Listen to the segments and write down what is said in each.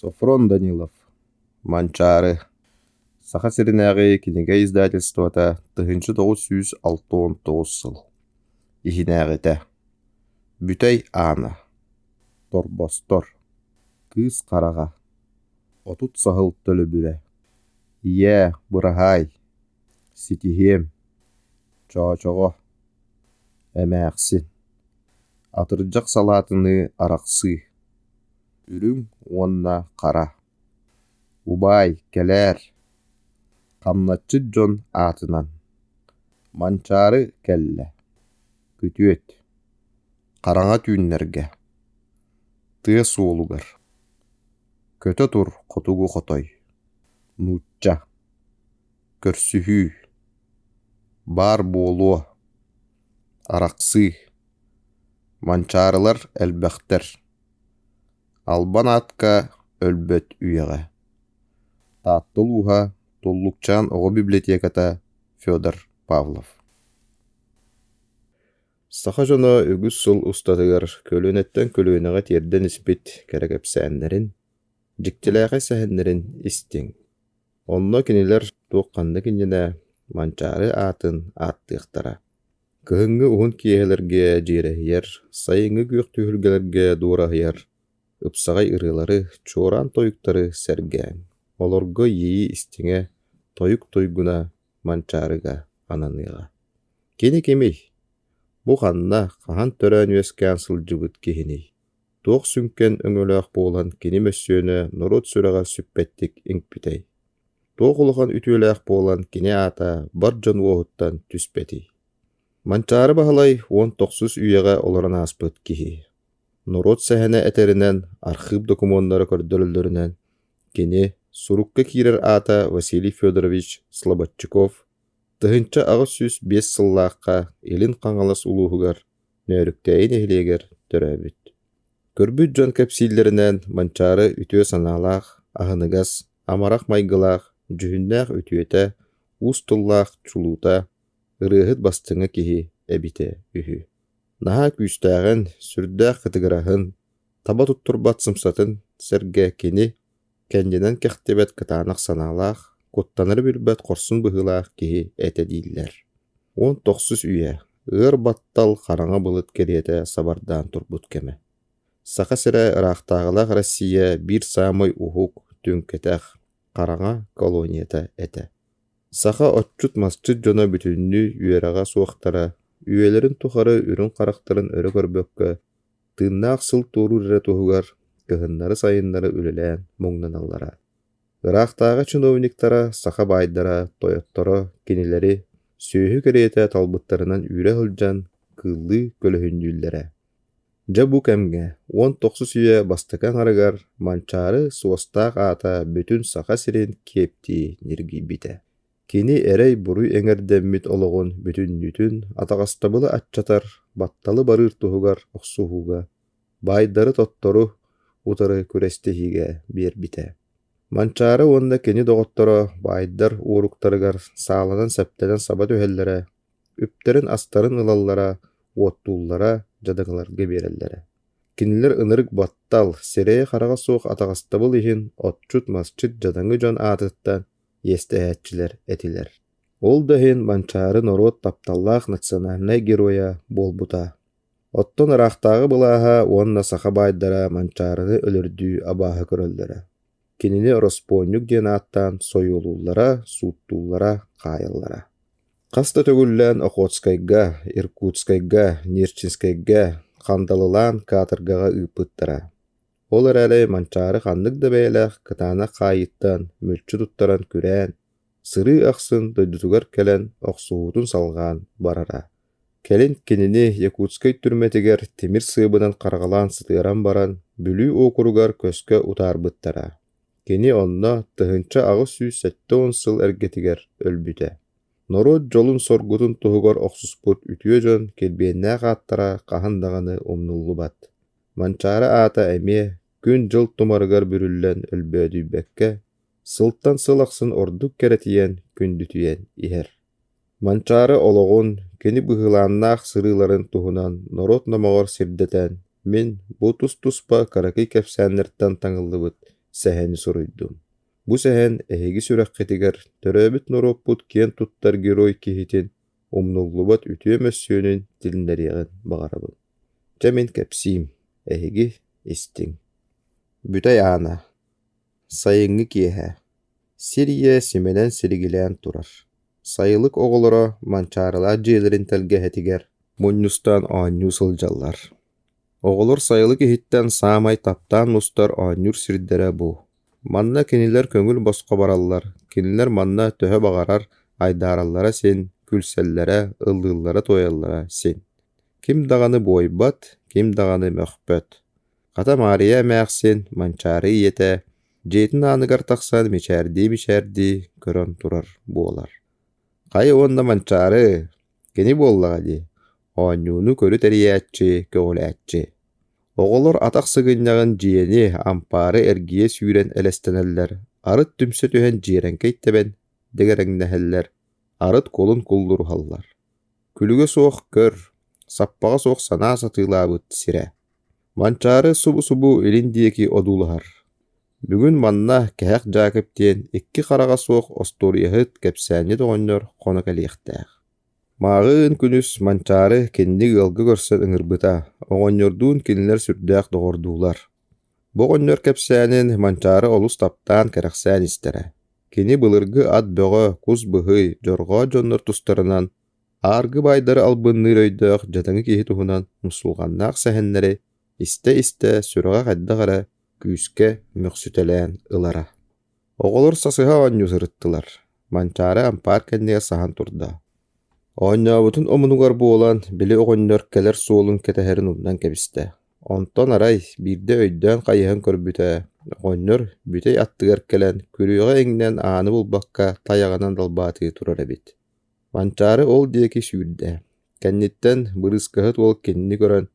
Софрон Данилов «Манчаары» Саха сиринээҕи кинигэ издательствота 1969 сыл иһинээҕитэ Бүтэй Аана Торбостор Кыыс Хараҕа 30 саһыл төлөбүрэ Ийээ, быраһаай Ситиһиэм Чоочоҕо Эмээхсин Атырдьах салаатыныы арахсыы Үрүҥ уонна хара Убаай, кэлээр, хамначчыт дьон аатынан Манчаары кэллэ, күтүөт, хараҥа түүннэргэ, тыа суолугар, көтө тур хотугу хотой, нуучча, көрсүһүү, баар буолуо, арахсыы, манчаарылар элбэхтэр Албан аатка өлбөт үйэҕэ Таатта улууһа Туллукчаан оҕо библиотеката Федор Павлов Саха дьоно үгүс сыл устатыгар көлүөнэттэн көлүөнэҕэ тиэрдэн испит кэрэ кэпсээннэрин, дьиктилээхэй сэһэннэрин истиҥ. Онно кинилэр туох-ханнык иннинэ Манчаары аатын ааттыахтара. Кыһыҥҥы уһун киэһэлэргэ дьиэрэһийэр, сайыҥҥы күөх түһүлгэлэргэ дуораһыйар ыпсаҕай ырыалары, чуораан тойуктары сэргээҥ, олорго иэйии истиҥэ, тойук туйгуна Манчаарыга ананыаҕа. Кини кимий? Бу ханна, хаһан төрөөн-үөскээн сылдьыбыт киһиний? Туох сүҥкэн өҥөлөөх буолан кини мөссүөнэ норуот сүрэҕэр сүппэттик иҥпитэй? Туох улахан үтүөлээх буолан кини аата бар дьон уоһуттан түспэтий? Манчаары Баһылай 19 үйэҕэ олорон ааспыт киһи. Норуот сэһэнэ этэринэн, архыып докумуоннара көрдөрөллөрүнэн, кини сурукка киирэр аата Василий Федорович Слободчиков 1805 сыллаахха Илин Хаҥалас улууһугар Нөөрүктээйи нэһилиэгэр төрөөбүт. Көрбүт дьон кэпсииллэринэн, Манчаары үтүө санаалаах, аһыныгас, амарах майгылаах, дьүһүннээх үтүөтэ, уус тыллаах чулуута, ырыаһыт бастыҥа киһи эбитэ үһү. Наһаа күүстээҕин, сүрдээх кытыгыраһын, таба туттурбат сымсатын сэргэ кини кэннинэн кэхтибэт кытаанах санаалаах, куттанары билбэт хорсун быһыылаах киһи этэ дииллэр. 19 үйэ ыар баттал хараҥа былыт кэриэтэ сабардаан турбут кэмэ. Саха сирэ ыраахтааҕылаах Россия биир саамай уһук, түҥкэтэх, хараҥа колонията этэ. Саха отчут-масчыт дьоно бүтүннүү үөрэҕэ суохтара, үйэлэрин тухары үрүҥ харахтарын өрө көрбөккө тыыннаах сыл туоруур эрэ туһугар кыһыннары-сайыннары үлэлээн муҥнаналлара. Ыраахтааҕы чиновниктара, саха баайдара, тойотторо кинилэри сүөһү кэриэтэ талбыттарынан үүрэ сылдьан кыыллыы көлөһүннүүллэрэ. Дьэ бу кэмҥэ, 19 үйэ бастакы аҥарыгар Манчаары суостаах аата бүтүн Саха сирин киэптии ньиргийбитэ. Кини эрэй-буруй эҥэрдэммит олоҕун бүтүннүүтүн атаҕастабылы аччатар, батталы барыыр туһугар охсуһууга, баайдары-тоттору утары күрэстэһиигэ биэрбитэ. Манчаары уонна кини доҕотторо баайдар уоруктарыгар сааланан-сэптэнэн саба түһэллэрэ, үптэрин-астарын ылаллара, уоттууллара, дьадаҥыларга биэрэллэрэ. Кинилэр ынырык баттал, сирэйэ-хараҕа суох атаҕастабыл иһин отчут-масчыт дьадаҥы дьон аатыттан иэстэһээччилэр этилэр. Ол да иһин Манчаары норуот тапталлаах национальнай геройа буолбута. Оттон ыраахтааҕы былааһа уонна саха баайдара Манчаарыны өлөрдүү абааһы көрөллөрө. Кинини ороспуонньук диэн ааттаан сойуолууллара, сууттууллара, хаайаллара. Хас да төгүллээн Охотскайга, Иркутскайга, Нерчинскэйгэ хандалылаан каторгаҕа ыыппыттара. Ол эрээри Манчаары ханнык да бэйэлээх кытаанах хаайыыттан мүлчү туттаран күрээн, сырыы ахсын дойдутугар кэлэн охсуһуутун салҕаан барара. Кэлин кинини Якутскай түрмэтигэр тимир сыабынан хараҕалаан сытыаран баран, Бүлүү уокуругар көскө утаарбыттара. Кини онно 1870 сыл эргэтигэр өлбүтэ. Норуот дьолун-соргутун туһугар охсуспут үтүө дьон килбиэннээх ааттара хаһан даҕаны умнуллубат. Манчаары аата эмиэ күн-дьыл тумарыгар бүрүллэн өлбөөдүйбэккэ, сылтан сыл ахсын ордук кэрэтийэн, күндүтүйэн иһэр. Манчаары олоҕун, кини быһыылааннаах сырыыларын туһунан норуот номоҕор сирдэтэн, мин бу тус-туспа кыракый кэпсээннэртэн таҥыллыбыт. сэһэни суруйдум. Бу сэһэн эһиги сүрэххитигэр төрөөбүт норуоппут киэн туттар герой киһитин умнуллубат үтүө мөссүөнүн тилиннэриэҕин баҕарабын. Дьэ мин кэпсиим, эһиги истиҥ. Бүтэй Аана Сайыҥҥы киэһэ. Сир ийэ симэнэн силигилээн турар. Сайылык оҕолоро Манчаарылаах дьиэлэрин тэлгэһэтигэр мунньустан оонньуу сылдьаллар. Оҕолор сайылык иһиттэн саамай таптаан мустар оонньуур сирдэрэ бу. Манна кинилэр көҥүл босхо бараллар, кинилэр манна төһө баҕарар айдаараллара син, күлсэллэрэ, ыллыыллара-туойаллара син. Ким даҕаны буойбат, ким даҕаны мөхпөт. Хата Маарыйа эмээхсин, Манчаары ийэтэ, дьиэтин ааныгар тахсан мичээрдии-мичээрдии көрөн турар буолар. Хайа уонна Манчаары, кини буоллаҕа дии, оонньууну көрү тэрийээччи, көҕүлээччи. Оҕолор атах сыгынньаҕын дьиэни, ампаары эргийэ сүүрэн элэстэнэллэр, арыт түмсэ түһэн дьиэрэҥкэй тэбэн дэгэрэҥнэһэллэр, арыт кулун куллуруһаллар. Күлүгэ суох көр, саппаҕа суох санаа сатыылаабыт сирэ. Манчаары субу-субу илин диэки одуулаһар. Бүгүн манна Кэһэх Дьаакып диэн икки хараҕа суох остуоруйаһыт кэпсээнньит оҕонньор хоно кэлиэхтээх. Мааҕыын күнүс Манчаары кинини ыалга көрсөн ыҥырбыта, оҕонньордуун кинилэр сүрдээх доҕордуулар. Бу оҕонньор кэпсээнин Манчаары олус таптаан кэрэхсээн истэрэ. Кини былыргы ат бөҕө, кус быһый, дьорҕоот дьоннор тустарынан Ааргы баайдары албынныыр өйдөөх дьадаҥы киһи туһунан умсулҕаннаах сэһэннэри истэ-истэ сүрэҕэ хайдах эрэ күүскэ мөхсүтэлээн ылара. Оҕолор сасыһа оонньуу сырыттылар. Манчаары ампаар кэннигэр саһан турда. Оонньообутун омунугар буолан, били оҕонньор кэлэр суолун кэтэһэрин умнан кэбистэ. Онтон арай биирдэ өйдөөн хайыһан көрбүтэ, оҕонньор бүтэй аттыгар кэлэн, күрүөҕэ иҥнэн ааны булбакка тайаҕынан далбаатыы турар эбит. Манчаары ол диэки сүүрдэ, кэнниттэн бырыыскаһыт уол кинини көрөн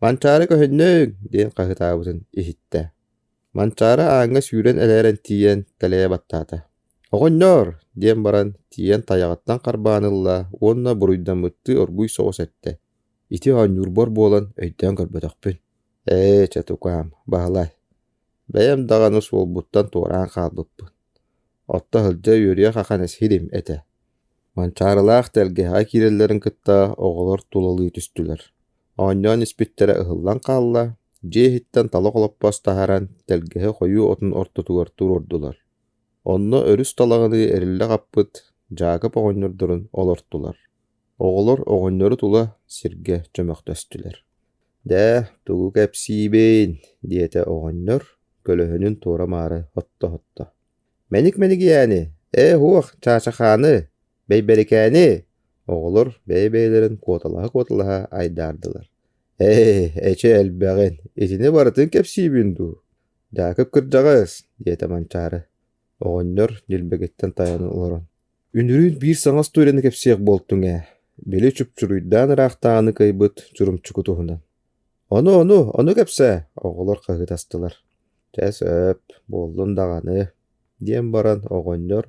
«Манчаары көһүннүҥ!» диэн хаһыытаабытын иһиттэ. Манчаары ааҥҥа сүүрэн элээрэн тиийэн тэлэйэ баттаата. «Оҕонньор!» диэн баран тиийэн тайаҕыттан харбаан ылла уонна буруйдаммыттыы оргууй соҕус эттэ: «Ити оонньуурбар буолан өйдөөн көрбөтөхпүн. Ээ, чэ тукаам, Баһылай, бэйэм даҕаны суолбуттан туораан хаалбыппын. Отто сылдьа үөрүйэх ахан эсиһирим этэ. Манчаарылаах тэлгэһэҕэ киирэллэрин кытта оҕолор тулалыы түстүлэр. Оонньоон испиттэрэ ыһыллан хаалла, дьиэ иһиттэн талах олоппос таһааран тэлгэһэ хойуу отун ортотугар туруордулар. Онно өрүс талаҕыныы эриллэ хаппыт Дьаакып оҕонньордорун олортулар. Оҕолор оҕонньору тула сиргэ чөмөхтөстүлэр. «Дьэ, тугу кэпсиибин?» диэтэ оҕонньор, көлөһүнүн туора-маары отто-отто. «Мэник-мэнигийээни, ээ уох, чаачахааны, бэйбэрикээни!» Оҕолор бэйэ-бэйэлэрин куоталаһа-куоталаһа айдаардылар. «Ээ, эчи элбэҕин, итини барытын кэпсиибин дуу? Дьаакып кырдьаҕас!» диэтэ Манчаары. Оҕонньор ньилбэгиттэн тайанан олорон Үнүрүүн биир саҥа остуоруйаны кэпсиэх буолтуҥ ээ, били чупчуруйдаан ыраахтааҕыны кыайбыт Чурумчуку туһунан. Ону, ону, ону кэпсээ, оҕолор хаһыытастылар. Чэ сөп, буоллун даҕаны, диэн баран оҕонньор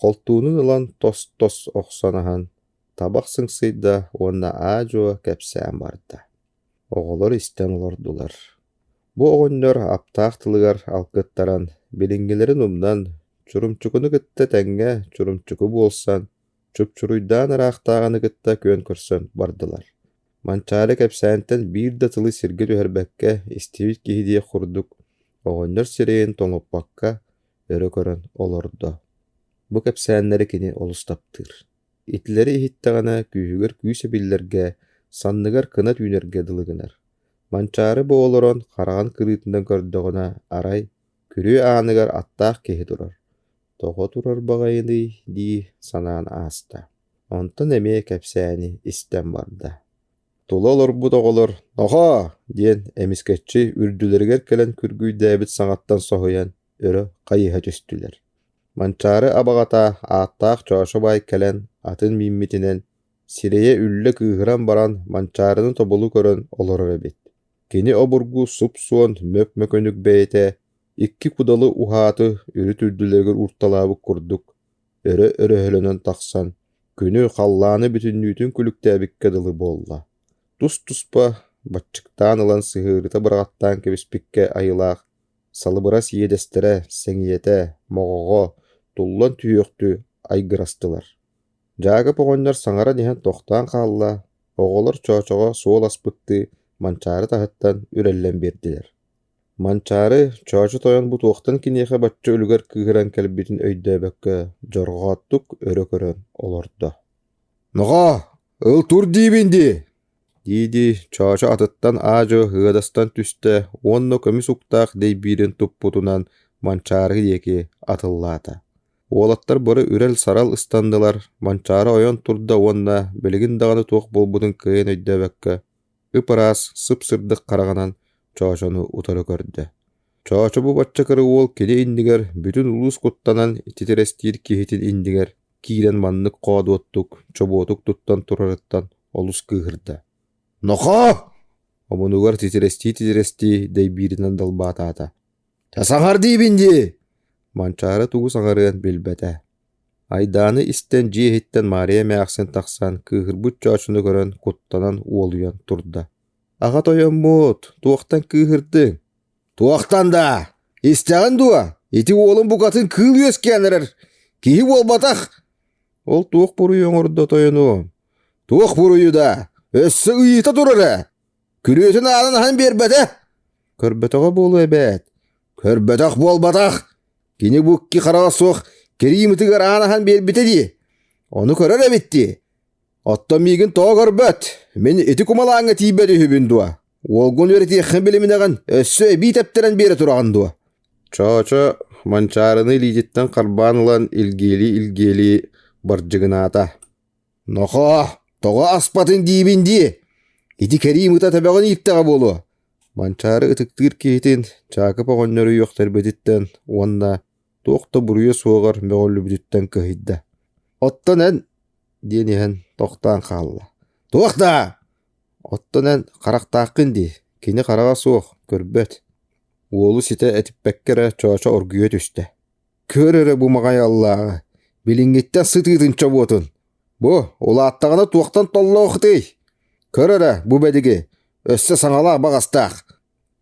холтуунун ылан тос-тос охсон аһан, табах сыҥсыйда уонна аа-дьуо кэпсээн барда. Оҕолор истэн олордулар. Бу оҕонньор аптаах тылыгар алкыттаран, билиҥҥилэрин умнан, Чурумчукуну кытта тэҥҥэ Чурумчуку буолсан, чупчуруйдаан ыраахтааҕыны кытта күөн көрсөн бардылар. Манчаары кэпсээнтэн биир да тылы сиргэ түһэрбэккэ истибит киһи диэх курдук, оҕонньор сирэйин тоҥоппокко өрө көрөн олордо. Бу кэпсээннэри кини олус таптыыр. Итилэри иһиттэҕинэ күүһүгэр күүс эбиллэргэ, санныгар кынат үүнэргэ дылы гынар. Манчаары бу олорон хараҕын кырыытынан көрдөҕүнэ, арай, күрүө ааныгар аттаах киһи турар. Тоҕо турар баҕайыный дии санаан ааста. Онтон эмиэ кэпсээни истэн барда. Тула олорбут оҕолор «Нохоо!» диэн эмискэччи үрдүлэригэр кэлэн күргүйдээбит саҥаттан соһуйан өрө хайыһа түстүлэр. Манчаары абаҕата ааттаах Чоочо баай кэлэн атын мииммитинэн, сирэйэ үллэ кыыһыран баран Манчаарыны тобулу көрөн олорор эбит. Кини обургу суп-суон мөп-мөкөнүк бэйэтэ икки кудалы уһааты үрүт үрдүлэригэр уурталаабыт курдук өрө өрөһөлөнөн тахсан, күнү, халлааны бүтүннүүтүн күлүктээбиккэ дылы буолла. Тус-туспа баччыктаан ылан сыһыарыта быраҕаттаан кэбиспиккэ айылаах. Салыбырас иэдэстэрэ, сэҥийэтэ, моҕоҕо туллан түһүөхтүү айгырастылар. Дьаакып оҕонньор саҥаран иһэн тохтоон хаалла, оҕолор чоочоҕо суол аспыттыы Манчаары таһыттан үрэллэн биэрдилэр. Манчаары Чоочо тойон бу туохтан киниэхэ бачча үлүгэр кыыһыран кэлбитин өйдөөбөккө дьорҕооттук өрө көрөн олордо. «Нохоо, ыл тур диибин дии!» дии-дии Чоочо атыттан аа-дьуо ыадастан түстэ уонна көмүс уктаах дэйбиирин туппутунан Манчаары диэки атыллаата. Уолаттар бары үрэл-сарал ыстаннылар, Манчаары ойон турда уонна билигин даҕаны туох буолбутун кыайан өйдөөбөккө, ып-ыраас, сып-сырдык хараҕынан Чоочону утары көрдө. Чоочо бу бачча кыра уол кини иннигэр бүтүн улуус куттанан титирэстиир киһитин иннигэр киирэн маннык хоодуоттук, чобуотук туттан турарыттан олус кыыһырда. «Нохоо!» Омунугар титирэстии-титирэстии дэйбииринэн далбаатаата. «Саҥар диибин дии!» Манчаары тугу саҥарыан билбэтэ. Айдааны истэн дьиэ иһиттэн Маарыйа эмээхсин тахсан кыыһырбыт чоочуну көрөн куттанан уолуйан турда. «Аҕа тойоммут, туохтан кыыһырдыҥ?» «Туохтан даа? Истэҕин дуо? Ити уолум букатын кыыл үөскээн эрэр. Киһи буолбатах!» «Ол туох буруйу оҥордо тойонуом?» «Туох буруйу даа? Өссө ыйыта турар ээ! Күрүөтүн аанын аһан биэрбэтэ!» «Көрбөтөҕө буолуо эбээт!» «Көрбөтөх буолбатах! Кини бу икки хараҕа суох кириим ытыгар аан аһан биэрбитэ дии. Ону көрөр эбит дии. Оттон миигин тоҕо көрбөт? Мин ити кумалааҥҥа тиийбэт үһүбүн дуо? Уолгун үөрэтиэххин билиминэҕин, өссө эбии тэптэрэн биэрэ тураҕын дуо? Чоочо Манчаарыны илиититтэн харбаан ылан илгиэлии-илгиэлии бардьыгынаата. Нохоо, тоҕо аспатын диибин дии? Ити кэриим ыта төбөҕүн ииттэҕэ буолуо. Манчаары ытыктыыр киһитин Чаакып оҕонньору үөхтэрбититтэн уонна туох да буруйа суоҕар мөҕүллүбүтүттэн кыһыйда. Оттон эн диэн иһэн тохтоон хаалла. Туох даа? Оттон эн харахтааххын дии, кини хараҕа суох, көрбөт. Уолу ситэ этиппэккэ эрэ Чоочо оргуйа түстэ. Көр эрэ бу маҕай аллааҕы, билиҥҥиттэн сытыытын чобуотун. Бу, улааттаҕына туохтан толлоохтуй? Көр эрэ, бу бэдиги, өссө саҥалаах баҕастаах.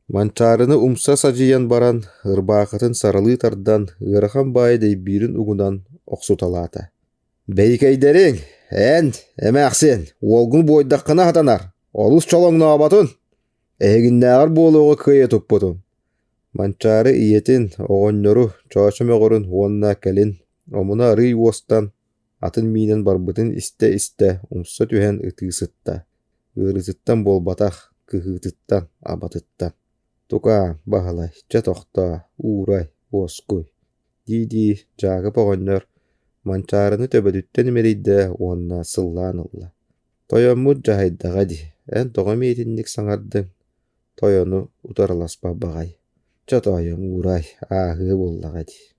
Манчаарыны умса садьыйан баран, ырбаахытын саралыы тардан, ыарахан баайы дэйбиирин угунан охсуталаата. Бэйикэйдэриҥ, эн, эмээхсин, уолгун буойдаххына сатанар, олус чолоҥнооботун, эһигиннээҕэр буолуоҕу кыайа туппутум. Манчаары ийэтин, оҕонньору, чоочо мөҕөрүн уонна кэлин омуна арыый уостан, атын миинэн барбытын истэ-истэ умса түһэн ытыы сытта, ыарыытыттан буолбатах, кыһыытыттан, абатыттан. Тукаа, Баһылай, чэ тохтоо, уурай, уоскуй дии-дии Дьаакып оҕонньор Манчаарыны төбөтүттэн имэрийдэ уонна сыллаан ылла: «Тойоммут дьаһайдаҕа дии, эн тоҕо эмиэ итинник саҥардыҥ? Тойону утарыласпат баҕай. Чэ тоойуом уурай, ааһыа буоллаҕа дии»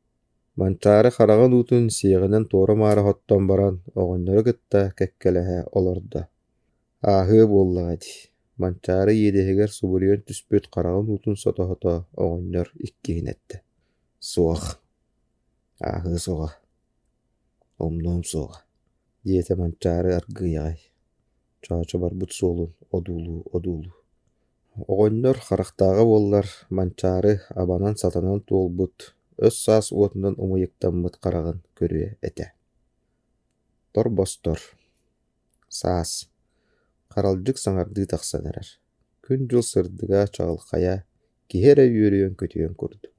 Манчаары хараҕын уутун сиэҕинэн туора-маары хоттон баран оҕонньору кытта кэккэлэһэ олордо. Ааһыа буоллаҕа дии, Манчаары иэдэһигэр субуруйан түспүт хараҕын уутун сото-сото оҕонньор иккиһин эттэ: «Суох, ааһыа суоҕа, умнуом суоҕа», диэтэ Манчаары аргыый аҕай, Чоочо барбыт суолун одуулуу-одуулуу. Оҕонньор харахтааҕа буоллар, Манчаары абанан-сатанан туолбут, өс-саас уотунан умайыктаммыт хараҕын көрүө этэ. Торбостор Саас Харалдьык саҥардыы тахсан эрэр, күн-дьыл сырдыга, чаҕылхайа, киһи эрэ үөрүөн-көтүөн курдук.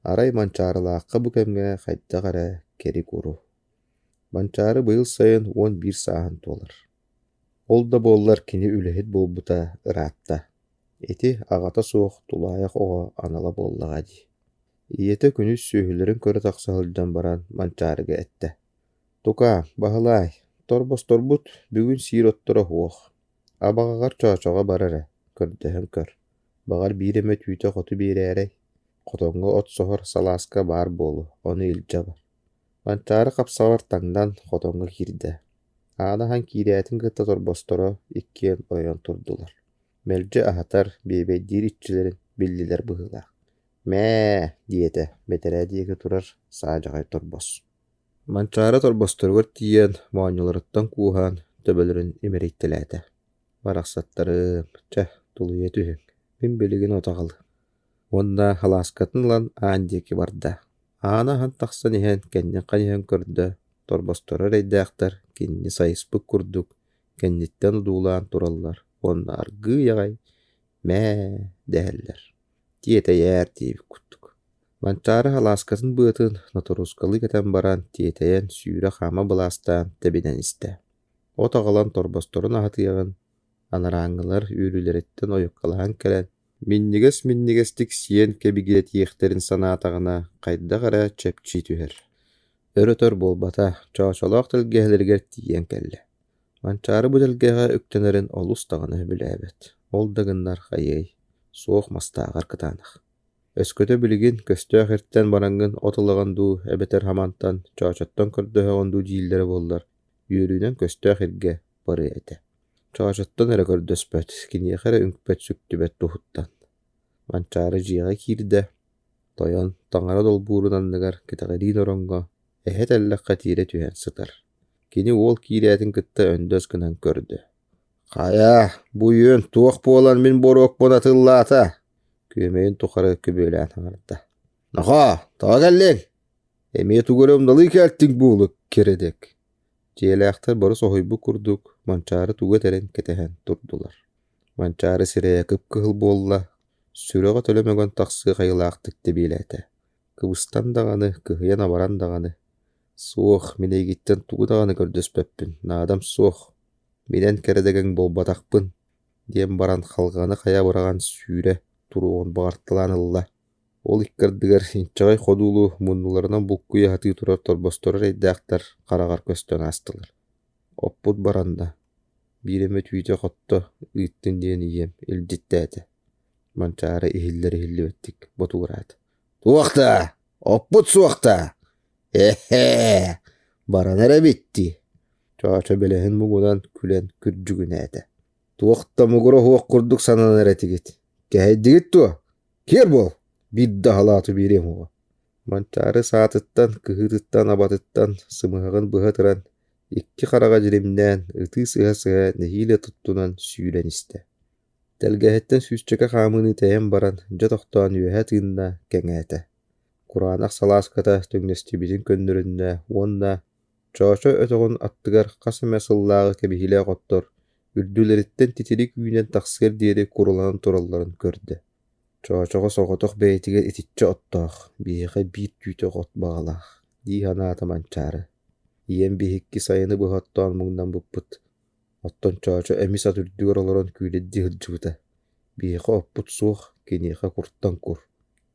Арай Манчаарылаахха бу кэмҥэ хайдах эрэ кэри-куру. Манчаары быйыл сайын 11 сааһын туолар. Ол да буоллар кини үлэһит буолбута ыраатта. Ити аҕата суох тулаайах оҕо анала буоллаҕа дии. Ийэтэ күнүс сүөһүлэрин көрө тахса сылдьан баран Манчаарыга эттэ: «Тукаа, Баһылаай, торбосторбут бүгүн сиир отторо суох. Абаҕаҕар Чоочоҕо бар эрэ, көрдөһөн көр. Баҕар биир эмэ түүтэ хоту биэрээрэй, хотоҥҥо от соһор салааска баар буолуо, ону илдьэ бар» Манчаары хапсаҕар таҥнан хотоҥҥо киирдэ, ааны аһан киирээтин кытта торбосторо иккиэн ойон турдулар, мэлдьи аһатар, биэбэйдиир иччилэрин биллилэр быһыылаах: «Мээ» диэтэ бэтэрээ диэки турар саадьаҕай торбос. Манчаары торбосторугар тиийэн моонньуларыттан кууһан төбөлөрүн имэрийтэлээтэ: «Барахсаттарым, чэ, тулуйа түһүҥ, мин билигин от аҕалыам» Уонна халааскатын ылан аан диэки барда. Ааны аһан тахсан иһэн кэннин хайыһан көрдө, торбосторо эрэйдээхтэр кинини сайыспыт курдук кэнниттэн одуулаан тураллар уонна аргыый аҕай «мээ» дэһэллэр, «тиэтэйээр» диэбит курдук. Манчаары халааскатын быатын ноторуускалыы кэтэн баран тиэтэйэн сүүрэ-хаама былаастаан тэбинэн истэ. От аҕалан торбосторун аһатыаҕын, анарааҥҥылар үөрүүлэриттэн ойуккалаһан кэлэн Минньигэс-минньигэстик сиэн кэбигирэтиэхтэрин санаатаҕына, хайдах эрэ чэпчии түһэр. Өр-өтөр буолбата, чоочолоох тэлгэһэлэригэр тиийэн кэллэ. Манчаары бу тэлгэһэҕэ үктэнэрин олус даҕаны сөбүлээбэт, ол да гыннар хайыай, суох мастааҕар кытаанах. Өскөтө билигин көстөөх иртэн бараҥҥын от ылаҕын дуу эбэтэр хамантан, чоочоттон көрдөһөҕүн дуу дииллэрэ буоллар, үөрүүнэн көстөөх иргэ барыа этэ. Чоочоттон эрэ көрдөспөт, киниэхэ эрэ үҥпэт-сүктүбэт туһуттан. Манчаары дьиэҕэ киирдэ, тойон таҥара долбуурун анныгар кэтэҕириин ороҥҥо эһэ тэллэххэ тиэрэ түһэн сытар. Кини уол киирээтин кытта өндөс гынан көрдө: «Хайа, бу үөн туох буолан мин боруокпун атыллаата?» Күөмэйин тухары күбүөлээн саҥарда. «Нохоо, тоҕо кэллиҥ? Эмиэ тугу эрэ умналыы кэлтиҥ буолук, кэрэдэк» Дьиэлээхтэр бары соһуйбут курдук Манчаары тугу этэрин кэтэһэн турдулар. Манчаары сирэйэ кып-кыһыл буолла, сүрэҕэ төлө мөҥөн тахсыах айылаахтык тэбиэлээтэ. Кыбыстан даҕаны, кыһыйан-абаран даҕаны: «Суох, мин эйигиттэн тугу даҕаны көрдөспөппүн, наадам суох, мин эн кэрэдэгэҥ буолбатахпын» диэн баран халҕаны хайа быраҕан сүүрэ туруоҕун баҕарталаан ылла. Ол икки ардыгар инчэҕэй ходуулу муннуларынан булкуйа сатыы турар торбосторо эрэйдээхтэр хараҕар көстөн аастылар. Оппут баранна, биир эмэ түүтэ хотто ыыттын диэн ийэм илдьиттээтэ. Манчаары иһиллэр-иһиллибэттик ботугураата. «Туох да, оппут суох да! Эһээ, баранар эбит дии!» Чоочо бэлэһин муҥунан күлэн күрдьүгүнээтэ. «Туох да мугура суох курдук сананар этигит. Кэһэйдигит дуо? Киэр буол, биир да халааты биэриэм уоҕа Манчаары саатыттан, кыһыытыттан, абатыттан сымыһаҕын быһа ытыран, икки хараҕа дьиримнээн, ытыы сыһа-сыһа нэһиилэ туттунан сүүрэн истэ. Тэлгэһэттэн сүүсчэкэ хаамыыны тэйэн баран, дьэ тохтоон үөһэ тыынна, кэҥээтэ. Кураанах салааската түҥнэстибитин көннөрүннэ уонна Чоочо өтөҕүн аттыгар хас эмэ сыллааҕы кэбиһиилээх оттор үрдүлэриттэн титирик үүнэн тахсыар диэри куруланан туралларын көрдө. Чоочоҕо соҕотох бэйэтигэр итиччэ оттоох, биһиэхэ биир түүтэх от баҕалаах дии санаата Манчаары. Ийэм биһикки сайыны быһа оттоон муҥнаммыппыт, оттон Чоочо эмис ат үрдүгэр олорон күүлэйдии сылдьыбыта. Биһиэхэ оппут суох, киниэхэ куртан кур.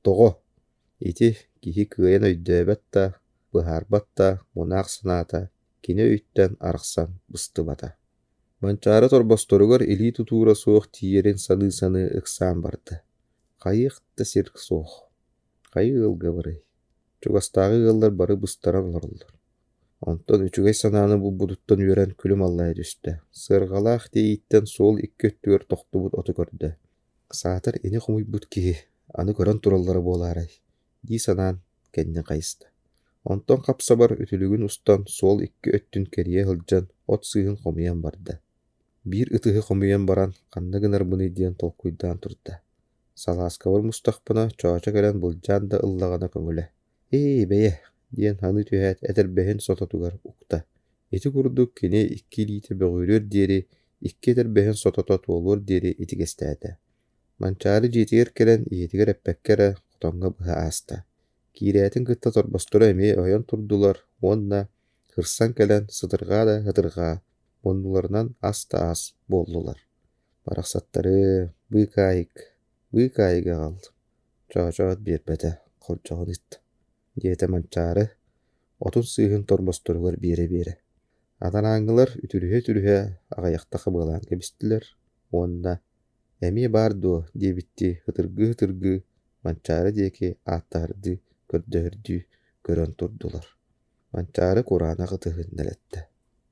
Тоҕо? Ити киһи кыайан өйдөөбөт да, быһаарбат да мунаах санаата кини өйүттэн арахсан быстыбата. Манчаары торбосторугар илии тутуура суох тиийэрин саныы-саныы ыксаан барда. Хайыах да сир суох. Хайа ыалга барыай? Чугастааҕы ыаллар бары быстаран олороллор. Онтон үчүгэй санааны булбутуттан үөрэн күлүм аллайа түстэ. Сыарҕалаах тиэйииттэн суол икки өттүгэр тохтубут оту көрдө. Саатар ини хомуйбут киһи, аны көрөн тураллара буолаарай дии санаан кэннин хайыста. Онтон хап-сабар үтүлүгүн устан суол икки өттүн кэрийэ сылдьан от сыыһын хомуйан барда. Биир ытыһы хомуйан баран ханна гынарбыный диэн толкуйдаан турда. Салааскабар мустахпына Чоочо кэлэн былдьаан да ыллаҕына көҥүлэ. «Ээ, бэйэ» диэн саныы түһээт этэрбэһин сототугар укта. Ити курдук кини икки илиитэ бөҕүрүөр диэри, икки этэрбэһин сотото туолуор диэри итигэстээтэ. Манчаары дьиэтигэр кэлэн ийэтигэр эппэккэ эрэ хотоҥҥо быһа ааста. Киирээтин кытта торбосторо эмиэ ойон турдулар уонна сырсан кэлэн сытырҕаа да сытырҕаа, муннуларынан ас да ас буоллулар. Барахсаттары, быыкаайык, быыкаайык аҕал, Чоочоот биэрбэтэ, холдьоҕун ыытта, диэтэ Манчаары, отун сыыһын торбосторугар биэрэ-биэрэ. Анарааҥҥылар үтүрүһэ-үтүрүһэ аҕыйахта хабыалаан кэбистилэр уонна «Эмиэ баар дуо?» диэбиттии ытыргыы-ытыргыы Манчаары диэки ааттаһардыы, көрдөһөрдүү көрөн турдулар. Манчаары кураанах ытыһын нэлэттэ: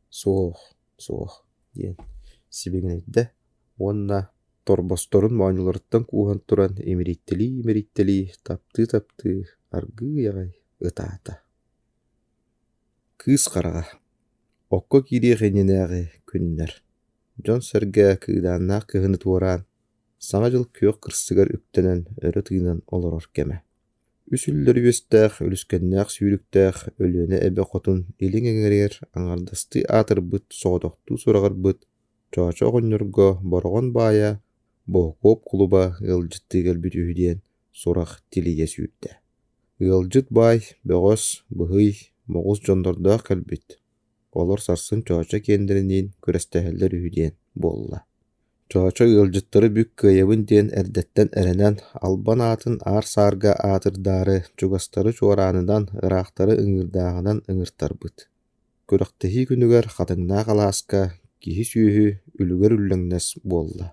«Суох, суох» диэн сибигинэйдэ уонна торбосторун моонньуларыттан кууһан туран имирийтэлии-имирийтэлии, таптыы-таптыы аргыый аҕай ытаата. Кыыс хараҕа Окко киириэх иннинээҕи күннэр Дьон-сэргэ кыыдааннаах кыһыны туораан, Саҥа дьыл күөх кырсыгар үктэнэн, өрө тыынан олорор кэмэ. Үс үллэр үөстээх, үлүскэннээх сүүрүктээх Өлүөнэ эбэ хотун илиҥ эҥэригэр аҥаардастыы аатырбыт, соҕотохтуу сураҕырбыт Чоочо оҕонньорго Бороҕон баайа Боһукуоп кулуба ыалдьыттыы кэлбит үһү диэн сурах тилийэ сүүрдэ. Ыалдьыт баай, бөҕөс, быһый, моҕус дьоннордоох кэлбит, олор сарсын Чоочо киэннэриниин күрэстэһэллэр үһү диэн буолла. Чоочо ыалдьыттары бүк кыайабын диэн эрдэттэн эрэнэн, албан аатын аар-саарга аатырдаары чугастары чуораанынан, ыраахтары ыҥыырдааҕынан ыҥыртарбыт. Күрэхтэһии күнүгэр Хатыҥнаах алааска киһи-сүөһү үлүгэр үллэҥнэс буолла.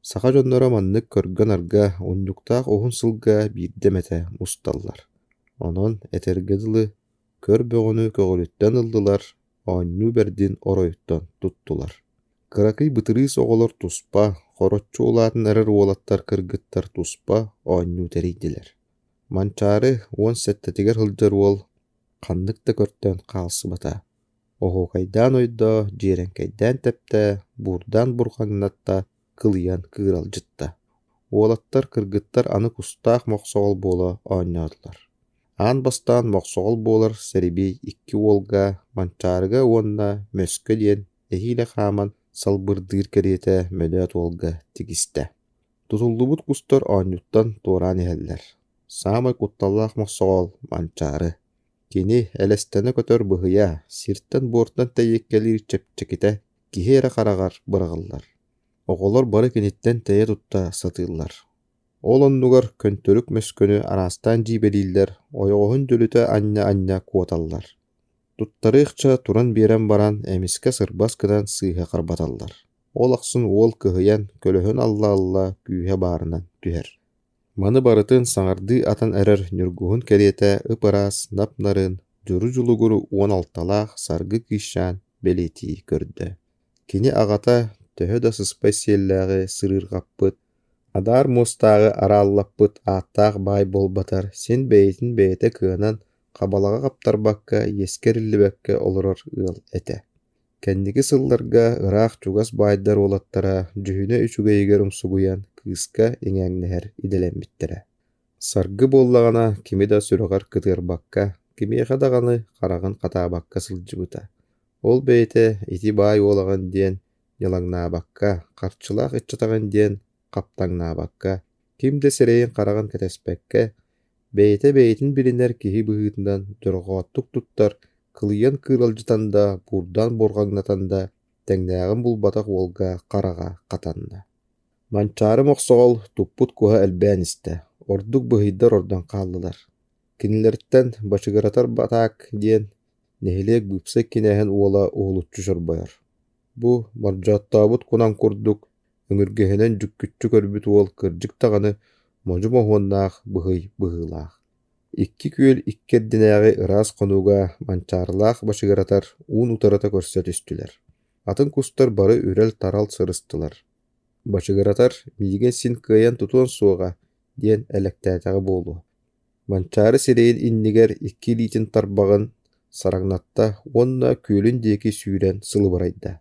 Саха дьонноро маннык көргө-нарга, унньуктаах уһун сылга биирдэ эмэтэ мусталлар. Онон, этэргэ дылы, көр бөҕөнү көҕүлүттэн ыллылар, оонньуу бэрдин оройуттан туттулар. Кыракый бытырыыс оҕолор туспа, хороччу улаатан эрэр уолаттар кыргыттар туспа оонньуу тэрийдилэр. Манчаары 17-тигэр сылдьар уол ханнык да көртөн хаалсыбата. Оһуокайдаан ойдо, дьиэрэҥкэйдээн тэптэ, буурдаан бурҕаҥнатта, кылыйан кыыралдьытта. Уолаттар, кыргыттар аны кустаах мохсоҕол буола оонньоотулар. Аан бастаан мохсоҕол буолар сэрибиэй икки уолга, Манчаарыга уонна Мөскө диэн нэһиилэ хааман салбырдыыр кэриэтэ мөлөөт уолга тигистэ. Тутуллубут кустар оонньууттан туораан иһэллэр. Саамай кутталлаах мохсоҕол Манчаары. Кини элэстэнэ көтөр быһыйа, сиртэн-буортан тэйиэккэлиир чэпчэкитэ киһи эрэ хараҕар быраҕыллар. Оҕолор бары киниттэн тэйэ тутта сатыыллар. Ол оннугар көнтөрүк мөскөнү араастаан дьиибэлииллэр, ойоҕоһун дьөлүтэ анньа-анньа куоталлар. Туттарыахча туран биэрэн баран, эмискэ сырбас гынан сыыһа харбаталлар. Ол ахсын уол кыһыйан, көлөһүн алла-алла күүһэ баарынан түһэр. Маны барытын саҥардыы атан эрэр ньургуһун кэриэтэ ып-ыраас, нап-нарын, дьуру-дьулугур 16-лаах Саргы кыысчаан бэлиэтии көрдө. Кини аҕата төһө да сыспай сиэллээҕи сырыырҕаппыт, адаар муостааҕы арааллаппыт ааттаах баай буолбатар, син бэйэтин бэйэтэ кыанан, хабалаҕа хаптарбакка, иэскэ эриллибэккэ олорор ыал этэ. Кэнники сылларга ыраах-чугас баайдар уолаттара дьүһүнэ үчүгэйигэр умсугуйан кыыска иҥээҥнэһэр идэлэммиттэрэ. Саргы буоллаҕына кими да сүрэҕэр кытыарбакка, кимиэхэ даҕаны хараҕын хатаабакка сылдьыбыта. Ол бэйэтэ ити баай уолаҕын диэн ньылаҥнаабакка, харчылаах ыччатаҕын диэн хаптаҥнаабакка, ким да сирэйин-хараҕын кэтэспэккэ, бэйэтэ бэйэтин билинэр киһи быһыытынан дьорҕооттук туттар, кылыйан кыыралдьытан да, буурдаан бурҕаҥнатан да тэҥнээҕин булбатах уолга хараҕа хатанна. Манчаары Мохсоҕол туппут куһа элбээн истэ, ордук быһыйдар ордон хааллылар. Кинилэртэн Бачыгыратар Батаак диэн нэһилиэк быыпсай кинээһин уола уһулуччу чорбойор. Бу мордьооттообут кунан курдук өҥүргэһинэн дьүккүччү көрбүт уол кырдьык даҕаны модьу моһуоннаах быһый быһыылаах. Икки күөл икки эрдинээҕи ыраас хонууга манчаарылаах бачыгыратар уун утарыта көрсө түстүлэр. Атын кустар бары үрэл-тарал сырыстылар. Бачыгыратар миигин син кыайан тутуон суоҕа диэн элэктээтэҕэ буолуо. Манчаары сирэйин иннигэр икки илиитин тарбаҕын сараҥнатта уонна күөлүн диэки сүүрэн сылыбырайда.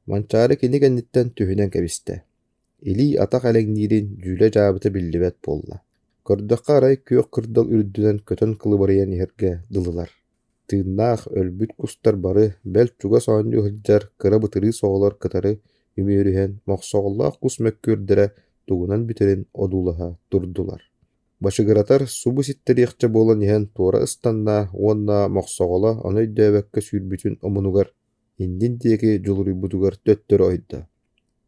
Манчаары кини кэнниттэн түһүнэн кэбистэ. Илии-атах элэҥниирин дьүүлэ-дьаабыта биллибэт буолла. Көрдөххө арай күөх кырдал үрдүнэн көтөн кылыбырыйан иһэргэ дылылар. Тыыннаах, өлбүт кустар бары, бэл чугас оонньуу сылдьар кыра бытырыыс оҕолор кытары үмүөрүһэн, мохсоҕоллоох кус мөккүөрдэрэ тугунан бүтэрин одуулаһа турдулар. Бачыгыратар субу ситтэриэхчэ буолан иһэн туора ыстанна уонна мохсоҕоло ону өйдөөбөккө сүүрбүтүн омунугар иннин диэки дьулуруйбутугар төттөрү ойдо.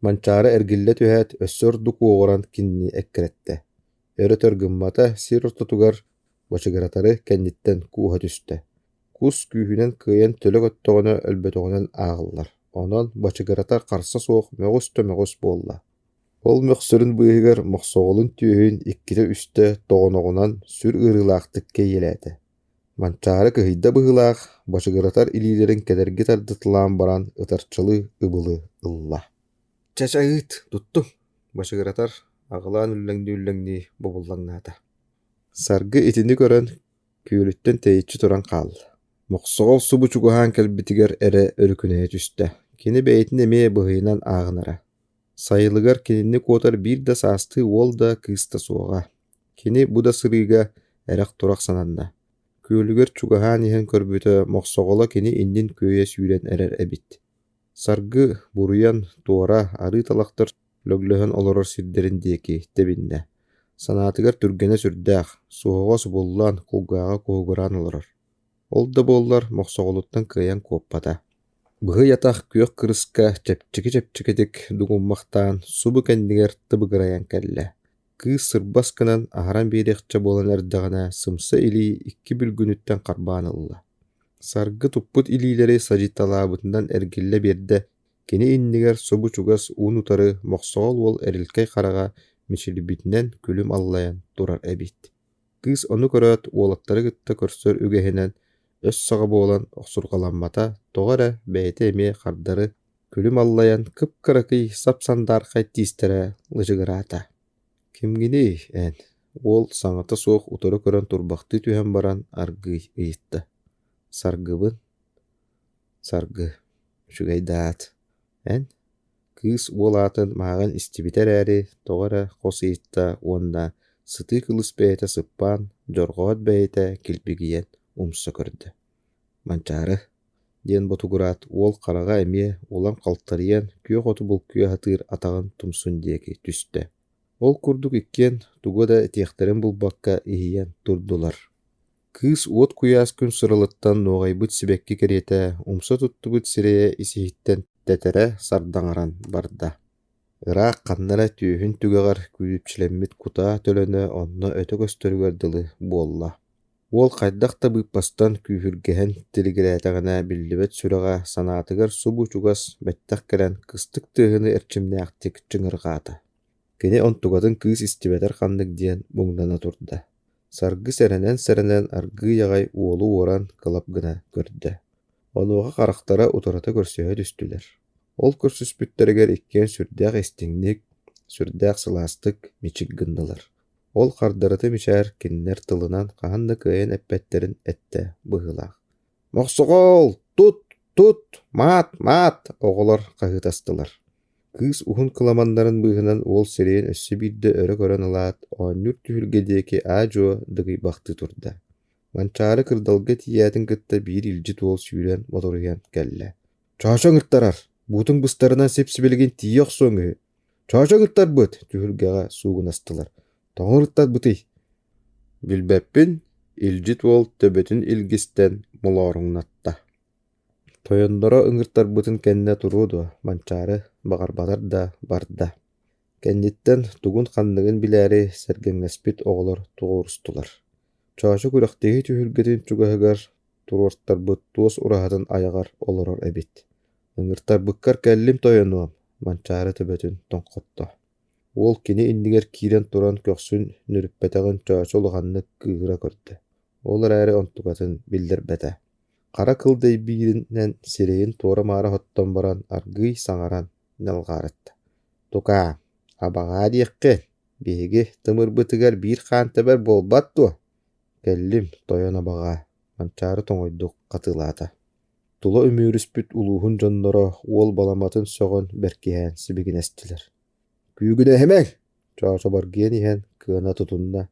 Манчаары эргиллэ түһээт, өссө ордук уоҕуран кинини эккирэттэ. Өрө-өтөр гыммата, сир ортотугар бачыгыратары кэнниттэн кууһа түстэ. Кус күүһүнэн кыайан төлө көттөҕүнэ өлбөтөҕүнэн ааҕыллар. Онон бачыгыратар харса суох мөҕүс да мөҕүс буолла. Ол мөхсөрүн быыһыгар мохсоҕолун түөһүн иккитэ-үстэ тоҕоноҕунан сүр ыарыылаахтык кэйиэлээтэ. Манчаары кыһыйда быһыылаах, бачыгыратар илиилэрин кэдэрги тардыталаан баран ытарчалыы ыбылы ылла. «Чэ, чэ, ыыт, туттум!» Бачыгыратар аҕылаан үллэҥнии-үллэҥнии бобуллаҥнаата. Саргы итини көрөн, күөлүттэн тэйиччи туран хаалла. Мохсоҕол субу чугаһаан кэлбитигэр эрэ өрүкүнэйэ түстэ. Кини бэйэтин эмиэ быһыйынан ааҕынара. Сайылыгар кинини куотар биир да саастыы уол да, кыыс да суоҕа. Кини бу да сырыыга эрэх-турах сананна. Күөлүгэр чугаһаан иһэн көрбүтэ, Мохсоҕоло кини иннин күөйэ сүүрэн эрэр эбит. Саргы буруйан, туора, арыы талахтар лөглөһөн олорор сирдэрин диэки тэбиннэ. Санаатыгар түргэнэ сүрдээх, суһоҕо субуллан, кулгааҕа куһугураан олорор. Ол да буоллар Мохсоҕолуттан кыайан куоппата. Быһый атах күөх кырыска чэпчэки-чэпчэкитик дугуммахтаан субу кэннигэр тыбыгырайан кэллэ. Кыыс сырбас гынан аһаран биэриэхчэ буолан эрдэҕинэ сымса илии икки бүлгүнүттэн харбаан ылла. Саргы туппут илиилэри садьыйталаабытынан эргиллэ биэрдэ, кини иннигэр субу чугас уун-утары Мохсоҕол уол эрилкэй хараҕа мичилийбитинэн күлүм аллайан турар эбит. Кыыс ону көрөөт уолаттары кытта көрсөр үгэһинэн өс саҕа буолан охсурҕаламмата, тоҕо эрэ бэйэтэ эмиэ хардары күлүм аллайан кып-кыракый сап-сандаархай тиистэрэ лыжыгыраата. «Кимҥиний, эн?» уол саҥата суох утары көрөн турбахтыы түһэн баран аргыый ыйытта. «Саргыбын?» «Саргы, үчүгэй да аат. Эн?» Кыыс уол аатын мааҕын истибитэ эрээри, тоҕо эрэ хос ыйытта уонна сытыы кылыс бэйэтэ сыппаан, дьорҕоот бэйэтэ килбигийэн умса көрдө. «Манчаары» диэн ботугураат, уол хараҕа эмиэ улам халтарыйан, күөх оту булкуйа сатыыр атаҕын тумсун диэки түстэ. Ол курдук иккиэн тугу да этиэхтэрин булбакка иһийэн турдулар. Кыыс уот куйаас күн сыралыттан нуоҕайбыт сибэкки кэриэтэ умса туттубут сирэйэ ис-иһиттэн тэтэрэ сардаҥаран барда. Ыраах ханна эрэ түөһүн түгэҕэр күүрүпчүлэммит кутаа төлөнө онно өтө көстөрүгэр дылы буолла. Уол хайдах да быыппастан күүһүргэһэн тилигирээтэҕинэ биллибэт сүрэҕэ санаатыгар субу чугас бэттэх кэлэн кыстык тыаһыны эрчимнээхтик чыҥырҕаата. Кини онтукатын кыыс истибэтэр ханнык диэн муҥнана турда. Саргы сэрэнэн-сэрэнэн аргыый аҕай уолу уоран кылап гына көрдө. Онуоха харахтара утарыта көрсүһэ түстүлэр. Ол көрсүспүттэригэр иккиэн сүрдээх истиҥник, сүрдээх сылаастык мичик гыннылар. Ол хардарыта мичээр кинилэр тылынан хаһан да кыайан эппэттэрин эттэ быһыылаах. «Мохсоҕол! Тут! Тут! Маат! Маат!» оҕолор хаһыытастылар. Кыыс уһун кыламаннарын быыһынан уол сирэйин өссө биирдэ өрө көрөн ылаат, оонньуур түһүлгэ диэки аа-дьуо дыгыйбахтыы турда. Манчаары кырдалга тиийээтин кытта биир илдьит уол сүүрэн моторуйан кэллэ. «Чоочо ыҥыртарар, буутуҥ быстарынан сип-сибилигин тиийэ охсуоҥ үһү. Чоочо ыҥыртарбыт!» түһүлгэҕэ суугунастылар. «Тоҕо ыҥыртарбытый?» «Билбэппин», илдьит уол төбөтүн илгистэн молооруҥнатта. Тойонноро ыҥыртарбытын кэннэ туруо дуо, Манчаары баҕарбатар да барда. Кэнниттэн тугун-ханныгын билээри сэргэҥнэспит оҕолор тоҕуорустулар. Чоочо күрэхтэһии түһүлгэтин чугаһыгар туруортарбыт туос ураһатын айаҕар олорор эбит. «Ыҥыртарбыккар кэллим тойонуом», Манчаары төбөтүн тоҥхотто. Уол кини иннигэр киирэн туран көхсүн нүрүппэтэҕин Чоочо улаханнык кыыһыра көрдө. Ол эрээри онтукатын биллэрбэтэ. Хара кыл дэйбииринэн сирэйин туора-маара соттон баран аргыый саҥаран ньалҕаарытта: «Тукаа, абаҕаа диэххин, биһиги тымырбытыгар биир хаан тэбэр буолбат дуо?» «Кэллим, тойон абаҕаа», Манчаары тоҥойдук хатылаата. Тула үмүөрүспүт улууһун дьонноро уол баламатын сөҕөн бэркиһээн сибигинэстилэр: «Күүгүнэһимэҥ!» Чоочо баргыйан иһэн кыана тутунна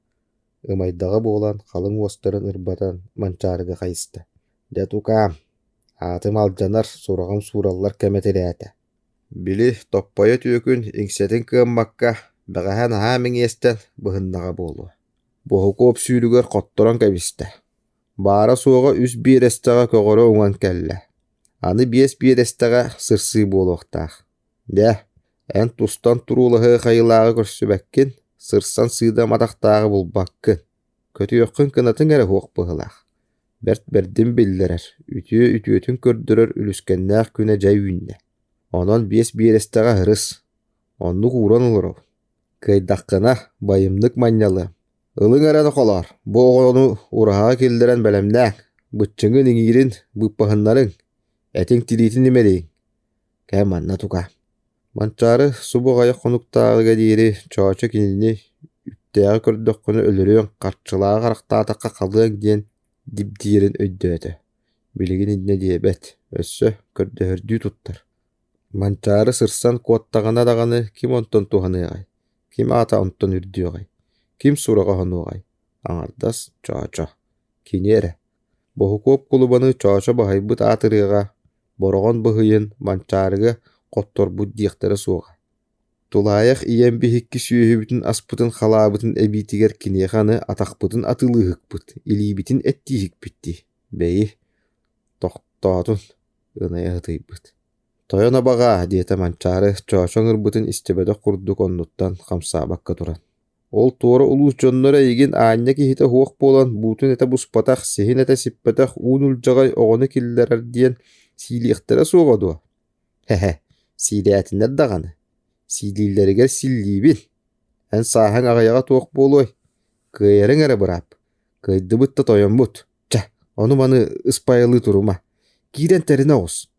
Ымайдаҕа буолан халыҥ уостарын ырбатан Манчаарыга хайыста: «Дьэ, тукаам, аатым алдьанар, сураҕым суураллар кэмэ тирээтэ. Били Топпойо түөкүн иҥсэтин кыаммакка, бэҕэһээ наһаа мэҥиэстэн быһыннаҕа буолуо. Боһукуоп сүүрүгэр хотторон кэбистэ. Баара-суоҕа үс биэрэстэҕэ көҕөрө уҥан кэллэ. Аны биэс биэрэстэҕэ сырсыы буолуохтаах. Дьэ, эн тустан туруулаһыы хайылааҕы көрсүбэккин, сырсан сыыдам атахтааҕы булбаккын, көтүөххүн кынатыҥ эрэ суох быһыылаах. Бэрт бэрдин биллэрэр, үтүө үтүөтүн көрдөрөр үлүскэннээх күнэ дьэ үүннэ. Онон биэс биэрэстэҕэ аһырыс, оннук ууран олоробун. Кыайдаххына, байымнык манньалыам. Ылыҥ эрэ нохолоор, бу оҕону ураһаҕа киллэрэн бэлэмнээҥ, быччыҥын иҥиирин быыппаһыннарыҥ, этиҥ тириитин имэрийиҥ Кээ манна туга Манчаары субу аҕыйах хонуктааҕыга диэри Чоочо кинини үптээҕи көрдөххүнэ өлөрүөҥ, харчылааҕы харахтаатахха халыаҥ диэн дибдийэрин өйдөөтө. Билигин инньэ диэбэт, өссө көрдөһөрдүү туттар. Манчаары сырсан куоттаҕына даҕаны ким онтон туһаныаҕай, ким аата онтон үрдүөҕэй, ким сураҕа хонуоҕай, аҥардас Чоочо, кини эрэ. Боһукуоп кулубаны Чоочо баһыйбыт аатырыаҕа, Бороҕон быһыйын Манчаарыга хотторбут диэхтэрэ суоҕа. Тулаайах ийэм биһикки сүөһүбүтүн аспытын халаабытын эбиитигэр киниэхэ аны атахпытын атыылыыһыкпыт, илиибитин эттииһикпит дии, бэйи, тохтоотун, ынайа ытыйбыт. Тойон абаҕаа, диэтэ Манчаары, Чоочо ыҥырбытын истибэтэх курдук оннуттан хамсаабакка туран. Ол туора улуус дьонноро эйигин аанньа киһитэ суох буолан буутун этэ буспатах, сиһин этэ сиппэтэх уун улдьаҕай оҕону киллэрэр диэн сиилиэхтэрэ суоҕа дуо? Һэ-һэ, сиилээтиннэр даҕаны, сиилииллэригэр силлиибин, эн сааһыҥ аҕыйаҕа туох буолуой, кыайарыҥ эрэ быраап, кыайдыбыт да тойоммут, чэ, ону-маны ыспайалыы турума, киирэн тэринэ оҕус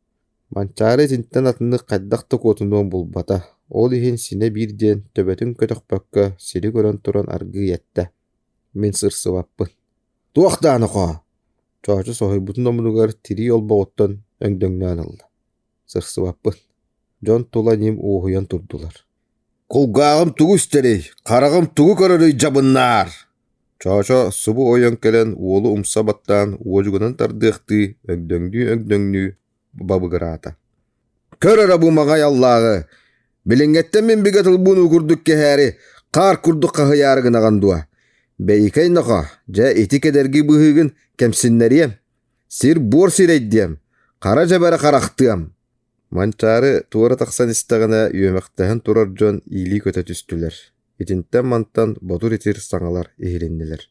Манчаары итинтэн атыннык хайдах да куотунуон булбата, ол иһин синэ биир диэн төбөтүн көтөхпөккө сири көрөн туран аргыый эттэ: «Мин сырсыбаппын». «Туох да нохоо!» Чоочо соһуйбутун омунугар тирии олбоҕуттан өҥдөҥнөөн ылла. «Сырсыбаппын». Дьон тула ньим уоһуйан турдулар. «Кулгааҕым тугу истэрий, хараҕым тугу көрөрүй дьабыннаар!» Чоочо субу ойон кэлэн уолу умса баттаан уодьугунан тардыахтыы өҥдөҥнүү-өҥдөҥнүү бабыгыраата. «Көр эрэ бу маҕай аллааҕы! Билиҥҥэттэн мин бигэ тылбын уу курдук кэһээри, хаар курдук хаһыйаары гынаҕын дуо? Бэйикэй нохоо, дьэ ити кэдэрги быһыыгын кэмсиннэриэм, сир-буор сирэйдиэм, хара дьэбэрэ харахтыам!» Манчаары туора тахсан истэҕинэ үөмэхтэһэн турар дьон иилии көтө түстүлэр. Итинтэн-мантан ботур-итир саҥалар иһилиннилэр.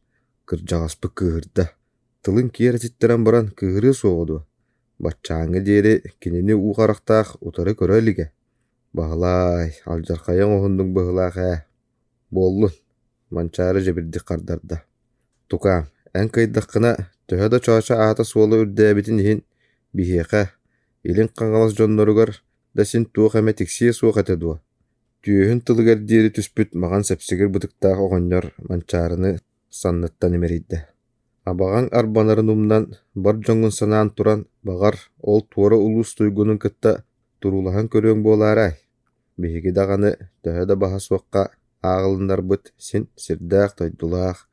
Кырдьаҕаспыт кыыһырда, тылын киэр этиттэрэн баран кыыһырыа суоҕа дуо? Баччааҥҥа диэри кинини уу харахтаах утары көрө илигэ. Баһылаай, алдьархайы оҥоһуннуҥ быһыылаах ээ. Буоллун, Манчаары дьэбирдик хардарда. Тукаам, эн кыайдаххына, төһө да Чоочо аата-суола үрдээбитин иһин, биһиэхэ, Илин Хаҥалас дьонноругар да син туох эмэ тиксиэ суох этэ дуо? Түөһүн тылыгар диэри түспүт маҕан сэпсигир бытыктаах оҕонньор Манчаарыны санныттан имэрийдэ. Абаҕаҥ арбанарын умнан, бар дьоҥҥун санаан туран, баҕар, ол туора улуус туйгунун кытта туруулаһан көрүөҥ буолаарай? Биһиги даҕаны төһө да баһа суохха ааҕылыннарбыт син сирдээх-дойдулаах,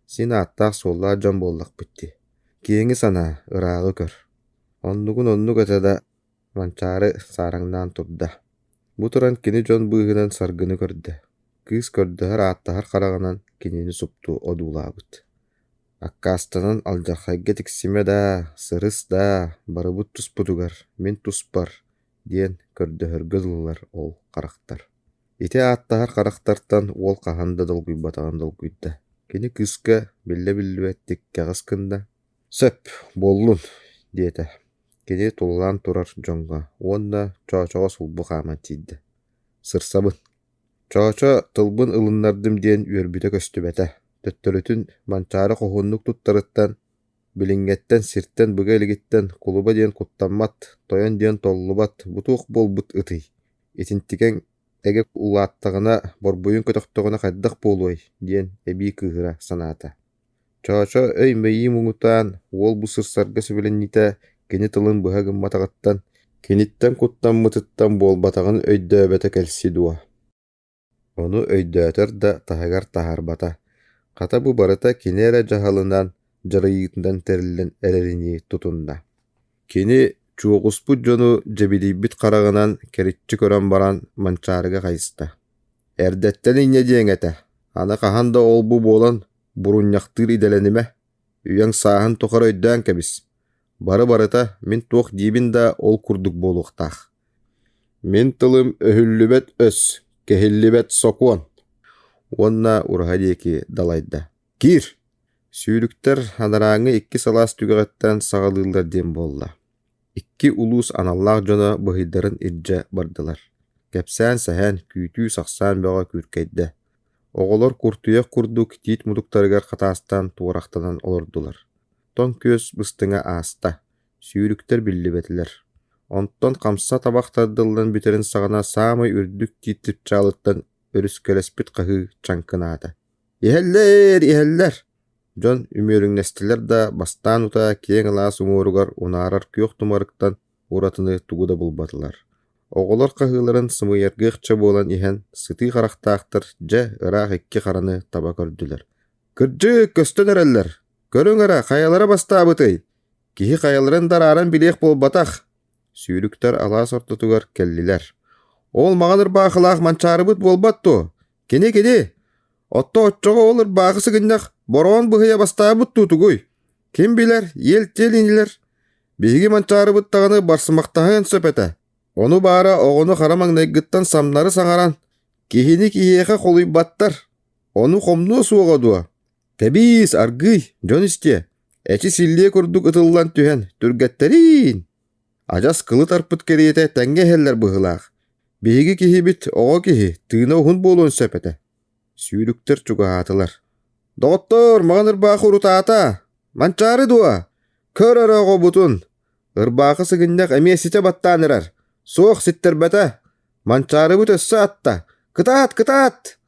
син ааттаах-суоллаах дьон буоллахпыт дии. Киэҥи санаа, ырааҕы көр. Оннугун оннук этэ да, Манчаары саараҥнаан турда. Бу туран кини дьон быыһынан Саргыны көрдө. Кыыс көрдөһөр-ааттаһар хараҕынан кинини супту одуулаабыт. Аккаастанан алдьархайга тиксимэ даа, сырыс даа, барыбыт туспутугар, мин туспар диэн көрдөһөргө дылылар ол харахтар. Ити ааттаһар харахтартан уол хаһан да долгуйбатаҕын долгуйда. Кини кыыска биллэ-биллибэттик кэҕис гынна: «Сөп, буоллун» диэтэ. Кини тулалаан турар дьоҥҥо уонна Чоочоҕо сулбу хааман тиийдэ: «Сырсабын» Чоочо тылбын ылыннардым диэн үөрбүтэ көстүбэтэ, төттөрүтүн Манчаары хоһууннук туттарыттан, билиҥҥэттэн сиртэн быга илигиттэн кулуба диэн куттаммат, тойон диэн толлубат бу туох буолбут ытый, итинтикэҥ эгэ улааттаҕына, борбуйун көтөхтөҕүнэ хайдах буолуой диэн эбии кыыһыра санаата. Чоочо өй-мэйии муҥутаан, уол бу сырсарга сөбүлэниитэ кини тылын быһа гымматаҕыттан, киниттэн куттаммытыттан буолбатаҕын өйдөөбөтө кэлси дуо Ону өйдөөтөр да таһыгар таһаарбата, хата бу барыта кини эрэ дьаһалынан, дьарыйыытынан тэриллэн эрэринии тутунна. Кини чуоҕуспут дьону дьэбидийбит хараҕынан кэриччи көрөн баран Манчаарыга хайыста: «Эрдэттэн инньэ диэҥ этэ, аны хаһан да ол-бу буолан бурунньахтыыр идэлэнимэ, үйэҥ сааһын тухары өйдөөн кэбис, бары-барыта мин туох диибин да ол курдук буолуохтаах Мин тылым өһүллүбэт өс, кэһиллибэт сокуон уонна ураһа диэки далайда: «Киир!» Сүүрүктэр анарааҥҥы икки салаас түгэҕиттэн саҕалыыллар диэн буолла. Икки улуус аналлаах дьоно быһыйдарын илдьэ бардылар. Кэпсээн-сэһэн, күүтүү-сахсаан бөҕө күүркэйдэ. Оҕолор куртуйах курдук тиит мутуктарыгар хатаастаан туорахтанан олордулар. Тоҥ күөс быстыҥа ааста, сүүрүктэр биллибэтилэр. Онтон хамса табах тардыллан бүтэрин саҕана саамай үрдүк тиит чыпчаалыттан өрүскэлэспит хаһыы чаҥкынаата: «Иһэллэр, иһэллэр!» Дьон үмүөрүҥнэстилэр да, бастаан утаа киэҥ алаас уҥуоругар унаарар күөх тумарыктан уратыны тугу да булбатылар. Оҕолор хаһыыларын сымыйаргыахча буолан иһэн, сытыы харахтаахтар дьэ ыраах икки хараны таба көрдүлэр. «Кырдьык, көстөн эрэллэр! Көрүҥ эрэ, хайалара бастаабытый? Киһи хайаларын да арааран билиэх буолбатах!» Сүүрүктэр алаас ортотугар кэллилэр. «Ол маҕан ырбаахылаах манчаарыбыт буолбат дуо? Кини-кини! Отто оччоҕо ол ырбаахы сыгынньах бороон быһыйа бастаабыт дуу тугуй? Ким билэр, иэл-тиэл инилэр. Биһиги манчаарыбыт даҕаны барсымахтаһыан сөп этэ. Ону баара оҕону хара маҥнайгыттан самнары саҥаран, киһини киһиэхэ холуйбаттар. Ону хомнуо суоҕа дуо? Кэбиис, аргыый, дьон истиэ. Эчи силлиэ курдук ытыллан түһэн, түргэттэриин! Адьас кылы тарпыт кэриэтэ тэҥҥэ иһэллэр быһыылаах. Биһиги киһибит оҕо киһи, тыына уһун буолуон сөп этэ. Сүүрүктэр чугаһаатылар. «Доҕоттоор, маҕан ырбаахы урутаата! Манчаары дуо? Көр эрэ оҕобутун! Ырбаахы сыгынньах эмиэ ситэ баттаан эрэр. Суох, ситтэрбэтэ. Манчаарыбыт өссө атта. Кытаат, кытаат!»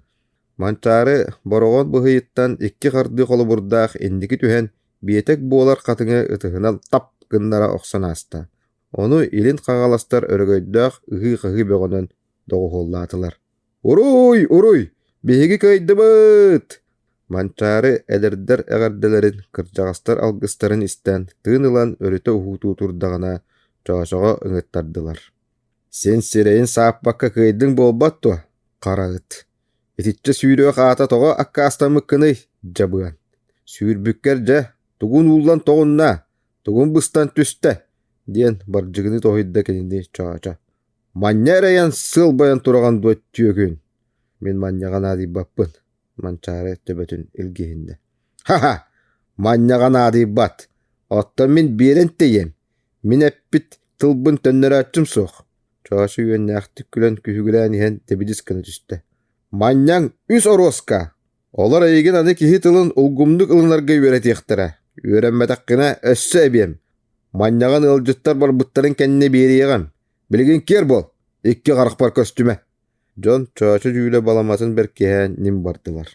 Манчаары бороҕон быһыйыттан икки хардыы холобурдаах инники түһэн, биэтэк буолар хатыҥы ытыһынан тап гыннара охсон ааста. Ону илин хаҥаластар өрөгөйдөөх ыһыы-хаһыы бөҕөнөн доҕуһуоллаатылар. «Уруй, уруй! Биһиги кыайдыбыт!» Манчаары эдэрдэр эҕэрдэлэрин, кырдьаҕастар алгыстарын истэн, тыын ылан өрүтэ уһуутуу турдаҕына, чоочоҕо ыҥыттардылар. «Син сирэйин сааппакка кыайдыҥ буолбат дуо, хара ыт? Итиччэ сүүрүөх аата тоҕо аккаастаммыккыный, дьабыан? Сүүрбүккэр дьэ, тугун ууллан тоҕунна, тугун быстан түстэ?» диэн бардьыгыныы тоһуйда кинини Чоочо. Манньа эрэйэн сыалбайан тураҕын дуо түөкүн? Мин манньаҕа наадыйбаппын, Манчаары төбөтүн илгиһиннэ. Ха-ха! Манньаҕа наадыйбат! Оттон мин биэрэн тэйиэм. Мин эппит тылбын төннөрөөччүм суох. Чоочо үөннээхтик күлэн күһүгүрээн иһэн тэбидис гына түстэ. Манньаҥ үс оруоска! Олор эйигин аны киһи тылын улгумнук ылынарга үөрэтиэхтэрэ. Үөрэммэтэххинэ өссө эбиэм. Манньаҕын ыалдьыттар барбыттарын кэннэ биэриэҕим. Билигин киэр буол, икки харахпар көстүмэ. Дьон чоочо дьүүлэ баламатын бэркиһээн ньим бардылар.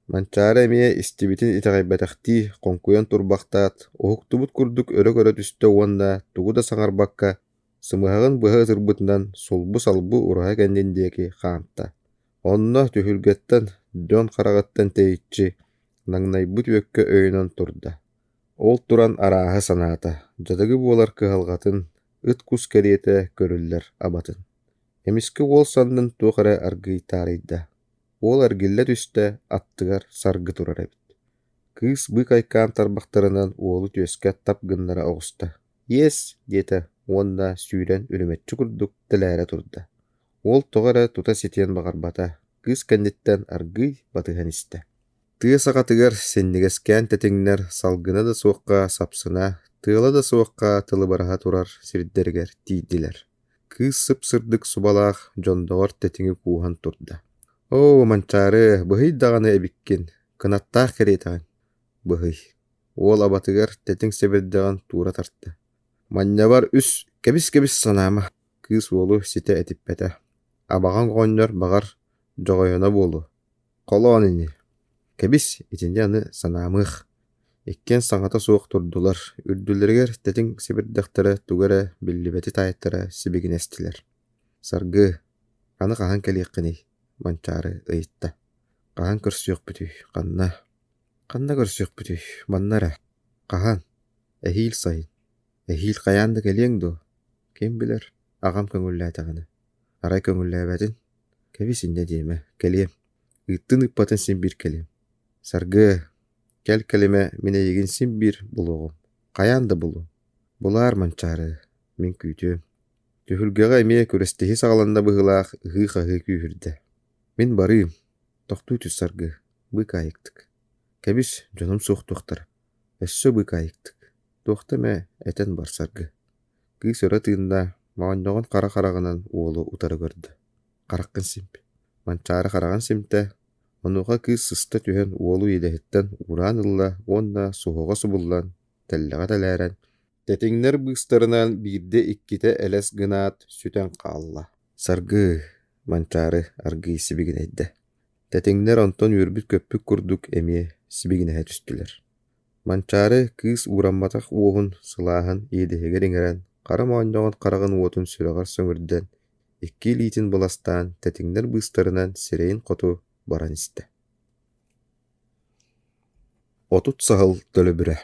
Манчаары эмиэ истибитин итэҕэйбэтэхтии хоҥкуйан турбахтаат, уһуктубут курдук өрө көрө түстэ уонна тугу да саҥарбакка, сымыһаҕын быһа ытырбытынан сулбу-салбы ураһа кэннин диэки хаамта. Онно түһүлгэттэн дьон хараҕыттан тэйиччи, наҥнайбыт үөккэ өйөнөн турда. Ол туран арааһы санаата, дьадаҥы буолар кыһалҕатын, ыт-кус кэриэтэ көрүллэр абатын. Эмискэ уол саннын туох эрэ аргыый таарыйда. Уол эргиллэ түстэ, аттыгар Саргы турар эбит. Кыыс быыкайкаан тарбахтарынан уолу түөскэ тап гыннара оҕуста. «Иэс!» диэтэ уонна сүүрэн үрүмэччи курдук тэлээрэ турда. Уол тоҕо эрэ тута ситиэн баҕарбата, кыыс кэнниттэн аргыый батыһан истэ. Тыа саҕатыгар синньигэскээн тэтиҥнэр салгына да суохха сапсына, тыала да суохха тылыбыраһа турар сирдэригэр тиийдилэр. Кыыс сып-сырдык субалаах дьондоҕор тэтиҥи кууһан турда: «Оо, Манчаары, быһый даҕаны эбиккин, кынаттаах кэриэтэҕин, быһый» уол абатыгар тэтиҥ сэбирдэҕин туура тарта. «Манньабар үс кэбис-кэбис санаама» кыыс уолу ситэ этиппэтэ. «Абаҕаҥ оҕонньор, баҕар, дьоҕойоно буолуо Холоон ини, кэбис, итини аны санаамыах Иккиэн саҥата суох турдулар, үрдүлэригэр тэтиҥ сэбирдэхтэрэ тугу эрэ биллибэти таайтара сибигинэстилэр. Саргы, аны хаһан кэлиэххиний? Манчаары ыйытта. Хаһан көрсүөхпүтүй, ханна? Ханна көрсүөхпүтүй, манна эрэ. Хаһан? Эһиил сайын. Эһиил хайаан да кэлиэҥ дуо? Ким билэр, аҕам көҥүллээтэҕинэ. Арай көҥүллээбэтин? Кэбис инньэ диэмэ, кэлиэм. Ыыттын ыыппатын син биир кэлиэм. Саргы, кэл кэлимэ, мин эйигин син биир булуоҕум. Хайаан да булуом. Булаар Манчаары, мин күүтүөм. Түһүлгэҕэ эмиэ күрэстэһии саҕаланна быһыылаах ыһыы-хаһыы күүһүрдэ. Мин барыым. Тохтуу түс Саргы, быыкаайыктык. Кэбис, дьонум суохтуохтара. Өссө быыкаайыктык. Туохта эмэ этэн бар Саргы. Кыыс өрө тыынна, моонньоҕон хара хараҕынан уолу утары көрдө: «Хараххын симп» Манчаары хараҕын симтэ, онуоха кыыс сыста түһэн уолу иэдэһиттэн уураан ылла уонна суһуоҕа субуллан, тэллэҕэ тэлээрэн, тэтиҥнэр быыстарынан биирдэ-иккитэ элэс гынаат, сүтэн хаалла. Саргы, Манчаары аргыый сибигинэйдэ. Тэтиҥнэр онтон үөрбүт-көппүт курдук эмиэ сибигинэһэ түстүлэр. Манчаары кыыс уурамматах уоһун сылааһын иэдэһигэр иҥэрэн, хара моонньоҕон хараҕын уотун сүрэҕэр сөҥүрдэн, икки илиитин быластаан тэтиҥнэр быыстарынан сирэйин хоту баран истэ. 30 саһыл төлөбүрэ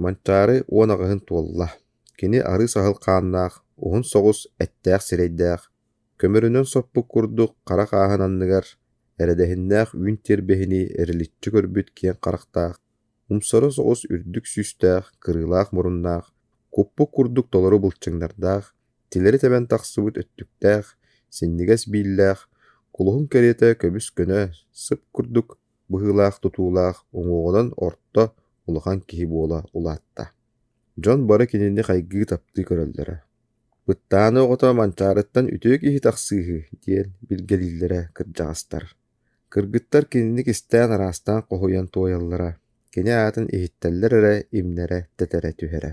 Манчаары 18-ын туолла. Кини арыы саһыл хааннаах, уһун соҕус эттээх сирэйдээх, көмөрүнэн соппут курдук хара хааһын анныгар эрэдэһиннээх үүн тиэрбэһини эриличчи көрбүт киэҥ харахтаах, умсара соҕус үрдүк сүүстээх, кырыылаах муруннаах, куппут курдук толору былчыҥнардаах, тилэри тэбэн тахсыбыт өттүктээх, синньигэс бииллээх, кулуһун кэриэтэ көбүс-көнө, сып курдук быһыылаах тутуулаах, уҥуоҕунан орто, улахан киһи буола улаатта. Дьон бары кинини хайгыы таптыы көрөллөрө. «Быттааны оҕото Манчаарыттан үтүө киһи тахсыыһы» диэн билгэлииллэрэ кырдьаҕастар. Кыргыттар кинини кистээн араастаан хоһуйан туойаллара, кини аатын иһиттэллэр эрэ имнэрэ тэтэрэ түһэрэ.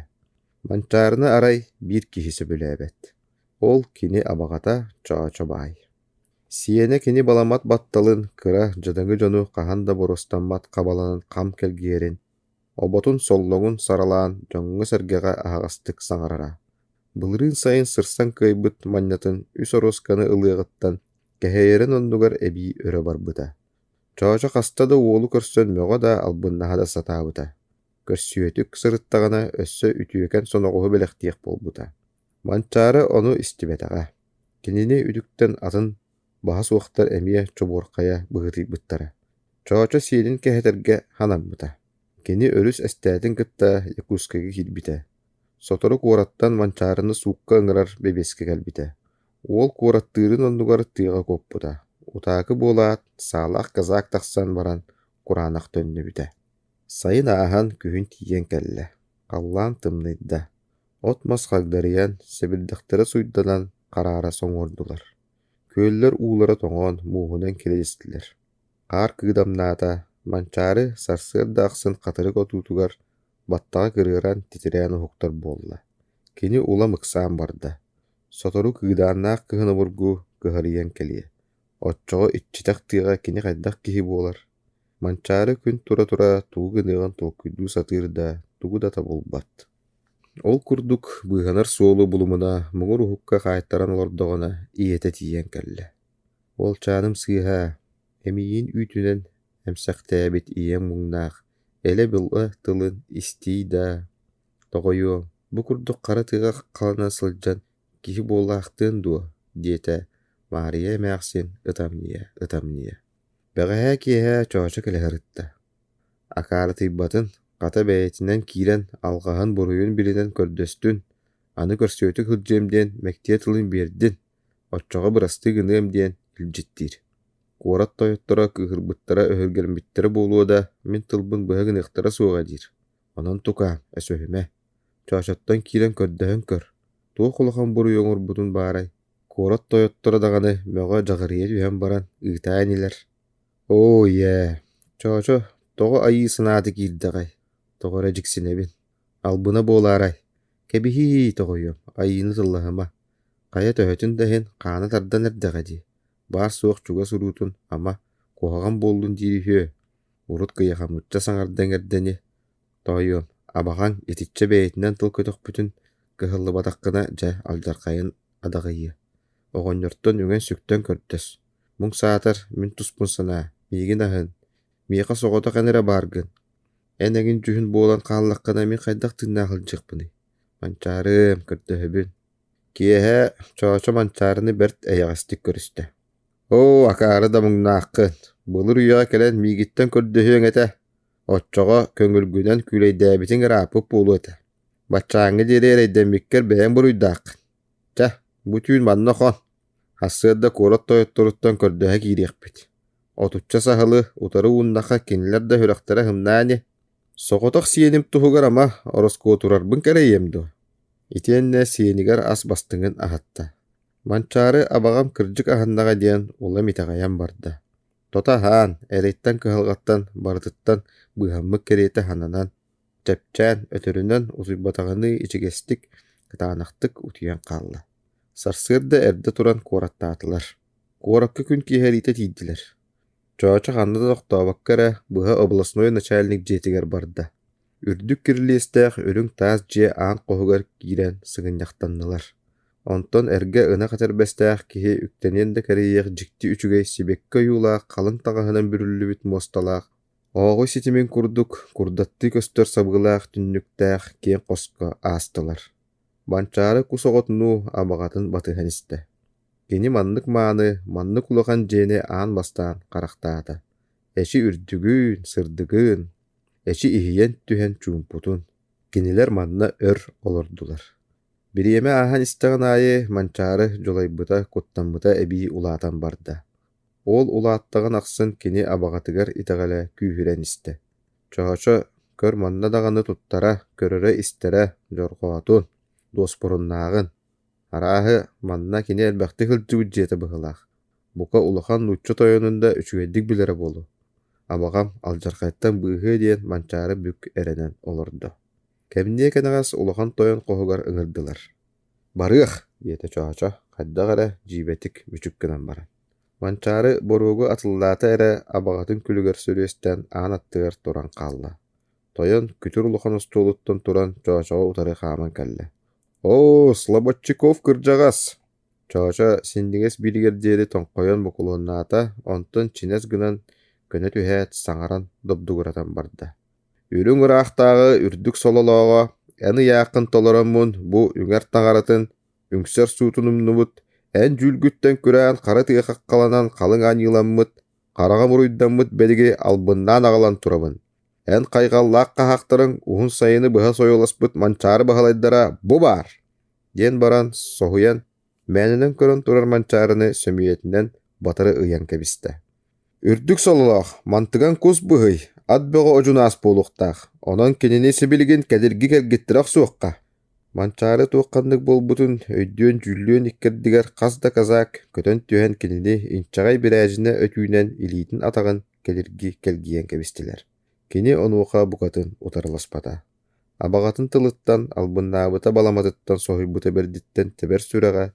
Манчаарыны арай биир киһи сөбүлээбэт. Ол кини абаҕата Чоочо баай. Сиэнэ кини баламат батталын, кыра, дьадаҥы дьону хаһан да боруостаммат хабаланан хам кэлгийэрин, оботун соллоҥун саралаан дьоҥҥо-сэргэҕэ аһаҕастык саҥарара. Былырыын сайын сырсан кыайбыт манньатын үс оруосканы ылыаҕыттан кэһэйэрин оннугар эбии өрө барбыта. Чоочо хаста да уолу көрсөн мөҕө да, албыннаһа да сатаабыта. Көрсүөтүк сырыттаҕына өссө үтүөкэн соноҕоһу бэлэхтиэх буолбута. Манчаары ону истибэтэҕэ. Кинини үтүктэн атын баһа суохтар эмиэ чобуорхайа быһыытыйбыттара. Чоочо сиэнин кэһэтэргэ ханаммыта. Кини өрүс эстээтин кытта Якутскайга киирбитэ. Сотору куораттан Манчаарыны суукка ыҥырар бэбиэскэ кэлбитэ. Уол куораттыырын оннугар тыаҕа куоппута. Утаакы буолаат, саалаах казак тахсан баран кураанах төннүбүтэ. Сайын ааһан күһүн тиийэн кэллэ. Халлаан тымныйда. От-мас хагдарыйан, сэбирдэхтэрэ суйданан хараара соҥуордулар. Күөллэр уулара тоҥон, мууһунан килэдистилэр. Хаар кыыдамнаата, Манчаары сарсыарда ахсын хатырык отуутугар баттаҕа кырыаран, титирээн уһуктар буолла. Кини улам ыксаан барда. Сотору кыыдааннаах кыһын обургу кыһарыйан кэлиэ. Оччоҕо иччитэх тыаҕа кини хайдах киһи буолар? Манчаары күн тура-тура тугу гыныаҕын толкуйдуу сатыыр да, тугу да табылбат. Ол курдук быыһанар суолу булумуна муҥур уһукка хаайтаран олордоҕуна ийэтэ тиийэн кэллэ. Уолчааным сыыһа, эмиийин үүтүнэн эмсэхтээбит ийэҥ муҥнаах элэ-была тылын истиий даа, тоҕойуом, бу курдук хара тыаҕа халана сылдьан киһи буолаахтыан дуо?» диэтэ Маарыйа эмээхсин ытамньыйа-ытамньыйа. Бэҕэһээ киэһэ Чоочо кэлэ сырытта. Акаарытыйбатын, хата бэйэтинэн киирэн алҕаһын буруйун билинэн көрдөстүн, аны көрсүөтүк сылдьыам диэн мэктиэ тылын биэрдин, оччоҕо бырастыы гыныам диэн илдьиттиир. Куорат тойотторо кыыһырбыттара өһүргэммиттэрэ буолуо да, мин тылбын быһа гыныахтара суоҕа диир. Онон тукаам, өсөһүмэ, Чоочоттон киирэн көрдөһөн көр, туох улахан буруйу оҥорбутун баарай, куорат тойотторо даҕаны мөҕө дьаҕырыйа түһэн баран ыытаа инилэр. Оо, ийээ, Чоочо тоҕо айыы санаата киирдэҕэй, тоҕо эрэ дьиксинэбин, албына буолаарай, кэбиһиий тоҕойуом, айыыны тыллаһыма, хайа төһөтүн да иһин хаана тардан эрдэҕэ дии, баар-суох чугас уруутун, ама, куһаҕан буоллун диир үһүө, урут кыйахаммычча саҥарда иҥэрдэни, Тоойуом, абаҕаҥ итиччэ бэйэтинэн тыл көтөхпүтүн кыһаллыбатаххына дьэ алдьархайын адаҕыйыа. Оҕонньортон үҥэн-сүктэн көрдөс. Муҥ саатар, мин туспун санаа, миигин аһын, миэхэ соҕотох эн эрэ бааргын. Эн эҥин дьүһүн буолан хааллаххына мин хайдах тыыннаах сылдьыахпыный? Манчаарым, көрдөһөбүн. Киэһэ Чоочо Манчаарыны бэрт эйэҕэстик көрүстэ. Оо, акаары да муҥнааххын, былыр үйэҕэ кэлэн миигиттэн көрдөһүөҥ этэ. Оччоҕо көҥүлгүнэн күүлэйдээбитиҥ ырааппыт буолуо этэ. Баччааҥҥа диэри эрэйдэммиккэр бэйэҥ буруйдааххын. Чэ, бу түүн манна хон. Сарсыарда куорат тойотторуттан көрдөһө киириэхпит. Отучча саһылы утары ууннахха кинилэр да сүрэхтэрэ һымнаа ини. Соҕотох сиэним туһугар ама ороскуотурарбын кэрэйиэм дуо? Итиэннэ сиэнигэр ас бастыҥын аһатта. Манчаары абаҕам кырдьык аһыннаҕа диэн улам итэҕэйэн барда. Тото аһаан, эрэйтэн-кыһалҕаттан барытыттан быыһаммыт кэриэтэ сананан, чэпчээн, өтөрүнэн утуйбатаҕыныы ичигэстик, кытаанахтык утуйан хаалла. Сарсыарда эрдэ туран куораттаатылар. Куоракка күн киэһэриитэ тиийдилэр. Чоочо ханна да тохтообокко эрэ быһа областной начальник дьиэтигэр барда. Үрдүк кирилиэстээх үрүҥ таас дьиэ аан хоһугар киирэн сыгынньахтаннылар. Онтон эргэ ынах этэрбэстээх киһи үктэниэн да кэрийиэх дьикти үчүгэй сибэкки ойуулаах халыҥ таҥаһынан бүрүллүбүт муосталаах, ооҕуй ситимин курдук курдаттыы көстөр сабыылаах түннүктээх киэҥ хоско аастылар. Манчаары кус оҕотунуу абаҕатын батыһан истэ. Кини маннык мааны, маннык улахан дьиэни аан бастаан харахтаата. Эчи үрдүгүн, сырдыгын, эчи иһийэн түһэн чуумпутун. Кинилэр манна өр олордулар. Бириэмэ ааһан истэҕин аайы Манчаары дьулайбыта, куттаммыта эбии улаатан барда. Ол улааттаҕын ахсын кини абаҕатыгар итэҕэлэ күүһүрэн истэ. Чоочо көр манна даҕаны туттара, көрөрө-истэрэ дьорҕоотун, дуоспуруннааҕын. Арааһы, манна кини элбэхтик сылдьыбыт дьиэтэ быһыылаах. Бука улахан нуучча тойонун да үчүгэйдик билэрэ буолуо. Абаҕам алдьархайтан быыһыа диэн Манчаары бүк эрэнэн олордо. Кэмниэ кэнэҕэс улахан тойон хоһугар ыҥырдылар. «Барыах!» диэтэ Чоочо, хайдах эрэ дьиибэтик мүчүк гынан баран. Манчаары боруогу атыллаата эрэ абаҕатын күлүгэр сөрүөстэн аан аттыгар туран хаалла. Тойон күтүр улахан остуолуттан туран Чоочоҕо утары хааман кэллэ. «Оо, Слободчиков кырдьаҕас!» Чоочо синньигэс биилигэр диэри тоҥхойон бокулуоннаата, онтон чинэс гынан көнө түһээт, саҥаран добдугуратан барда. Үрүҥ ыраахтааҕы үрдүк сололооҕо эн ыйааххын толороммун бу үҥэр таҥаратын, үҥсэр суутун умнубут, эн дьүүлгүттэн күрээн хара тыа хаххаланан халыҥ аньыыламмыт, хараҕа буруйдаммыт бэлиги албыннаан аҕалан турабын. Эн хайҕаллаах хаһаахтарыҥ уһун сайыны быһа сойуоласпыт Манчаары Баһылайдара бу баар! диэн баран соһуйан Мээнэнэн көрөн турар Манчаарыны сөмүйэтинэн батары ыйан кэбистэ. Үрдүк сололоох, мантыган кус быһый, ат бөҕө одьунаас буолуохтаах, онон кинини сибилигин кэлирги кэлгиттэрэ охсуохха. Манчаары туох-ханнык буолбутун өйдүөн-дьүүллүөн иккэрдигэр хас да казак көтөн түһэн кинини инчэҕэй бирээдьинэ өтүүнэн илиитин-атаҕын кэлирги кэлгийэн кэбистилэр. Кини онуоха букатын утарыласпата. Абаҕатын тылыттан, албыннаабыта баламатыттан соһуйбута бэрдиттэн тэбэр сүрэҕэ,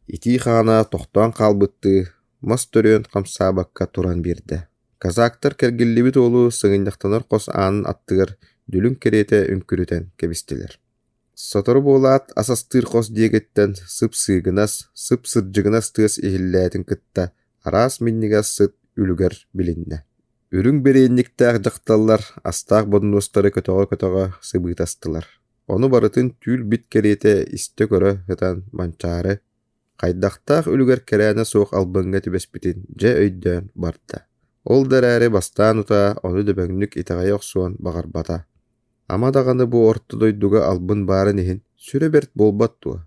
итии хаана тохтоон хаалбыттыы, мас төрүөн хамсаабакка туран биэрдэ. Казактар кэргиллибит уолу сыгынньахтанар хос аанын аттыгар дүлүҥ кэриэтэ үҥкүрүтэн кэбистилэр. Сотору буолаат ас астыыр хос диэкиттэн сып-сыыгынас, сып-сырдьыгынас тыас иһиллээтин кытта араас минньигэс сыт үлүгэр билиннэ. Үрүҥ бэриэнньиктээх дьахталлар астаах бодунуостары көтөҕө-көтөҕө сыбыытастылар. Ону барытын түүл-бит кэриэтэ истэ-көрө сытан Манчаары хайдахтаах үлүгэр кэрээнэ суох албыҥҥа түбэспитин дьэ өйдөөн барда. Ол да эрээри бастаан утаа ону дөбөҥнүк итэҕэйэ охсуон баҕарбата. Ама даҕаны бу орто дойдуга албын баарын иһин сүрэ бэрт буолбат дуо?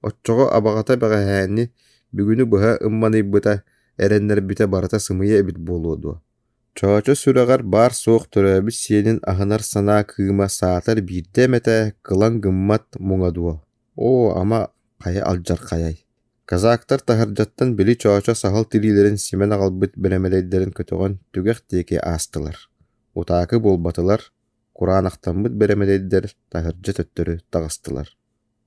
Оччоҕо абаҕата бэҕэһээни, бүгүнү быһа ымманыйбыта, эрэннэрбитэ барыта сымыйа эбит буолуо дуо? Чоочо сүрэҕэр баар-суох төрөөбүт сиэнин аһынар санаа кыыма саатар биирдэ эмэтэ кылаҥ гыммат муҥа дуо? Оо, ама, хайа алдьархайай! Казактар таһырдьаттан били Чоочо саһыл тириилэрин симэн аҕалбыт бэрэмэдэйдэрин көтөҕөн түгэх диэки аастылар. Утаакы буолбатылар, кураанахтаммыт бэрэмэдэйдэр таһырдьа төттөрү таҕыстылар.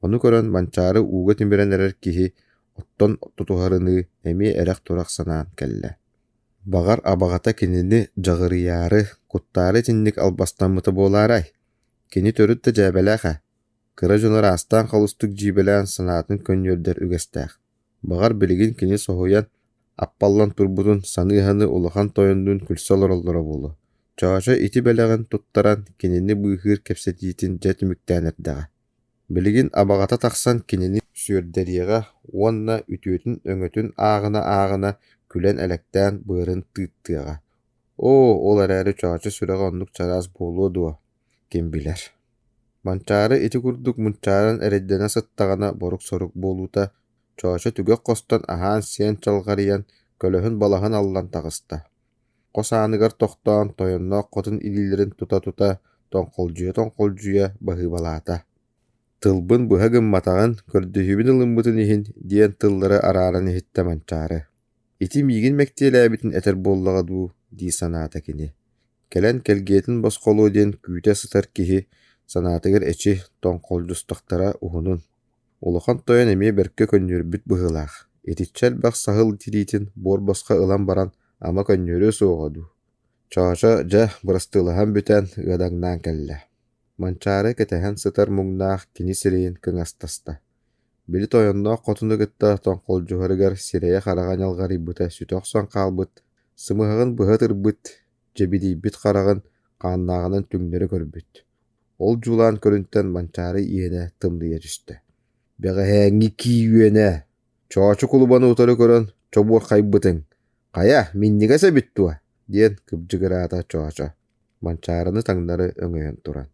Ону көрөн Манчаары ууга тимирэн эрэр киһи оттон тутуһарыныы эмиэ эрэх-турах санаан кэллэ. Баҕар, абаҕата кинини дьаҕырыйаары, куттаары итинник албастаммыта буолаарай? Кини төрүт да дьээбэлээх ээ, кыра дьону араастаан холустук дьиибэлээн санаатын көнньүөрдэр үгэстээх. Баҕар, билигин кини соһуйан, аппаллан турбутун саныы-саныы улахан тойоннуун күлсэ олороллоро буолуо. Чоочо ити бэлэҕин туттаран кинини быыһыыр кэпсэтиитин дьэ түмүктээн эрдэҕэ. Билигин абаҕата тахсан кинини сүөрдэриэҕэ уонна үтүөтүн-өҥөтүн ааҕына-ааҕына күлэн-элэктээн быарын тыыттыаҕа. Оо, ол эрээри Чоочо сүрэҕэ оннук чараас буолуо дуо, ким билэр. Манчаары ити курдук мунчааран эрэйдэнэ сыттаҕына борук-сорук буолуута, Чоочо түгэх хостон аһаан-сиэн чалҕарыйан, көлөһүн-балаһын аллан таҕыста. Хос ааныгар тохтоон, тойонноох хотун илиилэрин тута-тута, тоҥхолдьуйа-тоҥхолдьуйа баһыыбалаата: «Тылбын быһа гымматаҕын, көрдөһүүбүн ылыммытын иһин» диэн тыллары арааран иһиттэ Манчаары. «Ити миигин мэктиэлээбитин этэр буоллаҕа дуу» дии санаата кини. Кэлэн кэлгиэтин босхолуо диэн күүтэ сытар киһи санаатыгар эчи, тоҥхолдьустахтара уһунун. Улахан тойон эмиэ бэркэ көнньүөрбүт быһыылаах, итиччэ элбэх саһыл тириитин буор босхо ылан баран ама көнньүөрүө суоҕа дуу. Чоочо дьэ бырастыылаһан бүтэн ыадаҥнаан кэллэ. Манчаары кэтэһэн сытар муҥнаах кини сирэйин кыҥастаста. Били тойонноох хотуну кытта тоҥхолдьуһарыгар сирэйэ-хараҕа ньалҕарыйбыта сүтэ охсон хаалбыт, сымыһаҕын быһа ытырбыт, дьэбидийбит хараҕын хааннааҕынан түҥнэри көрбүт. Ол дьулаан көрүнтэн Манчаары иэнэ тымныйа түстэ. «Бэҕэһээҥҥи кии үөнэ, Чоочу кулубаны утары көрөн чобуорхайбытыҥ, хайа, минньигэс эбит дуо?» диэн кыбдьыгыраата Чоочо, Манчаарыны таҥнары өҥөйөн туран.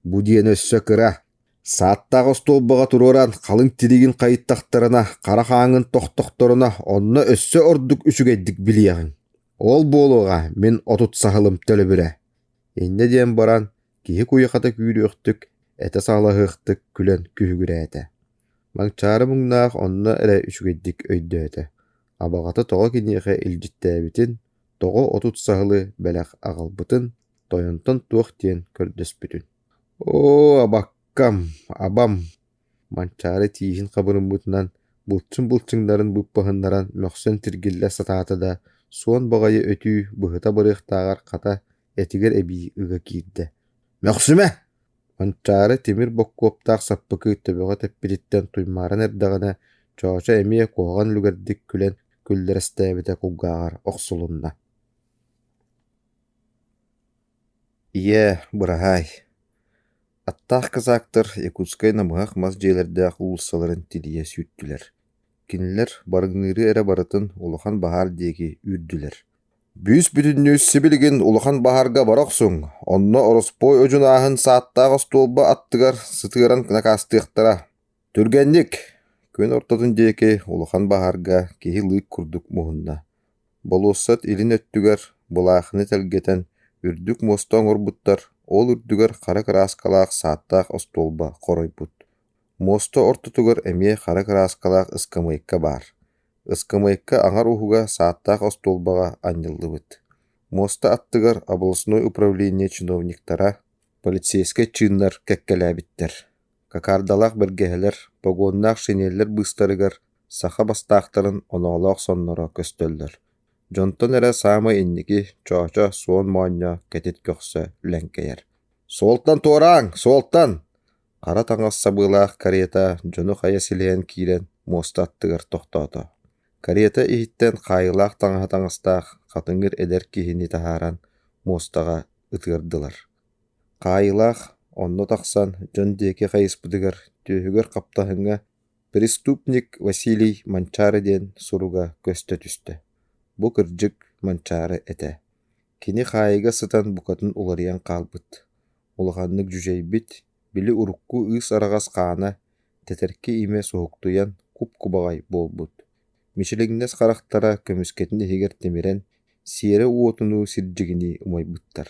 «Бу диэн өссө кыра, сааттаах остуолбаҕа туруоран халыҥ тиригин хайыттахтарына, хара хааҥҥын тохтохторуна, онно өссө ордук үчүгэйдик билиэҕиҥ. Ол буолуоҕа мин 30 саһылым төлөбүрэ». Инньэ диэн баран киһи куйахата күүрүөхтүк, этэ саҕалаһыахтык күлэн күһүгүрээтэ. Маҥчаары муҥнаах онно эрэ үчүгэйдик өйдөөтө, абаҕата тоҕо киниэхэ илдьиттээбитин, тоҕо 30 саһылы бэлэх аҕалбытын, тойонтон туох диэн көрдөспүтүн. «Оо, абаккам, абам!» Манчаары тииһин хабырыммытынан былчыҥ-былчыҥнарын быппаһыннаран мөхсөн тиргиллэ сатаата да, суон баҕайы өтүү быһыта барыахтааҕар хата этигэр эбии ыга киирдэ: «Мөхсүмэ!» Манчаары тимир боккуоптаах саппыкы төбөҕө тэппититтэн туймааран эрдэҕинэ, Чоочо эмиэ куһаҕан үлүгэрдик күлэн күллэрэстээбитэ кулгааҕар охсулунна. «Ийээ, быраһаай, Аттаах казактар Якутскай намыһах мас дьиэлэрдээх уулуссаларын тилийэ сүүртүлэр. Кинилэр барыҥныыры эрэ барытын улахан баһаар диэки үүрдүлэр. Бүүс-бүтүннүү сибилигин улахан баһаарга бара охсуҥ, онно ороспуой одьунааһын сааттаах остуолба аттыгар сытыаран накаастыахтара. Түргэнник! Күн ортотун диэки улахан баһаарга киһи лыык курдук муһунна. Болуоссат илин өттүгэр былаахыны тэлгэтэн, үрдүк муоста оҥорбуттар, ол үрдүгэр хара кырааскалаах сааттаах остуолба хоройбут. Муоста ортотугар эмиэ хара кырааскалаах ыскамыайка баар. Ыскамыайка аҥар уһуга сааттаах остуолбаҕа анньыллыбыт. Муоста аттыгар областной управление чиновниктара, полицейскай чыыннар кэккэлээбиттэр. Кокардалаах бэргэһэлэр, погоннаах шинеллэр быыстарыгар саха бастаахтарын оноолоох сонноро көстөллөр. Дьонтон эрэ саамай инники Чоочо суон моонньо кэтит көхсө лэҥкэйэр: «Суолтан туорааҥ, суолтан!» Хара таҥас сабыылаах карета дьону хайа силэйэн киирэн муоста аттыгар тохтоото. Карета иһиттэн хаайыылаах таҥаһа таҥастаах хатыҥыр эдэр киһини таһааран муостаҕа ытыардылар. Хаайыылаах онно тахсан дьон диэки хайыспытыгар түөһүгэр хаптаһыҥҥа «Преступник Василий Манчаары» диэн суруга көстө түстэ. Бу кырдьык Манчаары этэ. Кини хаайыыга сытан букатын уларыйан хаалбыт, улаханнык дьүдьэйбит, били урукку ыыс араҕас хаана тэтэрки имэ суһуктуйан куп-кубаҕай буолбут. Мичилиҥнэс харахтара көмүскэтин иһигэр тимирэн, сиэрэ уотунуу сирдьигинии умайбыттар.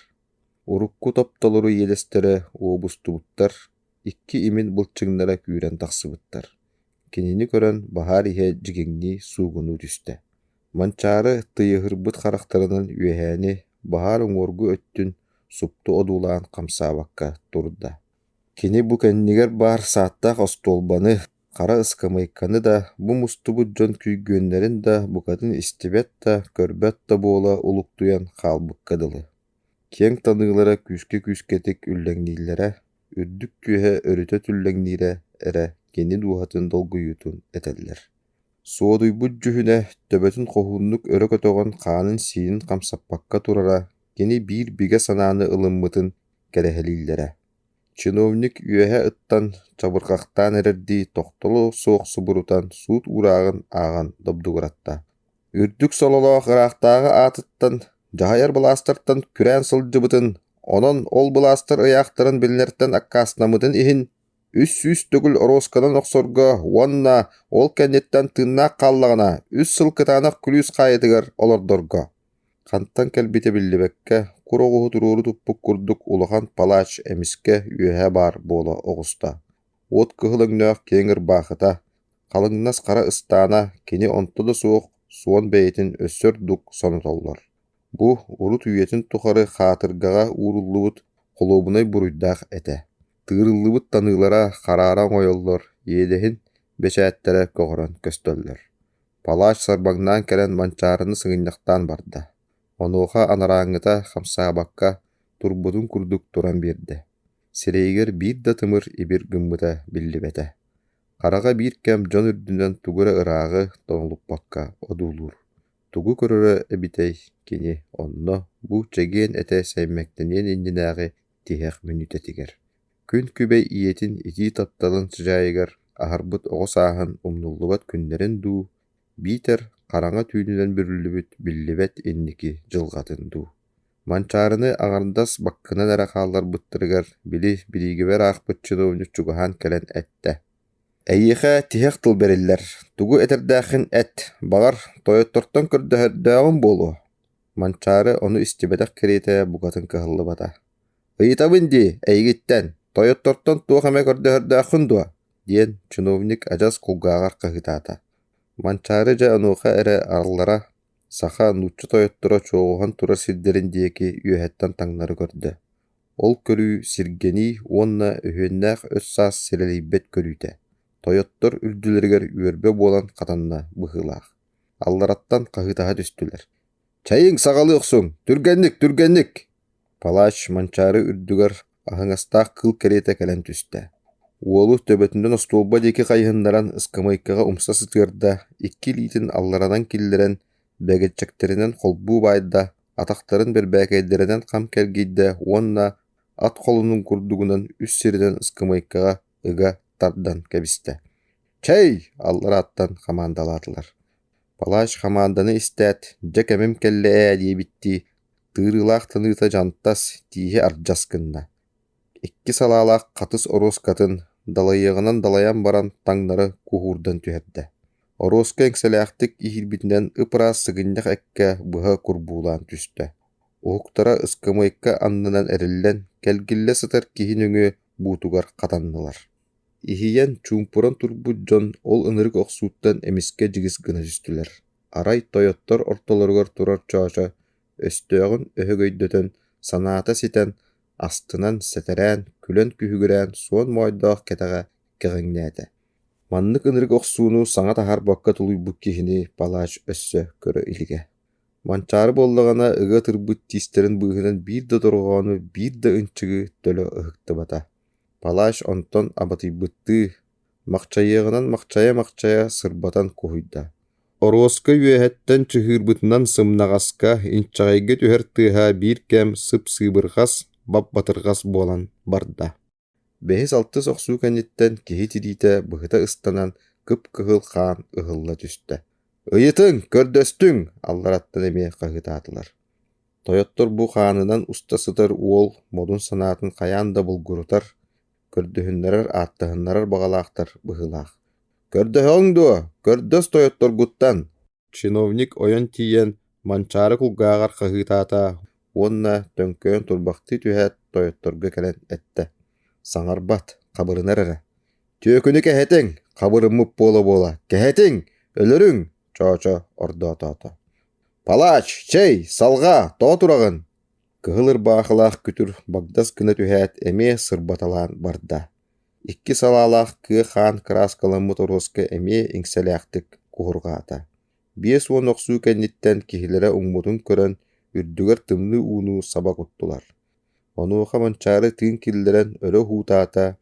Урукку топтолору иэдэстэрэ уобустубуттар, икки имин былчыҥнара күүрэн тахсыбыттар. Кинини көрөн баһаар иһэ дьигиҥнии суугунуу түстэ. Манчаары тыйыһырбыт харахтарынан үөһээни, баһаар уҥуоргу өттүн супту одуулаан хамсаабакка турда. Кини бу кэннигэр баар сааттаах остуолбаны, хара ыскамыайканы да, бу мустубут дьон күйгүөннэрин да букатын истибэт да, көрбөт да буола улуктуйан хаалбыкка дылы. Киэҥ таныылара күүскэ-күүскэтик үллэҥнииллэрэ, үрдүк түөһэ өрүтэ түллэҥниирэ эрэ кини дууһатын долгуйуутун этэллэр. Суодуйбут дьүһүнэ төбөтүн хоһууннук өрө көтөҕөн хаанын-сиинин хамсаппакка турара кини биир бигэ санааны ылыммытын кэрэһэлииллэрэ. Чиновник үөһэ ыттан, чабырҕахтаан эрэрдии тохтоло суох субурутан суут уурааҕын ааҕан добдугуратта. Үрдүк сололоох ыраахтааҕы аатыттан дьаһайар былаастартан күрээн сылдьыбытын, онон ол былаастар ыйаахтарын билинэртэн аккаастаммытын иһин 300 төгүл оруосканан охсорго уонна ол кэнниттэн тыыннаах хааллаҕына үс сыл кытаанах күлүүс хаайытыгар олордорго. Хантан кэлбитэ биллибэккэ, кур оҕуһу туруору туппут курдук улахан палач эмискэ үөһэ баар буола оҕуста. Уот кыһыл өҥнөөх киэҥ ырбаахыта, халыҥнас хара ыстаана кини онто да суох суон бэйэтин өссө ордук сонотоллор. Бу урут үйэтин тухары хаатыргаҕа ууруллубут холуобунай буруйдаах этэ. Тыырыллыбыт таныылара хараара оҥойоллор, иэдэһин бэчээттэрэ көҕөрөн көстөллөр. Палач сарбаҥнаан кэлэн Манчаарыны сыгынньахтаан барда, онуоха анарааҥҥыта хамсаабакка турбутун курдук туран биэрдэ, сирэйигэр биир да тымыр ибир гыммыта биллибэтэ. Хараҕа биир кэм дьон үрдүнэн тугу эрэ ырааҕы тонолуппакка одуулуур. Тугу көрөрө эбитэй кини онно бу чэгиэн этэ сэймэктэниэн иннинээҕи тиһэх мүнүүтэтигэр. Күн күбэй ийэтин итии тапталын сыдьаайыгар аһарбыт оҕо сааһын умнуллубат күннэрин дуу, биитэр хараҥа түүнүнэн бүрүллүбүт биллибэт инники дьылҕатын дуу. Манчаарыны аҥардас баккынан эрэ хаалларбыттарыгар били бириигэбэр аахпыт чиновник чугаһаан кэлэн эттэ: «Эйиэхэ тиһэх тыл бэриллэр, тугу этэрдээххин эт, баҕар, тойоттортон көрдөһөрдөөҕүм буолуо». Манчаары ону истибэтэх кэриэтэ букатын кыһаллыбата: «Ыйытабын дии, эйигиттэн, тойоттортон туох эмэ көрдөһөрдөөххүн дуо?» диэн чиновник адьас кулгааҕар хаһыытаата. Манчаары дьэ онуоха эрэ арыллара Саха нуучча тойотторо чуоҕуһан турар сирдэрин диэки үөһэттэн таҥнары көрдө. Ол көрүү сиргэнии уонна өһүөннээх өс-саас сирэлийбэт көрүүтэ, тойоттор үрдүлэригэр үөрбэ буолан хатанна быһыылаах. Аллараттан хаһыытаһа түстүлэр: «Чэйиҥ, саҕалыы охсуҥ! Түргэнник, түргэнник!» Палач Манчаары үрдүгэр аһыҥастаах кыыл кэриэтэ кэлэн түстэ. Уолу төбөтүнэн остуолба диэки хайыһыннаран ыскамыайкаҕа умса сытыарда, икки илиитин алларанан киллэрэн, бэгэччэктэринэн холбуу баайда, атахтарын бэрбээкэйдэринэн хам кэлгийдэ уонна ат холунун курдугунан үс сиринэн ыскамыайкаҕа ыга тардан кэбистэ. «Чэй!» алларааттан хамаандалаатылар. Палач хамаанданы истээт, дьэ кэмим кэллэ ээ диэбиттии, тыырыылаах таныыта дьантас, тииһи ардьас гынна. Икки салаалаах хатыс оруоскатын далайыаҕынан далайан баран таҥнары куһуурдан түһэрдэ. Оруоска иҥсэлээхтик иһиирбитинэн ып-ыраас сыгынньах эккэ быһа курбуулаан түстэ. Уһуктара ыскамыайка аннынан эриллэн, кэлгиллэ сытар киһи нөҥүө буутугар хатаннылар. Иһийэн, чуумпуран турбут дьон ол ынырык охсууттан эмискэ дьигис гына түстүлэр. Арай тойоттор ортолоругар турар Чоочо өстөөҕүн өһөгөйдөтөн, санаата ситэн, астынан, сэтэрээн, күлэн күһүгүрээн суон моойдоох кэтэҕэ кэҕиҥнээтэ. Маннык ынырык охсууну саҥа таһаарбакка тулуйбут киһини палач өссө көрө илигэ. Манчаары буоллаҕына ыга ытырбыт тиистэрин быыһынан биир да дорҕоону, биир да ынчыгы төлө ыһыктыбата. Палач онтон абатыйбыттыы, махчайыаҕынан махчайа-махчайа сырбатан куһуйда. Оруоска үөһэттэн чыһыырбытынан сымнаҕаска, инчэҕэйгэ түһэр тыаһа биир кэм сып-сыыбырҕас, бап-батырҕас буолан барда. Бэһис-алтыс охсуу кэнниттэн киһи тириитэ быһыта ыстанан кып-кыһыл хаан ыһылла түстэ. «Ыйытыҥ, көрдөстүҥ!» аллараттан эмиэ хаһыытаатылар. Тойоттор бу хаанынан уста сытар уол модун санаатын хайаан да булгурутар, көрдөһүннэрэр, ааттаһыннарар баҕалаахтар быһыылаах. «Көрдөһөҕүҥ дуо? Көрдөс тойотторгуттан!» Чиновник ойон тиийэн Манчаары кулгааҕар хаһыытаата уонна төҥкөйөн турбахтыы түһээт тойотторго кэлэн эттэ: «Саҥарбат, хабырынар эрэ. Түөкүнү кэһэтиҥ, хабырыммыт буола-буола, кэһэтиҥ, өлөрүҥ!» Чоочо ордоотоото. «Палач, чэй, салҕаа, тоҕо тураҕын?» Кыһыл ырбаахылаах күтүр багдас гына түһээт эмиэ сырбаталаан барда. Икки салаалаах кыа хаан кырааскаламмыт оруоска эмиэ иҥсэлээхтик куһурҕаата. 50 охсуу кэнниттэн киһилэрэ уҥмутун көрөн, үрдүгэр тымныы ууну саба куттулар. Онуоха Манчаары тыын киллэрэн өрө уһуутаата,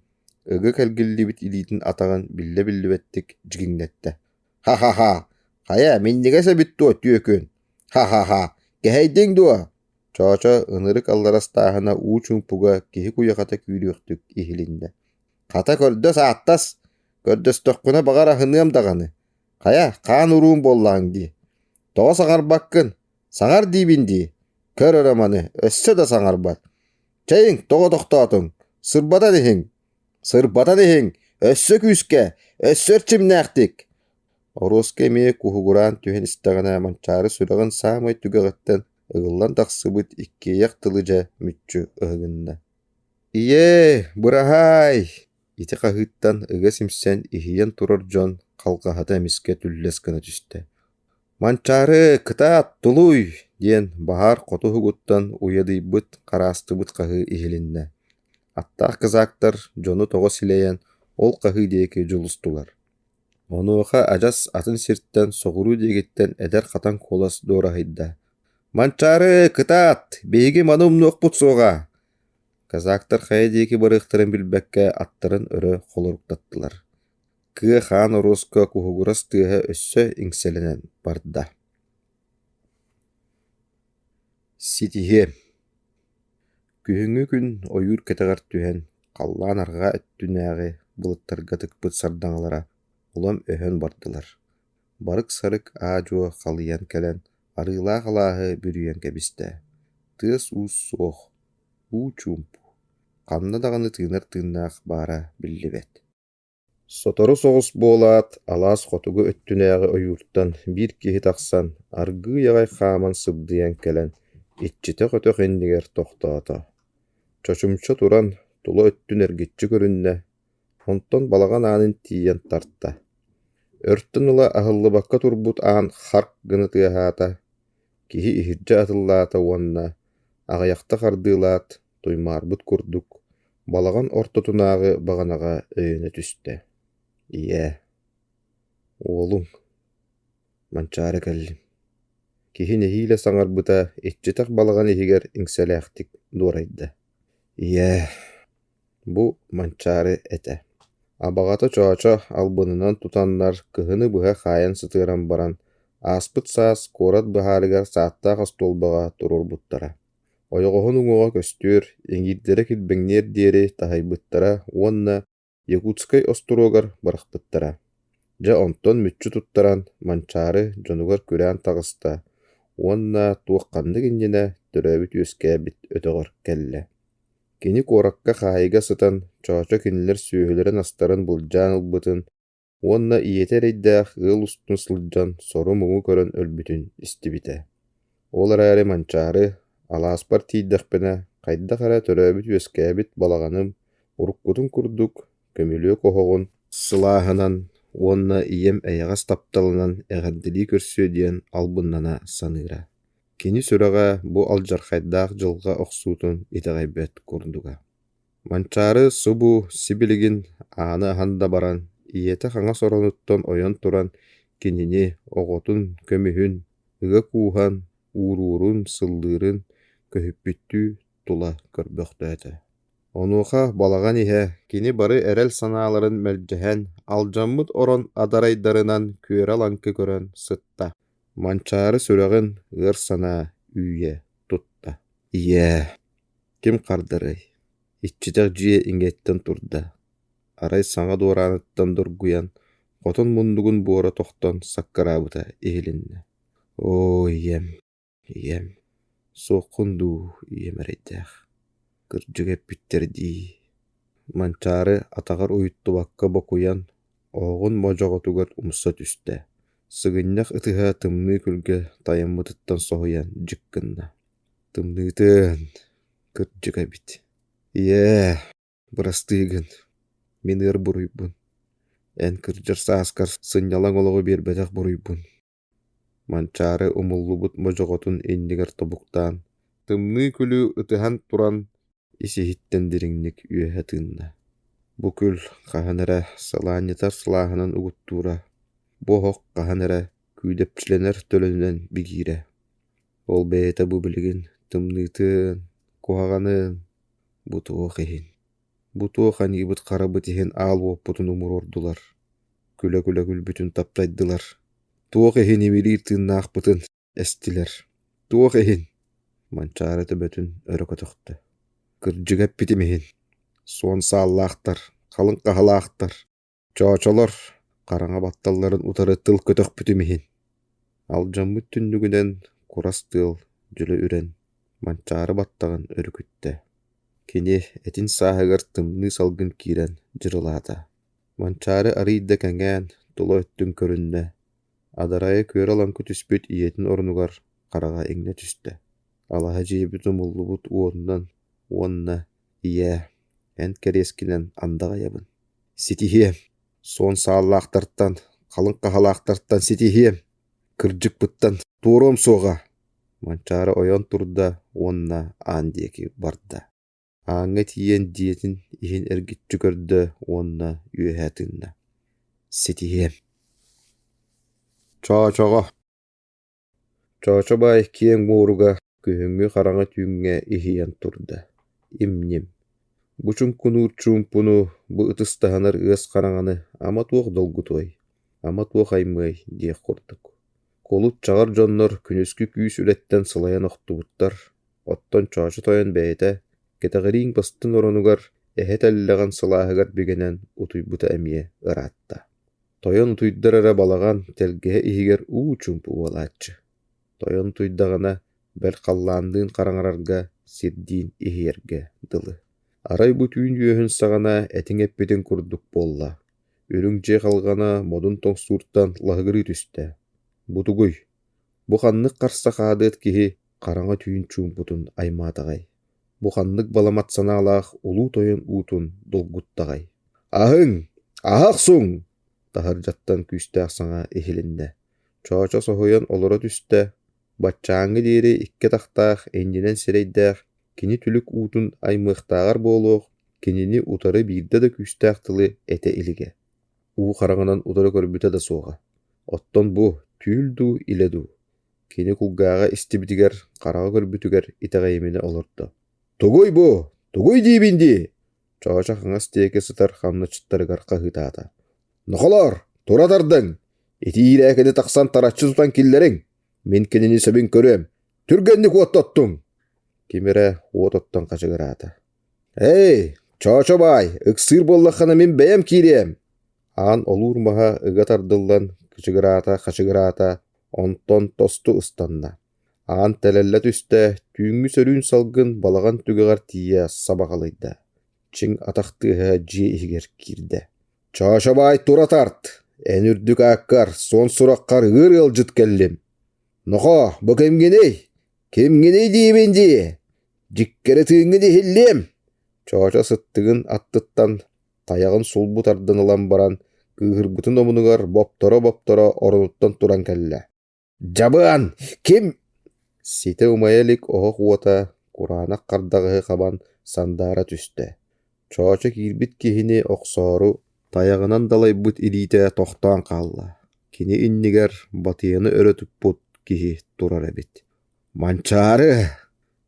ыга кэлгиллибит илиитин атаҕын биллэ-биллибэттик дьигиҥнэттэ. «Ха-ха-ха! Хайа, минньигэс эбит дуо, түөкүн? Ха-ха-ха! Кэһэйдиҥ дуо?» Чоочо ынырык алларастааһына уу чуумпуга киһи куйахата күүрүөхтүк иһилиннэ. «Хата көрдөс ааттас, көрдөстөххүнэ баҕар аһыныам даҕаны. Хайа, хаан уруум буоллаҕыҥ дии. Тоҕо саҥарбаккын? Саҥар диибин дии. Көр эрэ маны, өссө да саҥарбат. Чэйиҥ, тоҕо тохтоотуҥ? Сырбатан иһиҥ! Сырбатан иһиҥ! Өссө күүскэ! Өссө эрчимнээхтик!» Оруоска эмиэ куһугураан түһэн истэҕинэ Манчаары сүрэҕин саамай түгэҕиттэн ыгыллан тахсыбыт иккиэйэх тылы дьэ мүччү ыһыгынна: «Ийээ, быраһаай!» Ити хаһыыттан ыга симсэн иһийэн турар дьон халҕаһата эмискэ түллэс гына түстэ. «Манчаары, кытаат, тулуй!» диэн баһаар хоту уһугуттан уйадыйбыт, хараастыбыт хаһыы иһилиннэ. Аттаах казактар дьону тоҕо силэйэн ол хаһыы диэки дьулустулар. Онуоха адьас атын сиртэн соҕуруу диэкиттэн эдэр хатан куолас дуораһыйда: «Манчаары, кытаат! Биһиги маны умнуохпут суоҕа!» Казактар хайа диэки барыахтарын билбэккэ аттарын өрө холоруктаттылар. Кыа хаан оруоска куһугурас тыаһа өссө иҥсэлэнэн барда. Ситиһиэм Күһүҥҥү күн ойуур кэтэҕэр түһэн, халлаан арҕаа өттүнээҕи былыттарга тыкпыт сардаҥалара улам өһөн бардылар. Барык-сарык аа-дьуо халыйан кэлэн, арыылаах алааһы бүрүйэн кэбистэ. Тыас-уус суох, уу чуумпу, ханна даҕаны тыынар тыыннаах баара биллибэт. Сотору соҕус буолаат, алаас хотугу өттүнээҕи ойууртан биир киһи тахсан, аргыый аҕай хааман сыбдыйан кэлэн, иччитэх өтөх иннигэр тохтоото. Чочумча туран, тула өттүн эргиччи көрүннэ, онтон балаҕан аанын тиийэн тарта. Өртөн ыла аһыллыбакка турбут аан харк гына тыаһаата, киһи иһирдьэ атыллаата уонна, аҕыйахта хардыылаат, туймаарбыт курдук, балаҕан ортотунааҕы баҕанаҕа өйөнө түстэ: «Ийээ, уолуҥ, Манчаары кэллим» Киһи нэһиилэ саҥарбыта иччитэх балаҕан иһигэр иҥсэлээхтик дуорайда: «Ийээ, бу Манчаары этэ» Абаҕата Чоочо албынынан тутаннар кыһыны быһа хаайан сытыаран баран, ааспыт саас куорат баһаарыгар сааттаах остуолбаҕа туруорбуттара Ойоҕоһун уҥуоҕа көстүөр, иҥиирдэрэ килбэҥниэр диэри таһыйбыттара уонна Якутскай остуруогар бырахпыттара. Дьэ онтон мүччү туттаран Манчаары дьонугар күрээн таҕыста уонна туох-ханнык иннинэ төрөөбүт-үөскээбит өтөҕөр кэллэ. Кини куоракка хаайыыга сытан Чоочо кинилэр сүөһүлэрин-астарын былдьаан ылбытын уонна ийэтэ эрэйдээх ыал устун сылдьан сору-муҥу көрөн өлбүтүн истибитэ. Ол эрээри Манчаары, алааспар тиийдэхпинэ, хайдах эрэ төрөөбүт-үөскээбит балаҕаным уруккутун курдук көмүлүөк оһоҕун сылааһынан уонна ийэм эйэҕэс тапталынан эҕэрдэлии көрсүө диэн албыннана саныыра. Кини сүрэҕэ бу алдьархайдаах дьылҕа охсуутун итэҕэйбэт курдуга. Манчаары субу сибилигин ааны аһан да баран, ийэтэ хаҥас оронуттан ойон туран кинини, оҕотун көмүһүн ыга кууһан, ууруурун, сыллыырын көһүппүттүү тула көрбөхтөөтө. Онуоха балаҕан иһэ кини бары эрэл санааларын мэлдьэһэн, алдьаммыт орон адарайдарынан күөрэ-лаҥкы көрөн сытта. Манчаары сүрэҕин ыар санаа үүйэ тутта. «Ийээ, Ким хардарыай, иччитэх дьиэ иҥиэттэн турда, арай саҥа дуорааныттан доргуйан, хотон муннугун буора тохтон саккыраабыта иһилиннэ: «Оо, ийэм, ийэм, суоххун дуу, ийэм эрэйдээх, кырдьык эппиттэр дии» Манчаары атаҕар уйуттубакка бокуйан, оһоҕун модьоҕотугар умса түстэ, сыгынньах ытыһа тымныы күлгэ тайаммытыттан соһуйан дьик гынна Тымныытын, кырдьык эбит. Ийээ, бырастыы гын, мин ыар буруйбун. Эн кырдьар сааскар сынньалаҥ олоҕу биэрбэтэх буруйбун. Манчаары умуллубут модьоҕотун иннигэр тобуктаан, тымныы күлү ытыһан туран, ис-иһиттэн дириҥник үөһэ тыынна. Бу күл хаһан эрэ сылаанньытар сылааһынан угуттуура, бу оһох хаһан эрэ күүдэпчилэнэр төлөнүнэн бигиирэ. Ол бэйэтэ бу билигин тымныытын, куһаҕанын, бу туох иһин, бу туох аньыыбыт-харабыт иһин аал уоппутун умуруордулар, күлэ-күлэ күлбүтүн таптайдылар, туох иһин имириир тыыннаахпытын эстилэр, туох иһин Манчаары төбөтүн өрө көтөхтө. Кырдьыга эппитим иһин, суон сааллаахтар, халыҥ хаһалаахтар, Чоочолор хараҥа батталларын утары тыл көтөхпүтүм иһин, алдьаммыт түннүгүнэн курас тыал дьөлө үрэн, Манчаары баттаҕын өрүкүттэ. Кини этин сааһыгар тымныы салгын киирэн дьырылаата. Манчаары арыый да кэҥээн, тула өттүн көрүннэ, адарайа күөрэ-лаҥкы түспүт ийэтин орунугар хараҕа иҥнэ түстэ. Алаһа дьиэбит умуллубут уотунан уонна «Ийээ, эн кэриэскинэн андаҕайабын Ситиһиэм, суон сааллаахтартан, халыҥ хаһалаахтартан ситиһиэм, кырдьыкпыттан туоруом суоҕа Манчаары ойон турда уонна аан диэки барда. Ааҥҥа тиийэн дьиэтин иһин эргиччи көрдө уонна үөһэ тыынна: «Ситиһиэм» Чоочоҕо Чоочо баай киэҥ мууруга күһүҥҥү хараҥа түүҥҥэ иһийэн турда, им-ньим. Бу чуҥкунуур чуумпуну, бу ытыстаһынар ыас хараҥаны ама туох долгутуой, ама туох аймыай диэх курдук. Кулут чаҕар дьоннор күнүскү күүс үлэттэн сылайан охтубуттар, оттон Чоочо тойон бэйэтэ кэтэҕириин бастыҥ оронугар эһэ тэллэҕин сылааһыгар бигэнэн утуйбута эмиэ ыраатта. Тойон утуйдар эрэ балаҕан тэлгэһэ иһигэр уу чуумпу буолааччы. Тойон утуйдаҕына, бэл халлаанныын хараҥарарга, сирдиин иһийэргэ дылы. Арай бу түүн үөһүн саҕана этиҥ эппитин курдук буолла. Үрүҥ дьиэ халҕана модун тоҥсууртан лаһыгырыы түстэ. Бу тугуй? Бу ханнык харса хаадыат киһи хараҥа түүн чуумпутун аймаатаҕай? Бу ханнык баламат санаалаах улуу тойон уутун долгуттаҕай? Аһыҥ! Аһа охсуҥ! Таһырдьаттан күүстээх саҥа иһилиннэ. Чоочо соһуйан олоро түстэ, баччааҥҥы диэри икки атахтаах, иннинэн сирэйдээх, кини түлүк уутун аймыахтааҕар буолуох, кинини утары биирдэ да күүстээх тылы этэ илигэ. Уу хараҕынан утары көрбүтэ да суоҕа. Оттон бу түүл дуу, илэ дуу? Кини кулгааҕа истибитигэр, хараҕа көрбүтүгэр итэҕэйиминэ олордо. «Тугуй бу? Тугуй диибин дии?» Чоочо хаҥас диэки сытар хамначчыттарыгар хаһыытаата. «Нохолоор, тура тардыҥ! Ити иирээкини тахсан тараччы тутан киллэриҥ! Мин кинини сөбүн көрүөм! Түргэнник уот оттуҥ!» Ким эрэ уот оттон хачыгыраата. «Эй, Чоочо баай, ыксыыр буоллаххына мин бэйэм киириэм!» Аан олуур маһа ыга тардыллан кычыгыраата-хачыгыраата, онтон тосту ыстанна. Аан тэлэллэ түстэ, түүҥҥү сөрүүн салгын балаҕан түгэҕэр тиийэ сабаҕалыйда. Чиҥ атах тыаһа дьиэ иһигэр киирдэ. «Чоочо баай тура тарт! Эн үрдүк ааккар, суон сураххар ыар ыалдьыт кэллим. Нохоо, бу кимҥиний? Кимҥиний диибин дии? Дьиккэрэ тыыҥҥын иһиллиэм!» Чоочо сыттыгын аттыттан тайаҕын сулбу тардан ылан баран, кыыһырбытын омунугар бопторо-бопторо оронуттан туран кэллэ. «Дьабыан! Ким?» Ситэ умайа илик оһох уота кураанах хардаҕаһы хабан сандаара түстэ. Чоочо киирбит киһини охсоору тайаҕынан далайбыт илиитэ тохтоон хаалла. Кини иннигэр батыйаны өрө туппут киһи турар эбит. «Манчаары!»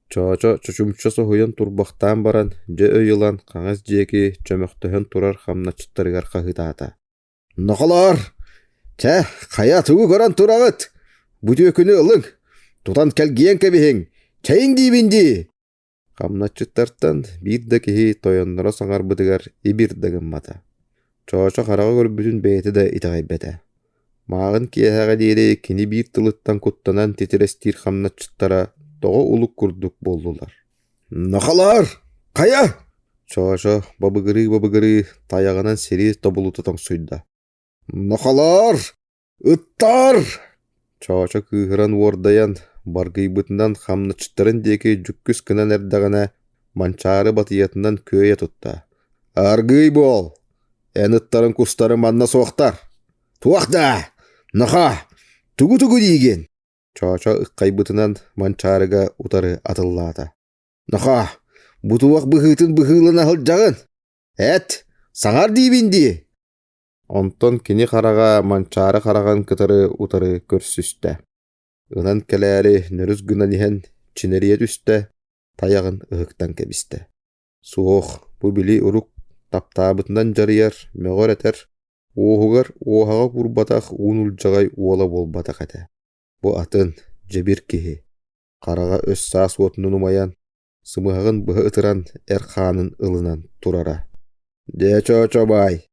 Чоочо чочумча соһуйан турбахтаан баран, дьэ өй ылан хаҥас диэки чөмөхтөһөн турар хамначчыттарыгар хаһыытаата. «Нохолоор! Чэ, хайа тугу көрөн тураҕыт? Бу түөкүнү ылыҥ, тутан кэлгийэн кэбиһиҥ, чэйиҥ диибин дии!» Хамначчыттартан биир да киһи тойонноро саҥарбытыгар ибир да гыммата. Чоочо хараҕа көрбүтүн бэйэтэ да итэҕэйбэтэ. Мааҕын киэһэҕэ диэри кини биир тылыттан куттанан титирэстиир хамначчыттара тоҕо улук курдук буоллулар. «Нохолоор! Хайа?» Чоочо бабыгырыы-бабыгырыы тайаҕынан сири тобулута тоҥсуйда. «Нохолоор! Ыттаар!» Чоочо кыыһыран уордайан, баргыйбытынан хамначчыттарын диэки дьүккүс гынан эрдэҕинэ, Манчаары батыйатынан күөйэ тутта: «Аргыый буол! Эн ыттарыҥ кустарыҥ манна суохтар! Туох даа? Нохоо! Тугу-тугу диигин?» Чоочо ыккайбытынан Манчаарыга утары атыллаата: «Нохоо, бу туох быһыытын быһыылана сылдьаҕын? Эт, саҥар диибин дии!» Онтон кини хараҕа Манчаары хараҕын кытары утары көрсүстэ. Ынан кэлээри нөрүс гынан иһэн чинэрийэ түстэ, тайаҕын ыһыктан кэбистэ. Суох, бу били урук таптаабытынан дьарыйар, мөҕөр-этэр, уоһугар уоһаҕа куурбатах уун улдьаҕай уола буолбатах этэ. Бу атын, дьэбир киһи, хараҕа өс-саас уотунан умайан, сымыһаҕын быһа ытыран эр хаанын ылынан турара. «Дьэ, Чоочо баай,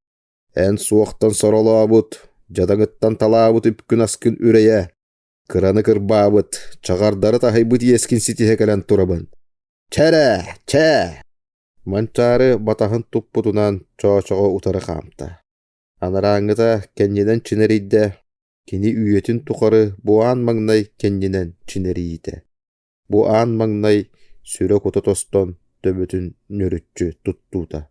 эн суохтан соролообут, дьадаҥыттан талаабыт үпкүн-аскын үрэйэ, кыраны кырбаабыт, чаҕардары таһыйбыт иэскин ситиһэ кэлэн турабын. Чэ эрэ, чэ!» Манчаары батаһын туппутунан Чоочоҕо утары хаамта. Анарааҥҥыта кэннинэн чинэрийдэ, кини үйэтин тухары бу аан маҥнай кэннинэн чинэрийиитэ. Бу аан маҥнай сүрэ-кута тостон, төбөтүн нөрүччү туттуута.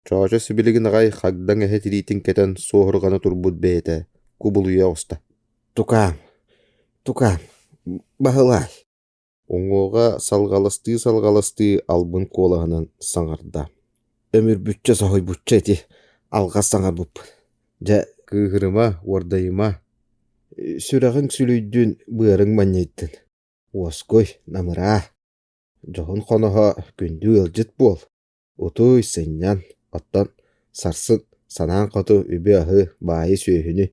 Чоочо сибилигин аҕай хагдаҥ эһэ тириитин кэтэн суоһурҕана турбут бэйэтэ кубулуйа оҕуста. «Тукаам, тукаам, Баһылай!» Уҥуоҕа салҕаластыы-салҕаластыы албын куолаһынан саҥарда: «Өмүрбүччэ соһуйбучча ити, алҕас саҥарбыппын. Дьэ, кыыһырыма, уордайыма, сүрэҕиҥ сүлүйдүн, быарыҥ манньыйдын. Уоскуй, намыраа, дьоһун хоноһо, күндү ыалдьыт буол. Утуй, сынньан, оттон сарсын санаан хоту үбү-аһы, баайы-сүөһүнү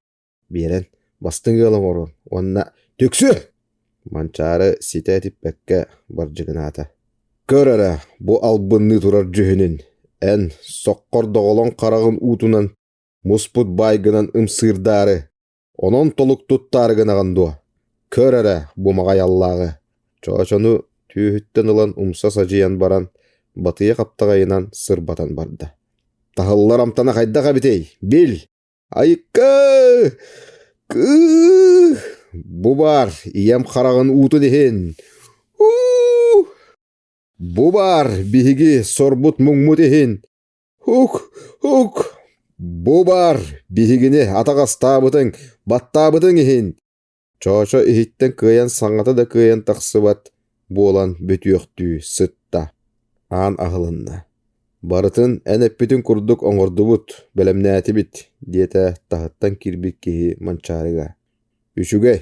биэрэн бастыҥ ыал оҥоруом уонна түксү! Манчаары ситэ этиппэккэ бардьыгынаата. Көр эрэ, бу албынныы турар дьүһүнүн, эн соххор доҕолоҥ хараҕын уутунан муспут баайгынан ымсыырдаары, онон толук туттаары гынаҕын дуо? Көр эрэ, бу маҕай аллааҕы! Чоочону түөһүттэн ылан умса садьыйан баран, батыйа хаптаҕайынан сырбатан барда. Таһыллар амтана хайдах эбитий? Бил! Айыкка! Кыы! Бу баар ийэм хараҕын уутун иһин! Уу! Бу баар биһиги сорбут-муҥмут иһин! Ук! Ук! Бу баар биһигини атаҕастаабытыҥ, баттаабытыҥ иһин! Чоочо иһиттэн кыайан саҥата да кыайан тахсыбат буолан бүтүөхтүү сытта. Аан аһылынна. «Барытын эн эппитиҥ курдук оҥордубут, бэлэмнээтибит» диэтэ таһыттан киирбит киһи Манчаарыга. «Үчүгэй»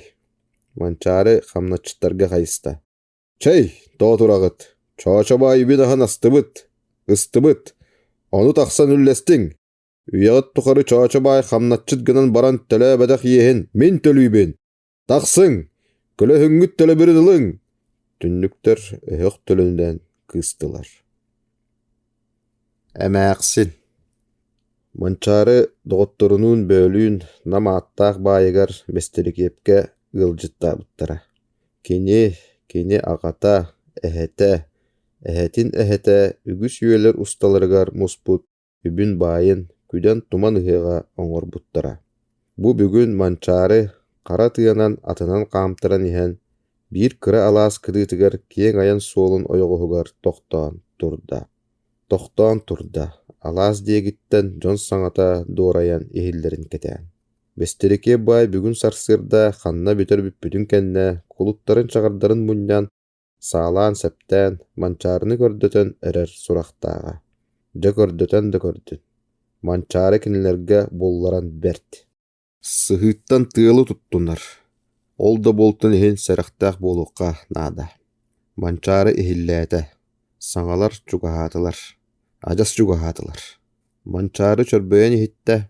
Манчаары хамначчыттарга хайыста. «Чэй, тоҕо тураҕыт? Чоочо баай үбүн аһын астыбыт, ыстыбыт. Ону тахсан үллэстиҥ. Үйэҕит тухары Чоочо баай хамначчыт гынан баран төлөөбөтөх иэһин мин төлүүбүн! Тахсыҥ! Көлөһүҥҥүт төлөбүрүн ылыҥ!» Түннүктэр өһөх төлөнүнэн кыыстылар. Эмээхсин Манчаары доҕотторунуун бөөлүүн Нам ааттаах баайыгар Бэстирикиэпкэ ыалдьыттаабыттара. Кини, кини аҕата, эһэтэ, эһэтин эһэтэ үгүс үйэлэр усталарыгар муспут үбүн-баайын күдэн-туман ыһыаҕа оҥорбуттара. Бу бүгүн Манчаары хара тыанан атынан хаамтаран иһэн, биир кыра алаас кытыытыгар киэҥ айан суолун ойоҕоһугар тохтоон турда. Тохтоон турда, алаас диэкиттэн дьон саҥата дуорайан иһиллэрин кэтээн. Бэстирикиэп баай бүгүн сарсыарда ханна бүтэр бүппүтүн кэннэ кулуттарын-чаҕардарын мунньан Саалаан-сэптээн, Манчаарыны көрдөтөн эрэр сурахтааҕа. Дьэ көрдөтөн да көрдүн, Манчаары кинилэргэ булларан бэрт. Сыһыыттан тыалы туттунар, ол да буолтун иһин сэрэхтээх буолуохха наада. Манчаары иһиллээтэ, саҥалар чугаһаатылар, адьас чугаһаатылар. Манчаары чөрбөйөн иһиттэ,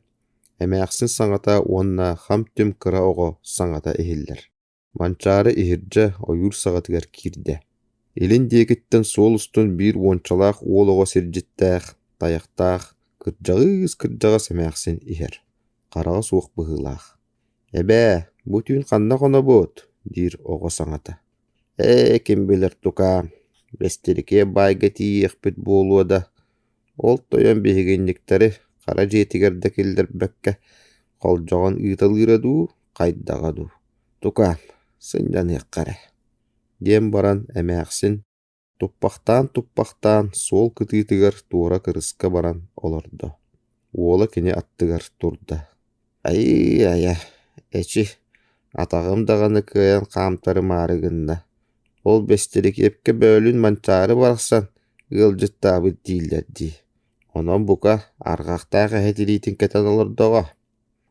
эмээхсин саҥата уонна хам-түм кыра оҕо саҥата иһиллэр. Манчаары иһирдьэ ойуур саҕатыгар киирдэ. Илин диэкиттэн суол устун биир уончалаах уол оҕо сирдьиттээх, тайахтаах, кырдьаҕыыс-кырдьаҕас эмээхсин иһэр, хараҕа суох быһыылаах. «Эбээ, бу түүн ханна хонобут?» диир оҕо саҥата. «Ээ, ким билэр тукаам, Бэстирикиэ баайга тиийиэхпит буолуо да, ол тойон биһигинньиктэри хара дьиэтигэр да киллэрбэккэ холдьоҕон ыыталыыра дуу, хайдаҕа дуу, тукаам, сынньаныахха эрэ» диэн баран эмээхсин туппахтаан-туппахтаан суол кытыытыгар туора кырыска баран олордо. Уола кини аттыгар турда: «Айыы-айа, эчи, атаҕым даҕаны кыайан хаамтарымаары гынна. Ол Бэстирикиэпкэ бөөлүүн Манчаары барахсан ыалдьыттаабыт дииллэр дии. Онон, бука, арҕахтаах эһэ тириитин кэтэн олордоҕо.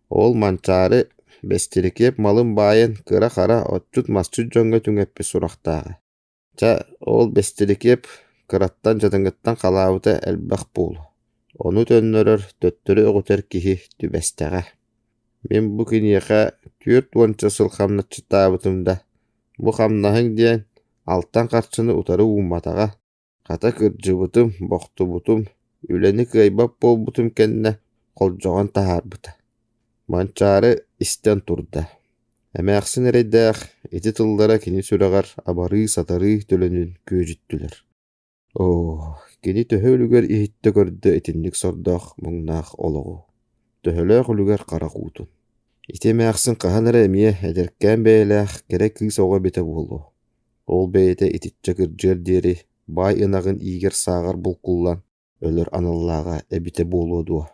Ол Манчаары Бэстирикиэп малын баайын кыра-хара отчут-масчыт дьоҥҥо түҥэппит сурахтааҕа. Чэ, ол Бэстирикиэп кыраттан дьадаҥыттан халаабыта элбэх буолуо, ону төннөрөр, төттөрү өҕүтэр киһи түбэстэҕэ. Мин бу киниэхэ 40 сыл хамначчыттаабытым да, бу хамнаһыҥ диэн алтан харчыны утары уумматаҕа Хата кырдьыбытым, бохтубутум, үлэни кыайбат буолбутум кэннэ холдьоҕон таһаарбыта. Манчаары истэн турда. Эмээхсин эрэйдээх ити тыллара кини сүрэҕэр абарыы-сатарыы төлөнүн күөдьүттүлэр. Оо, кини төһө үлүгэр иһиттэ-көрдө итинник сордоох муҥнаах олоҕу, төһөлөөх үлүгэр харах уутун. Ити эмээхсин хаһан эрэ эмиэ эдэркээн бэйэлээх кэрэ кыыс оҕо эбитэ буолуо. Ол бэйэтэ итиччэ кырдьыар диэри баай ынаҕын иигэр-сааҕар булкуллан өлөр аналлааҕа эбитэ буолуо дуо?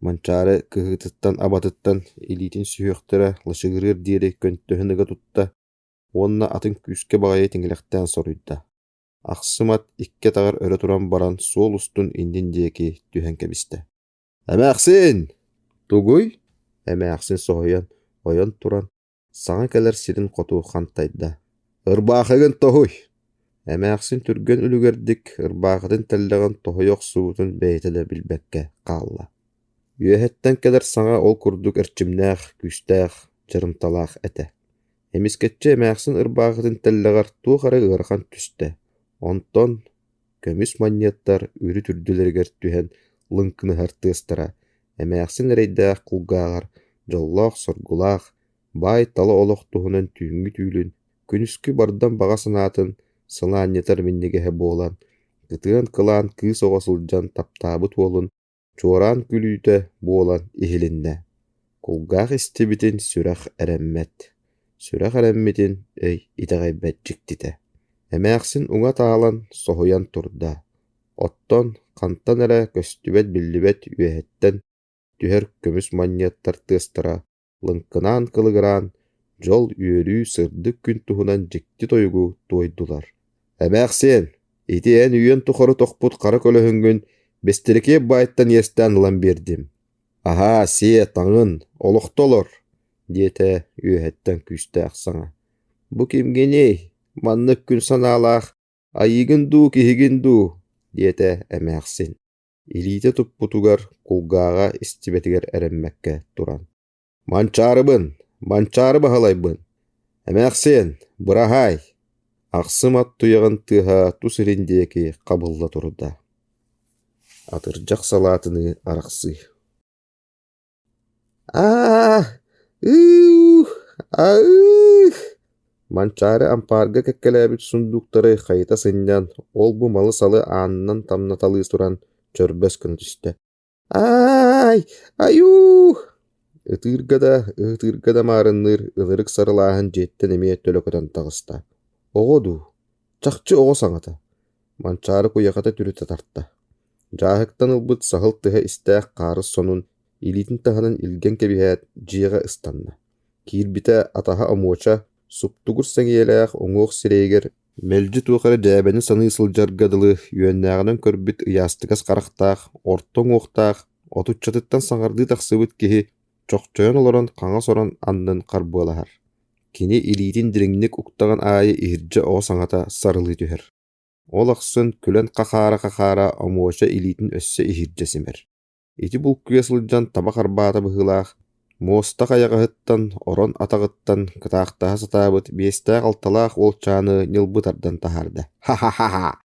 Манчаары кыһыытыттан-абатыттан илиитин сүһүөхтэрэ лачыгырыар диэри көнтөһүн ыга тутта уонна атын күүскэ баҕайы тиҥилэхтээн соруйда. Ахсым ат икки атаҕар өрө туран баран суол устун иннин диэки түһэн кэбистэ. «Эмээхсин!» «Тугуй?» Эмээхсин соһуйан, ойон туран, саҥа кэлэр сирин хоту хантайда: «Ырбаахыгын тоһуй!» Эмээхсин түргэн үлүгэрдик ырбаахытын тэллэҕин тоһуйа охсубутун бэйэтэ да билбэккэ хаалла. Үөһэттэн кэлэр саҥа ол курдук эрчимнээх, күүстээх, дьарымталаах этэ. Эмискэччи эмээхсин ырбаахытын тэллэҕэр туох эрэ ыарахан түстэ, онтон көмүс манньыаттар үрүт үрдүлэригэр түһэн лыҥкыныһар тыастара эмээхсин эрэйдээх кулгааҕар дьоллоох-соргулаах, баай-тала олох туһунан түүҥҥү түүлүн, күнүскү бардам баҕа санаатын сылаанньытар минньигэһэ буолан, кытыан кылаан кыыс оҕо сылдьан таптаабыт уолун чуораан күлүүтэ буолан иһилиннэ: кулгаах истибитин сүрэх эрэммэт, сүрэх эрэммитин өй итэҕэйбэт дьиктитэ. Эмээхсин уҥа таалан соһуйан турда, оттон хантан эрэ көстүбэт-биллибэт үөһэттэн түһэр көмүс манньыаттар тыастара лыҥкынаан-кылыгыраан, дьол, үөрүү, сырдык күн туһунан дьикти тойугу туойдулар: «Эмээхсиэн, ити эн үйэн тухары тохпут хара көлөһүҥҥүн Бэстирикиэп баайтан иэстээн ылан биэрдим. Аһаа, сиэ, таҥын, олохто олор!» диэтэ үөһэттэн күүстээх саҥа. «Бу кимҥиний, маннык күн санаалаах айыыгын дуу, киһигин дуу?» диэтэ эмээхсин илиитэ туппутугар кулгааҕа истибэтигэр эрэммэккэ туран «Манчаарыбын! Манчаары Баһылайбын! Эмээхсиэн, быраһаай!» Ахсым ат туйаҕын тыаһа тус илин диэки хабылла турда. Атырдьах салаатыныы арахсыы Аа, ыы, аыы Манчаары ампаарга кэккэлээбит сундууктары хайыта сынньан, ол-бу малы-салы аанынан тамнаталыы туран чөрбөс гына түстэ: «Аай, айуу!» Ытыырга да, ыһытыырга да маарынныыр ынырык сарылааһын дьиэттэн эмиэ төлө көтөн таҕыста. Оҕо дуу, чахчы оҕо саҥата. Манчаары куйахата түрүтэ тарта. Дьааһыктан ылбыт саһыл тыһа истээх хаарыс сонун илиитин таһынан илгэн кэбиһээт, дьиэҕэ ыстанна. Киирбитэ атаһа Омуоча суптугур сэҥийэлээх уҥуох сирэйигэр мэлдьи туох эрэ дьээбэни саныы сылдьарга дылы үөннээҕинэн көрбүт ыйаастыгас харахтаах, орто уҥуохтаах, отуччатыттан саҥардыы тахсыбыт киһи чохчойон олорон хаҥас орон аннын харбыалаһар. Кини илиитин дириҥник уктаҕын аайы иһирдьэ оҕо саҥата сарылыы түһэр. Ол ахсын күлэн хахаара-хахаара Омуоча илиитин өссө иһирдьэ симэр. Ити булкуйа сылдьан таба харбаата быһыылаах, муоста хайаҕаһыттан, орон атаҕыттан кытаахтаһа сатаабыт биэстээх-алталаах уолчааны ньылбы тардан таһаарда: «Ха-ха-ха-ха!»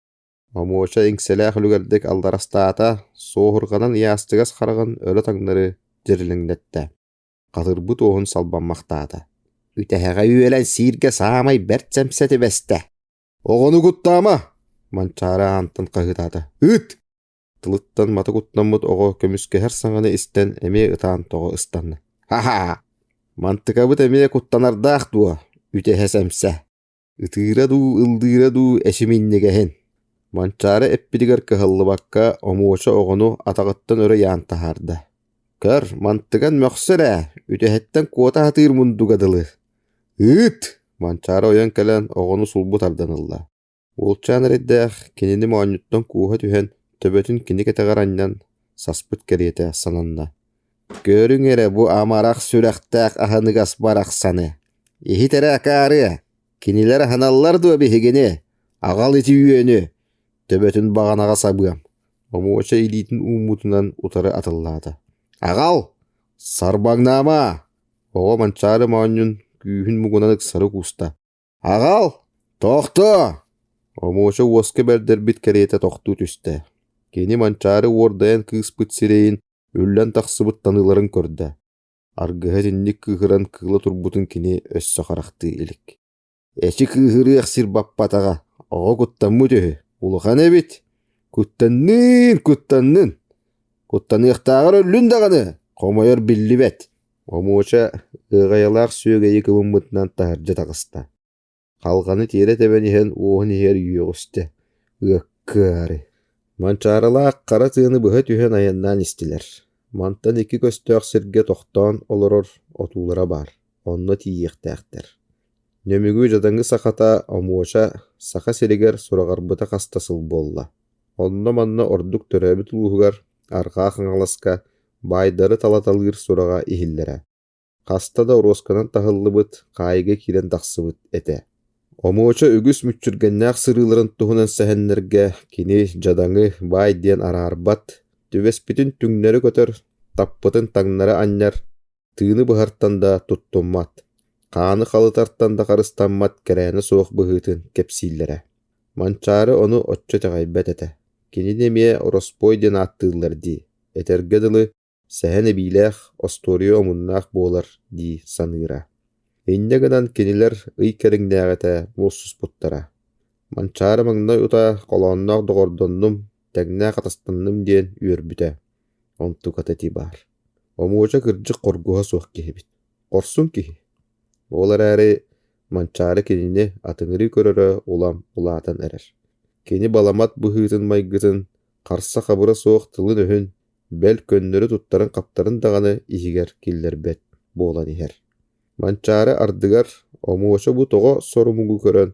Омуоча иҥсэлээх үлүгэрдик алларастаата, суоһурҕанан ыйаастыгас хараҕын өрө таҥнары дьирилиҥнэттэ, хатырбыт уоһун салбаммахтаата: «Үтэһэҕэ үөлэн сииргэ саамай бэрт сэмсэ түбэстэ!» «Оҕону куттаама!» Манчаары аантан хаһыытаата: «Ыыт!» Тылыттан мата куттаммыт оҕо көмүскэһэр саҥаны истэн эмиэ ытаан тоҕо ыстанна: «Ха-ха! Мантыкабыт эмиэ куттанардаах дуо, үтэһэ сэмсэ? Ытыыра дуу, ыллыыра дуу эчи минньигэһин!» Манчаары эппитигэр кыһаллыбакка Омуоча оҕону атаҕыттан өрө ыйаан таһаарда: «Көр, мантыган мөхсөр ээ, үтэһэттэн куота сатыыр мундуга дылы. Ыыт!» Манчаары ойон кэлэн оҕону сулбу тардан ылла. Уолчаан эрэйдээх кинини моонньуттан кууһа түһэн, төбөтүн кини кэтэҕэр анньан, саспыт кэриэтэ сананна: «Көрүҥ эрэ бу амарах сүрэхтээх аһыныгас барахсаны! Иһит эрэ акаарыа, кинилэр аһыналлар дуо биһигини? Аҕал ити үөнү, төбөтүн баҕанаҕа сабыам!» Омуоча илиитин ууммутунан утары атыллаата: «Аҕал! Сарбаҥнаама!» Оҕо Манчаары моонньун күүһүн муҥунан ыксары кууста: «Аҕал! Тохтоо!» Омуоча уоска бэрдэрбит кэриэтэ тохтуу түстэ. Кини Манчаары уордайан кыыспыт сирэйин үллэн тахсыбыт таныыларын көрдө. Аргыһа итинник кыыһыран кыыла турбутун кини өссө харахтыы илик. Эчи кыыһырыах сир баппатаҕа, оҕо куттаммыт үһү, улахан эбит. Куттанныын, куттаннын. Куттаныахтааҕар өллүн даҕаны, хомойор биллибэт. Омуоча ыаҕайалаах сүөгэйи кыбыммытынан таһырдьа таҕыста. Халҕаны тиэрэ тэбэн иһэн уоһун иһигэр үөҕүстэ: «Ыаккаары» Манчаарылаах хара тыаны быһа түһэн айаннаан истилэр. Мантан икки көстөөх сиргэ тохтоон олорор отуулара баар, онно тиийиэхтээхтэр. Нөмүгү дьадаҥы сахата Омуоча Саха сиригэр сураҕырбыта хаста сыл буолла. Онно-манна ордук төрөөбүт улууһугар, Арҕаа Хаҥаласка, баайдары талаталыыр сураҕа иһиллэрэ. Хаста да оруосканан таһыллыбыт, хаайыыга киирэн тахсыбыт этэ. Омуоча үгүс мүччүргэннээх сырыыларын туһунан сэһэннэргэ кини дьадаҥы, баай диэн араарбат, түбэспитин түҥнэри көтөр, таппытын таҥнары анньар, тыыны быһартан да туттуммат, хааны халытартан да харыстаммат кэрээнэ суох быһыытын кэпсииллэрэ. Манчаары ону оччо итэҕэйбэт этэ. Кинини эмиэ ороспуой диэн ааттыыллар дии, этэргэ дылы, сэһэн эбиилээх, остуоруйа омуннаах буолар дии саныыра. Инньэ гынан кинилэр ый кэриҥнээҕитэ муссуспуттара. Манчаары маҥнай утаа холоонноох доҕордоннум, тэҥнээх атастанным диэн үөрбүтэ. Онтуката ити баар. Омуоча кырдьык хоргуһа суох киһибит. Хорсун киһи. Ол эрээри Манчаары кинини атыҥырыы көрөрө улам улаатан эрэр. Кини баламат быһыытын-майгытын, харса-хабыра суох тылын-өһүн, бэл көннөрү туттарын-хаптарын даҕаны иһигэр киллэрбэт буолан иһэр. Манчаары ардыгар Омуоча бу тоҕо сорумугу көрөн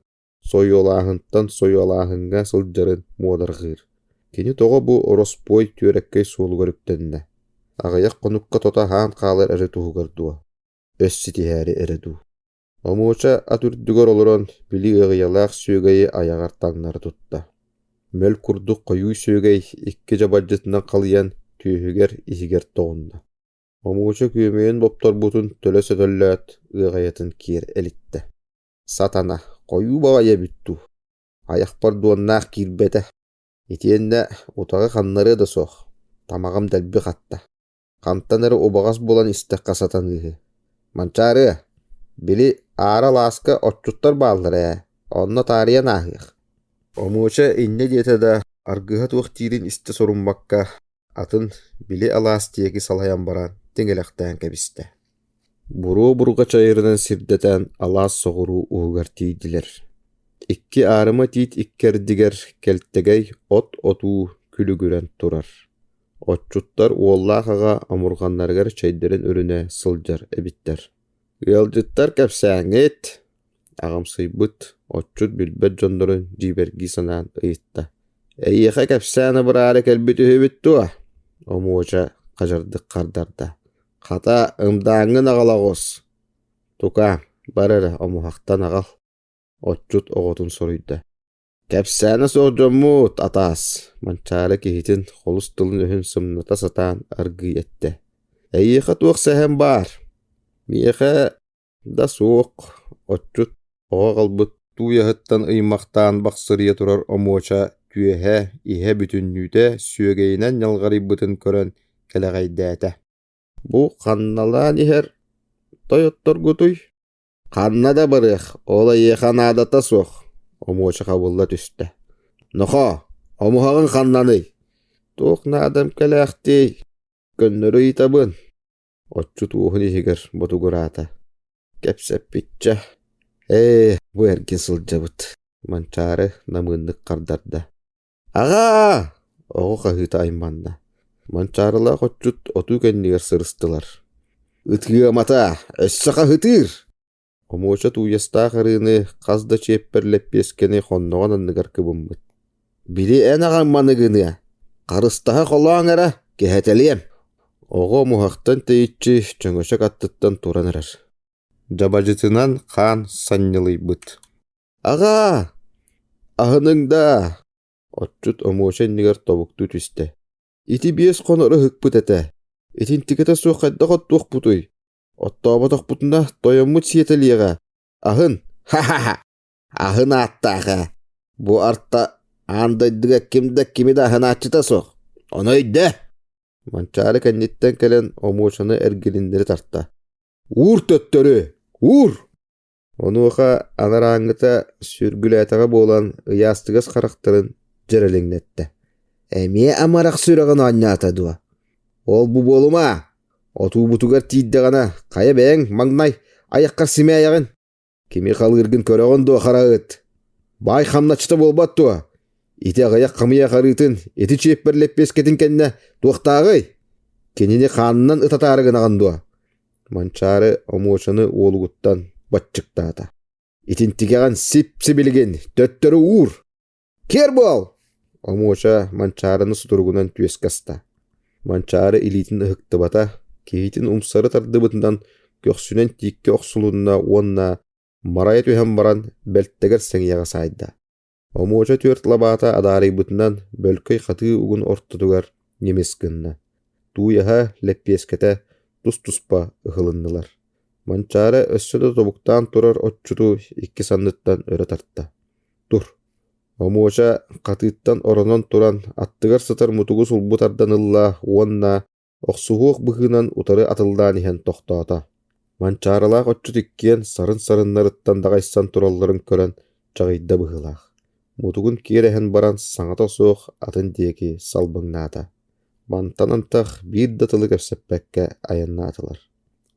сойуолааһынтан сойуолааһыҥҥа сылдьарын муодарҕыыр. Кини тоҕо бу ороспуой түөрэккэй суолугар үктэннэ? Аҕыйах хонукка тото аһаан хаалар эрэ туһугар дуо? Өс ситиһээри эрэ дуу? Омуоча ат үрдүгэр олорон били ыаҕыйалаах сүөгэйи айаҕар таҥнары тутта. Мөл курдук хойуу сүөгэй икки дьабадьытынан халыйан түөһүгэр иһигэр тоҕунна. Омуоча күөмэйин бопторбутун төлө сөтөллөөт ыаҕайатын киэр элиттэ. Сатана, хойуу баҕайы эбит дуу, айахпар дуоннаах киирбэтэ. Итиэннэ утаҕы ханнарыа да суох, тамаҕым дэлби хатта. Хантан эрэ убаҕас буолан истэххэ сатаныыһы. Манчаарыа, били аара алааска отчуттар бааллар ээ, онно таарыйан ааһыах. Омуоча инньэ диэтэ да, аргыһа туох диирин истэ соруммакка, атын били алаас диэки салайан баран тиҥилэхтээн кэбистэ. Буруо бурҕа чайырынан сирдэтэн алаас соҕуруу уһугар тиийдилэр. Икки аарыма тиит иккэрдигэр кэлтэгэй от отуу күлүгүрэн турар. Отчуттар уоллаах аҕа омурҕаннарыгар чэйдэрин өрүнэ сылдьар эбиттэр. «Ыалдьыттар кэпсээҥҥит?» Аҕамсыйбыт, отчут билбэт дьоннорун дьиибэргии санаан ыйытта. «Эйиэхэ кэпсээн абыраары кэлбит үһүбүт дуо?» Омуоча хадьардык хардарда. «Хата, ымдааҥҥын аҕала оҕус!» «Тукаам, бар эрэ, омуһахтан аҕал», отчут оҕотун соруйда. Кэпсээнэ суох дьоммут, атаас, Манчаары киһитин холус тылын-өһүн сымната сатаан аргыый эттэ. Эйиэхэ туох сэһэн баар? Миэхэ да суох, отчут оҕо аҕалбыт тууйаһыттан ыймахтаан бахсырыйа турар омуоча түөһэ, иһэ бүтүннүүтэ сүөгэйинэн ньалҕарыйбытын көрөн кэлэҕэйдээтэ. Бу ханналаан иһэр тойотторгутуй? Ханна да барыах, ол эйиэхэ наадата суох, Омуоча хабылла түстэ. Нохоо, омуһаҕыҥ ханнаный? Туох наадам кэлээхтиэй, көннөрү ыйытабын. Отчут уоһун иһигэр ботугураата. Кэпсэппиччэ, ээ, бу эргин сылдьабыт, Манчаары намыыннык хардарда. Аҕаа! Оҕо хаһыыта айманна. Манчаарылаах отчут отуу кэннигэр сырыстылар. Ытыамата, өссө хаһытыыр! Омуоча тууйастаах арыыны хас да чиэппэр лэппиэскэни хонноҕун анныгар кыбыммыт. Били эн аҕаҥ маны гыныа, харыстаһа холооҥ эрэ, кэһэтэлиэм. Оҕо омуһахтан тэйиччи чөҥөчөк аттыттан туран эрэр. Дьабадьытынан хаан санньылыйбыт. Аҕаа, аһыныҥ даа! Отчут Омуоча иннигэр тобуктуу түстэ. Ити биэс хонор ыһыкпыт этэ. Итинтикэтэ суох хайдах оттуохпутуй? Оттооботохпутуна тойоммут сиэтэлиэҕэ. Аһын, ха-ха-ха! Аһын ааттаах ээ. Бу арта аан дойдуга ким да кими да аһынааччыта суох. Ону өйдөө! Манчаары кэнниттэн кэлэн Омуочаны эргилиннэри тарта. Уур төттөрү! Уур! Онуоха анарааҥҥыта сүргүлээтэҕэ буолан ыйаастыгас харахтарын дьэрэлиҥнэттэ: «Эмиэ амарах сүрэҕин оонньоото дуо? Ол-бу буолума! Отуубутугар тиийдэҕинэ, хайа бэйэҥ маҥнай айаххар симээйэҕин? Кими халыыргын көрөҕүн дуо, хара ыт? Баай хамначчыта буолбат дуо? Ити аҕыйах хамыйах арыытын, ити чиэппэр лэппиэскэтин кэннэ туохтааҕый? Кинини хаанынан ытатаары гынаҕын дуо? Манчаары Омуочаны уолугуттан баччыктаата: «Итинтигэҕин сип-сибилигин төттөрү уур! Киэр буол!» Омуоча Манчаарыны сутуругунан түөскэ аста. Манчаары илиитин ыһыктыбата, киһитин умсары тардыбытынан көхсүнэн тииккэ охсулунна уонна Марайа түһэн баран, бэлтэгэр сэҥийэҕэ саайда. Омуоча түөрт лабаата адаарыйбытынан бөлкөй хатыы угун ортотугар ньимис гынна. Тууйаһа, лэппиэскэтэ тус-туспа ыһылыннылар. Манчаары өссө да тобуктаан турар отчуту икки санныттан өрө тарта. Тур. Омуоча хатыыттан оронон туран аттыгар сытар мутугу сулбу тардан ылла уонна Охсуһуох быһыынан утары атыллаан иһэн тохтоото. Манчаарылаах отчут иккиэн сарын-сарыннарыттан даҕайсан туралларын көрөн чаҕыйда быһыылаах. Мутугун киэр эһэн баран саҥата суох атын диэки салбыҥнаата. Мантан антах биир да тылы кэпсэппэккэ айаннаатылар.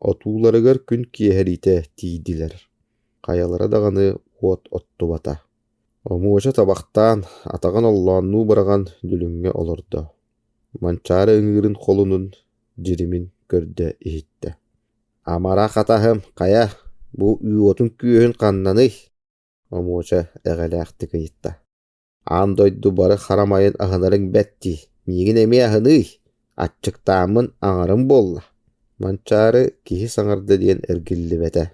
Отууларыгар күн киэһэриитэ тиийдилэр. Хайалара даҕаны уот оттубата. Омуоча табахтаан, атаҕын оллооннуу быраҕан дүлүҥҥэ олордо. Манчаары ыҥыырын холунун, дьиримин көрдө-иһиттэ: «Амарах атаһым, хайа, бу уотун күөһүн ханнаный?» Омуоча эҕэлээхтик ыйытта: «Аан дойду бары харамайын аһынарыҥ бэрт дии, миигин эмиэ аһыныый, аччыктааммын аҥарым буолла» Манчаары киһи саҥарда диэн эргиллибэтэ,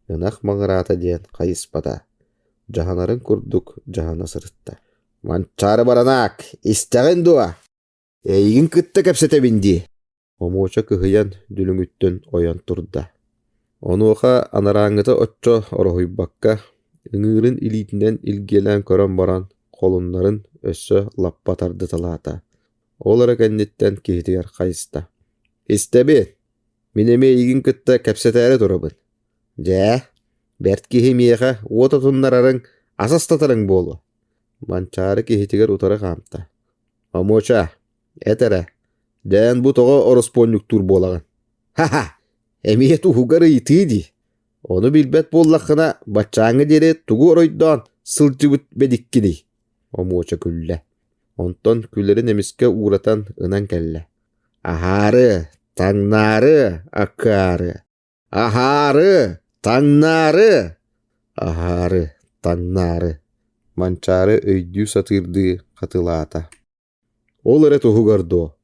ынах маҥыраата диэн хайыспата, дьаһанарын курдук дьаһана сырытта Манчаары баранаак, истэҕин дуо? Эйигин кытта кэпсэтэбин дии Омуоча кыһыйан дүлүҥүттэн ойон турда. Онуоха анарааҥҥыта оччо ороһуйбакка, ыҥыырын илиитинэн илгиэлээн көрөн баран, холуннарын өссө лаппа тардыталаата. Ол эрэ кэнниттэн киһитигэр хайыста: «Истэбин, мин эмиэ эйигин кытта кэпсэтээри турабын. Дьээ, бэрт киһи миэхэ уот отуннарарыҥ, ас астатарыҥ буолуо» Манчаары киһитигэр утары хаамта: «Омуоча, эт эрэ, дээн бу тоҕо ороспуонньуктуур буолаҕын? Ха-ха, эмиэ туһугар ыйытыы дии. Ону билбэт буоллаххына, баччааҥҥа диэри тугу оройдоон сылдьыбыт бэдиккиний?» Омуоча күллэ. Онтон күлэрин эмискэ ууратан ынан кэллэ: «Аһаары, таҥнаары, акаары Аһаары, таҥнаары, аһаары, таҥнаары Манчаары өйдүү сатыырдыы хатылаата. Ол эрэ туһугар дуо?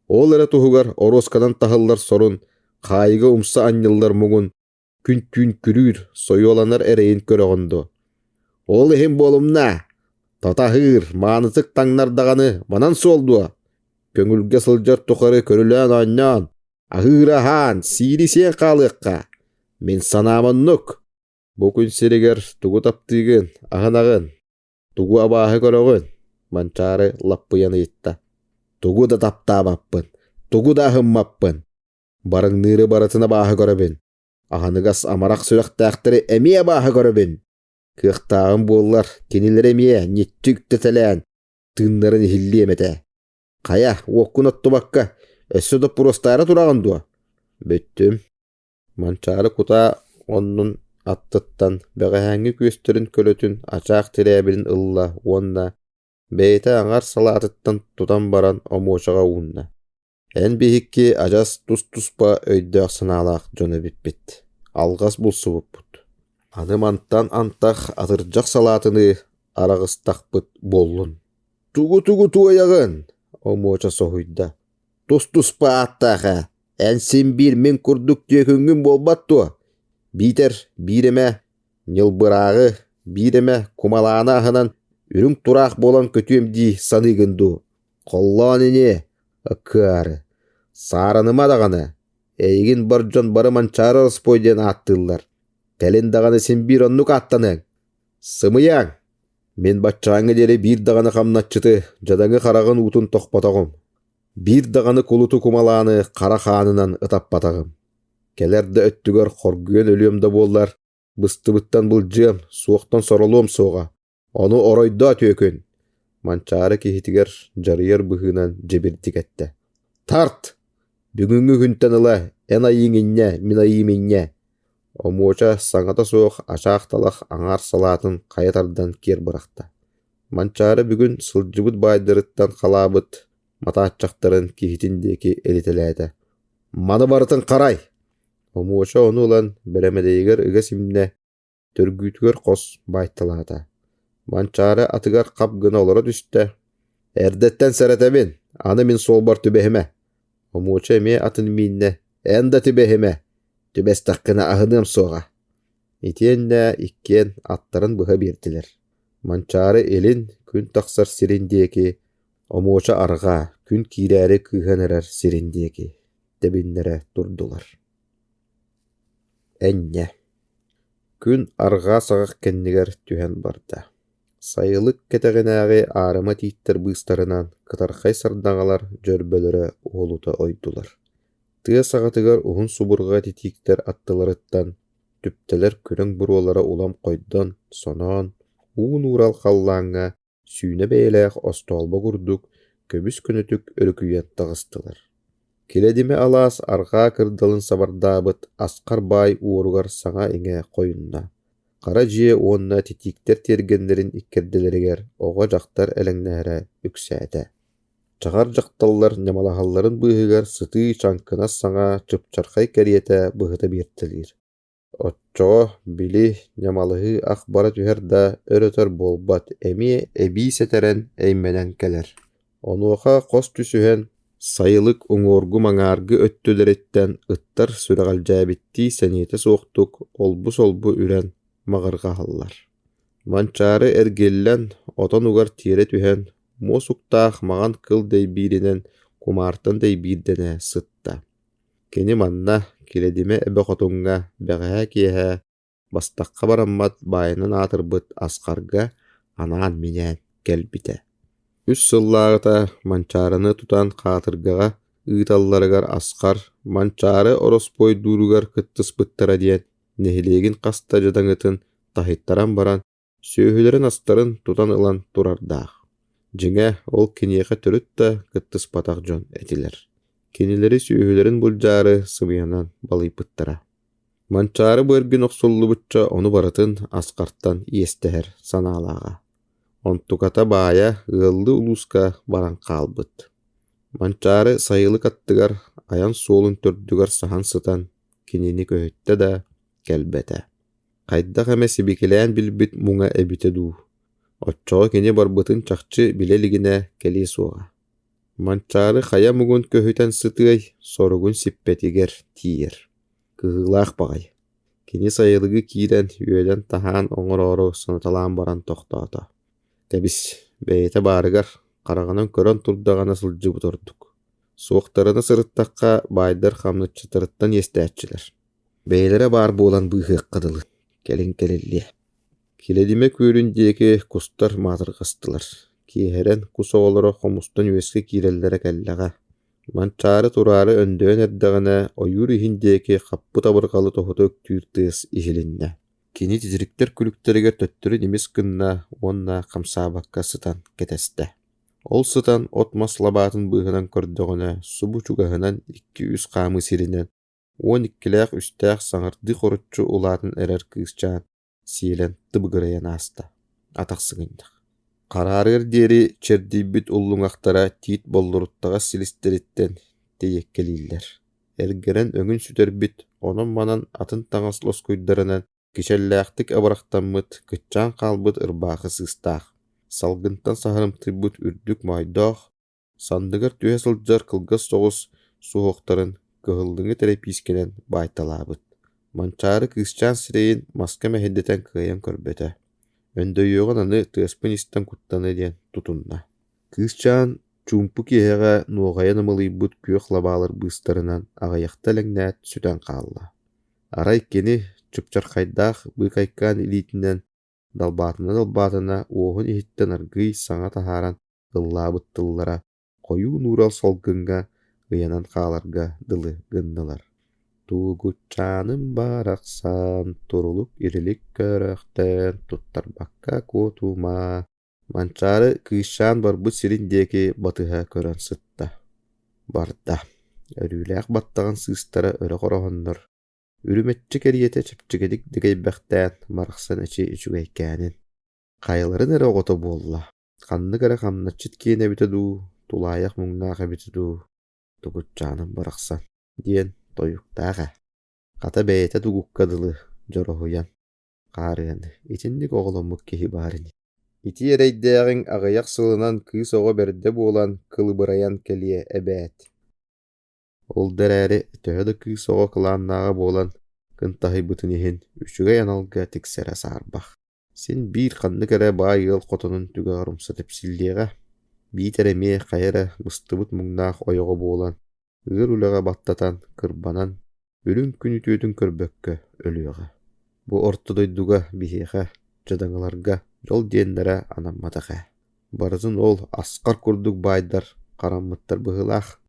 Ол эрэ туһугар оруосканан таһыллар сорун, хаайыга умса анньыллар муҥун, күн-түүн күрүүр, сойуоланар эрэйин көрөҕүн дуо? Ол иһин буолумна, татаһыыр, маанытык таҥнар даҕаны манан суол дуо? Көҥүлгэ сылдьар тухары көрүлээн оонньоон, Аһыыр аһаан, сиири-сиэн хаалыахха. Мин санаам оннук. Бу күн сиригэр тугу таптыыгын, аһынаҕын, тугу абааһы көрөҕүн? Манчаары лаппыйан ыйытта. Тугу да таптаабаппын, тугу да аһыммаппын. Барыҥныыры барытын абааһы көрөбүн. Аһыныгас амарах сүрэхтээхтэри эмиэ абааһы көрөбүн. Кыахтааҕым буоллар, кинилэри эмиэ ньиччи үктэтэлээн, тыыннарын иһиллиэм этэ. Хайа, уоккун оттубакка, өссө доппуруостаары тураҕын дуо? Бүттүм. Манчаары кутаа оннун аттыттан бэҕэһээҥҥи күөстэрин көлөтүн ачаах тирээбилин ылла уонна бэйэтэ аҥар салаатыттан тутан баран омуочаҕа уунна. Эн биһикки адьас тус-туспа өйдөөх-санаалаах дьон эбиппит, алҕас булсубуппут. Аны мантан антах атырдьах салаатыныы араҕыстахпыт буоллун. Тугу-тугу туойаҕын? Омуоча соһуйда. Тус-туспа ааттаах ээ, эн син биир мин курдук түөкүҥҥүн буолбат дуо? Биитэр биир эмэ ньылбырааҕы, биир эмэ кумалааны аһынан үрүҥ тураах буолан көтүөм дии саныыгын дуу? Холлоон ини, ыккыары. Саараныма даҕаны, эйигин бар дьон бары Манчаары Ороспуой диэн ааттыыллар. Кэлин даҕаны син биир оннук ааттаныаҥ. Сымыйаҥ! Мин баччааҥҥа диэри биир даҕаны хамначчыты, дьадаҥы хараҕын уутун тохпотоҕум. Биир даҕаны кулуту кумалааны хара хаанынан ытаппатаҕым. Кэлэр да өттүгэр хоргуйан өлүөм да буоллар, быстыбыттан былдьыам, суохтан соролуом суоҕа. Ону оройдоо түөкүн! Манчаары киһитигэр дьарыйар быһыынан дьэбирдик эттэ: «Тарт! Бүгүҥҥү күнтэн ыла эн айыыҥ инньэ, мин айыым инньэ!» Омуоча саҥата суох ачаах талах аҥаар салаатын хайа тардан киэр бырахта. Манчаары бүгүн сылдьыбыт баайдарыттан халаабыт матааччахтарын киһитин диэки элитэлээтэ: «Маны барытын харай!» Омуоча ону ылан бэрэмэдэйигэр ыга симнэ, төргүүтүгэр хос баайталаата. Манчаары атыгар хап гына олоро түстэ: «Эрдэттэн сэрэтэбин, аны мин суолбар түбэһимэ!» Омуоча эмиэ атын мииннэ: «Эн да түбэһимэ, түбэстэххинэ аһыныам суоҕа!» Итиэннэ иккиэн аттарын быһа биэрдилэр. Манчаары илин, күн тахсар сирин диэки, Омуоча арҕаа, күн киирээри кыыһан эрэр сирин диэки тэбиннэрэ турдулар. Энньэ Күн арҕаа саҕах кэннигэр түһэн барда. Сайылык кэтэҕинээҕи аарыма тииттэр быыстарынан кытархай сардаҥалар дьөрбөлөрө уһулута ойдулар. Тыа саҕатыгар уһун субурҕа титииктэр аттыларыттан түптэлэр күрэҥ буруолара улам хойдон, соноон, уу нуурал халлааҥҥа сүүнэ бэйэлээх остоолбо курдук көбүс-көнөтүк өрүкүйэн таҕыстылар. Килэдимэ алаас арҕаа кырдалын сабардаабыт Асхар баай уоругар саҥа-иҥэ хойунна. Хара дьиэ уонна титииктэр тиэргэннэрин иккэрдилэригэр оҕо-дьахтар элэҥнэһэрэ үксээтэ. Чаҕар дьахталлар ньамалаһалларын быыһыгар сытыы чаҥкынас саҥа чыпчархай кэриэтэ быһыта биэртэлиир. Оччоҕо, били, ньамалаһыы ах бара түһэр да, өр-өтөр буолбат, эмиэ эбии сэтэрэн, эймэнэн кэлэр. Онуоха хос түсүһэн, сайылык уҥуоргу-маҥааргы өттүлэриттэн ыттар сүрэҕэлдьээбиттии сэниэтэ суохтук олбу-солбу үрэн маҕырҕаһаллар. Манчаары эргиллэн, отон угар тиэрэ түһэн, муос уктаах маҥан кыл дэйбииринэн кумаартан дэйбиирдэнэ сытта. Кини манна, Килэдимэ эбэ хотуҥҥа, бэҕэһээ киэһэ бастахха бараммат баайынан аатырбыт Асхарга анаан-минээн кэлбитэ. Үс сыллааҕыта Манчаарыны тутан хаатыргаҕа ыыталларыгар Асхар Манчаары ороспуойдууругар кыттыспыттара диэн нэһилиэгин хас да дьадаҥытын таһыйтаран баран Сүөһүлэрин-астарын тутан ылан турардаах. Дьиҥэ, ол киниэхэ төрүт да кыттыспатах дьон этилэр. Кинилэри сүөһүлэрин былдьаары сымыйанан балыйбыттара. Манчаары быаргын охсуллубучча ону барытын Асхартан иэстэһэр санаалааҕа. Онтуката баайа ыаллыы улууска баран хаалбыт. Манчаары сайылык аттыгар айан суолун төрдүгэр саһан сытан кинини көһүттэ да кэлбэтэ. Хайдах эмэ сибикилээн билбит муҥа эбитэ дуу, оччоҕо кини барбытын чахчы билэ илигинэ кэлиэ суоҕа. Манчаары хайа муҥун көһүтэн сытыай, соругун сиппэтигэр тиийэр. Кыһыылаах баҕайы. Кини сайылыгы киирэн үөлэн-таһаан оҥороору санаталаан баран тохтоото. Кэбис, бэйэтэ баарыгар, хараҕынан көрөн турдаҕына сылдьыбыт ордук. Суохтарына сырыттахха, баайдар хамначчыттарыттан иэстээччилэр. Бэйэлэрэ баар буолан быыһыахха дылы, кэлин кэлиллиэ. Килэдимэ күөлүн диэки кустар маатырҕастылар, киэһэрэн кус оҕолоро хомустан үөскэ киирэллэрэ кэллэҕэ. Манчаары тураары өндөйөн эрдэҕинэ, ойуур иһин диэки хаппыт абырҕалы тоһута үктүүр тыас иһилиннэ. Кини титириктэр күлүктэригэр төттөрү ньимис гынна уонна хамсаабакка сытан кэтэстэ. Ол сытан от-мас лабаатын быыһынан көрдөҕүнэ, субу чугаһынан икки-үс хаамыы сиринэн 12-лээх-үстээх саҥардыы хороччу улаатан эрэр кыысчаан сиэлэн тыбыгырайан ааста, атах сыгынньах. Хараарыар диэри чэрдийбит уллуҥахтара тиит боллуруттаҕас силистэриттэн тэйиэккэлииллэр, эргэрэн өҥүн сүтэрбит, онон-манан атын таҥас лоскуйдарынан кичэллээхтик абырахтаммыт, кыччаан хаалбыт ырбаахы сыыстаах, салгынтан саһарымтыйбыт үрдүк моойдоох, Санныгар түһэ сылдьар кылгас соҕус суһуохтарын кыһыллыҥы тэрэпиискэнэн баайталаабыт. Манчаары кыысчаан сирэйин маска мэһэйдэтэн кыайан көрбөтө. Өндөйүөҕүн аны тыаспын истэн куттаныа диэн тутунна. Кыысчаан чуумпу киэһэҕэ нуоҕайан ымылыйбыт күөх лабаалар быыстарынан аҕыйахта элэҥнээт сүтэн хаалла. Арай кини чыпчархайдаах быыкайкаан илиитинэн далбаатана-далбаатана уоһун иһиттэн аргыый саҥа таһааран ыллаабыт тыллара хойуу нуурал салгыҥҥа ыйанан хааларга дылы гыннылар: «Тугутчааным барахсан, турулук-ирилик көрөөхтөөн, туттарбакка куотума» Манчаары кыысчаан барбыт сирин диэки батыһа көрөн сытта. Барда. Өрүүлээх баттаҕын сыыстара өрө хороһоннор, үрүмэччи кэриэтэ чэпчэкитик дэгэйбэхтээн барахсан эчи үчүгэйкээнин. Хайаларын эрэ оҕото буолла, ханнык эрэ хамначчыт киэнэ эбитэ дуу, тулаайах муҥнаах эбитэ дуу, тугутчааным барахсан диэн тойуктаах ээ. Хата бэйэтэ тугукка дылы дьороһуйан, хаарыаны, итинник оҕоломмут киһи баар ини. Ити эрэйдээҕиҥ аҕыйах сылынан кыыс оҕо бэрдэ буолан кылыбырайан кэлиэ эбээт. Ол да эрээри, төһө да кыыс оҕо кылааннааҕа буолан, кынтаһыйбытын иһин үчүгэй аналга тиксэрэ саарбах. Син биир ханнык эрэ баай ыал хотонун түгэҕэр умса тэпсиллиэҕэ, биитэр эмиэ хайа эрэ быстыбыт муҥнаах ойоҕо буолан, ыар үлэҕэ баттатан, кырбанан, үрүҥ күн үтүөтүн көрбөккө өлүөҕэ. Бу орто дойдуга биһиэхэ, дьадаҥыларга дьол диэннэрэ анамматах ээ. Барытын ол асхар курдук баайдар хараммыттар быһыылаах.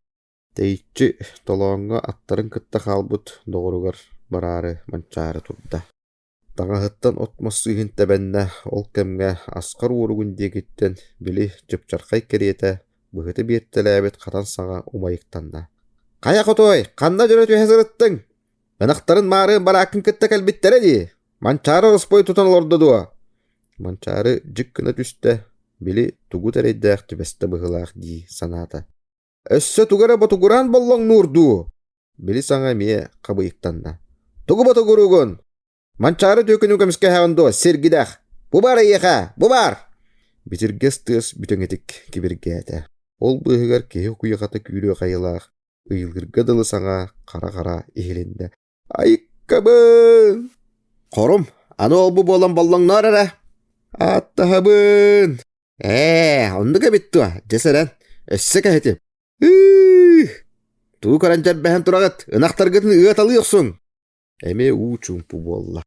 Тэйиччи толооҥҥо аттарын кытта хаалбыт доҕоругар бараары Манчаары турда. Таҥаһыттан от массыыһын тэбэннэ, ол кэмҥэ Асхар уоругун диэкиттэн били чыпчархай кэриэтэ быһыта биэртэлээбит хатан саҥа умайыктанна: «Хайа хотуой, ханна дьоно түһэ сырыттыҥ? Ынахтарын маарыын барааккын кытта кэлбиттэрэ дии, Манчаары ороспуой тутан олордо дуо?» Манчаары дьик гына түстэ, били тугу эрэйдээх түбэстэ быһыылаах дии санаата. Өссө тугу эрэ ботугураан боллоҥнуур дуу? Били саҥа эмиэ хабыйыктанна. Тугу ботугуруугун? Манчаары түөкүнү көмүскэһэҕин дуо, сиргидэх? Бу баар эйиэхэ, бу баар! Битиргэс тыас бүтэҥитик кибиргээтэ. Ол быыһыгар киһи куйахата күүрүөх айылаах, ыйылыырга дылы саҥа хара-хара иһилиннэ. Айыккабын! Хорум, аны ол-бу буолан боллоҥноор эрэ. Ааттаһабын! Ээ, оннук эбит дуо, дьэ сэрэн, өссө кэһэтим. Ыы! Тугу көрөн дьэрбэһэн тураҕыт, ынахтаргытын ыаталыы охсуҥ! Эмиэ уу чуумпу буолла.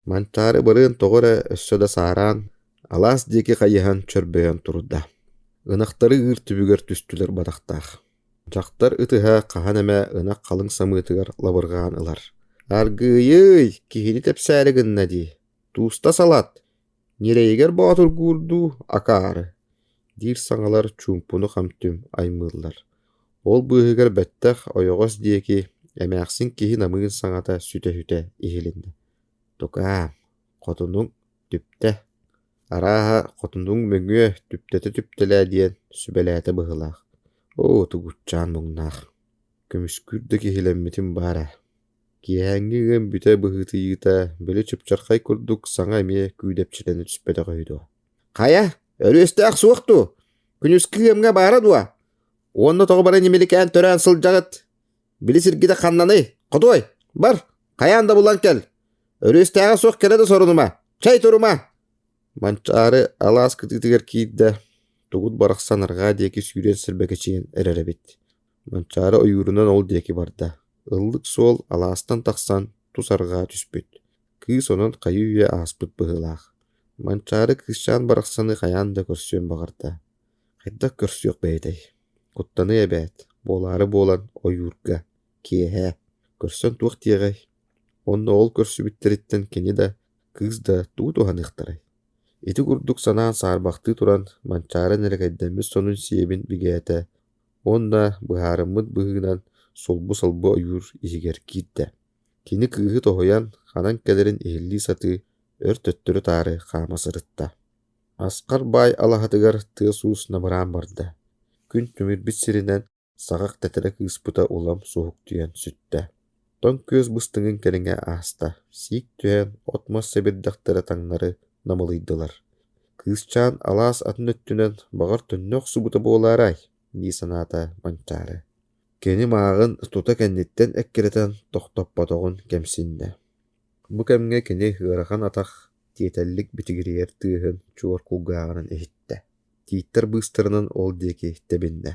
Манчаары барыан тоҕо эрэ өссө да саараан, алаас диэки хайыһан чөрбөйөн турда. Ынахтары ыыр түбүгэр түстүлэр бадахтаах. Дьахтар ытыһа хаһан эмэ ынах халыҥ самыытыгар лабырҕаан ылар. Аргыыйый, киһини тэпсээри гынна дии. Тууста салат, Ньирэйигэр боотургуурдуу акаары диир саҥалар чуумпуну хам-түм аймыыллар. Ол быыһыгар бэттэх ойоҕос диэки эмээхсин киһи намыын саҥата сүтэ-сүтэ иһилиннэ: «Тукаам, хотунуҥ түптэ, арааһа, хотунуҥ мөҥүө түптэтэ түптэлээ диэн сүбэлээтэ быһыылаах. Оо, тугутчаан муҥнаах, көмүскүүр да киһилэммитим баар ээ» Киэһээҥҥи ыам бүтэ быһыытыйыыта, били чыпчархай курдук саҥа эмиэ күүдэпчилэнэ түспэтэх үһү дуо? «Хайа, өрүөстээх суох дуу? Күнүскү ыамҥа баара дуо? Уонна тоҕо бары ньимиликээн төрөөн сылдьаҕыт? Били сиргитэ ханнаный? Хотуой, бар, хайаан да булан кэл! Өрүөстээҕэ суох кэлэ да сорунума, чэй турума!» Манчаары алаас кытыытыгар киирдэ, тугут барахсан арҕаа диэки сүүрэн сэрбэкэчийэн эрэр эбит. Манчаары ойуурунан ол диэки барда, ыллык суол алаастан тахсан тус арҕаа түспүт, кыыс онон хайыы-үйэ ааспыт быһыылаах. Манчаары кыысчаан барахсаны хайаан да көрсүөн баҕарда, хайдах көрсүөх бэйэтэй, куттаныа эбээт, буолаары буолан ойуурга, киэһэ, көрсөн туох диэҕэй, уонна ол көрсүбүттэриттэн кини да, кыыс да тугу туһаныахтарай Ити курдук санаан саарбахтыы туран, Манчаары нэлэкэйдэммит сонун сиэбин бигээтэ уонна быһаарыммыт быһыынан сулбу-салбы ойуур иһигэр киирдэ. Кини кыыһы тоһуйан, ханан кэлэрин иһиллии сатыы өр төттөрү-таары хаама сырытта. Асхар баай алаһатыгар тыас-уус намыраан барда. Күн түмүрбүт сиринэн саҕах тэтэрэ кыыспыта улам суһуктуйан сүттэ. Тоҥ күөс быстыҥын кэриҥэ ааста, сиик түһэн, от-мас сэбирдэхтэрэ таҥнары намылыйдылар. Кыысчаан алаас атын өттүнэн баҕар төннө охсубута буолаарай дии санаата Манчаары. Кини мааҕын тута кэнниттэн эккирэтэн тохтоппотоҕун кэмсиннэ. Бу кэмҥэ кини ыарахан атах тиэтэллик битигирийэр тыаһын чуор кулгааҕынан иһиттэ. Тииттэр быыстарынан ол диэки тэбиннэ.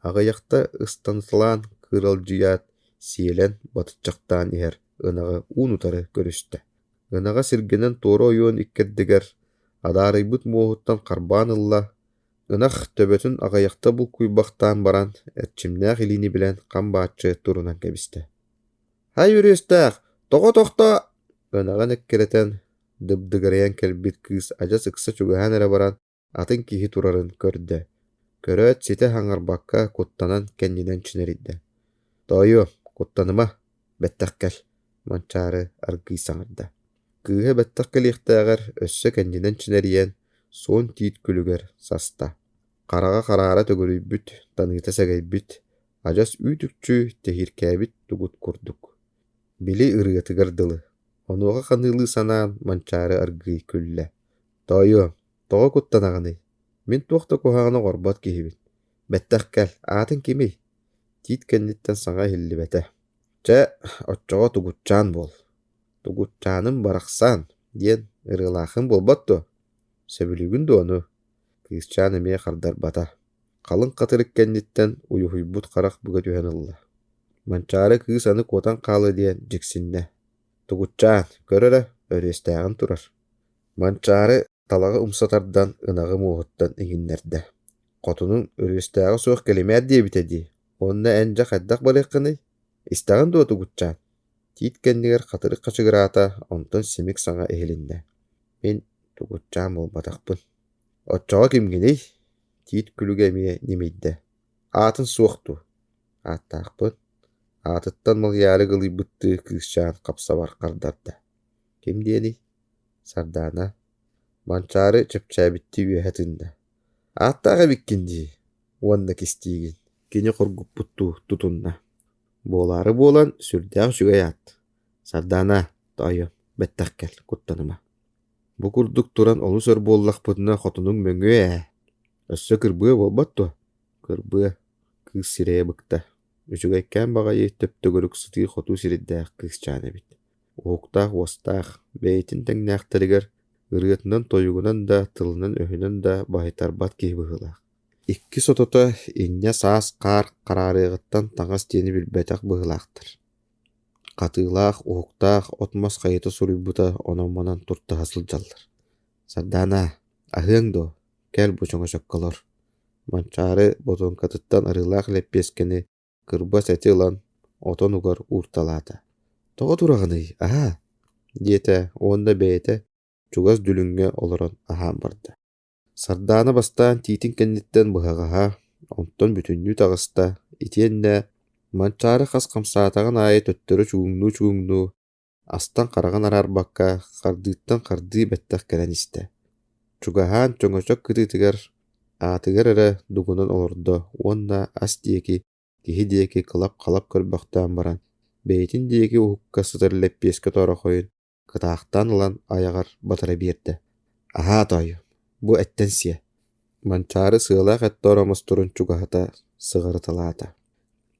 Аҕыйахта ыстаныталаан кыралдьыйаат, сиэлэн батыччахтаан иһэр ынаҕы уун-утары көрүстэ. Ынаҕа сиргэнэн туора ойуон иккэрдигэр адаарыйбыт муоһуттан харбаан ылла, ынах төбөтүн аҕыйахта булкуйбахтаан баран, эрчимнээх илиини билэн хам бааччы турунан кэбистэ. «Һай үрүөстээх, тоҕо тохтоо?» Ынаҕын эккирэтэн, дыбдыгырайан кэлбит кыыс адьас ыкса чугаһаан эрэ баран атын киһи турарын көрдө, көрөөт ситэ хаҥарбакка куттанан кэннинэн чинэрийдэ: «Тоойуом, куттаныма, бэттэх кэл», Манчаары аргыый саҥарда. Кыыһа бэттэх кэлиэхтээҕэр өссө кэннинэн чинэрийэн, суон тиит күлүгэр саста. Хараҕа хараара төгүрүйбүт, таныыта сэгэйбит, адьас үүт-үкчү тэһииркээбит тугут курдук. Били ырыатыгар дылы, онуоха ханыылыы санаан Манчаары аргыый күллэ: «Тоойуом, тоҕо куттанаҕыный? Мин туох да куһаҕаны оҥорбот киһибин. Бэттэх кэл, аатыҥ кимий?» Тиит кэнниттэн саҥа иһиллибэтэ. «Чэ, оччоҕо тугутчаан буол. Тугутчааным барахсан диэн ырыалааххын буолбат дуо? Сөбүлүүгүн дуо ону? Кыысчаан эмиэ хардарбата. Халыҥ хатырык кэнниттэн уйуһуйбут харах быга түһэн ылла. Манчаары кыыс аны куотан хаалыа диэн дьиксиннэ. Тугутчаан, көр эрэ, өрүөстээҕин турар. Манчаары талаҕы умса тардан ынаҕы муоһуттан иҥиннэрдэ. Хотунуҥ өрүөстээҕэ суох кэлимээр диэбитэ дии, уонна эн дьэ хайдах барыаххыный? Истэҕин дуо, Тугутчаан? Тиит кэннигэр хатырык хачыгыраата, онтон симик саҥа иһилиннэ: «Мин Тугутчаан буолбатахпын». «Оччоҕо кимҥиний?» Тиит күлүгэ эмиэ ньимийдэ: «Аатын суох дуу?» «Ааттаахпын». Аатыттан малыйаары гылыйбыттыы кыысчаан хапсабар хардарда: «Ким диэний?» Сардаана Манчаары чэпчээбиттии үөһэ тыынна: «Ааттаах эбиккин дии уонна кистиигин» Кини хоргуппуттуу тутунна: «Буолаары буолан, сүрдээх үчүгэй аат. Сардаана, тоойуом, бэттэх кэл, куттаныма. Бу курдук туран олус өр буоллахпытына хотунуҥ мөҥүө ээ. Өссө кырбыа буолбат дуо?» «Кырбыа», кыыс сирэйэ быкта. Үчүгэйкээн баҕайы төп-төгүрүк сытыы-хотуу сирэйдээх кыысчаан эбит. Уһуктаах-уостаах, бэйэтин тэҥнээхтэригэр ырыатынан-тойугунан да, тылынан-өһүнэн да баһыйтарбат киһи быһыылаах. Икки сотото инньэ саас хаар хараарыаҕыттан таҥас диэни билбэтэх быһыылаахтар. Хатыылаах, уһуктаах от-мас хайыта суруйбута онон-манан туртаһа сылдьаллар. «Сардаана, аһыаҥ дуо? Кэл бу чөҥөчөккө олор» Манчаары ботуоҥкатыттан арыылаах лэппиэскэни кырбас эти ылан отон угар уурталаата: «Тоҕо тураҕыный, аһаа» диэтэ уонна бэйэтэ чугас дүлүҥҥэ олорон аһаан барда. Сардаана бастаан тиитин кэнниттэн быһаҕаһа, онтон бүтүннүү таҕыста итиэннэ Манчаары хас хамсаатаҕын аайы төттөрү чугуҥнуу-чугуҥнуу, астан хараҕын араарбакка, хардыыттан хардыы бэттэх кэлэн истэ. Чугаһаан чөҥөчөк кытыытыгар аатыгар эрэ дугунан олордо уонна ас диэки, киһи диэки кылап-халап көрбөхтөөн баран, бэйэтин диэки уһукка сытар лэппиэскэ тоорохойун кытаахтаан ылан айаҕар батара биэрдэ: «Аһаа, тоойуом, бу эттэн сиэ» Манчаары сыалаах эт оромосторун чугаһата сыҕарыталаата.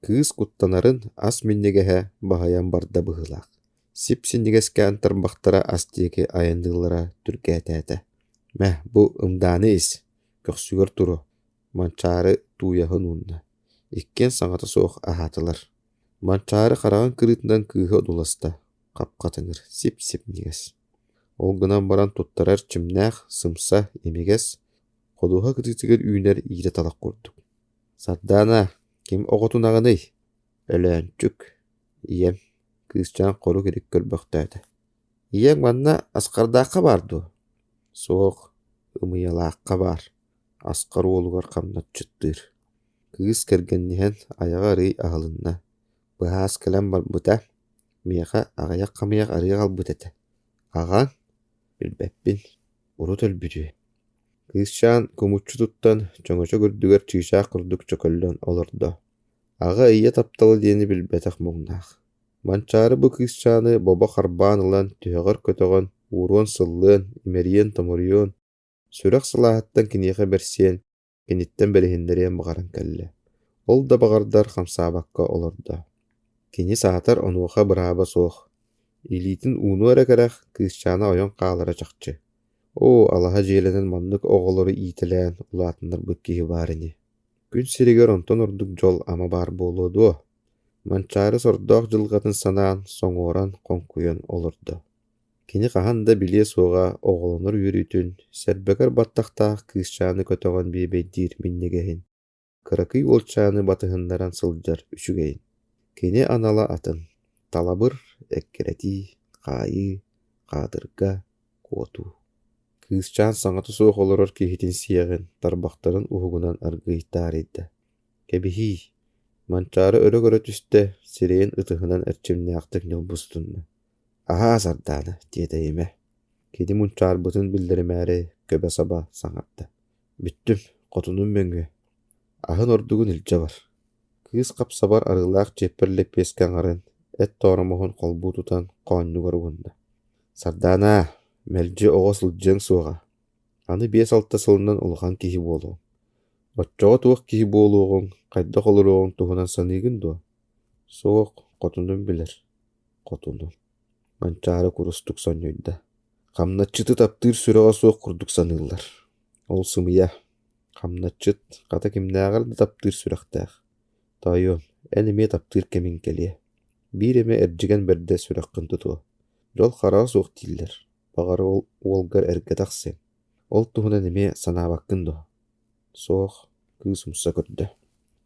Кыыс куттанарын ас минньигэһэ баһыйан барда быһыылаах, сип-синньигэскээн тарбахтара ас диэки айанныыллара түргээтээтэ: «Мэ, бу ымдааны ис, көхсүгэр туруо» Манчаары тууйаһын уунна. Иккиэн саҥата суох аһаатылар. Манчаары хараҕын кырыытынан кыыһы одууласта, хап-хатыҥыр, сип-сипньигэс. Ол гынан баран туттарар чимнээх, сымса, имигэс, ходуһа кытыытыгар үүнэр иирэ талах курдук. «Сардаана, ким оҕотунаҕыный?» «Өлөөнчүк, ийэм», кыысчаан хорук илик көрбөхтөөтө. «Ийэҥ манна Асхардаахха баар дуо?» «Суох, Ымыйалаахха баар, Асхар уолугар хамначчыттыыр». Кыыс кэргэнниһэн айаҕа арыый аһылынна, быһаас кэлэн барбыта, миэхэ аҕыйах хамыйах арыы аҕалбыт этэ. Аҕаҥ? Билбэппин, урут өлбүтүө. Кыысчаан кумуччу туттан, чөҥөчөк үрдүгэр чыычаах курдук чөкөллөн олордо. Аҕа ийэ таптала диэни билбэтэх муҥнаах. Манчаары бу кыысчааны бобо харбаан ылан түһэҕэр көтөҕөн, ууруон-сыллыан, имэрийэн-томоруйуон, сүрэх сылааһыттан киниэхэ бэрсиэн киниттэн бэриһиннэриэн баҕаран кэллэ. Ол да баҕардар хамсаабакка олордо. Кини саатар онуоха бырааба суох. Илиитин уунуо эрэ кэрэх, кыысчаана ойон хаалара чахчы. Оо, алаһа дьиэлэнэн маннык оҕолору иитэлээн улаатыннарбыт киһи баар ини. Күн сиригэр онтон ордук дьол ама баар буолуо дуо? Манчаары сордоох дьылҕатын санаан, соҥуоран, хоҥкуйан олордо. Кини хаһан да билиэ суоҕа оҕолонор үөрүүтүн, сэрбэкэр баттахтаах кыысчааны көтөҕөн биэбэйдиир минньигэһин, кыракый уолчааны батыһыннаран сылдьар үчүгэйин. Кини анала атын: талабыр, эккирэтии, хаайыы, хаатырга, куотуу. Кыысчаан саҥата суох олорор киһитин сиэҕин, тарбахтарын уһугунан аргыый таарыйда: «Кэбиһиий» Манчаары өрө көрө түстэ, сирэйин ытыһынан эрчимнээхтик ньылбыстынна «Аһаа, Сардаана, тиэтэйимэ» Кини мунчаарбытын биллэримээри көбө-саба саҥарда: «Бүттүм, хотунум мөҥүө, аһын ордугун илдьэ бар» Кыыс хап-сабар арыылаах чиэппэр лэппиэскэ аҥарын, эт тооромоһун холбуу тутан хоонньугар угунна: «Сардаана, мэлдьи оҕо сылдьыаҥ суоҕа, аны 5-6 сылынан улахан киһи буолуоҥ. Оччоҕо туох киһи буолуоҕуҥ, хайдах олоруоҕуҥ туһунан саныыгын дуо?» «Суох, хотунум билэр, хотунум» Манчаары курустук сонньуйда. Хамначчыты таптыыр сүрэҕэ суох курдук саныыллар. Ол сымыйа. Хамначчыт хата кимнээҕэр да таптыыр сүрэхтээх. Тоойуом, эн эмиэ таптыыр кэмиҥ кэлиэ. Биир эмэ эрдьигэн бэрдэ сүрэххин тутуо. Дьол хараҕа суох дииллэр. Баҕар ол уолгар эргэ тахсыаҥ. Ол туһунан эмиэ санаабаккын дуо? Суох, кыыс умса көрдө.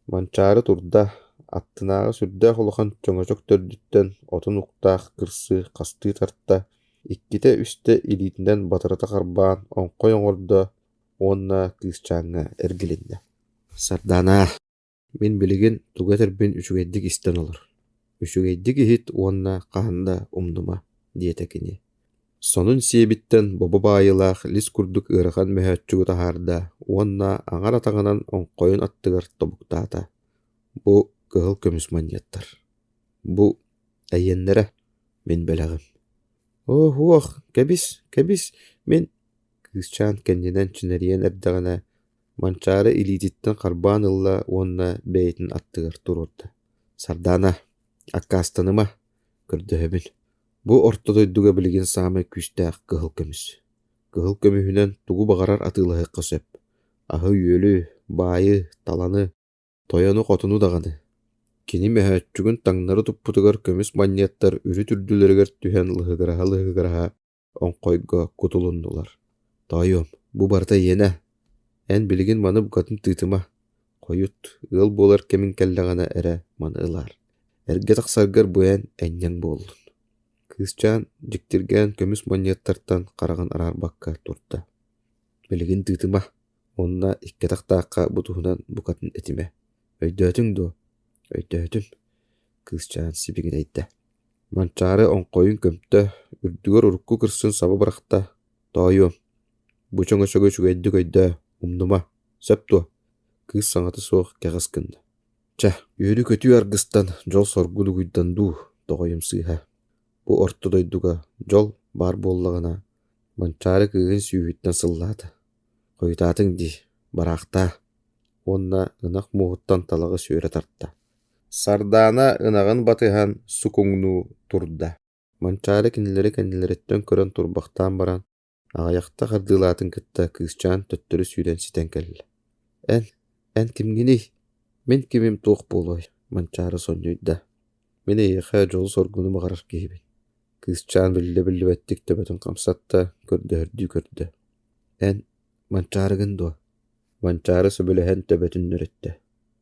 Манчаары турда, аттынааҕы сүрдээх улахан чөҥөчөк төрдүттэн отун уктаах кырсы хастыы тарта, иккитэ-үстэ илиитинэн батарыта харбаан оҥхой оҥордо уонна кыысчааҥҥа эргилиннэ. Сардаана, Мин билигин тугу этэрбин үчүгэйдик истэн олор, үчүгэйдик иһит уонна хаһан да умнума, диэтэ кини. Сонун сиэбиттэн бобо баайыылаах лис курдук ыарахан мөһөөччүгү таһаарда уонна аҥар атаҕынан оҥхойун аттыгар тобуктаата. Бу кыһыл көмүс манньыаттар. Бу эйиэннэрэ, мин бэлэҕим. Оо, кэбис, кэбис, мин Кыысчаан кэннинэн чинэрийэн эрдэҕинэ Манчаары илиититтэн харбаан ылла уонна бэйэтин аттыгар туруорда: «Сардаана, аккаастаныма, көрдөһөбүн. Бу орто дойдуга билигин саамай күүстээх кыһыл көмүс. Кыһыл көмүһүнэн тугу баҕарар атыылаһыахха сөп: аһы-үөлү, баайы, таланы, тойону-хотуну даҕаны. Кини мөһөөччүгүн таҥнары туппутугар көмүс манньыаттар үрүт үрдүлэригэр түһэн лыһыгыраһа-лыһыгыраһа оҥхойго кутулуннулар. Тоойуом, бу барыта эйиэнэ. Эн билигин маны букатын тыытыма. Хойут, ыал буолар кэмиҥ кэллэҕинэ эрэ маны ылаар. Эргэ тахсаргар бу эн энньэҥ буоллун. Кыысчаан дьиктиргээн көмүс манньыаттартан хараҕын араарбакка турда. Билигин тыытыма уонна икки атахтаахха бу туһунан букатын этимэ. Өйдөөтүҥ дуо? Өйдөөтүм, кыысчаан сибигинэйдэ. Манчаары оҥхойун көмтө, үрдүгэр урукку кырсын саба бырахта: «Тоойуом, бу чөҥөчөгү үчүгэйдик өйдөө, умнума, сөп дуо?» Кыыс саҥата суох кэҕис гынна: «Чэ, үөрүү-көтүү аргыстан, дьол-соргу дугуйдан дуу, тоҕойум сыыһа. Бу орто дойдуга дьол баар буоллаҕына, Манчаары кыыһын сүүһүттэн сыллаата. Хойутаатыҥ дии, бараахтаа» уонна ынах муоһуттан талаҕы сүөрэ тарта. Сардаана ынаҕын батыһан сукуҥнуу турда. Манчаары кинилэри кэннилэриттэн көрөн турбахтаан баран, аҕыйахта хардыылаатын кытта кыысчаан төттөрү сүүрэн ситэн кэллэ: «Эн, эн кимҥиний? Мин кимим туох буолуой?» Манчаары сонньуйда: «Мин эйиэхэ дьолу-соргуну баҕарар киһибин». Кыысчаан биллэ-биллибэттик төбөтүн хамсатта, көрдөһөрдүү көрдө: «Эн Манчаарыгын дуо?» Манчаары сөбүлэһэн төбөтүн нөрүттэ: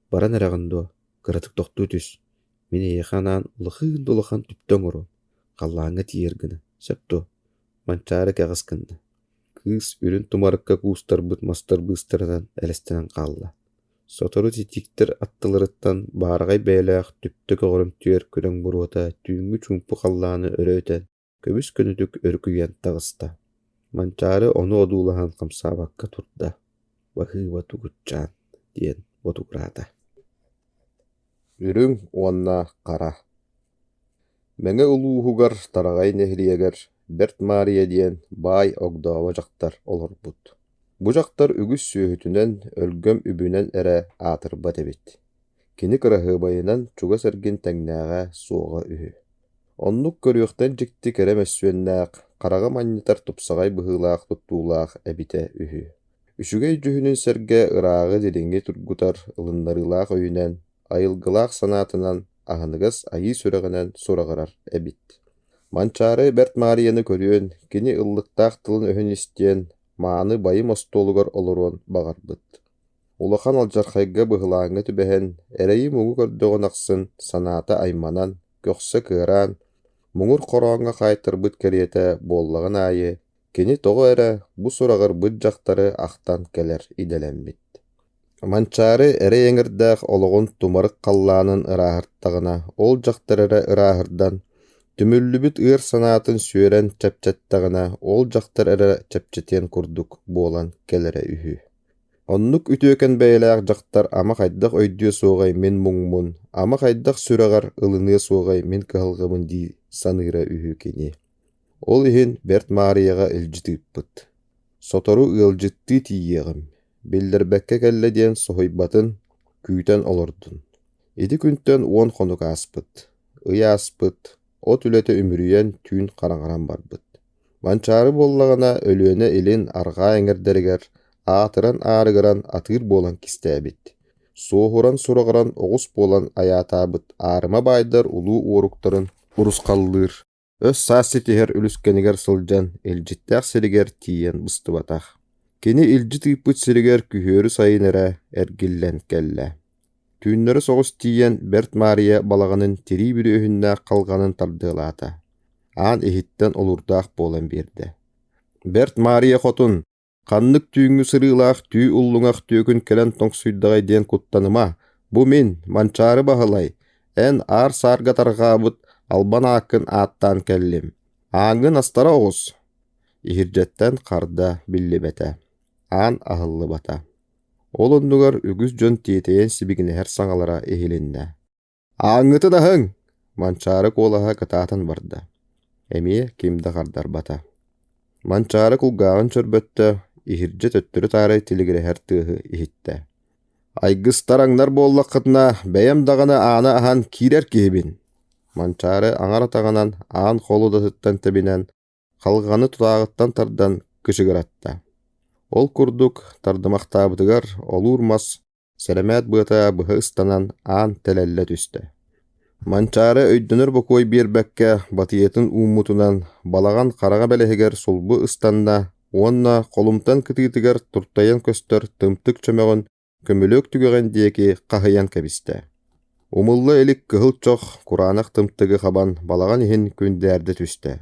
«Баран эрэҕин дуо? Кыратык тохтуу түс, мин эйиэхэ анаан улахыын да улахан түптэ оҥоруом, халлааҥҥа тиийэр гына, сөп дуо?» Манчаары кэҕис гынна. Кыыс үрүн тумарыкка куустарбыт мастар быыстарынан элэстэнэн хаалла. Сотору титииктэр аттыларыттан баараҕай бэйэлээх түптэ көҕөрүмтүйэр күрэҥ буруота түүҥҥү чуумпу халлааны өрө үтэн көбүс-көнөтүк өрүкүйэн таҕыста. Манчаары ону одуулаһан хамсаабакка турда: «Баһыыба тугутчаан» диэн ботугураата. Үрүҥ уонна хара Мэҥэ улууһугар Тараҕай нэһилиэгэр Бэрт Маарыйа диэн баай огдообо дьахтар олорбут. Бу дьахтар үгүс сүөһүтүнэн, өлгөм үбүнэн эрэ аатырбат эбит. Кини кыраһыабайынан чугас эргин тэҥнээҕэ суоҕа үһү. Оннук көрүөхтэн дьикти кэрэ мөссүөннээх, хараҕы манньытар тупсаҕай быһыылаах туттуулаах эбитэ үһү. Үчүгэй дьүһүнүн сэргэ ырааҕы дириҥи тургутар ылыннарыылаах өйүнэн, айылгылаах санаатынан, аһыныгас айыы сүрэҕинэн сураҕырар эбит. Манчаары Бэрт Маарыйаны көрүөн, кини ыллыктаах тылын-өһүн истиэн, мааны байым остуолугар олоруон баҕарбыт. Улахан алдьархайга быһылааҥҥа түбэһэн, эрэйи-муҥу көрдөҕүн ахсын санаата айманан, көхсө кыараан, муҥур хорооҥҥо хаайтарбыт кэриэтэ буоллаҕын аайы, кини тоҕо эрэ бу сураҕырбыт дьахтары ахтан кэлэр идэлэммит. Манчаары эрэй эҥэрдээх олоҕун тумарык халлаанын ырааһыртаҕына, ол дьахтар эрэ ырааһырдан, түмүллүбүт ыар санаатын сүөрэн чэпчэттэҕинэ, ол дьахтар эрэ чэпчэтиэн курдук буолан кэлэрэ үһү. Оннук үтүөкэн бэйэлээх дьахтар ама хайдах өйдүө суоҕай мин муҥмун, ама хайдах сүрэҕэр ылыныа суоҕай мин кыһалҕабын дии саныыра үһү кини. Ол иһин Бэрт Маарыйаҕа илдьит ыыппыт: «Сотору ыалдьыттыы тиийиэҕим, биллэрбэккэ кэллэ диэн соһуйбатын, күүтэн олордун». Ити күнтэн 10 хонук ааспыт, ый ааспыт, от үлэтэ үмүрүйэн түүн хараҥаран барбыт. Манчаары буоллаҕына Өлүөнэ илин арҕаа эҥэрдэригэр аатыран-аарыгыран атыыр буолан кистээбит, суоһуран-сураҕыран оҕус буолан айаатаабыт аарыма баайдар улуу уоруктарын урусхаллыыр, өс-саас ситиһэр үлүскэнигэр сылдьан илдьиттээх сиригэр тиийэн быстыбатах. Кини илдьит ыыппыт сиригэр күһүөрү сайын эрэ эргиллэн кэллэ. Түүннэри соҕус тиийэн Бэрт Маарыйа балаҕанын тирии бүрүөһүннээх халҕанын тардыалаата, аан иһиттэн олуурдаах буолан биэрдэ. Бэрт Маарыйа хотун, ханнык түүҥҥү сырыылаах түү уллуҥах түөкүн кэлэн тоҥсуйдаҕай диэн куттаныма, бу мин, Манчаары Баһылай, эн аар-саарга тарҕаабыт албан ааккын ааттаан кэллим. Ааҥҥын астара оҕус!» Иһирдьэттэн харда биллибэтэ, аан аһыллыбата. Ол оннугар үгүс дьон тиэтэйэн сибигинэһэр саҥалара иһилиннэ: «Ааҥҥытын аһыҥ!» Манчаары куолаһа кытаатан барда. Эмиэ ким да хардарбата. Манчаары кулгааҕын чөрбөттө, иһирдьэ төттөрү-таары тилигирэһэр тыаһы иһиттэ. «Айгыстар-аҥнар буоллаххытына, бэйэм даҕаны ааны аһан киирэр киһибин!» Манчаары аҥар атаҕынан аан холуодатыттан тэбинэн халҕаны тутааҕыттан тардан кычыгыратта. Ол курдук тардымахтаабытыгар олуур мас сэрэмээт быата быһа ыстанан аан тэлэллэ түстэ. Манчаары өйдөнөр бокуой биэрбэккэ батыйатын ууммутунан балаҕан хараҥа бэлэһигэр сулбу ыстанна уонна холумтан кытыытыгар туртайан көстөр тымтык чөмөҕүн көмүлүөк түгэҕин диэки хаһыйан кэбистэ. Умулла илик кыһыл чох кураанах тымтыгы хабан балаҕан иһин күндээрдэ түстэ.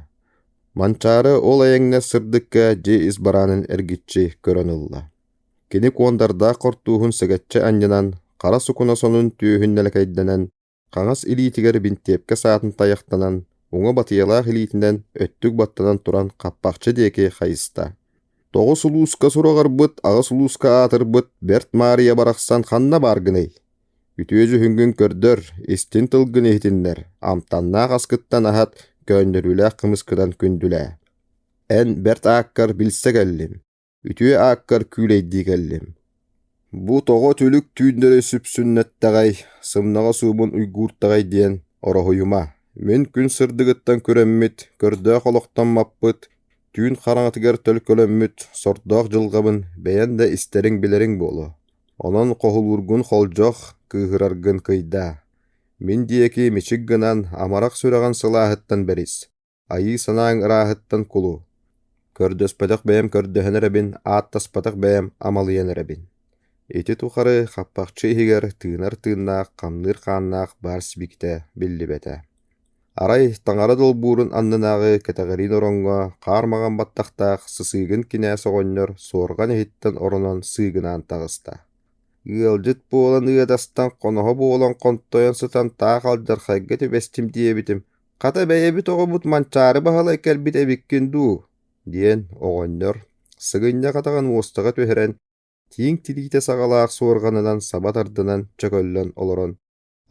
Манчаары ол айаҥнас сырдыкка дьиэ ис бараанын эргиччи көрөн ылла. Кини куондардаах хортууһун сэгэччи анньынан, хара сукуна сонун түөһүн нэлэкэйдэнэн, Хаҥас илиитигэр бинтиэпкэ саатын тайахтанан, уҥа батыйалаах илиитинэн өттүк баттанан туран хаппахчы диэки хайыста. Тоҕус улууска сураҕырбыт, аҕыс улууска аатырбыт Бэрт Маарыйа барахсан ханна бааргыный? Үтүө дьүһүҥҥүн көрдөр, истин тылгын иһитиннэр, амтаннаах аскыттан аһат, көөнньөрүүлээх кымыскынан күндүлээ. Эн бэрт ааккар билсэ кэллим, Үтүө ааккар күүлэйдии кэллим. Бу тоҕо түлүк түүннэри сүпсүннэттэҕэй, сымнаҕас уубун уйгууртаҕай диэн ороһуйума. Мин күн сырдыгыттан күрэммит, көрдөөх олохтон маппыт, түүн хараҥатыгар төлкөлөммүт сордоох дьылҕабын бэйэн да истэриҥ-билэриҥ буолуо. Онон хоһулуургун холдьох, кыыһыраргын кыйдаа. Мин диэки мичик гынан, амарах сүрэҕин сылааһыттан бэрис. Айыы санааҥ ырааһыттан кулу, көрдөспөтөх бэйэм көрдөһөн эрэбин, ааттаспатах бэйэм амалыйан эрэбин. Ити тухары хаппахчы иһигэр тыынар тыыннаах, хамныыр хааннаах баар сибикитэ биллибэтэ. Арай таҥара долбуурун аннынааҕы кэтэҕириин ороҥҥо хаар маҥан баттахтаах сысыыгын кинээс оҕонньор суорҕан иһиттэн оронон сыыгынаан таҕыста. Ыалдьыт буолан ыадастан, хоноһо буолан хонтойон сытан таах алдьархайга түбэстим диэбитим, Хата бэйэбит оҕобут Манчаары Баһылай кэлбит эбиккин дуу диэн оҕонньор сыгынньах атаҕын муостаҕа түһэрэн, тииҥ тириитэ саҕалаах суорҕанынан саба тардынан чөкөллөн олорон,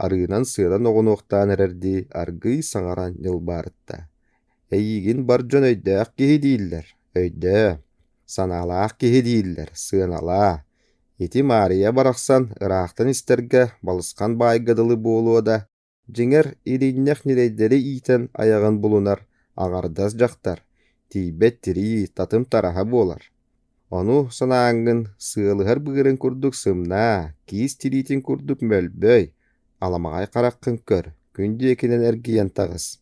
арыынан-сыанан оҕунуохтаан эрэрдии аргыый саҥаран ньылбаарытта: «Эйиигин бар дьон өйдөөх киһи дииллэр, өйдөө, санаалаах киһи дииллэр, сыаналаа. Ити Маарыйа барахсан ыраахтан истэргэ балысхан баайга дылы буолуо да, Дьиҥэр, иринньэх ньирэйдэри иитэн айаҕын булунар аҥардас дьахтар, тиийбэт тирии, татым тараһа буолар. Ону санааҥҥын сыалыһар быарын курдук сымнаа, киис тириитин курдук мөлбөй, аламаҕай хараххын көр, күн диэкинэн эргийэн таҕыс.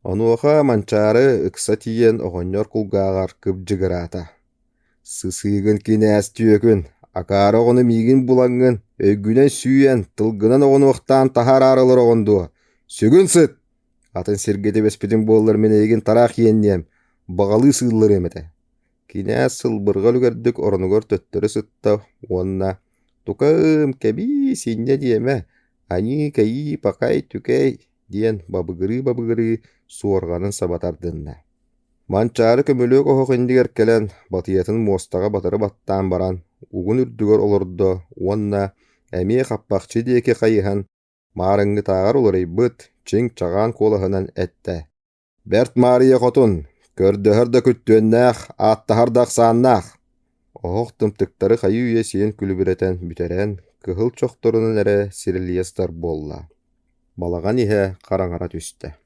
Онуоха Манчаары ыкса тиийэн оҕонньор кулгааҕар кыбдьыгыраата: Сысыыгын кинээс түөкүн, акаары оҕону миигин булаҥҥын, өйгүнэн сүүйэн, тылгынан оҕунуохтаан таһаараары олороҕун дуо? Сүгүн сыт! Атын сиргэ түбэспитим буоллар мин эйигин тараах иэнниэм, баҕалыы сыылларыам этэ. Кинээс сылбырҕа үлүгэрдик оронугар төттөрү сытта уонна «Тукаым, кэбиис, инньэ диэмэ, аньыы-кэйии, пакай-түкэй» диэн бабыгырыы-бабыгырыы суорҕанын саба тардынна. Манчаары көмүлүөк оһох иннигэр кэлэн, батыйатын муостаҕа батары баттаан баран, угун үрдүгэр олордо уонна эмиэ хаппахчы диэки хайыһан, маарыҥҥытааҕар уларыйбыт, чиҥ-чаҕаан куолаһынан эттэ: «Бэрт Маарыйа хотун, көрдөһөр да күттүөннээх, ааттаһар да ахсааннаах!» Оһох тымтыктары хайыы-үйэ сиэн күлүбүрэтэн бүтэрэн, кыһыл чохторунан эрэ сирилийэ сытар буолла. Балаҕан иһэ хараҥара түстэ.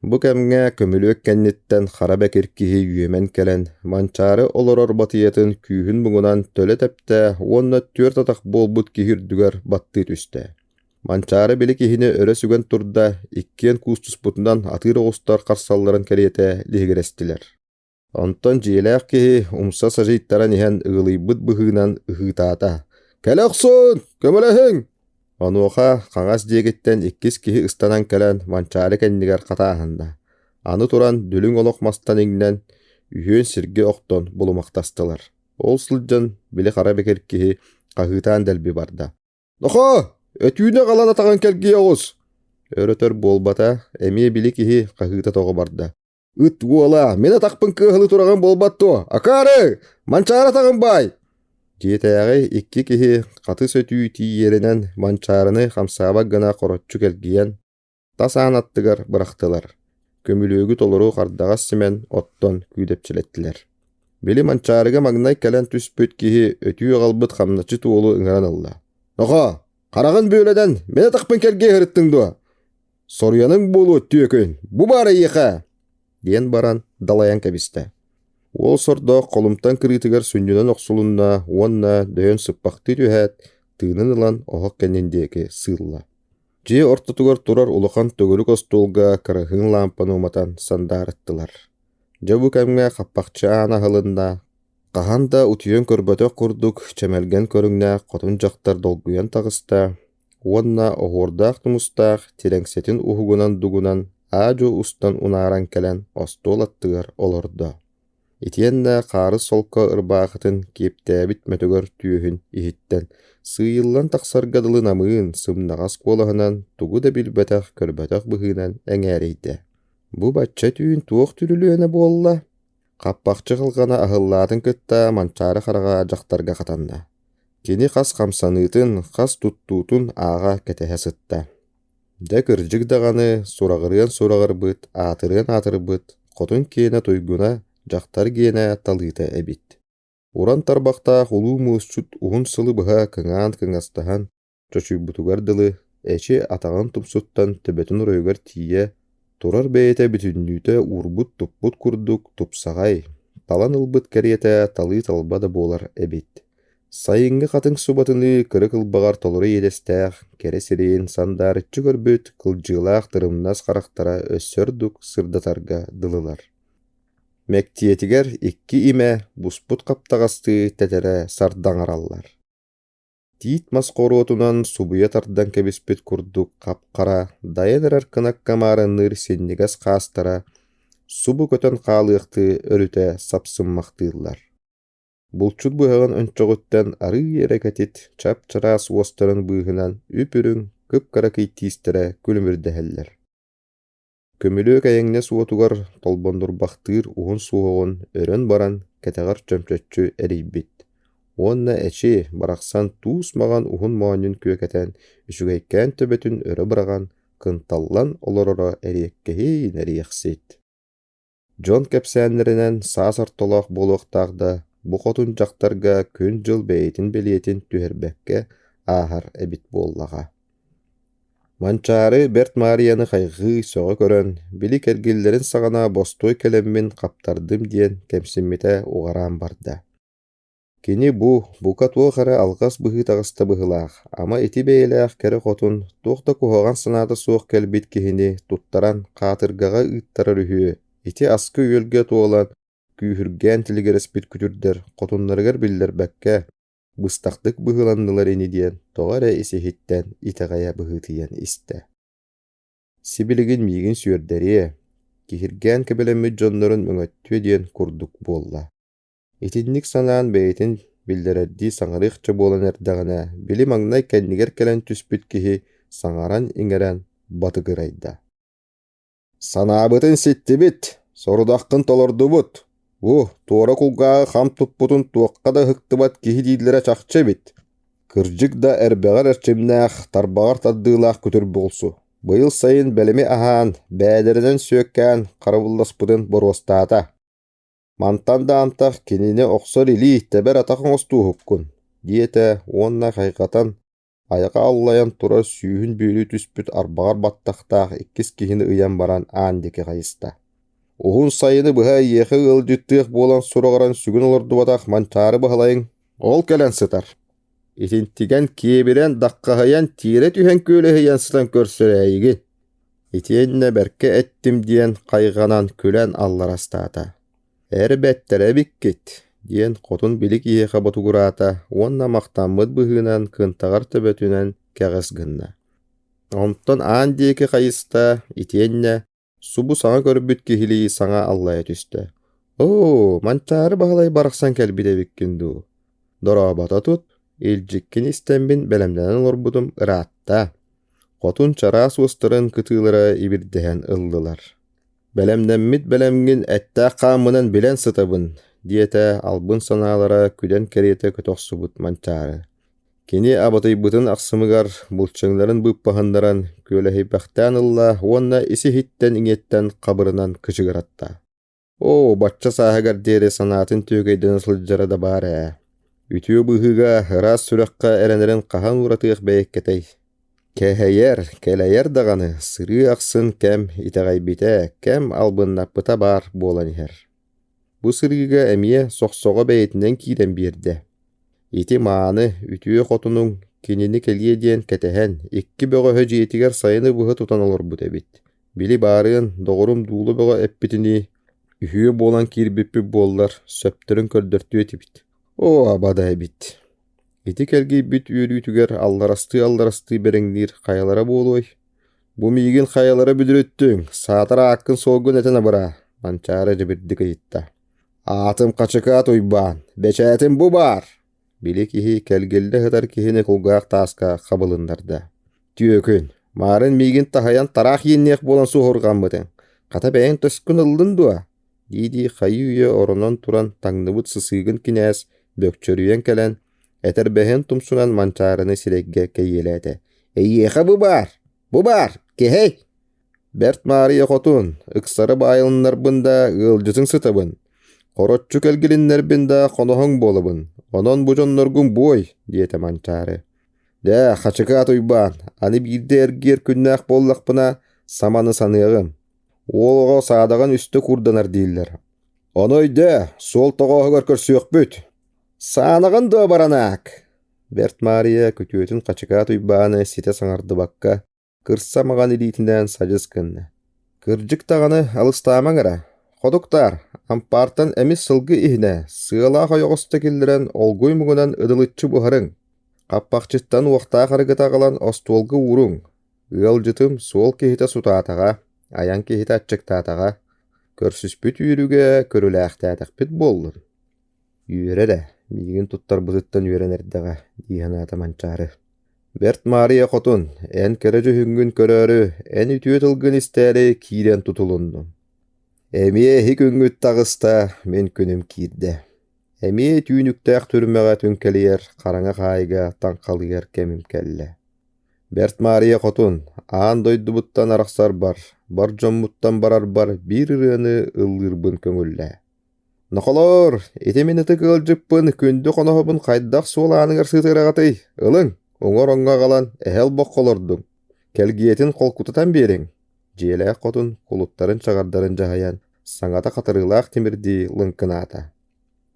Бу кэмҥэ көмүлүөк кэнниттэн хара бэкир киһи үөмэн кэлэн, Манчаары олорор батыйатын күүһүн муҥунан төлө тэптэ уонна түөрт атах буолбут киһи үрдүгэр баттыы түстэ. Манчаары били киһини өрө сүгэн турда, иккиэн куустуспутунан атыыр оҕустар харсалларын кэриэтэ лиһигирэстилэр. Онтон дьиэлээх киһи умса сажыйтаран иһэн ыгылыйбыт быһыынан ыһыытаата: «Кэлэ охсун! Көмөлөһүҥ!» Онуоха хаҥас диэкиттэн иккис киһи ыстанан кэлэн Манчаары кэннигэр хатааһынна. Аны туран дүлүҥ олох мастан иҥнэн, үһүөн сиргэ охтон булумахтастылар. Ол сылдьан били хара бэкир киһи хаһыытаан дэлби барда: «Нохоо, өтүүнү аҕалан атаҕын кэлгийэ оҕус!» Өр-өтөр буолбата, эмиэ били киһи хаһыыта тоҕо барда: Ыт уола, мин атахпын кыаһылыы тураҕын буолбат дуо? Акаары! Манчаары атаҕын баай! Дьиэтээҕи икки киһи хатыс өтүү тиийэринэн Манчаарыны хамсаабат гына хороччу кэлгийэн, тас аан аттыгар бырахтылар. Көмүлүөгү толору хардаҕас симэн оттон күүдэпчилэттилэр. Били Манчаарыга маҥнай кэлэн түспүт киһи өтүү аҕалбыт хамначчыт уолу ыҥыран ылла. «Нохоо, хараҕын бүөлэнэн, мин атахпын кэлгийэ сырыттыҥ дуо? Соруйаныҥ буолуо түөкүн, бу баар эйиэхэ!» диэн баран далайан кэбистэ. Уол сордоох холумтан кырыытыгар сүнньүнэн охсулунна уонна дөйөн сыппахтыы түһээт, тыынын ылан оһох кэннин диэки сыылла. Дьиэ ортотугар турар улахан төгүрүк остуолга кыраһыын лаампаны уматан сандаарыттылар. Дьэ бу кэмҥэ хаппахчы аана аһылынна, хаһан да утуйан көрбөтөх курдук чэмэлгэн көрүҥнээх хотун дьахтар долгуйан таҕыста уонна оһуордаах тумустаах тирэҥсэтин уһугунан дугунан аа-дьуо устан унааран кэлэн остуол аттыгар олордо. Итиэннэ хаарыс солко ырбаахытын киэптээбит мөтөгөр түөһүн иһиттэн сыыйыллан тахсарга дылы намыын, сымнаҕас куолаһынан тугу да билбэтэх-көрбөтөх быһыынан эҥээрийдэ. Бу бачча түүн туох түрүлүөнэ буолла? Хаппахчы халҕана аһыллаатын кытта Манчаары хараҕа дьахтарга хатанна. Кини хас хамсаныытын, хас туттуутун ааҕа кэтэһэ сытта. Дьэ кырдьык даҕаны, сураҕырыан сураҕырбыт, аатырыан аатырбыт, хотун киэнэ туйгуна, дьахтар гиэнэ талыыта эбит. Уран тарбахтаах улуу муосчут уһун сылы быһа кыҥаан кыҥастаһан, Чочуйбутугар дылы, эчи атаҕын тумсуттан төбөтүн оройугар тиийэ, турар бэйэтэ бүтүннүүтэ уурбут-туппут курдук тупсаҕай, талан ылбыт кэриэтэ талыы-талба да буолар эбит. Сайыҥҥы хатыҥ субатыныы кырык ылбаҕар толору иэдэстээх, кэрэ сирэйин сандаарыччы көрбүт кылдьыылаах тырымнас харахтара өссө ордук сырдатарга дылылар. Мэктиэтигэр икки имэ буспут хаптаҕастыы тэтэрэ сардаҥараллар. Тиит мас хоруотунан субуйа тардан кэбиспит курдук хап-хара, дайан эрэр кынакка маарынныыр синньигэс хаастара субу көтөн хаалыахтыы өрүтэ сапсыммахтыыллар. Булчут быһаҕын өнчөҕүттэн арыый эрэ кэтит, чап-чараас уостарын быыһынан үп-үрүҥ, кып-кыракый тиистэрэ күлүмүрдэһэллэр. Көмүлүөк эйэҥнэс уотугар толбоннурбахтыыр уһун суһуоҕун өрөн баран кэтэҕэр чөмчөччү эрийбит уонна эчи, барахсан туус маҕан уһун моонньун күөкэтэн, үчүгэйкээн төбөтүн өрө быраҕан, кынталлан олороро эриэккэһиин эриэхсит. Дьон кэпсээннэринэн саас ортолоох буолуохтаах да, бу хотун дьахтарга күн-дьыл бэйэтин бэлиэтин түһэрбэккэ ааһар эбит буоллаҕа. Манчаары Бэрт Маарыйаны хайҕыы, сөҕө көрөн, били кэргиллэрин саҕана бостуой кэлэммин хаптардым диэн кэмсиммитэ уҕараан барда. Кини бу, бука туох эрэ алҕас быһыы таҕыста быһыылаах, ама ити бэйэлээх кэрэ хотун туох да куһаҕан санаата суох кэлбит киһини туттаран хаатыргаҕа ыыттарар үһүө, ити аска-үөлгэ туолан, күүһүргээн тилигирэспит күтүрдэр хотуннарыгар биллэрбэккэ, быстахтык быһыыланнылар ини диэн тоҕо эрэ ис-иһиттэн итэҕэйэ быһыытыйан истэ. Сибилигин миигин сүөрдэриэ, киһиргээн кэбилэммит дьоннорун мөҥөттүө диэн курдук буолла. Итинник санаан бэйэтин биллэрэрдии саҥарыахча буолан эрдэҕинэ, били маҥнай кэннигэр кэлэн түспүт киһи саҥаран-иҥэрэн батыгырайда. «Санаабытын ситтибит, сорудаххын толордубут. Бу туора кулгааҕы хам туппутун туохха да ыһыктыбат киһи дииллэрэ чахчы эбит. Кырдьык да эрбэҕэр эрчимнээх, тарбаҕар тардыылаах күтүр буолсу. Быйыл сайын бэлэми аһаан, бээдэринэн сүөккээн харабылласпытын боруостаата. Мантан да антах кинини охсор илии, тэбэр атах оҥостууһуккун» диэтэ уонна хайҕатан. Айаҕа аллайан турар сүүһүн бүөлүү түспүт арбаҕар баттахтаах иккис киһини ыйан баран аан диэки хайыста. «Уһун сайыны быһа эйиэхэ ыалдьыттыах буолан сураҕыран сүгүн олордубатах Манчаары Баһылайыҥ ол кэлэн сытар. Итинтигэн киэбирэн, даххаһыйан, тиэрэ түһэн күөлэһийэн сытан көрсөр эйигин. Итиэннэ бэркэ эттим диэн хайҕанан күлэн алларастаата. Эр бэттэрэ эбиккит, диэн хотун били киһиэхэ ботугураата уонна махтаммыт быһыынан кынтаҕар төбөтүнэн кэҕис гынна. Онтон аан диэки хайыста итиэннэ субу саҥа көрбүт киһилии саҥа аллайа түстэ: «Оо, Манчаары Баһылай барахсан кэлбит эбиккин дуу? Дорообото тут, илдьиккин истэммин бэлэмнэнэн олорбутум ыраатта». Хотун чараас уостарын кытыылара ибирдэһэн ыллылар. «Бэлэмнэммит бэлэмҥин эттээх хааммынан билэн сытабын», диэтэ албын санаалара күлэн кэриэтэ көтөхсүбүт Манчаары. Кини абатыйбытын ахсымыгар былчыҥнарын быыппаһыннаран күөлэһийбэхтээн ылла уонна ис-иһиттэн иҥиэттэн хабырынан кычыгыратта. Оо, бачча сааһыгар диэри санаатын түөкэйдэнэ сылдьара да баар ээ. Үтүө быһыыга, ыраас сүрэххэ эрэнэрин хаһан ууратыах бэйэккэтэй? Кэһэйэр, кэлэйэр даҕаны сырыы ахсын кэм итэҕэйбитэ, кэм албыннаппыта баар буолан иһэр. Бу сырыыга эмиэ сохсоҕо бэйэтинэн киирэн биэрдэ. Ити мааны, үтүө хотунуҥ кинини кэлиэ диэн кэтэһэн, икки бөҕөһө дьиэтигэр сайыны быһа тутан олорбут эбит. Били баарыан, доҕорум Дуулу бөҕө эппитинии, үһүө буолан киирбиппит буоллар, сөптөрүн көрдөртүө этибит. Оо, абада эбит. Ити кэлгийбит үөрүүтүгэр алларастыы-алларастыы бэриҥниир хайалара буолуой? Бу миигин хайалара бүдүрүттүҥ, саатар ааккын-суолгун этэн абыраа, Манчаары дьэбирдик ыйытта. Аатым Хачыкаат Уйбаан, бэчээтим бу баар! Били киһи кэлгиллэ сытар киһини кулгаах тааска хабылыннарда. Түөкүн, маарын миигин таһыйан тараах иэнниэх буолан суоһурҕаммытыҥ, хата бэйэҥ төскүн ыллын дуо? дии-дии хайыы-үйэ оронон туран таҥныбыт сысыыгын кинээс бөкчөрүйэн кэлэн, этэрбэһин тумсунан Манчаарыны сирэйгэ кэйиэлээтэ: «Эйиэхэ бу баар! Бу баар! Кэһэй!» Бэрт Маарыйа хотун, ыксары баайылыннарбын да ыалдьытыҥ сытабын, хороччу кэлгилиннэрбин да хоноһоҥ буолабын, онон бу дьонноргун буой, диэтэ Манчаары. Дьэ, Хачыкаат Уйбаан, аны биирдэ эргиэр күннээх буоллахпына, саманы саныаҕым. Уол оҕо саадаҕын үстэ курданар дииллэр. Ону өйдөө, суол тоҕооһугар көрсүөхпүт. Саанаҕын дуо баранаак? Бэрт Маарыйа күтүөтүн Хачыкаат Уйбааны ситэ саҥардыбакка, кырса маҕан илиитинэн садьыс гынна. Кырдьык даҕаны алыстаамаҥ эрэ, ходуктаар, ампаартан эмис сылгы иһинэ, сыалаах ойоҕосто киллэрэн олгуй муҥунан ыдылыччы буһарыҥ, хаппахчыттан уохтаах арыгыта аҕалан остуолга ууруҥ, Ыалдьытым суол киһитэ сутаатаҕа, айан киһитэ аччыктаатаҕа, көрсүспүт үөрүүгэ көрүлээхтээтэхпит буоллун. Үөрэ эрэ, миигин туттарбытыттан үөрэн эрдэҕэ дии санаата Манчаары. Бэрт Маарыйа хотун, эн кэрэ дьүһүҥҥүн көрөөрү, эн үтүө тылгын истээри киирэн тутулуннум. Эмиэ эһи күҥҥүт таҕыста, мин күнүм киирдэ. Эмиэ түүнүктээх түрмэҕэ түҥкэлийэр, хараҥа хаайга таҥхалыйар кэмим кэллэ. Бэрт Маарыйа хотун, аан дойдубуттан арахсарбар, бар дьоммуттан барарбар биир ырыаны ыллыырбын көҥүллээ. Нохолоор, ити мин ытык ыалдьыппын, күндү хоноһобун хайдах суол ааныгар сытыараҕытый? Ылыҥ, уҥа ороҥҥо аҕалан эһэ олбоххо олордуҥ. Кэлгиэтин холкутутан биэриҥ. Дьиэлээх хотун кулуттарын чаҕардарын дьаһайан, саҥата хатарыылаах тимирдии лыҥкынаата.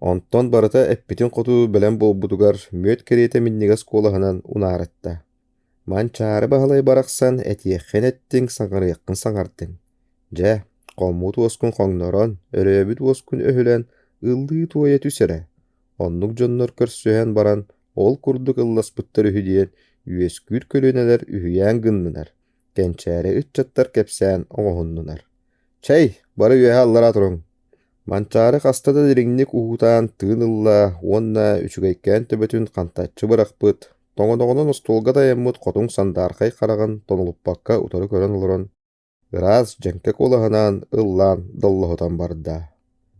Онтон барыта эппитин хоту бэлэм буолбутугар мүөт кэриэтэ минньигэс куолаһынан унаарытта: «Манчаары Баһылай барахсан этиэххин эттиҥ, саҥарыаххын саҥардыҥ. Дьэ, хоммут уоскун хоҥнорон, өрөөбүт уоскун өһүлэн ыллыы-туойа түс эрэ. Оннук дьоннор көрсүһэн баран ол курдук ылласпыттар үһү диэн үөскүүр көлүөнэлэр үһүйээн гыннынар, кэнчээри ыччаттар кэпсээн оҥоһуннунар. Чэй, бары үөһэ аллара туруҥ Манчаары хаста да дириҥник уһуутаан тыын ылла уонна үчүгэйкээн төбөтүн хантаччы бырахпыт, тоҥоноҕунан остуолга тайаммыт хотуҥ сандаархай хараҕын тонолуппакка утары көрөн олорон, ыраас дьэҥкэ куолаһынан ыллаан доллоһутан барда: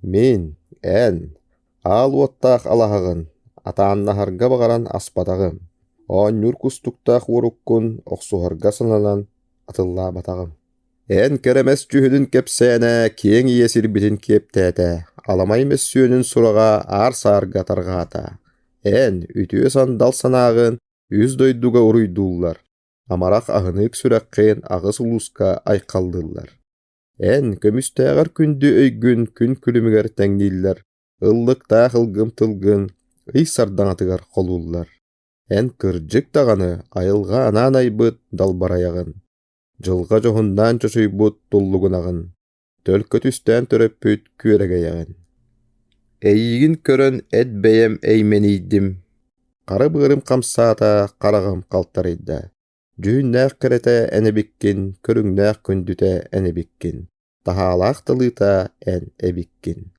«Мин, эн, аал уоттаах алаһаҕын, атааннаһарга баҕаран аспатаҕым, оонньуур кустуктаах уоруккун охсуһарга сананан атыллаабатаҕым Эн кэрэмэс дьүһүнүн кэпсээнэ киэҥ ийэ сирбитин киэптээтэ, аламай мөссүөнүн сураҕа аар-саарга тарҕаата. Эн үтүө сандал санааҕын. Үс дойдуга уруйдууллар, амарах аһыныык сүрэххин аҕыс улууска айхаллыыллар. Эн көмүстээҕэр күндү өйгүн күн күлүмүгэр тэҥнииллэр, ыллыктаах ылгым тылгын ый сардаҥатыгар холууллар. Эн кырдьык даҕаны айылҕа анаан айбыт далбарайаҕын, дьылҕа дьоһуннаан чочуйбут туллугунаҕын, төлкө түстээн төрөппүт күөрэгэйэҕин. Эйиигин көрөн эт бэйэм эймэнийдим, хара быарым хамсаата, хараҕым халтарыйда. Дьүһүннээх кэрэтэ эн эбиккин, көрүҥнээх күндүтэ эн эбиккин, таһаалаах талыыта эн эбиккин.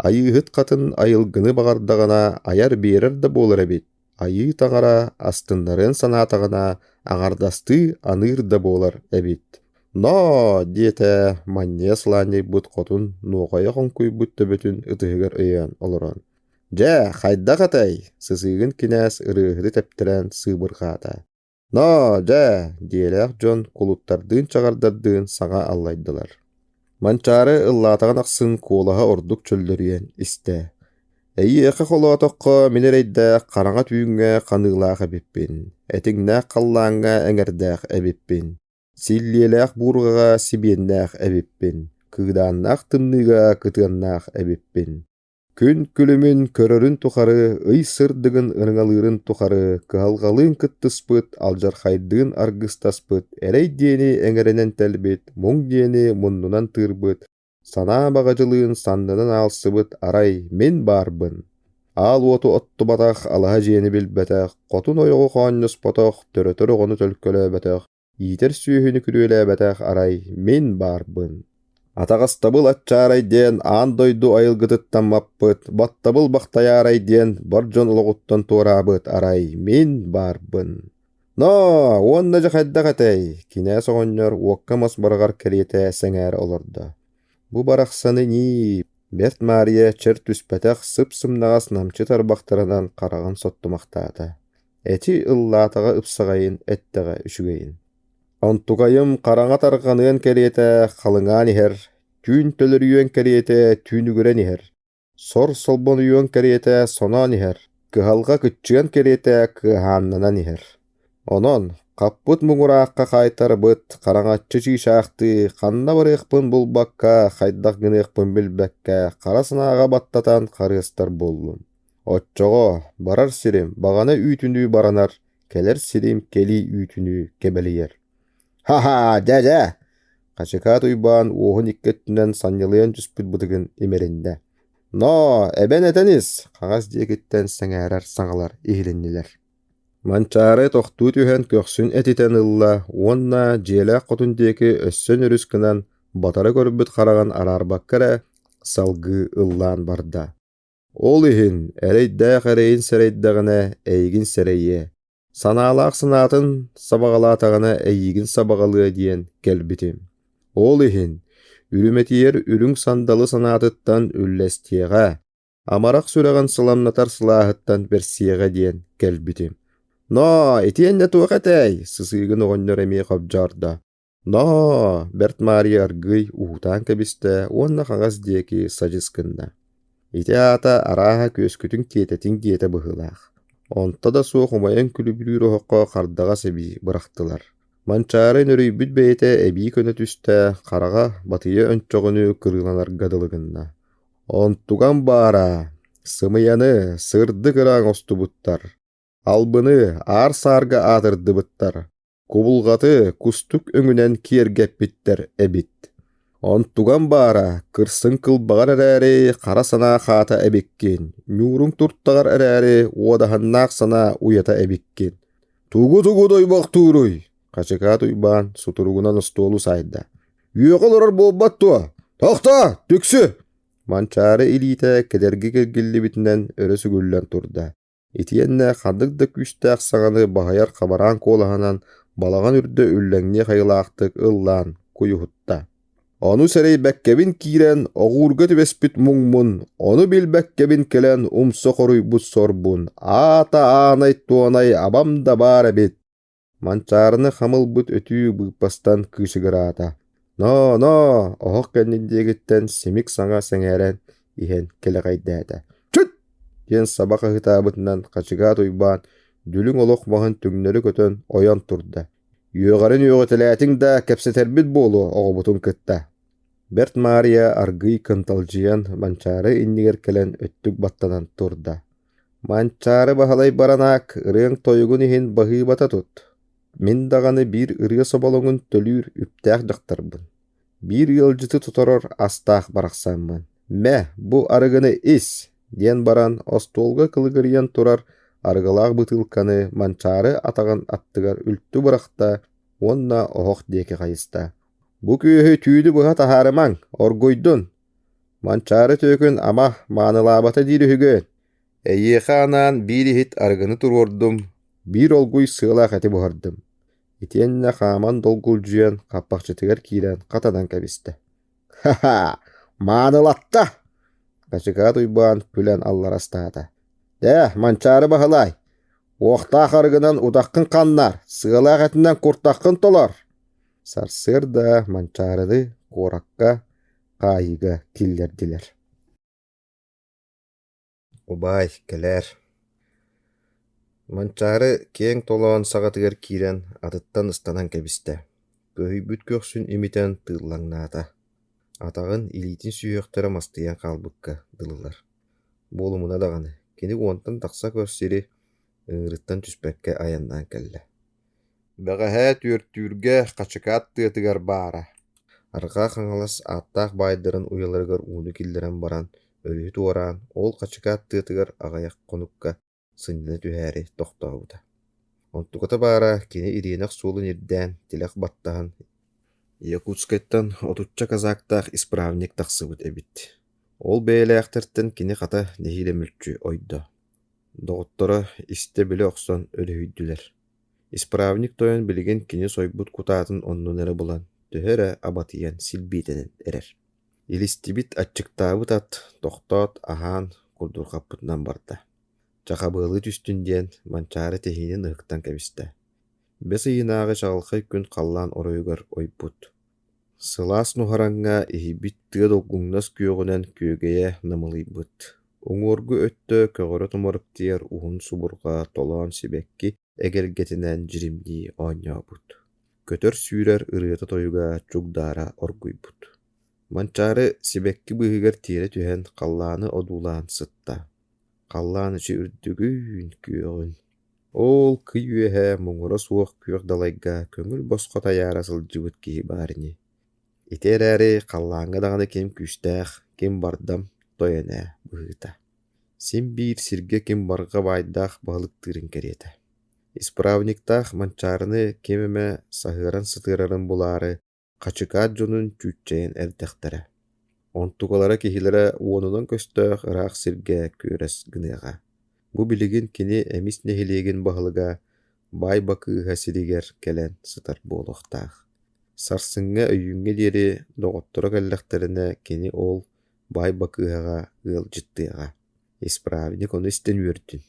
Айыыһыт хатын айылгыны баҕардаҕына айар-биэрэр да буолар эбит, айыы таҥара астыннарыан санаатаҕына аҥардастыы аныыр да буолар эбит. «Ноо!» диэтэ манньыйа сылаанньыйбыт хотун нуоҕайа хоҥкуйбут төбөтүн ытыһыгар өйөөн олорон. «Дьэ, хайдах этэй?» сысыыгын кинээс ырыаһыты тэптэрэн сыыбырҕаата. «Ноо, дьэ!» диэлээх дьон кулуттардыын-чаҕардардыын саҥа аллайдылар. Манчаары ыллаатаҕын ахсын куолаһа ордук чөллөрүйэн истэ. «Эйиэхэ холоотоххо мин эрэйдээх хараҥа түүҥҥэ ханыылаах эбиппин, этиҥнээх халлааҥҥа эҥэрдээх эбиппин, силлиэлээх буурҕаҕа сибиэннээх эбиппин, кыыдааннаах тымныыга кытыаннаах эбиппин. Күн күлүмүн көрөрүн тухары, ый сырдыгын ырыҥалыырын тухары кыһалҕалыын кыттыспыт, алдьархайдыын аргыстаспыт, эрэй диэни эҥэринэн тэлбит, муҥ диэни муннунан тыырбыт, санаа баҕадьылыын саннынан аалсыбыт арай мин баарбын. Аал уоту оттубатах, алаһа дьиэни билбэтэх, хотун ойоҕу хоонньоспотох, төрөтөр оҕону төлкөлөөбөтөх, Иитэр сүөһүнү күрүөлээбэтэх арай мин баарбын. Атаҕастабыл аччаарай диэн аан дойду айылгытыттан маппыт, баттабыл бахтайаарай диэн бар дьон олоҕуттан туораабыт арай мин баарбын. Ноо, уонна дьэ хайдах этэй? Кинээс оҕонньор уокка мас быраҕар кэриэтэ сэҥээрэ олордо. Бу барахсаны ньии, Бэрт Маарыйа чэр түспэтэх сып-сымнаҕас намчы тарбахтарынан хараҕын соттумахтаата. Эти ыллаатаҕа ыпсаҕайын, эттэҕэ үчүгэйин. Онтукайым хараҥа тарҕаныан кэриэтэ халыҥаан иһэр, түүн төлөрүйүөн кэриэтэ түүнүгүрэн иһэр, сор солбонуйуон кэриэтэ соноон иһэр, кыһалҕа кыччыан кэриэтэ кыаһааннанан иһэр. Онон хаппыт муҥураахха хаайтарбыт хараҥаччы чыычаахтыы ханна барыахпын булбакка, хайдах гыныахпын билбэккэ хара санааҕа баттатан харыастар буоллум. Оччоҕо барар сирим баҕана үүтүнүү баранар, кэлэр сирим кэлии үүтүнүү кэбэлийэр. «Ха-ха, дьэ-дьэ!» Хачыкаат Уйбаан уоһун икки өттүнэн санньылыйан түспүт бытыгын имэриннэ. «Ноо, эбэн этэн ис!» хаҥас диэкиттэн сэҥээрэр саҥалар иһилиннилэр. Манчаары тохтуу түһэн көхсүн этитэн ылла уонна дьиэлээх хотун диэки өссө нөрүс гынан батары көрбүт хараҕын араарбакка эрэ салгыы ыллаан барда. Ол иһин эрэйдээх эрэйин сэрэйдэҕинэ эйигин сэрэйиэ, санаалаах санаатын сабаҕалаатаҕына эйиигин сабаҕалыа диэн кэлбитим. Ол иһин үрүмэтийэр үрүҥ сандалы санаатыттан үллэстиэҕэ, амарах сүрэҕин сыламнатар сылааһыттан бэрсиэҕэ диэн кэлбитим. Ноо, итиэннэ туох этэй? Сысыыгын оҕонньор эмиэ хобдьоордо. Ноо, Бэрт Маарыйа аргыый уһуутаан кэбистэ уонна хаҥас диэки садьыс гынна. Ити аата арааһа күөскүтүн тиэтэтиҥ диэтэ быһыылаах. Онто да суох умайан күлүбүрүүр оһоххо хардаҕас эбии бырахтылар. Манчаары нөрүйбүт бэйэтэ эбии көнө түстэ, хараҕа батыйа өнчөҕүнүү кырыыланарга дылы гынна. Онтугам баара, сымыйаны, сырдык ыра оҥостубуттар, албыны аар-саарга аатырдыбыттар, Кубулҕаты кустук өҥүнэн киэргэппиттэр эбит. Онтугам баара, кырсыҥ кылбаҕар эрээри хара санаа хаата эбиккин, ньууруҥ туртаҕар эрээри уодаһыннаах санаа уйата эбиккин. Тугу-тугу дойбохтууруй? Хачыкаат Уйбаан сутуругунан остуолу саайда. Үөҕэ олорор буолбат дуо? Тохтоо, түксү! Манчаары илиитэ кэдэрги киргиллибитинэн өрө сүгүллэн турда. Итиэннэ ханнык да күүстээх саҥаны баһыйар хабараан куолаһынан балаҕан үрдэ үллэҥниэх айылаахтык ыллаан куйуһутта. Ону сэрэйбэккэбин киирэн оҕуурга түбэспит муҥмун, ону билбэккэбин кэлэн умса хоруйбут сорбун, аата аанай-туонай абам да баар эбит Манчаарыны хам ылбыт өтүү быыппастан кыычыгыраата: «Ноо, ноо!» оһох кэннин диэкиттэн симик саҥа сэҥээрэн иһэн кэлэҕэйдээтэ: «Чүт!» диэн саба хаһыытаабытынан Хачыгаат Уйбаан Дүлүҥ олох маһын түҥнэри көтөн ойон турда: «Үөҕэрин үөҕүтэлээтиҥ да, кэпсэтэрбит буолуо оҕобутун кытта» Бэрт Маарыйа аргыый кынталдьыйан Манчаары иннигэр кэлэн өттүк баттанан турда: «Манчаары Баһылай баранаак, ырыаҥ тойугун иһин баһыыбата тут. Мин даҕаны биир ырыа соболоҥун төлүүр үптээх дьахтарбын. Биир ыалдьыты тоторор астаах барахсаммын. Мэ, бу арыгыны ис!» диэн баран остуолга кылыгырыйан турар арыгылаах бытыылканы Манчаары атаҕын аттыгар үлтү бырахта уонна оһох диэки хайыста. «Бу күөһү түүнү быһа таһаарымаҥ, оргуйдун! Манчаары түөкүн ама маанылаабата диир үһүгүн. Эйиэхэ анаан биир иһит арыгыны туруордум, биир олгуй сыалаах эти буһардым» Итиэннэ хааман долгулдьуйан хаппахчытыгар киирэн хатанан кэбистэ. «Ха-ха! Маанылатта!» Хачыкаат Уйбаан күлэн алларастаата. «Ээ, Манчаары Баһылай, уохтаах арыгынан утаххын ханнар, сыалаах этинэн куртаххын толор!» Сарсыарда Манчаарыны куоракка хаайыыга киллэрдилэр. Убаай, кэлээр Манчаары киэҥ толоон саҕатыгар киирэн атыттан ыстанан кэбистэ, көһүйбүт көхсүн имитэн тыыллаҥнаата, атаҕын, илиитин сүһүөхтэрэ мастыйан хаалбыкка дылылар. Буолумуна даҕаны, кини уонтан тахса көр сири ыҥыырыттан түспэккэ айаннаан кэллэ. Бэҕэһээ түөртүүргэ Хачыкаат тыатыгар баара, Арҕаа Хаҥалас ааттаах баайдарын уйаларыгар ууну киллэрэн баран, өрүһү туораан, ол Хачыкаат тыатыгар аҕыйах хонукка сынньана түһээри тохтообута. Онтуката баара кини ириэнэх суолун ирдээн, тилэх баттаһан, Якутскайтан отучча казактаах исправник тахсыбыт эбит. Ол бэйэлээхтэртэн кини хата нэһиилэ мүлчү ойдо. Доҕотторо истэ-билэ охсон өрүһүйдүлэр. Исправник тойон билигин кини сойбут кутаатын оннун эрэ булан, төһө эрэ абатыйан силбиэтэнэн эрэр. Илистибит, аччыктаабыт ат тохтоот, аһаан курдурҕаппытынан барда. Чахабыалыы түстүн диэн Манчаары тэһиинин ыһыктан кэбистэ. Бэс ыйынааҕы чаҕылхай күн халлаан оройугар ойбут. Сылаас нуһараҥҥа иһийбит тыа долгуҥнас күөҕүнэн күөгэйэ намылыйбыт, уҥуоргу өттө көҕөрө тумарыктыйар уһун субурҕа толоон сибэкки эгэлгэтинэн дьиримнии оонньообут, көтөр-сүүрэр ырыата-тойуга чугдаара оргуйбут. Манчаары сибэкки быыһыгар тиэрэ түһэн халлааны одуулаан сытта. Халлаан эчи үрдүгүн, күөҕүн Ол кый үөһэ муҥура суох күөх далайга көҥүл босхо тайаара сылдьыбыт киһи баар ини. Ити эрээри халлааҥҥа даҕаны ким күүстээх, ким бардам тойон ээ быһыыта. Син биир сиргэ ким барҕа баайдаах баһылыктыырын кэриэтэ. Исправниктаах Манчаарыны ким эмэ саһыаран сытыарарын булаары Хачыкаат дьонун чүүччэйэн эрдэхтэрэ, онтукалара киһилэрэ уонунан көстөөх ыраах сиргэ күөрэс гыныаҕа. Бу билигин кини Эмис нэһилиэгин баһылыга Баай Бакыыһа сиригэр кэлэн сытар буолуохтаах. Сарсыҥҥа өйүүҥҥэ диэри доҕотторо кэллэхтэринэ кини ол Баай Бакыыһаҕа ыалдьыттыаҕа. Исправник ону истэн үөрдүн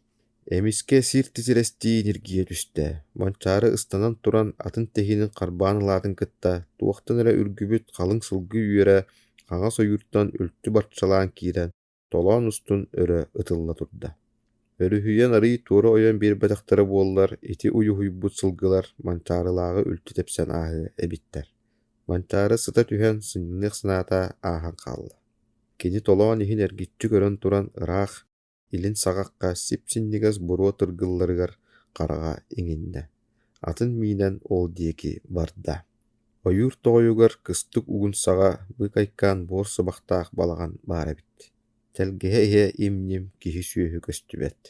Эмискэ сир титирэстии ньиргийэ түстэ, Манчаары ыстанан туран атын тэһиинин харбаан ылаатын кытта, туохтан эрэ үргүбүт халыҥ сылгы үөрэ хаҥас ойууртан үлтү барчалаан киирэн, толоон устун өрө ытылла турда. Өрүһүйэн арыый туора ойон биэрбэтэхтэрэ буоллар, ити уйуһуйбут сылгылар Манчаарылааҕы үлтү тэпсэн ааһыа эбиттэр. Манчаары сыта түһэн сынньаныах санаата ааһан хаалла. Кини толоон иһин эргиччи көрөн туран ыраах Илин саҕахха сип-синньигэс буруо тыргылларыгар хараҕа иҥиннэ, атын миинэн ол диэки барда. Ойуур тоҕойугар кыстык угун саҕа быыкайкаан буор сыбахтаах балаҕан баар эбит. Тэлгэһэ иһэ им-ньим киһи-сүөһү көстүбэт.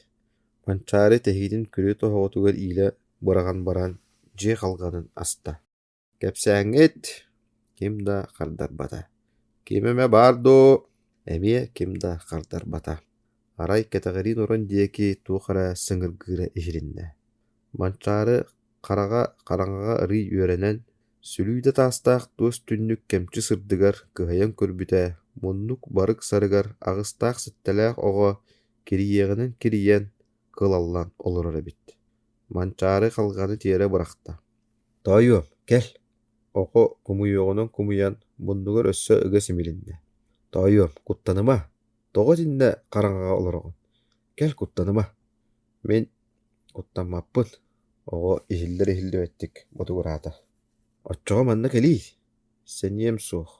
Манчаары тэһиинин күрүө тоһоҕотугар иилэ быраҕан баран дьиэ халҕанын аста. Кэпсээҥҥит ким да хардарбата. Ким эмэ баар дуу? Эмиэ ким да хардарбата. Арай кэтэҕириин орон диэки туох эрэ сыҥыргыыра иһилиннэ. Манчаары хараҕа хараҥаҕа арыый үөрэнэн, сүлүүдэ таастаах туос түннүк кэмчи сырдыгар кыһайан көрбүтэ, муннук барык сарыгар аҕыстаах-сэттэлээх оҕо кирийиэҕинэн кирийэн, кылаллан олорор эбит. Манчаары халҕаны тиэрэ бырахта. «Тоойуом, кэл» Оҕо кумуйуоҕунан кумуйан, муннугар өссө ыга симилиннэ: «Тоойуом, куттаныма, тоҕо итиннэ хараҥаҕа олороҕун? Кэл, куттаныма. Мин Куттаммаппын, оҕо иһиллэр-иһиллибэттик ботугураата. Оччоҕо манна кэлиий, сэниэм суох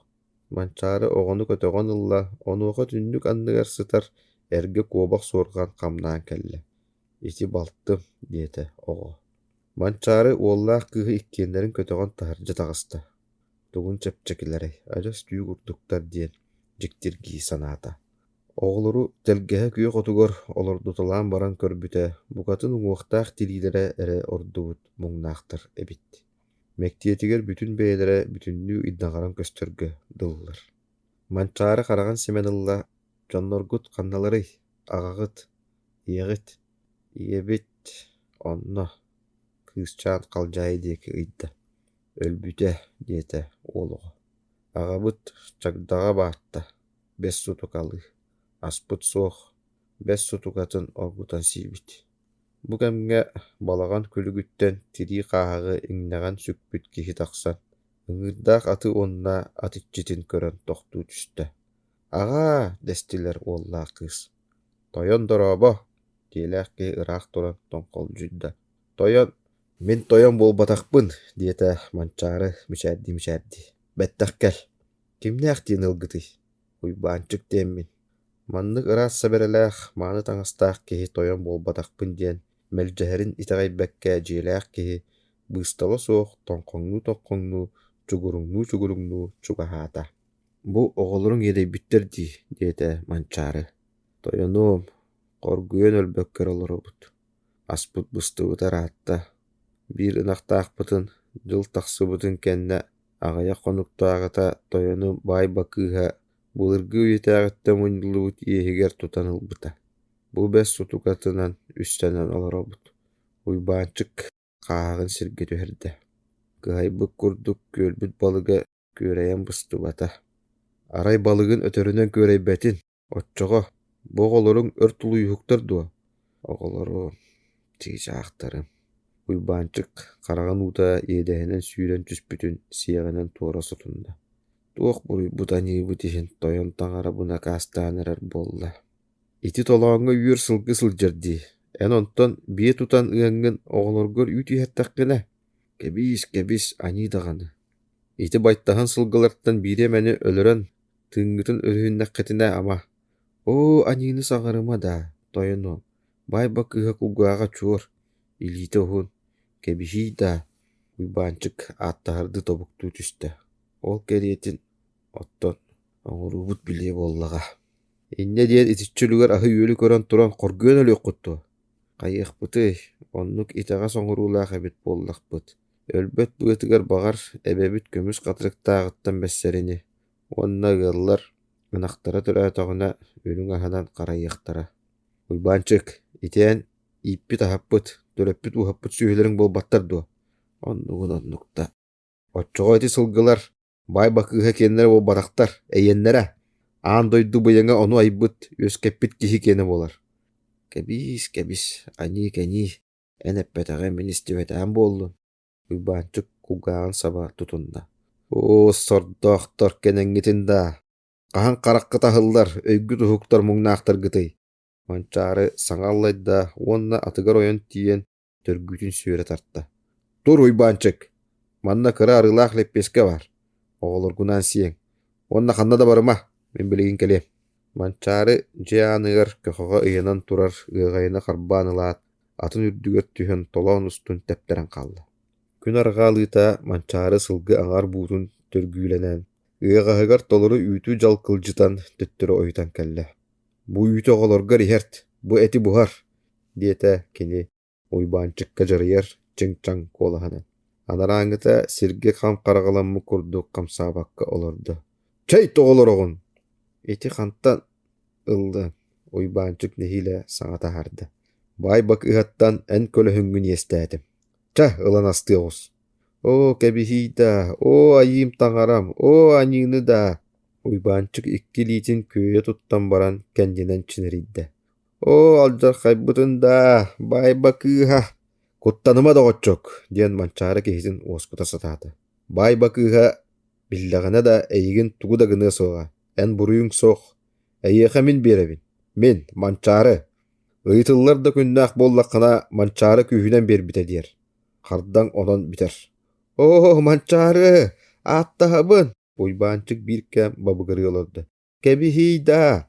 Манчаары оҕону көтөҕөн ылла, онуоха түннүк анныгар сытар эргэ куобах суорҕан хамнаан кэллэ: «Ити балтым» диэтэ оҕо. Манчаары уоллаах кыыһы иккиэннэрин көтөҕөн таһырдьа таҕыста: «Тугун чэпчэкилэрэй, адьас түү курдуктар» диэн дьиктиргии санаата. Оҕолору тэлгэһэ күөх отугар олордуталаан баран көрбүтэ, букатын уҥуохтаах тириилэрэ эрэ ордубут муҥнаахтар эбит. Мэктиэтигэр бүтүн бэйэлэрэ бүтүннүү ыйдаҥаран көстөргө дылылар. Манчаары хараҕын симэн ылла: «Дьонноргут ханналарый? Аҕаҕыт, ийэҕит?» «Ийэбит онно» кыысчаан халдьаайы диэки ыйда. «Өлбүтэ» диэтэ уол оҕо. «Аҕабыт чагдаҕа баатта, бэс сутукалыы, аспыт суох, бэс сутукатын оргутан сиибит» Бу кэмҥэ балаҕан күлүгүттэн тирии хааһаҕы иҥнэҕин сүкпүт киһи тахсан, ыҥыырдаах аты уонна ат иччитин көрөн тохтуу түстэ: «Аҕаа!» дэстилэр уоллаах кыыс. «Тойон дорообо!» дьиэлээх киһи ыраах туран тоҥхолдьуйда. «Тойон, мин тойон буолбатахпын!» диэтэ Манчаары мичээрдии-мичээрдии. «Бэттэх кэл, кимнээх диэн ылгытый? Уйбаанчык диэммин Маннык ыраас сэбэрэлээх, мааны таҥастаах киһи тойон буолбатахпын диэн мэлдьэһэрин итэҕэйбэккэ дьиэлээх киһи быыстала суох тоҥхоҥнуу-тоҥхоҥнуу, чугуруҥнуу-чугуруҥнуу чугаһаата. «Бу оҕолоруҥ иэдэйбиттэр дии» диэтэ Манчаары. «Тойонуом, хоргуйан өлбөккө эрэ олоробут, аспыт быстыбыта ыраатта, биир ынахтаахпытын дьыл тахсыбытын кэннэ аҕыйах хонуктааҕыта тойонум баай бакыыһа былыргы үйэтээҕиттэн мунньуллубут иэһигэр тутан ылбыта. Бу бэс сутукатынан үстэнэн олоробут» Уйбаанчык хааһаҕын сиргэ түһэрдэ. Кыһайбыт курдук күөлбүт балыга күөрэйэн быстыбата. Арай балыгын өтөрүнэн күөрэйбэтин, оччоҕо бу оҕолоруҥ өр тулуйуһуктар дуо? Оҕолорум, чыычаахтарым Уйбаанчык хараҕын уута иэдэһинэн сүүрэн түспүтүн сиэҕинэн туора сотунна Туох буруйбут-аньыыбыт иһин тойон таҥара бу накаастаан эрэр буолла Ити толооҥҥо үөр сылгы сылдьар дии, эн онтон биэ тутан ыаҥҥын оҕолоргор үүт иһэттэххинэ, кэбиис, кэбис, аньыы даҕаны. Ити байтаһын сылгылартан биири эмэни өлөрөн, тыыҥҥытын өрүһүннэххитинэ ама, оо, аньыыны саҥарыма даа, тойонуом, баай бакыыһа кулгааҕа чуор, илиитэ уһун, кэбиһиий даа, Уйбаанчык ааттаһардыы тобуктуу түстэ, ол кэриэтин, оттон оҥоруубут билиэ буоллаҕа Инньэ диэн итиччэ үлүгэр аһы-үөлү көрөн туран хоргуйан өлүөххүт дуо? Хайыахпытый, оннук итэҕэс оҥоруулаах эбит буоллахпыт. Өлбөт быатыгар баҕар, эбэбит көмүс хатырыктааҕыттан бэссэрини уонна ыаллар ынахтара төрөөтөҕүнэ үрүҥ аһынан харайыахтара. Уйбаанчык, ити эн ииппит-аһаппыт, төрөппүт-ууһаппыт сүөһүлэриҥ буолбаттар дуо? Оннугун оннук да. Оччоҕо ити сылгылар Баай Бакыыһа киэннэрэ буолбатахтар, эйиэннэрэ. Аан дойду быйаҥа ону айбыт, үөскэппит киһи киэнэ буолар. Кэбиис, кэбис, аньыы-кэньии, эн эппэтэҕиҥ мин истибэтэҕим буоллун, Уйбаанчык кулгааҕын саба тутунна. Оо, сордоохтор кэнэҥҥитин даа, хаһан хараххыт аһыллар, өйгүт уһуктар муҥнаахтаргытый? Манчаары саҥа аллайда уонна атыгар ойон тиийэн төргүүтүн сүөрэ тарта: «Тур, Уйбаанчык, манна кыра арыылаах лэппиэскэ баар, оҕолоргунаан сиэҥ уонна ханна да барыма, мин билигин кэлиэм» Манчаары дьиэ ааныгар көхөҕө ыйанан турар ыаҕайаны харбаан ылаат, атын үрдүгэр түһэн толоон устун тэптэрэн хаалла. Күн арҕаалыыта Манчаары сылгы аҥаар буутун төргүүлэнэн, ыаҕаһыгар толору үүтү дьалкылдьытан төттөрү ойутан кэллэ: «Бу үүтү оҕолоргор иһэрт, бу эти буһар» диэтэ кини Уйбаанчыкка дьарыйар чыҥ-чаҥ куолаһынан. Анарааҥҥыта сиргэ хам хараҕаламмыт курдук хамсаабакка олордо: «Чэй тоҕолороҕун!» Ити хантан ыллыҥ? Уйбаанчык нэһиилэ саҥа таһаарда: «Баай Бакыыһаттан эн көлөһүҥҥүн иэстээтим. Чэ, ылан астыы оҕус!» «Оо, кэбиһиий даа, оо, айыым таҥарам, оо, аньыыны даа!» Уйбаанчык икки илиитин күөйэ туттан баран кэннинэн чинэрийдэ: «Оо, алдьархайбытын даа, баайба кыыһа, куттаныма доҕоччук!» диэн Манчаары киһитин уоскута сатаата. «Баайба кыыһа биллэҕинэ да эйигин тугу да гыныа суоҕа, эн буруйуҥ суох, эйиэхэ мин биэрэбин, мин, Манчаары!» Ыйытыллар да күннээх буоллаххына, Манчаары күүһүнэн биэрбитэ диэр. Хардаҥ онон бүтэр. «Оо, Манчаары, ааттаһабын!» Уйбаанчык биир кэм бабыгырыы олордо. «Кэбиһиий даа,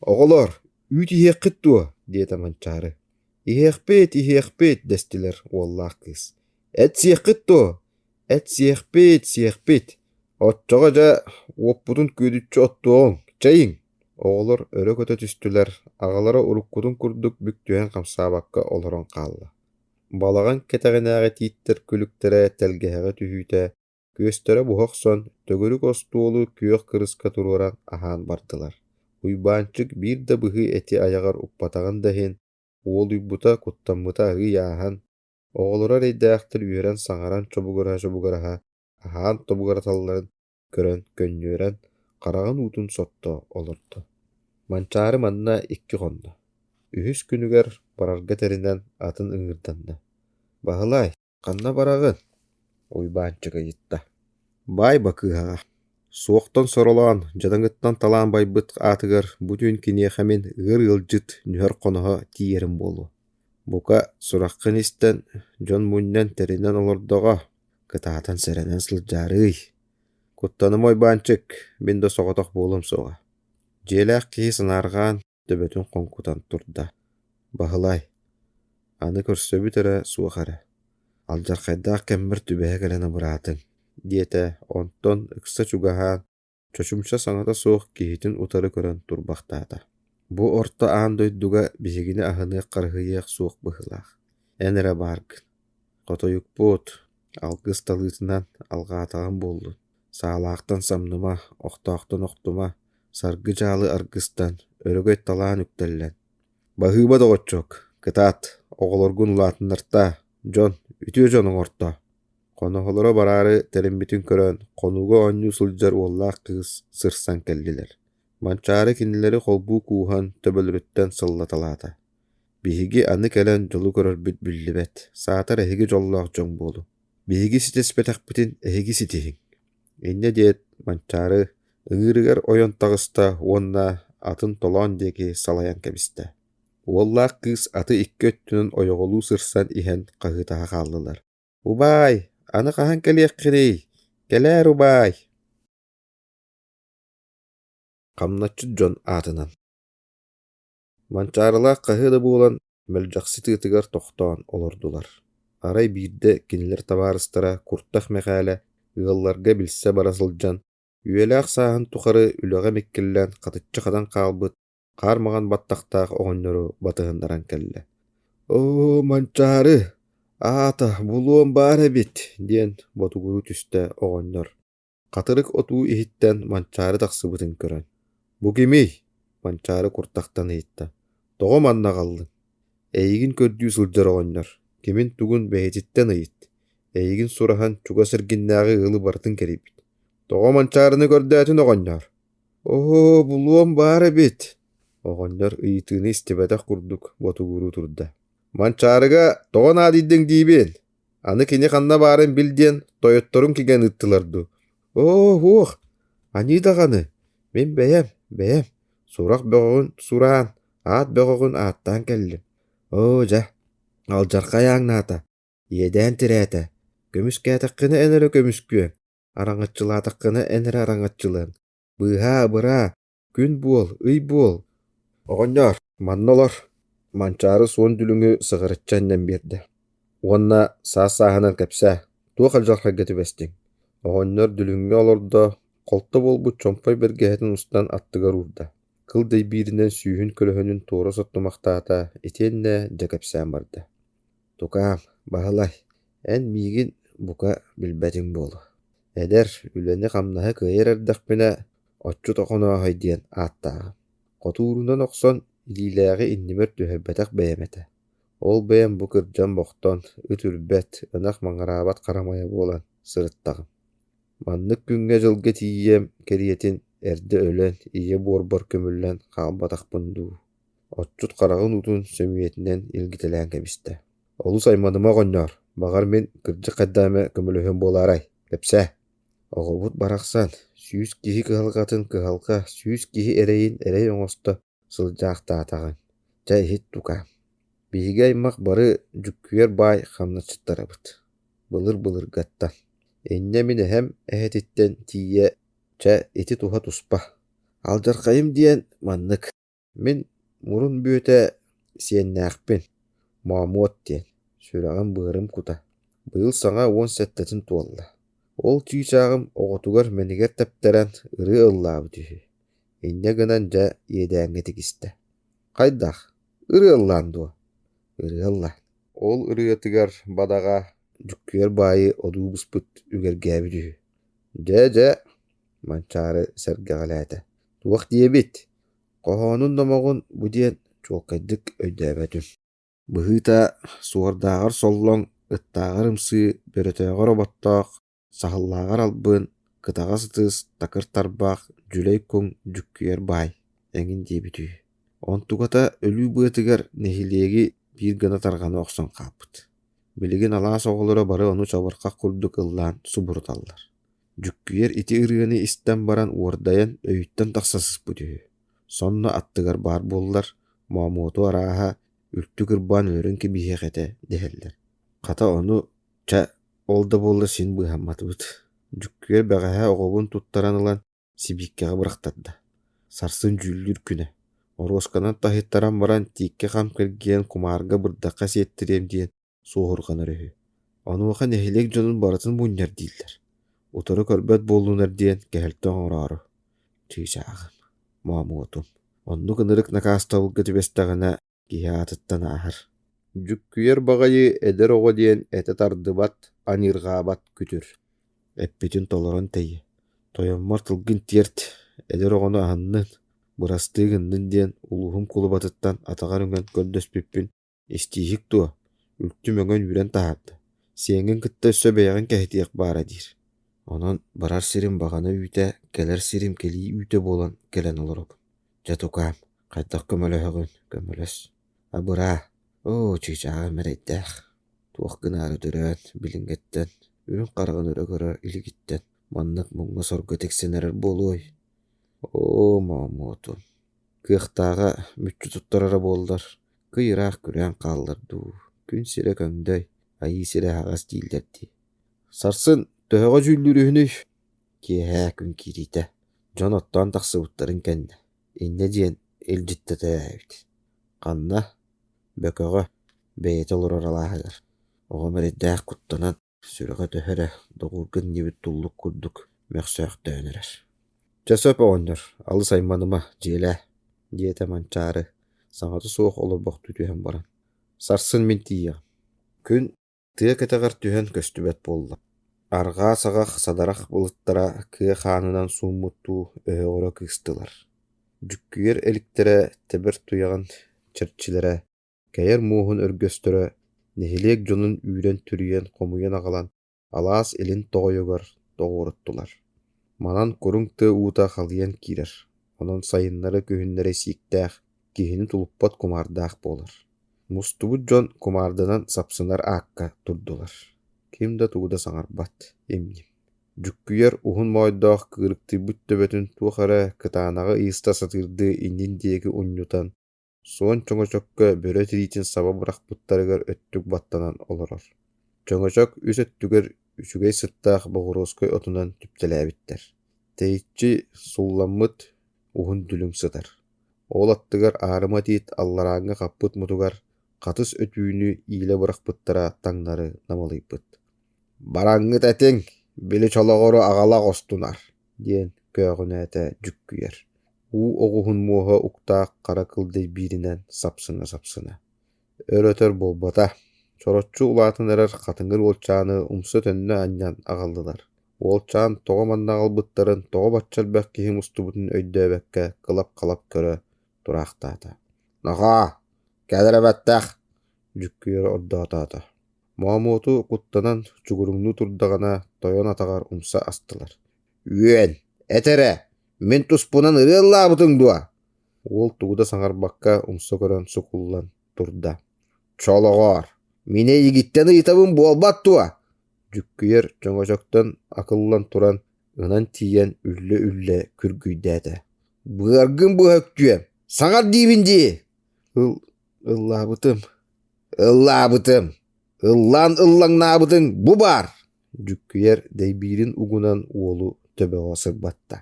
оҕолор, үүт иһиэххит дуо?» диэтэ Манчаары. «Иһиэхпит, иһиэхпит» дэстилэр уоллаах кыыс. «Эт сиэххит дуо?» «Эт сиэхпит, сиэхпит. Оччоҕо дьэ уоппутун күөдүччү оттуоҕуҥ, чэйиҥ!» Оҕолор өрө көтө түстүлэр, аҕалара уруккутун курдук бүк түһэн хамсаабакка олорон хаалла. Балаҕан кэтэҕинээҕи тииттэр күлүктэрэ тэлгэһэҕэ түһүүтэ, күөстэрэ буһа охсон, төгүрүк остуолу күөх кырыска туруоран аһаан бардылар. Уйбаанчык биир да быһыы эти айаҕар укпатаҕын да иһин, уолуйбута, куттаммыта арыый ааһан, оҕолоро эрэйдээхтэр үөрэн саҥаран чобугураһа-чобугураһа аһаан тобугураталларын көрөн көнньүөрэн, хараҕын уутун сотто олордо. Манчаары манна икки хонно. Үһүс күнүгэр барарга тэринэн атын ыҥыырданна. «Баһылай, ханна бараҕын?» Уйбаанчык ыйытта. Баай Бакыыһаҕа Суохтан соролоон, дьадаҥыттан талаан байбыт аатыгар бу түүн киниэхэ мин ыар ыалдьыт, нүһэр хоноһо тиийэрим буолуо. Бука, сураххын истэн, дьон мунньан тэринэн олордоҕо, кытаатан сэрэнэн сылдьаарыый. Куттаныма Уйбаанчык, мин да соҕотох буолуом суоҕа. Дьиэлээх киһи санаарҕаан, төбөтүн хоҥкутан турда. Баһылай, аны көрсөбүт эрэ суох эрэ, алдьархайдаах кэммэр түбэһэ кэлэн абыраатыҥ, диэтэ, онтон ыкса чугаһаан, чочумча саҥата суох киһитин утары көрөн турбахтаата. Бу орто аан дойдуга биһигини аһыныах-харыһыйыах суох быһыылаах, эн эрэ бааргын. Хотойукпут, алгыс талыытынан алҕаатаҕым буоллун, саалаахтан самныма, охтоохтон охтума, саргы-дьаалы аргыстан, өрөгөй талаан үктэллэн. Баһыыба доҕоччуок, кытаат, оҕолоргун улаатыннартаа, дьон, үтүө дьон оҥортоо. Хоноһолоро бараары тэриммитин көрөн, хонууга оонньуу сылдьар уоллаах кыыс сырсан кэллилэр. Манчаары кинилэри холбуу кууһан төбөлөрүттэн сыллаталаата. Биһиги аны кэлэн дьолу көрөрбүт биллибэт, саатар эһиги дьоллоох дьон буолуҥ. Биһиги ситиспэтэхпитин эһиги ситиһиҥ. Инньэ диэт, Манчаары ыҥыырыгар ойон таҕыста уонна атын толоон диэки салайан кэбистэ. Уоллаах кыыс аты икки өттүнэн ойоҕолуу сырсан иһэн хаһыытаһа хааллылар: «Убаай, аны хаһан кэлиэххиний? Кэлээр, убаай!» Хамначчыт дьон аатынан Манчаарылаах хаһыа да буолан, мэлдьэхси тыатыгар тохтоон олордулар. Арай биирдэ кинилэр табаарыстара Куртах Мэхээлэ ыалларга билсэ бара сылдьан, үйэлээх сааһын тухары үлэҕэ миккиллэн хатыччы хатан хаалбыт хаар маҥан баттахтаах оҕонньору батыһыннаран кэллэ. «Оо, Манчаары, аата булуом баар эбит» диэн ботугуруу түстэ оҕонньор. Хатырык отуу иһиттэн Манчаары тахсыбытын көрөн: «Бу кимий?» Манчаары куртахтан ыйытта: «Тоҕо манна аҕаллыҥ? Эйигин көрдүү сылдьар оҕонньор, кимин-тугун бэйэтиттэн ыйыт. Эйигин сураһан чугас эргиннээҕи ыалы барытын кэрийбит. Тоҕо Манчаарыны көрдөөтүн оҕонньоор?» «Оо, булуом баар эбит!» Оҕонньор ыйытыыны истибэтэх курдук ботугуруу турда. «Манчаарыга тоҕо наадыйдыҥ диибин? Аны кини ханна баарын бил диэн тойотторун кигэн ыыттылар дуу? Оо, уох, аньыы даҕаны, мин бэйэм, бэйэм, сурах бөҕөҕүн сураан, аат бөҕөҕүн ааттаан кэллим. Оо, дьэ, алдьархай ааҥнаата, иэдээн тирээтэ, көмүскээтэххинэ эн эрэ көмүскүөҥ, араҥаччылаатаххына эн эрэ араҥаччылыаҥ, быыһаа-абыраа, Күн буол, ый буол, оҕонньоор, манна олор, Манчаары суон дүлүҥү сыҕарыччы анньан биэрдэ уонна саас-сааһынан кэпсээ, туох алдьархайга түбэстиҥ? Оҕонньор дүлүҥҥэ олордо, холто буолбут чомпой бэргэһэтин устан аттыгар уурда, кыл дэйбииринэн сүүһүн көлөһөнүн туора соттумахтаата итиэннэ дьэ кэпсээн барда: «Тукаам, Баһылай, эн миигин, бука, билбэтиҥ буолуо. Эдэр, үлэни-хамнаһы кыайар эрдэхпинэ, Отчут Охонооһой диэн ааттааҕым. Хотуурунан охсон, илиилээҕи иннибэр түһэрбэтэх бэйэм этэ. Ол бэйэм бу кырдьан-бохтон, ыт үрбэт, ынах маҥыраабат харамайа буолан сырыттаҕым. Маннык күҥҥэ-дьылга тиийиэм кэриэтин эрдэ өлөн, ийэ буорбар көмүллэн хаалбатахпын дуу. Отчут хараҕын уутун сөмүйэтинэн илгитэлээн кэбистэ. Олус айманыма оҕонньоор, баҕар мин кырдьык хайдах эмэ көмөлөһүөм буолаарай, кэпсээ. Оҕобут барахсан, 100 киһи кыһалҕатын кыһалҕа, 100 киһи эрэйин эрэй оҥосто сылдьаахтаатаҕыҥ. Чэ иһит тукаам, биһиги аймах бары дьүккүйэр баай хамначчыттарабыт, былыр-былыргаттан. Инньэ мин эһэм эһэтиттэн тиийэ чэ ити туһа туспа. Алдьархайым диэн маннык Мин мурун бүөтэ сиэннээхпин, Моомуот диэн, сүрэҕим-быарым кута. Быйыл саҥа 17-ин туолла. Ол чыычааҕым оҕотугар мэнигэр тэптэрэн ырыа ыллаабыт үһү. Инньэ гынан дьэ иэдээҥҥэ тигистэ. Хайдах, ырыа ыллаан дуо? Ырыа ыллаан. Ол ырыатыгар бадаҕа дьүккүөр баайы одуу быспыт үгэргээбит үһү. Дьэ, дьэ, Манчаары сэргэҕэлээтэ. Туох диэбит? Хоһоонун номоҕун бу диэн чуолкайдык өйдөөбөтүм. Быһыыта, суордааҕар соллоҥ, ыттааҕар ымсыы, бөрөтөөҕөр оботтоох, саһыллааҕар албын, кытаҕас ытыс, такыр тарбах, дьүлэй куҥ, дьүккүйэр баай эҥин диэбит үһү. Онтуката өлүү быатыгар нэһилиэги биир гына тарҕана охсон хаалбыт. Билигин алаас оҕолоро бары ону чабырҕах курдук ыллаан субуруталлар. Дьүккүйэр ити ырыаны истэн баран уордайан өйүттэн тахса сыспыт үһү. Сонно аттыгар баар буоллар, Моомуоту арааһа үлтү кырбаан өлөрөн кэбиһиэх этэ дэһэллэр. Хата ону, чэ, ол да буоллар син быыһамматыбыт. Дьүккүйэр бэҕэһээ оҕобун туттаран ылан сибииккэҕэ бырахтарда. Сарсын дьүүллүүр күнэ. Оруосканан таһыттаран баран тииккэ хам кэлгийэн кумаарга бырдахха сиэттэриэм диэн суоһурҕанар үһү. Онуоха нэһилиэк дьонун барытын мунньар дииллэр. Утары көрбөт буоллунар диэн кэһэлтэ оҥороору. Чыычааҕым, моомуотум, оннук ынырык накаастабылга түбэстэҕинэ киһи аатыттан ааһар. Дьүккүйэр баҕайы эдэр оҕо диэн этэ тардыбат, аньыырҕаабат күтүр. Эппитин толорон тэйиэ. Тойоммор тылгын тиэрт, эдэр оҕону аһыннын, бырастыы гыннын диэн улууһум кулубатыттан атаҕар үҥэн көрдөспүппүн Истииһик дуо, үлтү мөҥөн үүрэн таһаарда, сиэҥҥин кытта өссө бэйэҕин кэһэтиэх баара диир. Онон барар сирим баҕана үүтэ, кэлэр сирим кэлии үүтэ буолан кэлэн олоробун. Дьэ тукаам, хайдах көмөлөһөҕүн, көмөлөс. Абыраа, оо, чыычааҕым эрэйдээх. Туох гынаары төрөөн, билиҥҥиттэн, үрүҥ хараҕын өрө көрө илигиттэн маннык муҥҥа-сорго тиксэн эрэр буолуой? Оо, моомуотум, Кыахтааҕа мүччү туттарара буоллар, кый ыраах күрээн хааллар дуу, күн сирэ көҥдөй, айыы сирэ аһаҕас дииллэр дии. Сарсын төһөҕө дьүүллүүр үһүнүй? Киэһээ күн киириитэ, дьон оттоон тахсыбыттарын кэннэ, инньэ диэн илдьиттэтэ эбит. Ханна? Бөкөҕө, бэйэтэ олорор алааһыгар. Оҕом эрэйдээх куттанан Сүрэҕэ төһө эрэ доҕуурга иҥнибит туллук курдук мөхсөөхтөөн эрэр. «Чэ сөп оҕонньор, алыс айманыма, дьиэлээ» диэтэ Манчаары, саҥата суох олорбохтуу түһэн баран. «Сарсын мин тиийиэҕим». Күн тыа кэтэҕэр түһэн көстүбэт буолла. Арҕаа саҕах садарах былыттара кыа хаанынан сууммуттуу өһөҕөрө кыыстылар. Дьүккүйэр эликтэрэ тэбэр туйаҕын чэрчилэрэ Кэйэр муоһун өргөстөрө нэһилиэк дьонун үүрэн-түрүйэн хомуйан аҕалан алаас илин тоҕойугар тоҕуоруттулар. Манан куруҥ тыа уута халыйан киирэр, онон сайыннары-күһүннэри сииктээх, киһини тулуппат кумаардаах буолар. Мустубут дьон кумаарданан сапсынар аакка турдулар. Ким да тугу да саҥарбат, им-ньим. Дьүккүйэр уһун моойдоох кыырыктыйбыт төбөтүн туох эрэ кытаанаҕы ыйыста сатыырдыы иннин диэки унньутан Суон чөҥөчөккө бөрө тириитин саба бырахпыттарыгар өттүк баттанан олорор. Чөҥөчөк үс өттүгэр үчүгэй сыттаах боҕуруоскай отунан түптэлээбиттэр. Тэйиччи сулламмыт уһун дүлүҥ сытар. Ол аттыгар аарыма тиит алларааҥҥы хаппыт мутугар хатыс өтүүнү иилэ бырахпыттара таҥнары намылыйбыт. «Бараҥҥыт этиҥ, били чолоҕору аҕала оҕустунар» диэн көөҕүнээтэ дьүккүйэр, уу оҕуһун муоһа уктаах хара кыл дэйбииринэн сапсына-сапсына. Өр-өтөр буолбата, чороччу улаатан эрэр хатыҥыр уолчааны умса-төннө анньан аҕаллылар. Уолчаан тоҕо манна аҕалбыттарын, тоҕо бачча элбэх киһи мустубутун өйдөөбөккө кылап-халап көрө тураахтаата. «Нохоо, кэл эрэ бэттэх!» дьүккүйэр ордоотоото. Моомуоту куттанан чугуруҥнуу турдаҕына тойон атаҕар умса астылар: «Үөн, эт эрэ, мин туспунан ырыа ыллаабытыҥ дуо?» Уол тугу да саҥарбакка умса көрөн сукуллан турда: «Чолоҕоор, мин эйигиттэн ыйытабын буолбат дуо?» Дьүккүйэр чөҥөчөктөн акыллан туран ынан тиийэн үллэ-үллэ күргүйдээтэ: «Быаргын быһа үктүөм, саҥар диибин дии!» Ыл. Ыллаабытым, ыллаабытым, ыллаан ыллаҥнаабытыҥ бу баар! Дьүккүйэр дэйбиирин угунан уолу төбөҕө сырбатта.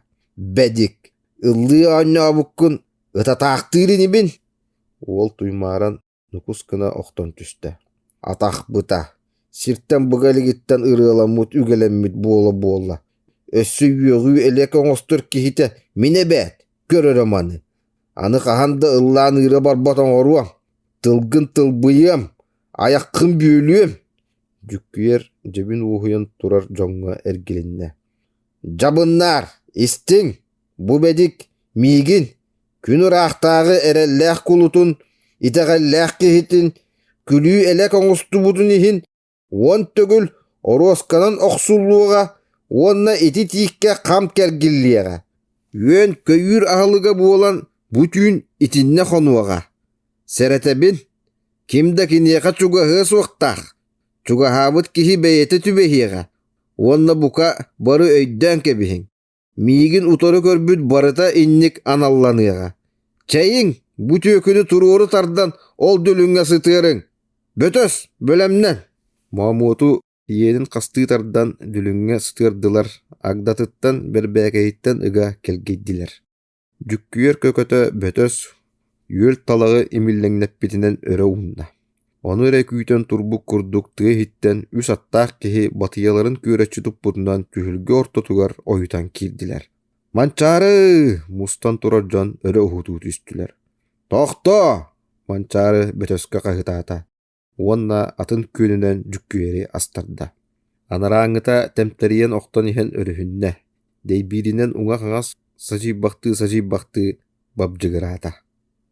Бэдик, ыллыы оонньообуккун ытатаахтыыр инибин! Уол туймааран нукус гына охтон түстэ. Атах быта, сиртэн быга илигиттэн ырыаламмыт үгэлэммит буола-буола. Өссө үөҕүү элэк оҥостор киһитэ мин эбээт, көрөрө маны. Аны хаһан да ыллаан ыыра барбат оҥоруом, тылгын тылбыйыам, айаххын бүөлүөм. Дьүккүйэр дьэбин уоһуйан турар дьоҥҥо эргилиннэ. Дьабыннаар, истиҥ, бу бэдик миигин, күн ыраахтааҕы эрэллээх кулутун, итэҕэллээх киһитин, күлүү-элэк оҥостубутун иһин 10 төгүл оруосканан охсуллуоҕа уонна ити тииккэ хам кэргиллиэҕэ. Үөн-көйүүр аһылыга буолан бу түүн итиннэ хонуоҕа. Сэрэтэбин, ким да киниэхэ чугаһыа суохтаах, чугаһаабыт киһи бэйэтэ түбэһиэҕэ уонна бука бары өйдөөн кэбиһиҥ. Миигин утары көрбүт барыта инник аналланыаҕа. Чэйиҥ, бу түөкүнү туруору тардан ол дүлүҥҥэ сытыарыҥ. Бөтөс, бэлэмнэн! Моомуоту иэнин хастыы тардан дүлүҥҥэ сытыардылар, агдатыттан, бэрбээкэйиттэн ыга кэлгийдилэр. Дьүккүйэр көкөтө бөтөс үөл талаҕы имиллэҥнэппитинэн өрө уунна. Ону эрэ күүтэн турбут курдук тыа иһиттэн үс аттаах киһи батыйаларын күөрэччи туппутунан түһүлгэ ортотугар ойутан киирдилэр. «Манчаары!» мустан турар дьон өрө уһутуу түстүлэр. «Тохтоо!» Манчаары бөтөскө хаһыытаата уонна атын күөнүнэн дьүккүйэри астарда. Анарааҥҥыта тэмтэрийэн охтон иһэн өрүһүннэ, дэйбииринэн уҥа-хаҥас садьыйбахтыы-садьыйбахтыы бабдьыгыраата.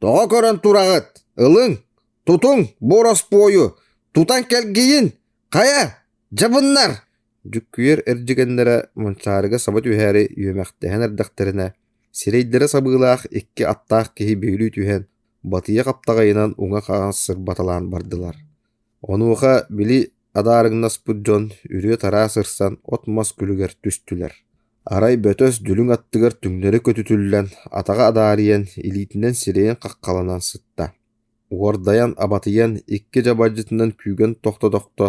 «Тоҕо көрөн тураҕыт? Ылыҥ, тутуҥ бу ороспуойу! Тутан кэлгийин! Хайа, дьабыннар!» Дьүккүйэр эрдьигэннэрэ Манчаарыга саба түһээри үөмэхтэһэн эрдэхтэринэ, сирэйдэрэ сабыылаах икки аттаах киһи бүөлүү түһэн, батыйа хаптаҕайынан уҥа-хаҥас сырбаталаан бардылар. Онуоха били адаарыҥнаспыт дьон үрүө-тараа сырсан от-мас күлүгэр түстүлэр. Арай бөтөс дүлүҥ аттыгар түҥнэри көтүтүллэн, атаҕа адаарыйан, илиитинэн сирэйин хаххаланан сытта. Уордайан, абатыйан, икки дьабадьытынан күүгэн тохто-тохто,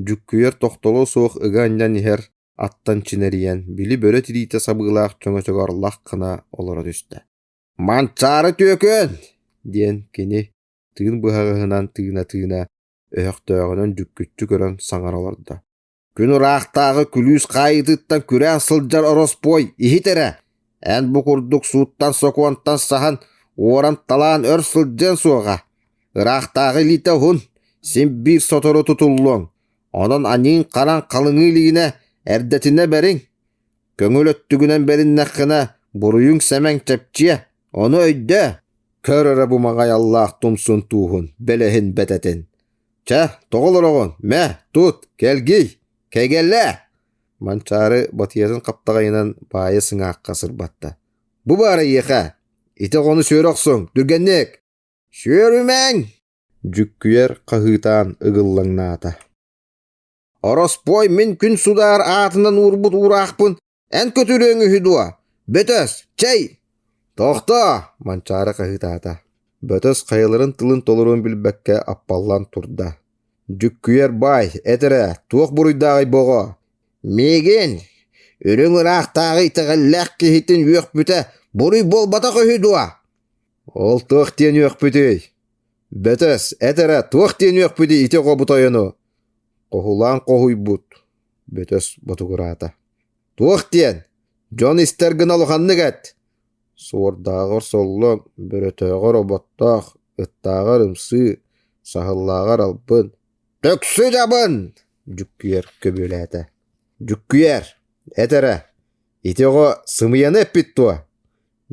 дьүккүйэр тохтоло суох ыга анньан иһэр аттан чинэрийэн, били бөрө тириитэ сабыылаах чөҥөчөгөр лах гына олоро түстэ. «Манчаары түөкүн!» диэн кини тыын быһаҕаһынан тыына-тыына, өһөхтөөҕүнэн дьүккүччү көрөн саҥара олордо. «Күн ыраахтааҕы күлүүс хаайыытыттан күрээн сылдьар ороспуой иһит эрэ! Эн бу курдук сууттан-сокуонтан саһан, уоран-талаан өр сылдьыан суоҕа. Ыраахтааҕы илиитэ уһун, син биир сотору тутуллуоҥ. Онон аньыыҥ-хараҥ халыҥыы илигинэ эрдэтинэ бэриҥ. Көҥүл өттүгүнэн бэриннэххинэ, буруйуҥ-сэмэҥ чэпчиэ, ону өйдөө! Көр эрэ бу маҕайаллаах тумсун тууһун, бэлэһин бэтэтин. Чэ, тоҕо олороҕун? Мэ, тут, кэлгий, кэгэлээ! Манчаары батыйатын хаптаҕайынан баайа сыҥаахха сырбатта. Бу баар эйиэхэ! Ити оҕону сүөрэ охсуҥ, түргэнник! Сүөрүмэҥ! Дьүккүйэр хаһыытаан ыгыллаҥнаата. Ороспуой мин күн судаар аатынан уурбут уураахпын эн көтүрүөҥ үһү дуо? Бөтөс, чэй! Тохтоо! Манчаары хаһыытаата. Бөтөс хайаларын тылын толоруон билбэккэ аппаллан турда. Дьүккүйэр баай, эт эрэ, туох буруйдааҕый бу оҕо? Миигин, үрүҥ ыраахтааҕы итэҕэллээх киһитин үөхпүтэ буруй буолбатах үһү дуо? Ол туох диэн үөхпүтүй? Бөтөс, эт эрэ, туох диэн үөхпүтүй ити оҕо бу тойону? Хоһулаан хоһуйбут, Бөтөс ботугураата. Туох диэн? Дьон истэр гына улаханнык эт. Суордааҕар соллоҥ, бөрөтөөҕөр оботтоох, ыттааҕар ымсыы, саһыллааҕар албын. Төксү дьабын! Дьүккүйэр көбүөлээтэ. Дьүккүйэр, эт эрэ, ити оҕо сымыйаны эппит дуо?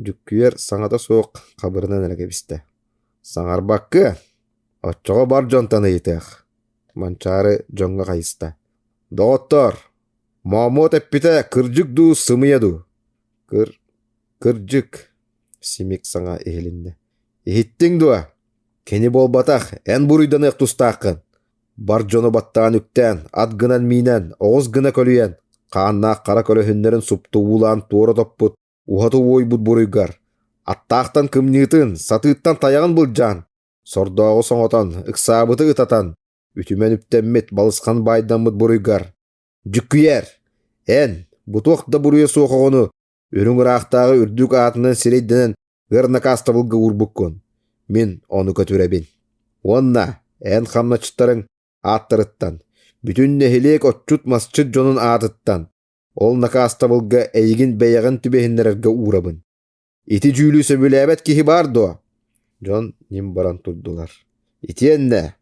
Дьүккүйэр саҥата суох хабырынан эрэ кэбистэ. Саҥарбакка, оччоҕо бар дьонтон ыйытыах. Манчаары дьоҥҥо хайыста. Доҕоттоор, Моомуот эппитэ кырдьык дуу, сымыйа дуу? Кыр, кырдьык, симик саҥа иһилиннэ. Иһиттиҥ дуо? Кини буолбатах, эн буруйданыах тустааххын. Бар дьону баттаан үктээн, ат гынан миинэн, оҕус гына көлүйэн, хааннаах хара көлөһүннэрин супту уулаан туора топпут уһаты уойбут буруйгар, аттаахтан кымньыытын, сатыыттан тайаҕын былдьаан, Сордооҕу соҥотон, ыксаабыты ытатан, үтүмэн үптэммит, балысхан баайдаммыт буруйгар Дьүккүйээр, эн, бу туох да буруйа суох оҕону үрүҥ ыраахтааҕы үрдүк аатынан сирэйдэнэн ыар накаастабылга уурбуккун. Мин ону көтүрэбин. Уонна эн хамначчыттарыҥ ааттарыттан, бүтүн нэһилиэк отчут-масчыт дьонун аатыттан, ол накаастабылга эйигин бэйэҕин түбэһиннэрэргэ уурабын. Ити дьүүлү сөбүлээбэт киһи баар дуо? Дьон ньим баран турдулар. Итиэннэ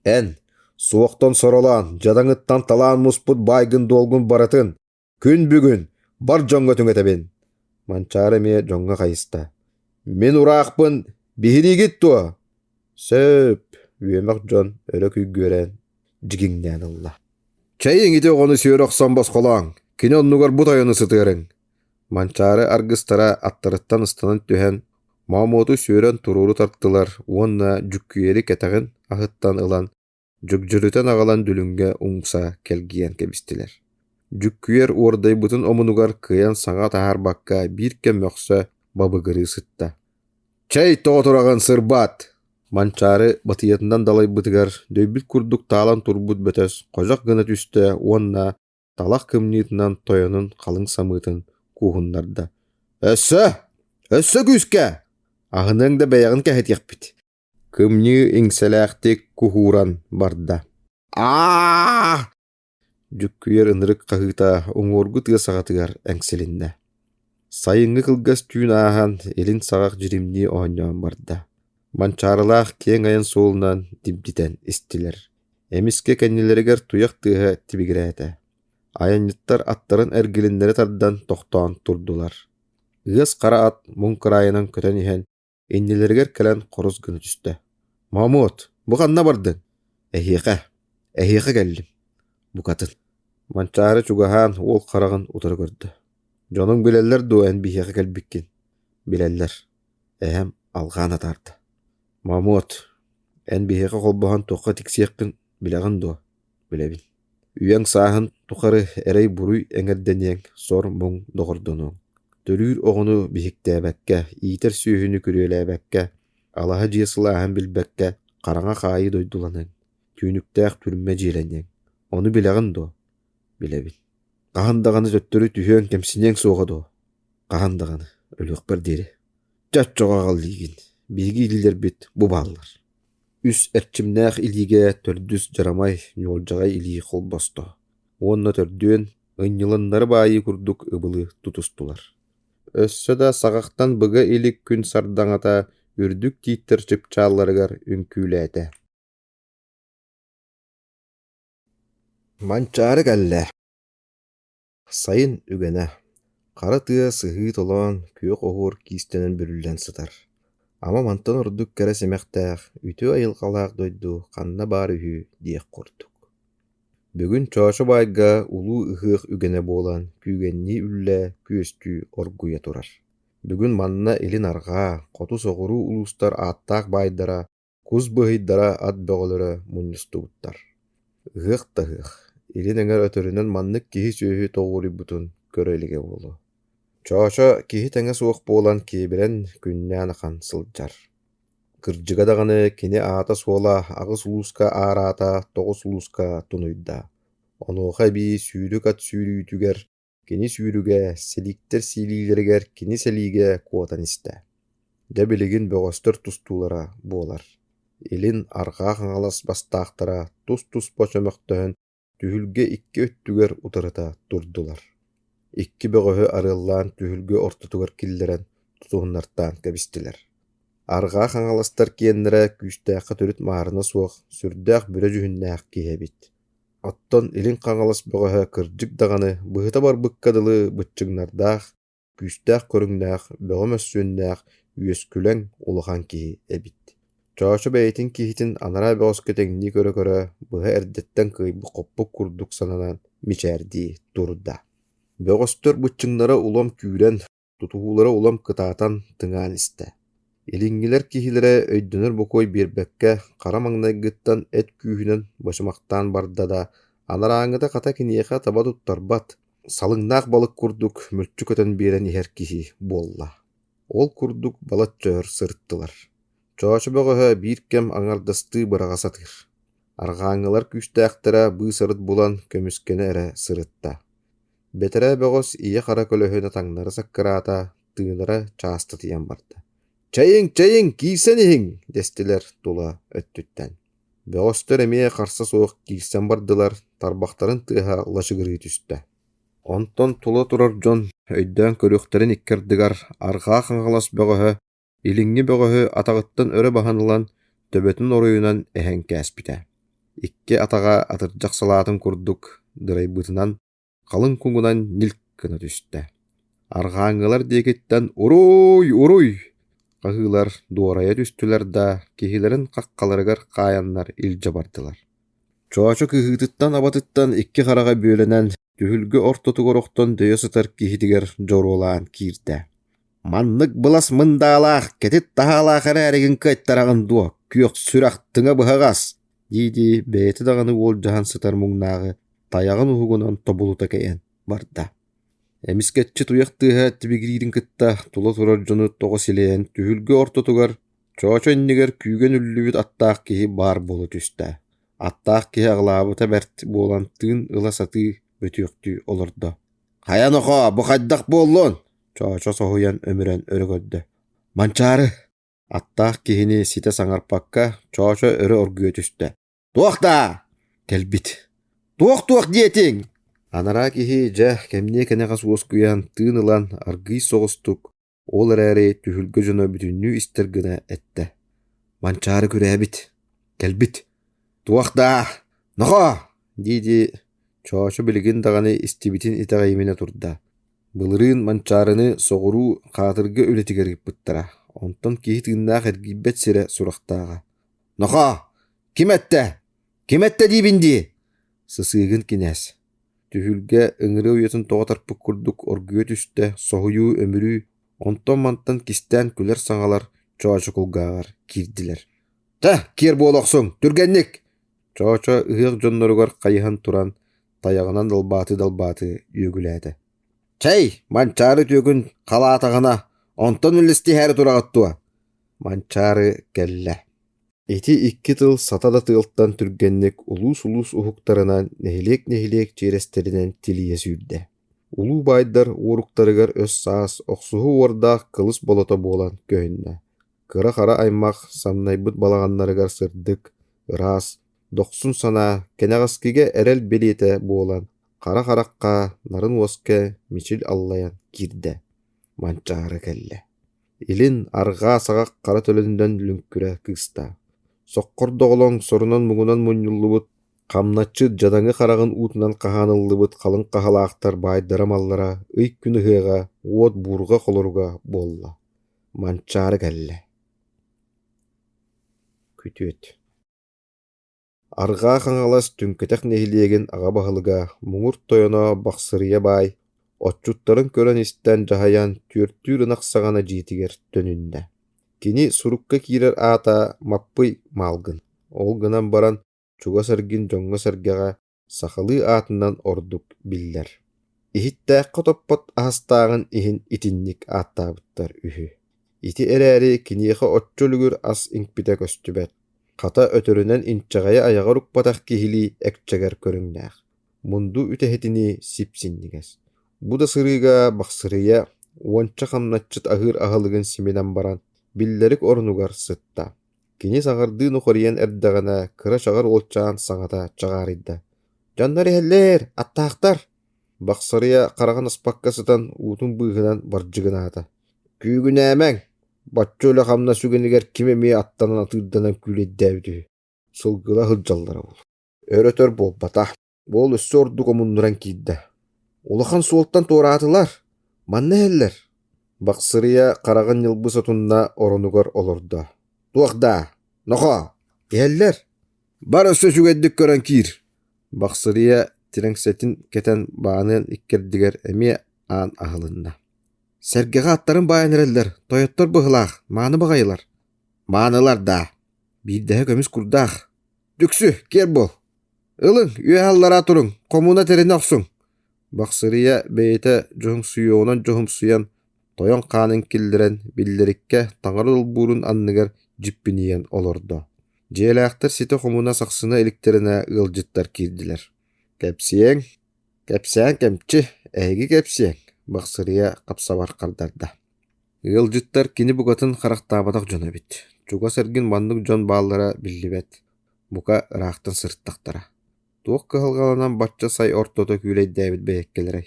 эн, суохтан соролоон, дьадаҥыттан талаан муспут баайгын-дуолгун барытын күн бүгүн бар дьоҥҥо түҥэтэбин. Манчаары эмиэ дьоҥҥо хайыста. Мин ураахпын биһириигит дуо? Сөп, үөмэх дьон өрө күйгүөрэн дьигиҥнээн ылла. Чэйиҥ ити оҕону сүөрэ охсон босхолооҥ, кини оннугар бу тойону сытыарыҥ. Манчаары аргыстара аттарыттан ыстанан түһэн, Моомуоту сүөрэн туруору тартылар уонна Дьүккүйэри кэтэҕин аһыттан ылан, дьүгдьүрүтэн аҕалан дүлүҥҥэ умса кэлгийэн кэбистилэр. Дьүккүйэр уордайбытын омунугар кыайан саҥа таһаарбакка биир кэм мөхсө бабыгырыы сытта. «Чэй тоҕо тураҕын, сырбаат!» Манчаары батыйатынан далайбытыгар дөйбүт курдук таалан турбут бөтөс ходьох гына түстэ уонна талах кымньыытынан тойонун халыҥ самыытын кууһуннарда: «Өссө! Өссө күүскэ! Аһыныаҥ да бэйэҕин кэһэтиэхпит!» Кымньыы иҥсэлээхтик куһууран барда: «Аа!» Дьүккүйэр ынырык хаһыыта уҥуоргу тыа саҕатыгар эҥсилиннэ. Сайыҥҥы кылгас түүн ааһан, илин саҕах дьиримнии оонньоон барда. Манчаарылаах киэҥ айан суолунан дибдитэн истилэр. Эмискэ кэннилэригэр туйах тыаһа тибигирээтэ. Айанньыттар аттарын эргилиннэри тардан тохтоон турдулар. Ыас хара ат муҥ кыраайынан көтөн иһэн, иннилэригэр кэлэн хорус гына түстэ. «Мамот, бу ханна бардыҥ?» «Эһиэхэ, эһиэхэ кэллим, букатын». Манчаары чугаһаан уол хараҕын утары көрдө. «Дьонуҥ билэллэр дуо эн биһиэхэ кэлбиккин?» «Билэллэр». Эһэм алҕаан атаарда. «Мамот, эн биһиэхэ холбоһон туохха тиксиэххин билэҕин дуо?» «Билэбин. Үйэҥ сааһын тухары эрэй-буруй эҥэрдэниэҥ, сор-муҥ доҕордонуоҥ. Төрүүр оҕону биһиктээбэккэ, иитэр сүөһүнү күрүөлээбэккэ, алаһа дьиэ сылааһын билбэккэ хараҥа хаайыы дойдуланыаҥ, түүнүктээх түрмэ дьиэлэниэҥ. Ону билэҕин дуо?» «Билэбин. Хаһан даҕаны төттөрү түһүөҥ, кэмсиниэҥ суоҕа дуо?» «Хаһан даҕаны, өлүөхпэр диэри. Чэ, оччоҕо аҕал диигин, биһиги илиилэрбит бу бааллар» Үс эрчимнээх илиигэ төрдүс дьарамай, ньуолдьаҕай илии холбосто уонна төрдүөн ынньыланнары баайыы курдук ыбылы тутустулар. Өссө да саҕахтан быга илик күн сардаҥата үрдүк тииттэр чыпчаалларыгар үҥкүүлээтэ. Манчаары кэллэ Сайын үгэнэ, хара тыа сыһыы толоон, күөх оһуор киистэнэн бүрүллэн сытар. Ама мантан ордук кэрэ симэхтээх, үтүө айылҕалаах дойду ханна баар үһү диэх курдук. Бүгүн Чоочо баайга улуу ыһыах үгэнэ буолан күүгэннии үллэ, күөстүү оргуйа турар. Бүгүн манна илин-арҕаа, хоту-соҕуруу улуустар ааттаах баайдара Кус быһыйдара, ат бөҕөлөрө мунньустубуттар. Ыһыах да ыһыах, илин эҥэр өтөрүнэн маннык киһи-сүөһү тоҕуоруйбутун көрө илигэ буолуо. Чоочо киһи тэҥэ суох буолан киэбирэн күннээн ахан сылдьар. Кырдьыга даҕаны кини аата-суола аҕыс улууска аараата, тоҕус улууска тунуйда. Онуоха эбии сүүрүк ат сүүрүүтүгэр Кини сүүрүгэ, сэлииктэр сиилиилэригэр кини сэлиигэ куотан истэ. Дьэ билигин бөҕөстөр тустуулара буолар. Илин, арҕаа Хаҥалас бастаахтара тус-туспа чөмөхтөһөн түһүлгэ икки өттүгэр утарыта турдулар. Икки бөҕөһү арыаллаан түһүлгэ ортотугар киллэрэн тутуһуннартаан кэбистилэр. Арҕаа Хаҥаластар киэннэрэ күүстээххэ төрүт маарына суох, сүрдээх бүрэ дьүһүннээх киһи эбит. Оттон Илин Хаҥалас бөҕөһө кырдьык даҕаны быһыта барбыкка дылы быччыҥнардаах, күүстээх көрүҥнээх, бөҕө мөссүөннээх, үөскүлэҥ улахан киһи эбит. Чоочо бэйэтин киһитин анараа бөҕөскө тэҥнии көрө-көрө быһа эрдэттэн кыайбыт-хоппут курдук сананан мичээрдии турда. Бөҕөстөр быччыҥнара улам күүрэн, тутуһуулара улам кытаатан, тыҥаан истэ. Илиҥҥилэр киһилэрэ өйдөнөр бокуой биэрбэккэ, хара маҥнайгыттан эт күүһүнэн бочумахтаан барда да, анарааҥҥыта хата киниэхэ таба туттарбат, салыҥнаах балык курдук мүлчү көтөн биэрэн иһэр киһи буолла. Ол курдук балачча өр сырыттылар. Чоочо бөҕөһө биир кэм аҥардастыы быраҕа сатыыр. Арҕааҥҥылар күүстээхтэрэ быыс-арыт булан көмүскэнэ эрэ сырытта. Бэтэрээ бөҕөс ийэ-хара көлөһүнэ таҥнары саккыраата, тыынара чаастатыйан барда. «Чэйиҥ, чэйиҥ, киирсэн иһиҥ!» дэстилэр тула өттүттэн. Бөҕөстөр эмиэ харса суох киирсэн бардылар, тарбахтарын тыаһа лачыгырыы түстэ. Онтон тула турар дьон өйдөөн көрүөхтэрин икки ардыгар Арҕаа Хаҥалас бөҕөһө Илиҥҥи бөҕөһү атаҕыттан өрө баһан ылан, төбөтүн оройунан эһэн кээспитэ. Икки атаҕа атырдьах салаатын курдук дырайбытынан, халыҥ куҥунан ньилк гына түстэ. Арҕааҥҥылар диэкиттэн «Уруй! Уруй!» хаһыылар дуорайа түстүлэр да, киһилэрин хаххаларыгар хаайаннар илдьэ бардылар. Чоочо кыһыытыттан-абатыттан икки хараҕа бүөлэнэн, түһүлгэ ортотугар охтон дөйө сытар киһитигэр дьоруолаан киирдэ. Маннык былас мындаалаах, кэтит таһаалаах эрээригин кыайтараҕын дуо, күөх сүрэх тыҥа быһаҕас дии-дии бэйэтэ даҕаны уолдьаһан сытар муҥнааҕы тайаҕын уһугунан тобулута кэйэн барда. Эмискэччи туйах тыаһа тибигириирин кытта тула турар дьону тоҕо силэйэн түһүлгэ ортотугар Чоочо иннигэр күүгэн үллүбүт аттаах киһи баар буола түстэ. Аттаах киһи аҕылаабыта бэрт буолан тыын ыла сатыы бөтүөхтүү олордо. «Хайа нохоо, бу хайдах буоллун?» Чоочо соһуйан өмүрэн өрө көрдө. «Манчаары!» Аттаах киһини ситэ саҥарпакка Чоочо өрө оргуйа түстэ. «Туох даа?» «Кэлбит». «Туох-туох диэтиҥ?» Анараа киһи дьэ кэмниэ кэнэҕэс уоскуйан тыын ылан аргыый соҕустук Ол эрээри түһүлгэ дьоно бүтүннүү истэр гына эттэ: «Манчаары күрээбит, кэлбит, туох даа, нохоо!» дии-дии Чоочо билигин даҕаны истибитин итэҕэйиминэ турда. Былырыын Манчаарыны соҕуруу хаатырга үлэтигэр ыыппыттара, онтон киһи тыыннаах эргийбэт сирэ сурахтааҕа. «Нохоо, ким эттэ? Ким эттэ диибин дии?» Сысыыгын кинээс Түһүлгэ ыҥырыы уйатын тоҕо тарпыт курдук оргуйа түстэ, соһуйуу, өмүрүү, онтон-мантан кистээн күлэр саҥалар Чоочо кулгааҕар киирдилэр: «Чэ, киэр буола охсуҥ, түргэнник!» Чоочо ыһыах дьонноругар хайыһан туран, тайаҕынан далбаатыы-далбаатыы үөгүлээтэ: «Чэй, Манчаары түөкүн халаатаҕына, онтон үллэстиһээри тураҕыт дуо?» Манчаары кэллэ Ити икки тыл сата да тыалтан түргэнник улуус-улуус уһуктарынан, нэһилиэк-нэһилиэк чиэрэстэринэн тилийэ сүүрдэ. Улуу баайдар уоруктарыгар өс-саас, охсуһуу уордаах кылыс болото буолан көһүннэ. Кыра-хара аймах самнайбыт балаҕаннарыгар сырдык, ыраас, дохсун санаа, кэнэҕэскигэ эрэл бэлиэтэ буолан, хара харахха, нарын уоска мичил аллайан киирдэ. Манчаары кэллэ. Илин, арҕаа саҕах хара төлөнүнэн лүҥкүрэ кыыста. Соххор доҕолоҥ сорунан-муҥунан мунньуллубут, хамначчыт дьадаҥы хараҕын уутунан хаһааныллыбыт халыҥ хаһалаахтар баайдара-маллара ый-күн ыһыаҕа, уот-буурҕа холоруга буолла. Манчаары кэллэ. Күтүөт Арҕаа Хаҥалас Түҥкэтэх нэһилиэгин аҕа баһылыга, муҥур тойоно Бахсырыйа баай, отчуттарын көрөн-истэн дьаһайан түөртүүр ынах саҕана дьиэтигэр төнүннэ. Кини сурукка киирэр аата Маппый Маалгын, ол гынан баран чугас эргин дьоҥҥо-сэргэҕэ сахалыы аатынан ордук биллэр. Иһиттээххэ топпот аһастааҕын иһин итинник ааттаабыттар үһү. Ити эрээри киниэхэ оччо үлүгэр ас иҥпитэ көстүбэт, хата өтөрүнэн инчэҕэйи айаҕар укпатах киһилии экчэгэр көрүҥнээх, мунду үтэһэтинии сип-синньигэс. Бу да сырыыга Бахсырыйа уонча хамначчыт аһыыр аһылыгын симинэн баран, биллэрик орунугар сытта. Кини саҥардыы нухарыйан эрдэҕинэ, кыра чаҕар уолчаан саҥата чаҕаарыйда: «Дьоннор иһэллэр, аттаахтар!» Бахсырыйа хараҕын аспакка сытан уутун быыһынан бардьыгынаата: «Күүгүнээмэҥ, бачча үлэ-хамнас үгэнигэр ким эмиэ аттанан атыырданан күүлэйдээбит үһү, сылгыла сылдьаллара буолуо» Өр-өтөр буолбатах, уол өссө ордук омуннуран киирдэ: «Улахан суолтан туораатылар, манна иһэллэр» Бахсырыйа хараҕын ньылбы сотунна оронугар олордо: «Туох даа, нохоо, иһэллэр, бар өссө үчүгэйдик көрөн киир» Бахсырыйа тирэҥсэтин кэтэн бааныан иккэрдигэр эмиэ аан аһылынна: «Сэргэҕэ аттарын баайан эрэллэр, тойоттор быһылаах, мааны баҕайылар». «Маанылар даа, биирдэһэ көмүс курдаах, Түксү, киэр буол! Ылыҥ, үөһэ аллараа туруҥ, хомууна тэринэ охсуҥ!» Бахсырыйа бэйэтэ дьоһумсуйуоҕунан дьоһумсуйан, тойон хаанын киллэрэн, биллэриккэ таҥара долбуурун анныгар дьиппинийэн олордо. Дьиэлээхтэр ситэ хомуна сахсына иликтэринэ ыалдьыттар киирдилэр. «Кэпсиэҥ, кэпсээн кэмчи, эһиги кэпсиэҥ», Бахсырыйа хапсабар хардарда. Ыалдьыттар кини букатын харахтаабатах дьоно эбит. Чугас эргин маннык дьон бааллара биллибэт, бука ыраахтан сырыттахтара. Туох кыһалҕаланан бачча сай ортото күүлэйдээбит бэйэккэлэрэй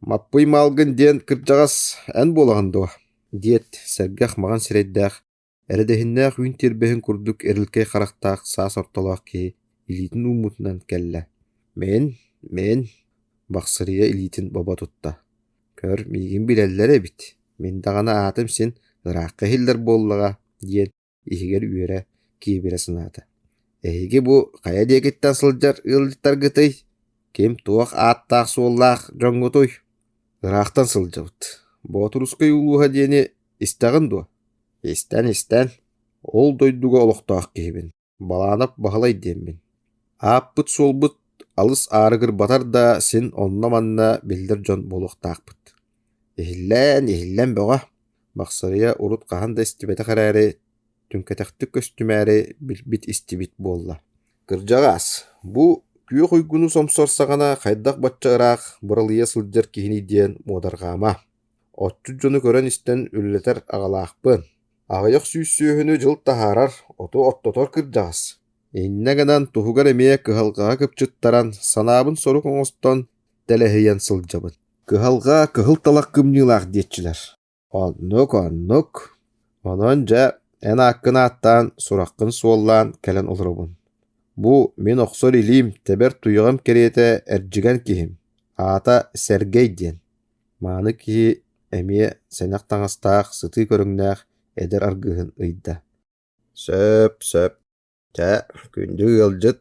«Маппый Маалгын диэн кырдьаҕас эн буолаҕын дуо?» диэт, сэргэх маҕан сирэйдээх, эрэдэһиннээх үүн тиэрбэһин курдук эрилкэй харахтаах саас ортолоох киһи илиитин ууммутунан кэллэ. «Мин, мин» Бахсырыйа илиитин бобо тутта. «Көр, миигин билэллэр эбит, мин даҕаны аатым син ыраахха иһиллэр буоллаҕа» диэн иһигэр үөрэ, киэбирэ санаата. «Эһиги бу хайа диэкиттэн сылдьар ыалдьыттаргытый? Ким туох ааттаах-суоллаах дьоҥҥутуй?» «Ыраахтан сылдьабыт. Боотурускай улууһа диэни истэҕин дуо?» «Истэн-истэн. Ол дойдуга олохтоох киһибин. Балаанап Баһылай диэммин. Ааппыт-суолбут алыс аарыгырбатар да, син онно-манна биллэр дьон буолуохтаахпыт. Иһиллээн, иһиллэн бөҕө, Бахсырыйа урут хаһан да истибэтэх эрээри, түҥкэтэхтик көстүмээри билбит-истибит буолла. Кырдьаҕаас, бу күөх уйгуну сомсор саҕана хайдах бачча ыраах быралыйа сылдьар киһиний диэн муодарҕаама. Отчут дьону көрөн-истэн үлэлэтэр аҕалаахпын. Аҕыйах сүүс сүөһүнү дьыл таһаарар, оту оттотор кырдьаҕас. Иннэ гынан туһугар эмиэ кыһалҕаҕа кыпчыттаран, санаабын сорук оҥостон тэлэһийэн сылдьабын. Кыһалҕа кыһыл талах кымньыылаах диэччилэр. Оннук, оннук. Онон дьэ, эн ааккын ааттаан, сураххын суоллаан кэлэн олоробун. Бу мин охсор илиим, тэбэр туйаҕым кэриэтэ эрдьигэн киһим. Аата Сэргэй диэн. Мааны киһи эмиэ сэнэх таҥастаах, сытыы көрүҥнээх эдэр аргыһын ыйда: «Сөп, сөп. Чэ, күндү ыалдьыт,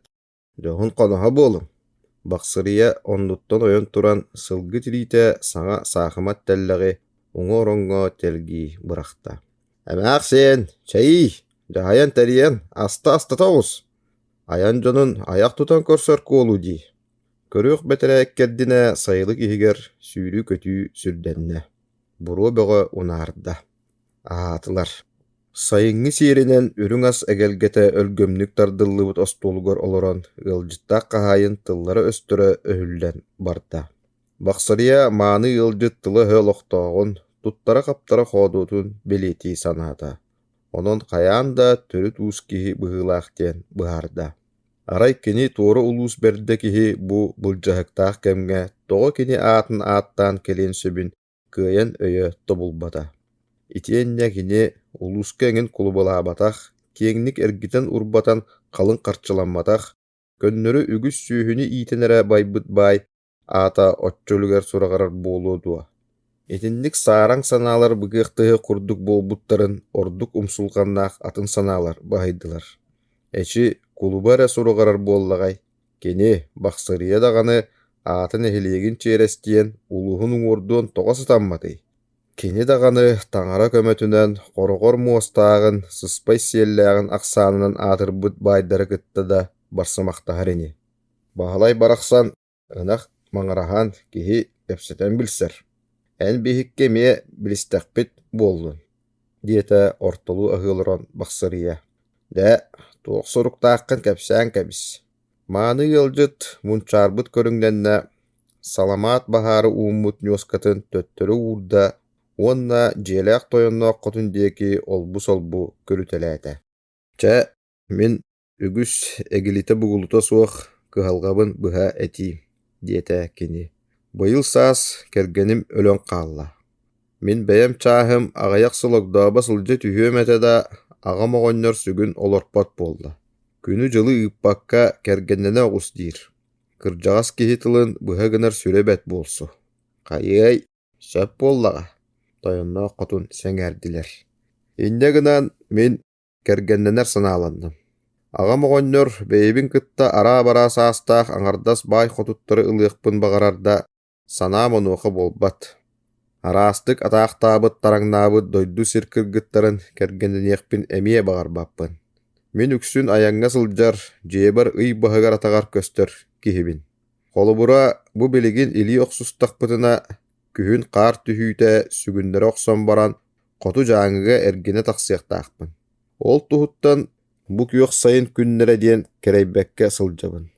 дьоһун хоноһо буолуҥ». Бахсырыйа оннуттан ойон туран, сылгы тириитэ саҥа саахымат тэллэҕи уҥа ороҥҥо тэлгии бырахта: «Эмээхсиэн, чэйиий, дьаһайан-тэрийэн, аста-астата оҕус! Айан дьонун айах тутан көрсөр куолу дии» Көрүөх бэтэрээ иккэрдинэ сайылык иһигэр сүүрүү-көтүү сүрдэннэ, буруо бөҕө унаарда. Аһаатылар. Сайыҥҥы сиэринэн үрүҥ ас эгэлгэтэ өлгөмнүк тардыллыбыт остуолугар олорон ыалдьыттаах хаһаайын тыллара-өстөрө өһүллэн барда. Бахсырыйа мааны ыалдьыт тыла-өһө олохтооҕун, туттара-хаптара хоодуотун бэлиэтии санаата. Онон хайаан да төрүт уус киһи быһыылаах диэн быһаарда. Арай кини туора улуус бэрдэ киһи бу былдьаһыктаах кэмҥэ тоҕо кини аатын ааттаан кэлиэн сөбүн кыайан өйө тобулбата. Итиэннэ кини улууска эҥин кулубалаабатах, киэҥник эргитэн-урбатан халыҥ харчыламматах, көннөрү үгүс сүөһүнү иитэн эрэ байбыт баай аата оччо үлүгэр сураҕырар буолуо дуо? Итинник саараҥ санаалар быгыахтыһы курдук буолбуттарын ордук умсулҕаннаах атын санаалар баһыйдылар. Эчи, кулуба эрэ сураҕырар буоллаҕай, кини, Бахсырыйа даҕаны, аата нэһилиэгин чиэрэстиэн, улууһун уҥуордуон тоҕо сатамматый? Кини даҕаны таҥара көмөтүнэн хороҕор муостааҕын, сыспай сиэллээҕин ахсаанынан аатырбыт баайдары кытта да барсымахтаһар ини. Баһылай барахсан ынах маҥыраһан киһи кэпсэтэн билсэр, эн биһикки эмиэ билистэхпит буоллун, диэтэ ортолуу аһыы олорон Бахсырыйа. Дьэ, туох суруктааххын кэпсээн кэбис. Мааны ыалдьыт мунчаарбыт көрүҥнэннэ, саламаат баһаары ууммут ньуоскатын төттөрү уурда уонна дьиэлээх тойонноох хотун диэки олбу-солбу көрүтэлээтэ. Чэ, мин Үгүс эгилитэ-бугулута суох кыһалҕабын быһа этиим, диэтэ кини. Быйыл саас кэргэним өлөн хаалла. Мин бэйэм чааһым аҕыйах сыл огдообо сылдьа түһүөм этэ да, аҕам оҕонньор сүгүн олорпот буолла. Күнү-дьылы ыыппакка кэргэннэнэ оҕус диир. Кырдьаҕас киһи тылын быһа гынар сүрэ бэрт буолсу. Хайыай, сөп буоллаҕа, тойонноох хотун сэҥээрдилэр. Инньэ гынан мин Кэргэннэнэр санааланным. Аҕам оҕонньор бэйэбин кытта араа-бараа саастаах аҥардас баай хотуттары ылыахпын баҕарар да, санаам онуоха буолбат. Араастык атаахтаабыт, тараҥнаабыт дойду сир кыргыттарын кэргэнниэхпин эмиэ баҕарбаппын. Мин үксүн айаҥҥа сылдьар, дьиэбэр ый баһыгар-атаҕар көстөр киһибин. Холобура, бу билигин илии охсустахпытына, күһүн хаар түһүүтэ сүгүннэрэ охсон баран, хоту Дьааҥыга эргинэ тахсыахтаахпын. Ол туһуттан бу күөх сайын күннэрэ диэн кэрэйбэккэ сылдьабын.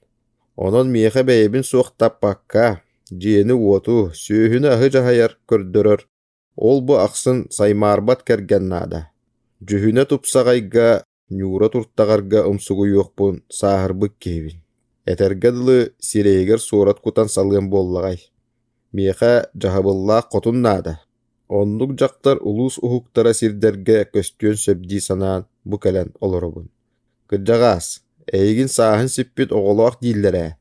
Онон миэхэ бэйэбин суохтаппакка, дьиэни-уоту, сүөһүнү-аһы дьаһайар, көрдөрөр, ол-бу ахсын саймаарбат кэргэн наада. Дьүһүнэ тупсаҕайга, ньуура туртаҕарга умсугуйуохпун сааһырбыт киһибин. Этэргэ дылы, сирэйигэр суорат кутан салыам буоллаҕай. Миэхэ дьаһабыллаах хотун наада. Оннук дьахтар улуус уһуктара сирдэргэ көстүөн сөп дии санаан бу кэлэн олоробун. Кырдьаҕаас, эйигин сааһын сиппит оҕолоох дииллэр ээ.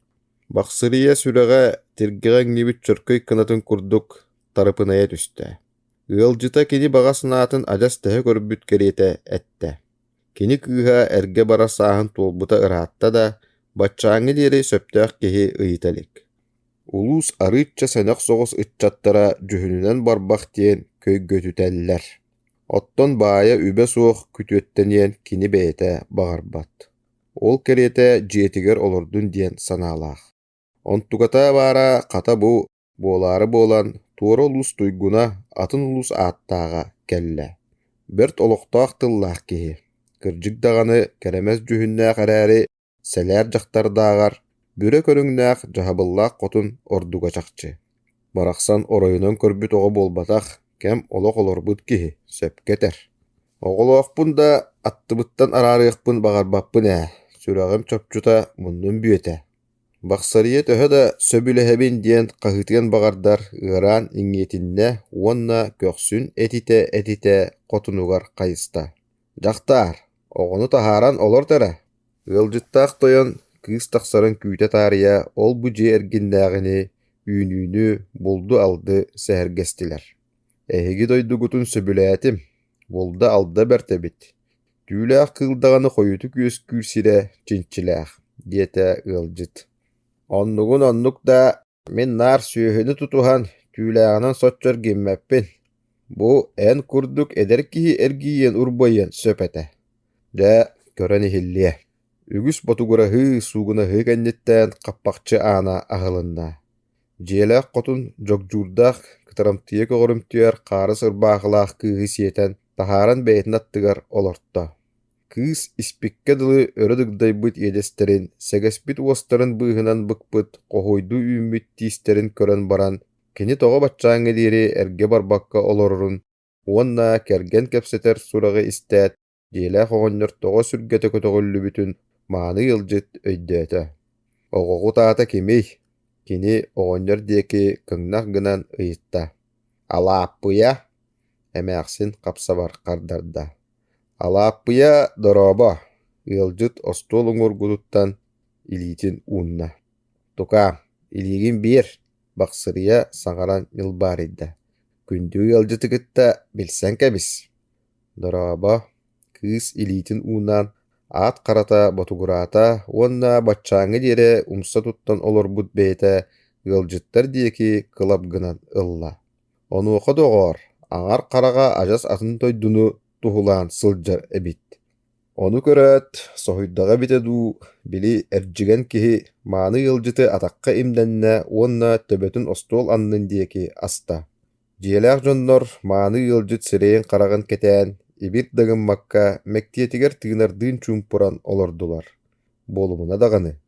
Бахсырыйа сүрэҕэ тиргэҕэ иҥнибит чөркөй кынатын курдук тарыпынайа түстэ. Ыалдьыта кини баҕа санаатын адьас тэһэ көрбүт кэриэтэ эттэ. Кини кыыһа эргэ барар сааһын туолбута ыраатта да, баччааҥҥы диэри сөптөөх киһи ыйыта илик. Улуус арыычча сэнэх соҕус ыччаттара дьүһүнүнэн барбах диэн көйгөтүтэллэр. Оттон баайа үбэ суох күтүөттэниэн кини бэйэтэ баҕарбат. Ол кэриэтэ дьиэтигэр олордун диэн санаалаах. Онтуката баара хата бу буолаары буолан, туора улуус туйгуна, атын улуус ааттааҕа кэллэ. Бэрт олохтоох тыллаах киһи, кырдьык даҕаны кэрэмэс дьүһүннээх эрээри Сэлээр дьахтардааҕар бүрэ көрүҥнээх дьаһабыллаах хотун ордуга чахчы. Барахсан оройунан көрбүт оҕо буолбатах, кэм олох олорбут киһи, сөпкө этэр. Оҕолоохпун да аттыбыттан араарыахпын баҕарбаппын ээ, сүрэҕим чопчута муннум бүөтэ. Бахсарыйа төһө да сөбүлэһэбин диэн хаһыытыан баҕардар ыараан иҥиэтиннэ уонна көхсүн этитэ-этитэ хотунугар хайыста. «Дьахтаар, оҕону таһааран олорт эрэ» Ыалдьыттаах тойон кыыс тахсарын күүтэ таарыйа ол-бу дьиэ эргиннээҕини, үүнүүнү, булду-алды сэһэргэстилэр. «Эһиги дойдугутун сөбүлээтим, булда-алда бэрт эбит, түүлээх кыыл даҕаны хойутук үөскүүр сирэ чинчилээх» диэтэ ыалдьыт. «Оннугун оннук да, Мин наар сүөһүнү тутуһан, түүлээҕинэн соччо эргиммэппин. Бу эн курдук эдэр киһи эргийиэн урбайыан сөп этэ. Дьэ, көрөн иһиллиэ. Үгүс ботугураһыы, суугунаһыы кэнниттэн хаппахчы аана аһылынна. Дьиэлээх хотун дьогдьуурдаах, кытарамтыйа көҕөрүмтүйэр хаарыс ырбаахылаах кыыһы сиэтэн, таһааран бэйэтин аттыгар олорто. Кыыс испиккэ дылы өрө дыгдайбыт иэдэстэрин, сэгэспит уостарын быыһынан быкпыт, хоһуйдуу үүммүт тиистэрин көрөн баран, кини тоҕо баччааҥҥа диэри эргэ барбакка олорорун уонна кэргэн кэпсэтэр сураҕы истээт, дьиэлээх оҕонньор тоҕо сүргэтэ көтөҕүллүбүтүн мааны ыалдьыт өйдөөтө. «Оҕоҕут аата кимий?» Кини оҕонньор диэки кыҥнах гынан ыйытта. «Алааппыйа», эмээхсин хапсабар хардарда. «Алааппыйа, дорообо!» Ыалдьыт остуол уҥуоргутуттан илиитин уунна. «Тукаам, илиигин биэр!» Бахсырыйа саҥаран ньылбаарыйда. «Күндү ыалдьыты кытта билсэн кэбис!» «Дорообо!» Кыыс илиитин уунан, аат харата ботугураата уонна баччааҥҥа диэри умса туттан олорбут бэйэтэ ыалдьыттар диэки кылап гынан ылла. Онуоха доҕоор, аҥар хараҕа адьас атын дойдуну туһулаан сылдьар эбит. Ону көрөөт, соһуйдаҕа эбитэ дуу, били эрдьигэн киһи мааны ыалдьыты атахха имнэннэ уонна төбөтүн остуол аннын диэки аста. Дьиэлээх дьоннор мааны ыалдьыт сирэйин-хараҕын кэтээн, ибир да гыммакка, мэктиэтигэр тыынардыын чуумпуран олордулар. Буолумуна даҕаны,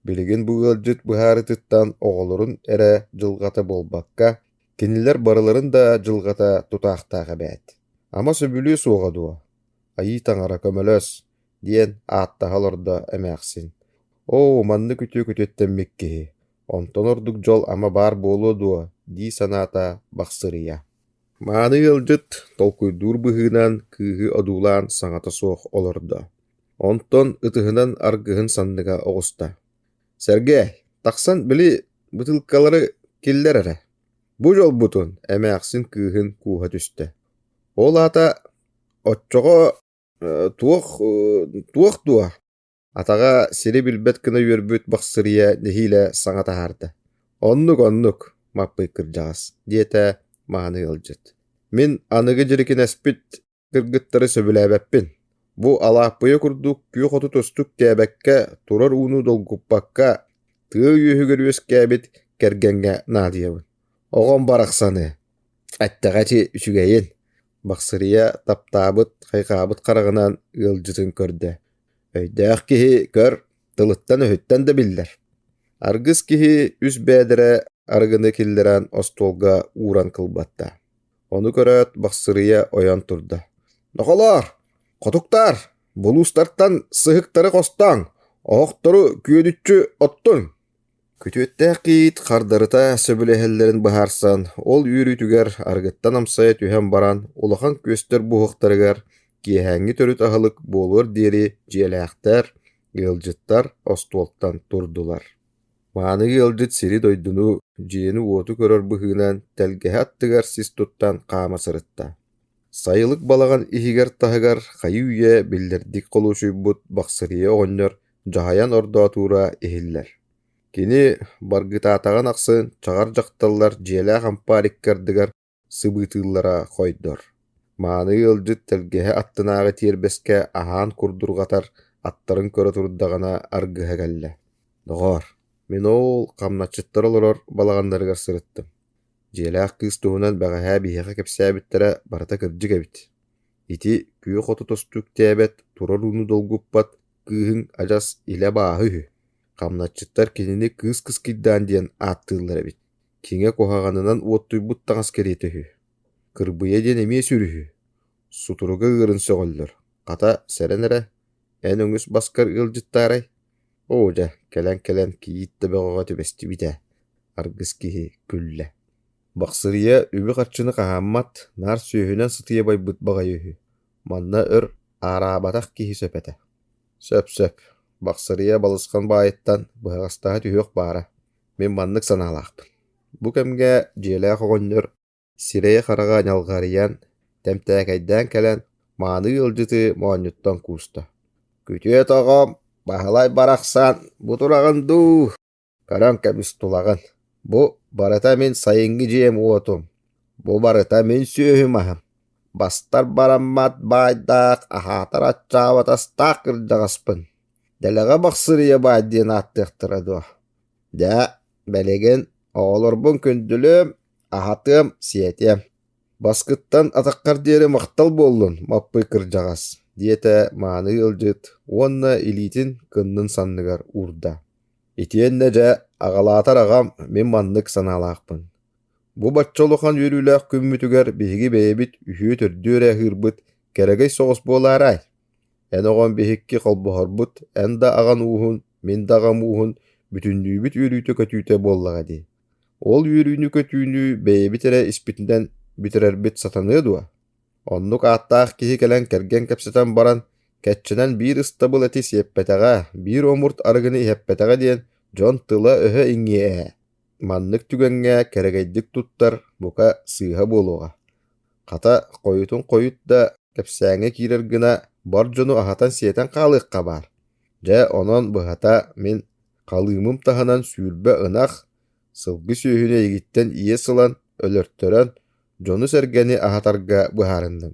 Билигин бу ыалдьыт быһаарыытыттан оҕолорун эрэ дьылҕата буолбакка, кинилэр барыларын да дьылҕата тутаахтаах эбээт. Ама сөбүлүө суоҕа дуо? Айыы таҥара көмөлөс диэн ааттаһа олордо эмээхсин. Оо, маннык үтүө күтүөттэммит киһи, онтон ордук дьол ама баар буолуо дуо дии санаата Бахсырыйа. Мааны ыалдьыт толкуйдуур быһыынан кыыһы одуулаан саҥата суох олордо. Онтон ытыһынан аргыһын санныга оҕуста: «Сэргээ, тахсан били бытыылкалары киллэр эрэ». Бу дьолбутун эмээхсин кыыһын кууһа түстэ. Ол аата оччоҕо туох туох дуо Атаҕа сири билбэт гына үөрбүт Бахсырыйа нэһиилэ саҥа таһаарда: «Оннук, оннук, Маппый кырдьаҕас», диэтэ мааны ыалдьыт. «Мин аныгы дьирикинэспит кыргыттары сөбүлээбэппин. Бу Алааппыйа курдук күөх оту тостук тээбэккэ, турар ууну долгуппакка, тыа үөһүгэр үөскээбит кэргэҥҥэ наадыйабын. Оҕом барахсаны, эттэҕэ ити үчүгэйин. Бахсырыйа таптаабыт, хайҕаабыт хараҕынан ыалдьытын көрдө. Өйдөөх киһи, көр, тылыттан-өһүттэн да биллэр. Аргыс киһи үс бээдэрэ арыгыны киллэрэн остуолга ууран кылбатта. Ону көрөөт Бахсырыйа ойон турда: «Нохолоор, хотуктаар, булуустартан сыһыктары хостооҥ, оһохтору күөдүччү оттуҥ!» Күтүөттээх кийиит хардарыта сөбүлэһэллэрин быһаарсан, ол үөрүүтүгэр арыгыттан амсайа түһэн баран, улахан күөстэр буһуохтарыгар киэһээҥҥи төрүт аһылык буолуор диэри дьиэлээхтэр, ыалдьыттар остуолтан турдулар. Мааны ыалдьыт сири-дойдуну, дьиэни-уоту көрөр быһыынан тэлгэһэ аттыгар сис туттан хаама сырытта. Сайылык балаҕан иһигэр-таһыгар хайыы-үйэ биллэрдик холуочуйбут Бахсырыйа оҕонньор дьаһайан ордоотуура иһиллэр. Кини баргытаатаҕын ахсын чаҕар дьахталлар дьиэлээх ампаар икки ардыгар сыбыытыыллара хойдор. Мааны ыалдьыт тэлгэһэ аттынааҕы тиэрбэскэ аһаан курдурҕатар аттарын көрө турдаҕына аргыһа кэллэ: «Доҕоор, мин ол хамначчыттар олорор балаҕаннарыгар сырыттым. Дьиэлээх кыыс туһунан бэҕэһээ биһиэхэ кэпсээбиттэрэ барыта кырдьык эбит. Ити күөх оту тосту үктээбэт, турар ууну долгуппат кыыһыҥ адьас илэ абааһы үһү. Хамначчыттар кинини кыыс кыскыйдаан диэн ааттыыллар эбит. Киҥэ куһаҕанынан уоттуйбут таҥас кэриэтэ үһү. Кырбыйа диэн эмиэ сүр үһү. Сутуруга ыарын сөҕөллөр. Хата, сэрэн эрэ, эн өҥүс баскар ыалдьыттаарай? Оо дьэ, кэлэн-кэлэн кийиит да бөҕөҕө түбэстибит ээ, аргыс киһи күллэ. Бахсырыйа үбү-харчыны хаһааммат, наар сүөһүнэн сытыйа байбыт баҕайы үһү. Манна өр аараабатах киһи сөп этэ. Сөп-сөп, Бахсырыйа балысхан баайыттан быһаҕастаһа түһүөх баара. Мин маннык санаалаахпын. Бу кэмҥэ дьиэлээх оҕонньор сирэйэ-хараҕа ньалҕарыйан, тэмтээкэйдээн кэлэн мааны ыалдьыты моонньуттан кууста: «Күтүөт оҕом, Баһылай барахсан, бу тураҕын дуу, көрөн кэбис тулаҕын. Бу барыта мин сайыҥҥы дьиэм уотум, бу барыта мин сүөһүм аһым. Бастар бараммат баайдаах, аһаатар аччаабат астаах кырдьаҕаспын. Дэлэҕэ Бахсырыйа баай диэн ааттыахтара дуо? Дьэ, билигин оҕолорбун күндүлүөм, аһатыам, сиэтиэм. Баскыттан атаххар диэри махтал буоллун, Маппый кырдьаҕас, диэтэ мааны ыалдьыт уонна илиитин кыннын санныгар уурда. Итиэннэ дьэ, аҕалаатар аҕам мин маннык санаалаахпын. Бу бачча улахан үөрүүлээх күммүтүгэр биһиги бэйэбит үһүө-төрдүө эрэ аһыырбыт кэрэгэй соҕус буолаарай? Эн оҕом биһикки холбоһорбут, эн да аҕан ууһун, мин да аҕам ууһун бүтүннүүбүт үөрүүтэ-көтүүтэ буоллаҕа дии. Ол үөрүүнү-көтүүнү бэйэбит эрэ испитинэн бүтэрэрбит сатаныа дуо? Оннук ааттаах киһи кэлэн кэргэн кэпсэтэн баран, кэччэнэн биир ыстабыл эти сиэппэтэҕэ, биир омурт арыгыны иһэппэтэҕэ диэн дьон тыла-өһө иҥиэ ээ. Маннык түгэҥҥэ кэрэгэйдик туттар, бука, сыыһа буолуоҕа. Хата, хойутун хойут да кэпсээҥҥэ киирэр гына бар дьону аһатан-сиэтэн хаалыахха баар. Дьэ, онон, быһата, мин халыымым таһынан 20 ынах, сылгы сүөһүнү эйигиттэн иэс ылан, өлөртөрөн, дьону-сэргэни аһатарга быһаарынным.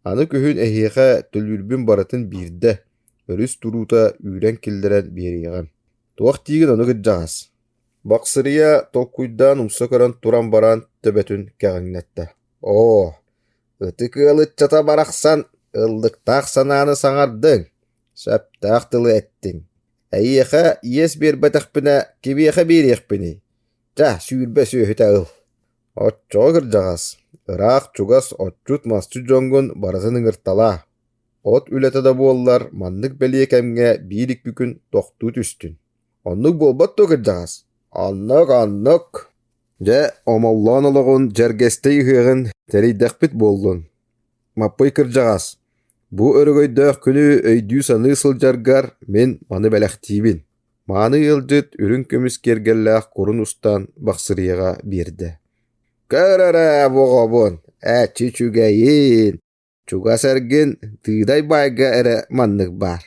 Аны күһүн эһиэхэ төлүүрбүн барытын биирдэ, өрүс туруута үүрэн киллэрэн биэриэҕим. Туох диигин ону кырдьаҕас? Бахсырыйа толкуйдаан умса көрөн туран баран төбөтүн кэҕиҥнэттэ: «Оо, ытык ыал ыччата барахсан, ыллыктаах санааны саҥардыҥ, сөптөөх тылы эттиҥ. Эйиэхэ иэс биэрбэтэхпинэ, кимиэхэ биэриэхпиний? Чэ, 20 сүөһүтэ ыл. Оччоҕо кырдьаҕас, ыраах-чугас отчут-масчыт дьоҥҥун барытын ыҥырталаа. От үлэтэ да буоллар, маннык бэлиэ кэмҥэ биир-икки күн тохтуу түстүн. Оннук буолбат дуо кырдьаҕас? Оннук, оннук. Дьэ, Омоллоон олоҕун дьэргэстэй ыһыаҕын тэрийдэхпит буоллун. Маппый кырдьаҕас, бу өрөгөйдөөх күнү өйдүү-саныы сылдьаргар мин маны бэлэхтиибин. Мааны ыалдьыт үрүҥ көмүс киэргэллээх курун устан Бахсырыйаҕа биэрдэ. Көр эрэ, оҕобун, эчи үчүгэйин, чугас эргин Тыыдай баайга эрэ маннык баар.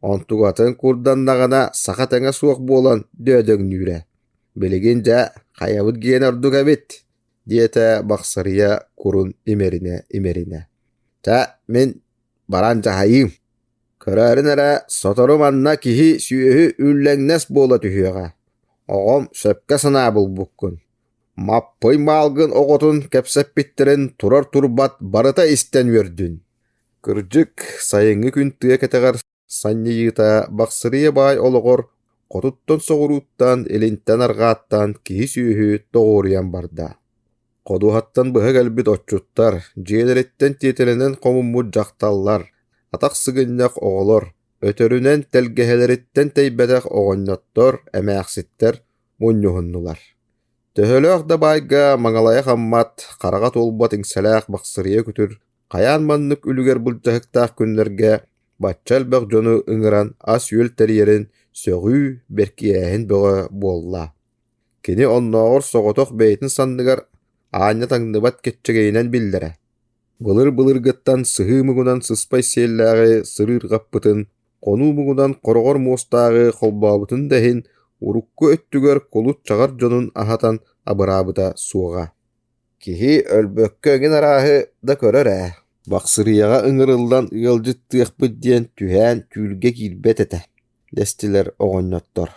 Онтугатын курданнаҕына саха тэҥэ суох буолан дөөдөҥнүүрэ. Билигин дьэ хайабыт гиэнэ ордук эбит, диэтэ Бахсарыйа курун имэринэ-имэринэ. Чэ, мин баран дьаһайыым. Көрөөрүн эрэ, сотору манна киһи-сүөһү үллэҥнэс буола түһүөҕэ. Оҕом сөпкө санаа булбуккун. Маппый маалгын оҕотун кэпсэппиттэрин турар-турбат барыта истэн үөрдүн. Кырдьык, сайыҥҥы күн тыа кэтэҕэр санньыйыыта Бахсырыйа баай олоҕор хотуттан-соҕурууттан, илинтэн-арҕааттан киһи-сүөһү тоҕуоруйан барда. Ходуһаттан быһа кэлбит отчуттар, дьиэлэриттэн тиэтэлинэн хомуммут дьахталлар, атах сыгынньах оҕолор, өтөрүнэн тэлгэһэлэриттэн тэйбэтэх оҕонньоттор, эмээхситтэр мунньуһуннулар. Төһөлөөх да баайга маҥалайа хаммат, хараҕа туолбат иҥсэлээх Бахсырыйа күтүр хайаан маннык үлүгэр былдьаһыктаах күннэргэ бачча элбэх дьону ыҥыран ас-үөл тэрийэрин сөҕүү, бэркиһээһин бөҕө буолла. Кини оннооҕор соҕотох бэйэтин санныгар аанньа таҥныбат кэччэгэйинэн биллэрэ. Былыр-былыргыттан сыһыы муҥунан сыспай сиэллээҕи сырыырҕаппытын, хонуу муҥунан хороҕор муостааҕы холбообутун да иһин, урукку өттүгэр кулут-чаҕар дьонун аһатан абыраабыта суоҕа. Киһи өлбөккө эҥин арааһы да көрөр ээ. Бахсырыйаҕа ыҥырыллан ыалдьыттыахпыт диэн түһээн түүлгэ киирбэт этэ, дэстилэр оҕонньоттор.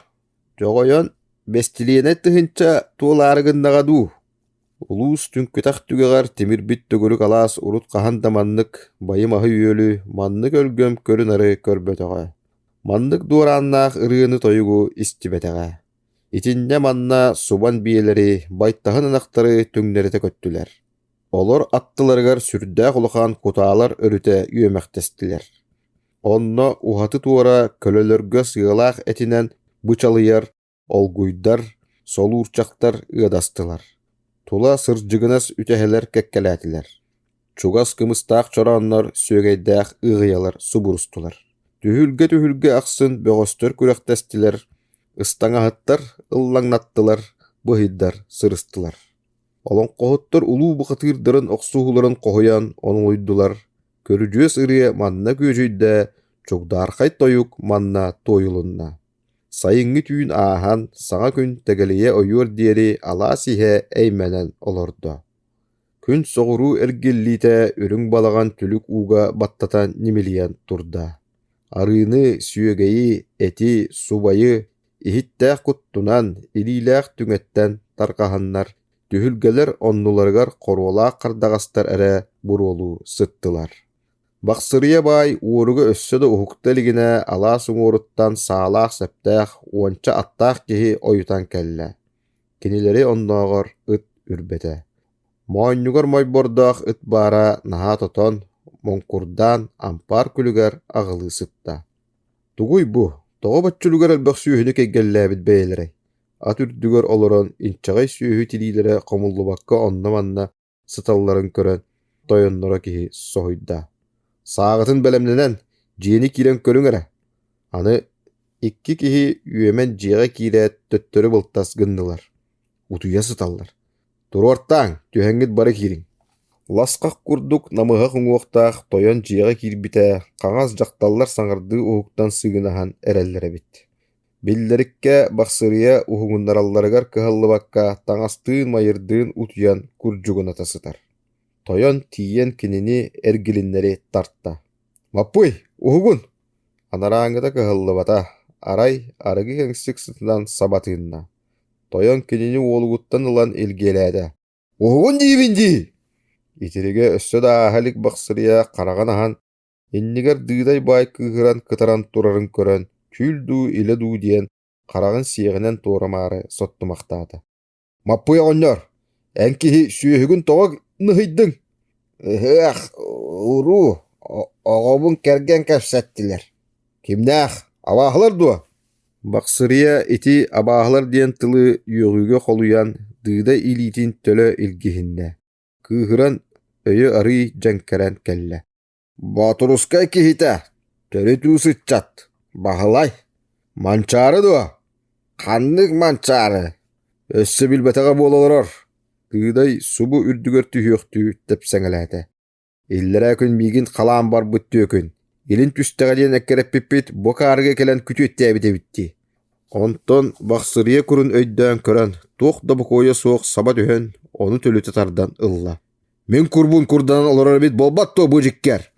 Дьоҕойон, бэстилиэнэй тыһыынча туолаары гыннаҕа дуу? Улуус түҥкүтэх түгэҕэр тимирбит төгүрүк алаас урут хаһан да маннык байым аһы-үөлү, маннык өлгөм көрү-нары көрбөтөҕө, маннык дуорааннаах ырыаны-тойугу истибэтэҕэ. Итиннэ-манна субан биэлэри, байтаһын ынахтары түҥнэритэ көттүлэр. Олор аттыларыгар сүрдээх улахан кутаалар өрүтэ үөмэхтэстилэр. Онно уһаты-туора көлөлөргө сыалаах этинэн бычалыйар олгуйдар, солуурчахтар ыадастылар, тула сырдьыгынас үтэһэлэр кэккэлээтилэр, чугас кымыстаах чорооннор сүөгэйдээх ыаҕыйалар субурустулар. Түһүлгэ-түһүлгэ ахсын бөҕөстөр күрэхтэстилэр, ыстаҥаһыттар ыллаҥнаттылар, быһыйдар сырыстылар. Олоҥхоһуттар улуу бухатыырдарын охсуһууларын хоһуйан онолуйдулар, көрүдьүөс ырыа манна күөдьүйдэ, чугдаархай тойук манна туойулунна. Сайыҥҥы түүн ааһан, саҥа күн тэгэлийэ ойуор диэри алаас иһэ эймэнэн олордо. Күн соҕуруу эргиллиитэ үрүҥ балаҕан түлүк ууга баттатан ньимилийэн турда. Арыыны, сүөгэйи, эти, субайы иһиттээх куттунан, илиилээх түҥэттэн тарҕаһаннар, түһүлгэлэр оннуларыгар хоруолаах хардаҕастар эрэ буруолуу сыттылар. Бахсырыйа баай уоруга өссө да уһукта илигинэ алаас уҥуоруттан саалаах-сэптээх уонча аттаах киһи ойутан кэллэ. Кинилэри оннооҕор ыт үрбэтэ. Моонньугар мойбордоох ыт баара наһаа тотон, моҥкурдаан ампаар күлүгэр аҕылыы сытта. Тугуй бу, тоҕо бачча үлүгэр элбэх сүөһүнү кэйгэллээбит бэйэлэрэй? Ат үрдүгэр олорон инчэҕэй сүөһү тириилэрэ хомуллубакка онно-манна сыталларын көрөн тойонноро киһи соһуйда: «Сааҕытын бэлэмнэнэн, дьиэни киирэн көрүҥ эрэ». Аны икки киһи үөмэн дьиэҕэ киирээт төттөрү былтас гыннылар, утуйа сыталлар. «Туруортааҥ, түһэҥҥит бары киириҥ». Ласхах курдук намыһах уҥуохтаах тойон дьиэҕэ киирбитэ, хаҥас дьахталлар саҥардыы уһуктан сыыгынаһан эрэллэр эбит. Биллэриккэ Бахсырыйа уһугуннаралларыгар кыһаллыбакка таҥастыын-майырдыын утуйан курдьугуната сытар. Тойон тиийэн кинини эргилиннэри тарта: «Маппый, уһугун!» Анарааҥҥыта кыһаллыбата, арай арыгы кэҥсик сытынан саба тыынна. Тойон кинини уолугуттан ылан илгиэлээтэ: «Уһугун диибин дии!» Итиригэ өссө да ааһа илик Бахсырыйа хараҕын аһан Иннигэр Дыыдай баай кыыһыран кытаран турарын көрөн, түүл дуу, илэ дуу диэн хараҕын сиэҕинэн туорамаары соттумахтаата: «Маппый оҕонньор, эн киһи сүөһүгүн тоҕо ныһыйдыҥ?» «Ыһыах, уруу, оҕобун кэргэн кэпсэттилэр». «Кимнээх, абааһылар дуо?» Бахсырыйа ити абааһылар диэн тылы үөҕүүгэ холуйан Дыыдай илиитин төлө илгиһиннэ, кыыһыран өйө арыый дьэҥкэрэн кэллэ. Боотурускай киһитэ, төрүт уус ыччат, Баһылай, Манчаары дуо? Ханнык Манчаары? Өссө билбэтэҕэ буола олорор, Кыыдай субу үрдүгэр түһүөхтүү тэпсэҥэлээтэ. Иллэрээ күн миигин халаан барбыт түөкүн, илин түстэҕэ диэн эккирэппиппит бу акаарыга кэлэн күтүөттээбит эбит дии. Онтон Бахсырыйа курун өйдөөн көрөн, туох да бокуойа суох саба түһэн, ону төлүтэ тардан ылла. Мин курбун курданан олорор эбит буолбат дуо бу дьиккэр?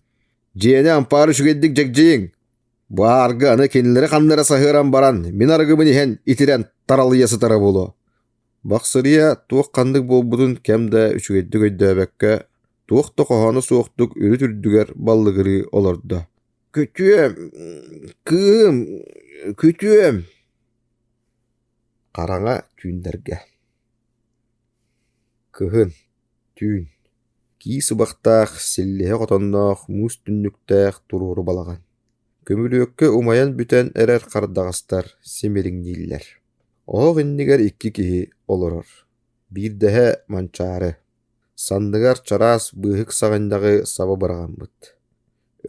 Дьиэни ампаары үчүгэйдик дьэгдьийиҥ. Баарга аны кинилэри ханна эрэ саһыаран баран, мин арыгыбын иһэн итирэн таралыйа сытара буолуо. Бахсырыйа туох-ханнык буолбутун кэм да үчүгэйдик өйдөөбөккө, туох да хоһооно суохтук үрүт үрдүгэр баллыгырыы олордо: «Күтүөм, кыыһым, күтүөм!» Хараҥа түүннэргэ Кыһын, түүн, кии сыбахтаах, силлиһэ хотонноох, муус түннүктээх туруору балаҕан. Көмүлүөккэ умайан бүтэн эрэр хардаҕастар симириҥнииллэр. Оһох иннигэр икки киһи олорор, биирдэһэ Манчаары, санныгар чараас быыһык саҕынньаҕы саба быраҕаммыт,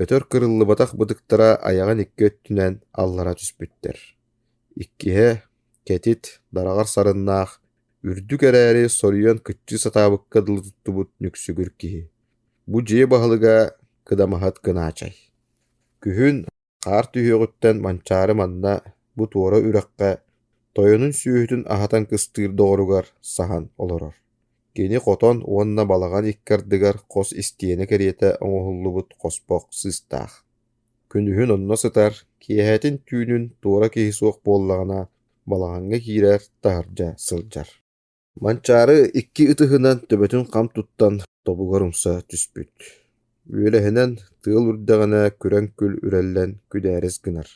өтөр кырыллыбатах бытыктара айаҕын икки өттүнэн аллара түспүттэр. Иккиһэ кэтит, дараҕар сарыннаах, үрдүк эрээри соруйан кыччыы сатаабыкка дылы туттубут нүксүгүр киһи. Бу дьиэ баһылыга Кыдамаһыт Кынаачай. Күһүн Хаар түһүөҕүттэн Манчаары манна, бу туора үрэххэ, тойонун сүөһүтүн аһатан кыстыыр доҕоругар саһан олорор. Кини хотон уонна балаҕан икки ардыгар хос истиэнэ кэриэтэ оҥоһуллубут хоспох сыыстаах. Күнүһүн онно сытар, киэһэтин түүнүн туора киһи суох буоллаҕына балаҕаҥҥа киирэр, таһырдьа сылдьар. Манчаары икки ытыһынан төбөтүн хам туттан тобугар умса түспүт. Үөлэһинэн тыал үрдэҕинэ күрэҥ күл үрэллэн күдээрис гынар,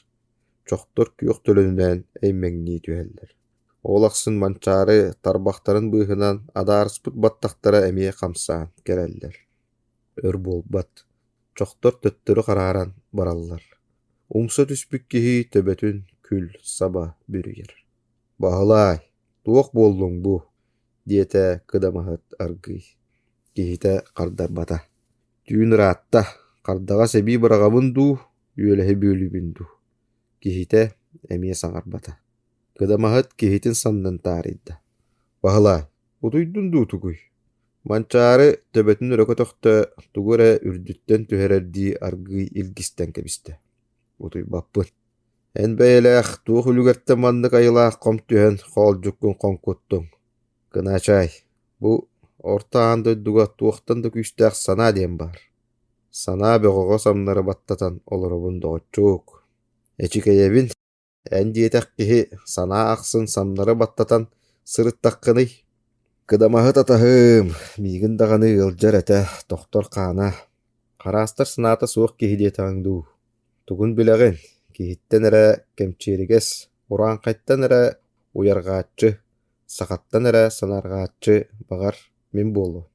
чохтор күөх төлөнүнэн эймэҥнии түһэллэр. Ол ахсын Манчаары тарбахтарын быыһынан адаарыспыт баттахтара эмиэ хамсаан кэлэллэр. Өр буолбат, чохтор төттөрү харааран бараллар. Умса түспүт киһи төбөтүн күл саба бүрүйэр. «Баһылаай, туох буоллуҥ бу?» диэтэ кыдамаһыт аргыый. Киһитэ хардарбата. «Түүн ыраатта, хардаҕас эбии быраҕабын дуу, үөлэһи бүөлүүбүн дуу?» Киһитэ эмиэ саҥарбата. Кыдамаһыт киһитин саннын таарыйда: «Баһылаай, утуйдун дуу тугуй?» Манчаары төбөтүн өрө көтөхтө, тугу эрэ үрдүттэн түһэрэрдии аргыый илгистэн кэбистэ: «Утуйбаппын Эн бэйэлээх туох үлүгэртэн маннык айылаах хом түһэн хоолдьуккун хоҥкуттуҥ? Кынаачай, бу орто аан дойдуга туохтан да күүстээх санаа диэн баар. Санаа бөҕөҕө самнары баттатан олоробун доҕоччуок. Эчикэйэбин, эн диэтэх киһи санаа ахсын самнары баттатан сырыттаххыный? Кыдамаһыт атаһым, миигин даҕаны ыалдьар этэ, тохтор хаана. Хараастар санаата суох киһи диэтэҕиҥ дуу? Тугун билэҕин, киһиттэн эрэ кэмчиэригэс, урааҥхайтан эрэ уйарҕааччы, сахаттан эрэ санаарҕааччы, баҕар, мин буолуо.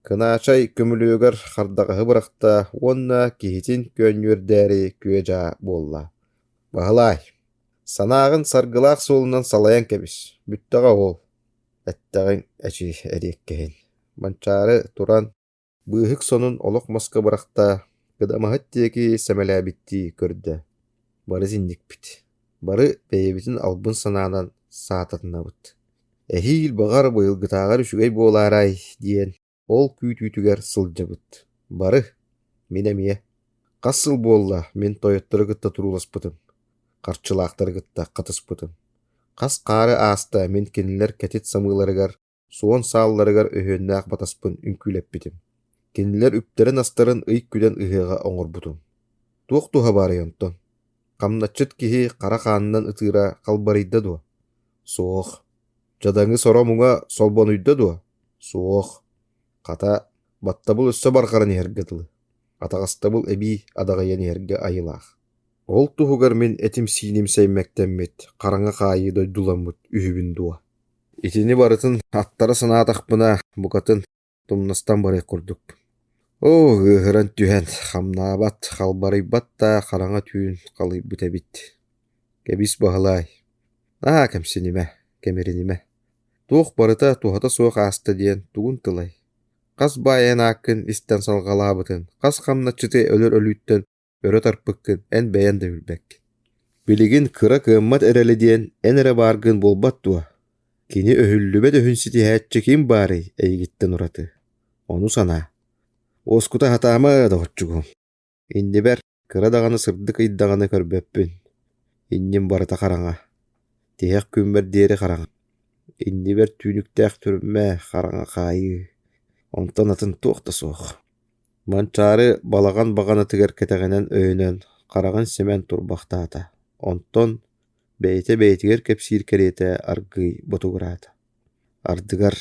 Кынаачай көмүлүөгэр хардаҕаһы бырахта уонна киһитин көөнньүөрдээри күө-дьаа буолла: «Баһылаай, санааҕын саргылаах суолунан салайан кэбис, бүттэҕэ ол, эттэҕиҥ эчи эриэккэһин» Манчаары туран Быыһык сонун олох маска бырахта, кыдамаһыт диэки сэмэлээбиттии көрдө: «Бары итинникпит, бары бэйэбитин албын санаанан саататынабыт. Эһиил, баҕар, быйылгытааҕар үчүгэй буолаарай» диэн ол күүтүүтүгэр сылдьабыт. Бары, мин эмиэ. Хас сыл буолла мин тойоттору кытта турууласпытым, харчылаахтары кытта хатыспытым. Хас хаары ааста мин кинилэр кэтит самыыларыгар суон саалларыгар өһүөннээх батаспын үҥкүүлэппитим. Кинилэр үптэрин-астарын ый күдэн ыһыаҕа оҥорбутум. Туох туһа баарый онтон? Хамначчыт киһи хара хаанынан ытыыра халбарыйда дуо? Суох. Дьадаҥы соро-муҥа солбонуйда дуо? Суох. Хата, баттабыл өссө барҕаран иһэргэ дылы. Атаҕастабыл эбии адаҕыйан иһэргэ айылаах. Ол туһугар мин этим-сииним сэймэктэммит, хараҥа хаайыы дойдуламмыт үһүбүн дуо? Итини барытын аттара санаатахпына, букатын тумнастан барыах курдукпун. Оо, ыаһыран түһэн, хамнаабат, халбарыйбат да хараҥа түүн халыйбыт эбит. Кэбис Баһылаай, наһаа кэмсинимэ, кэмиринимэ. Туох барыта туһата суох ааста диэн тугун тылай? Хас баай эн ааккын истэн салҕалаабытын, хас хамначчыты өлөр өлүүттэн өрө тарпыккын эн бэйэн да билбэккин. Билигин кыра кыаммат эрэли диэн эн эрэ бааргын буолбат дуо? Кини өһүллүбэт өһүн ситиһээччи ким баарый эйигиттэн ураты? Ону санаа. Уоскута сатаама доҕоччугум. Иннибэр кыра даҕаны сырдык ыйдаҕына көрбөппүн. Инним барыта хараҥа. Тиһэх күммэр диэри хараҥа. Иннибэр түүнүктээх түрмэ, хараҥа хаайыы. Онтон атын туох да суох. Манчаары балаҕан баҕанатыгар кэтэҕинэн өйөнөн, хараҕын симэн турбахтаата, онтон бэйэтэ бэйэтигэр кэпсиир кэриэтэ аргыый ботугураата. Ардыгар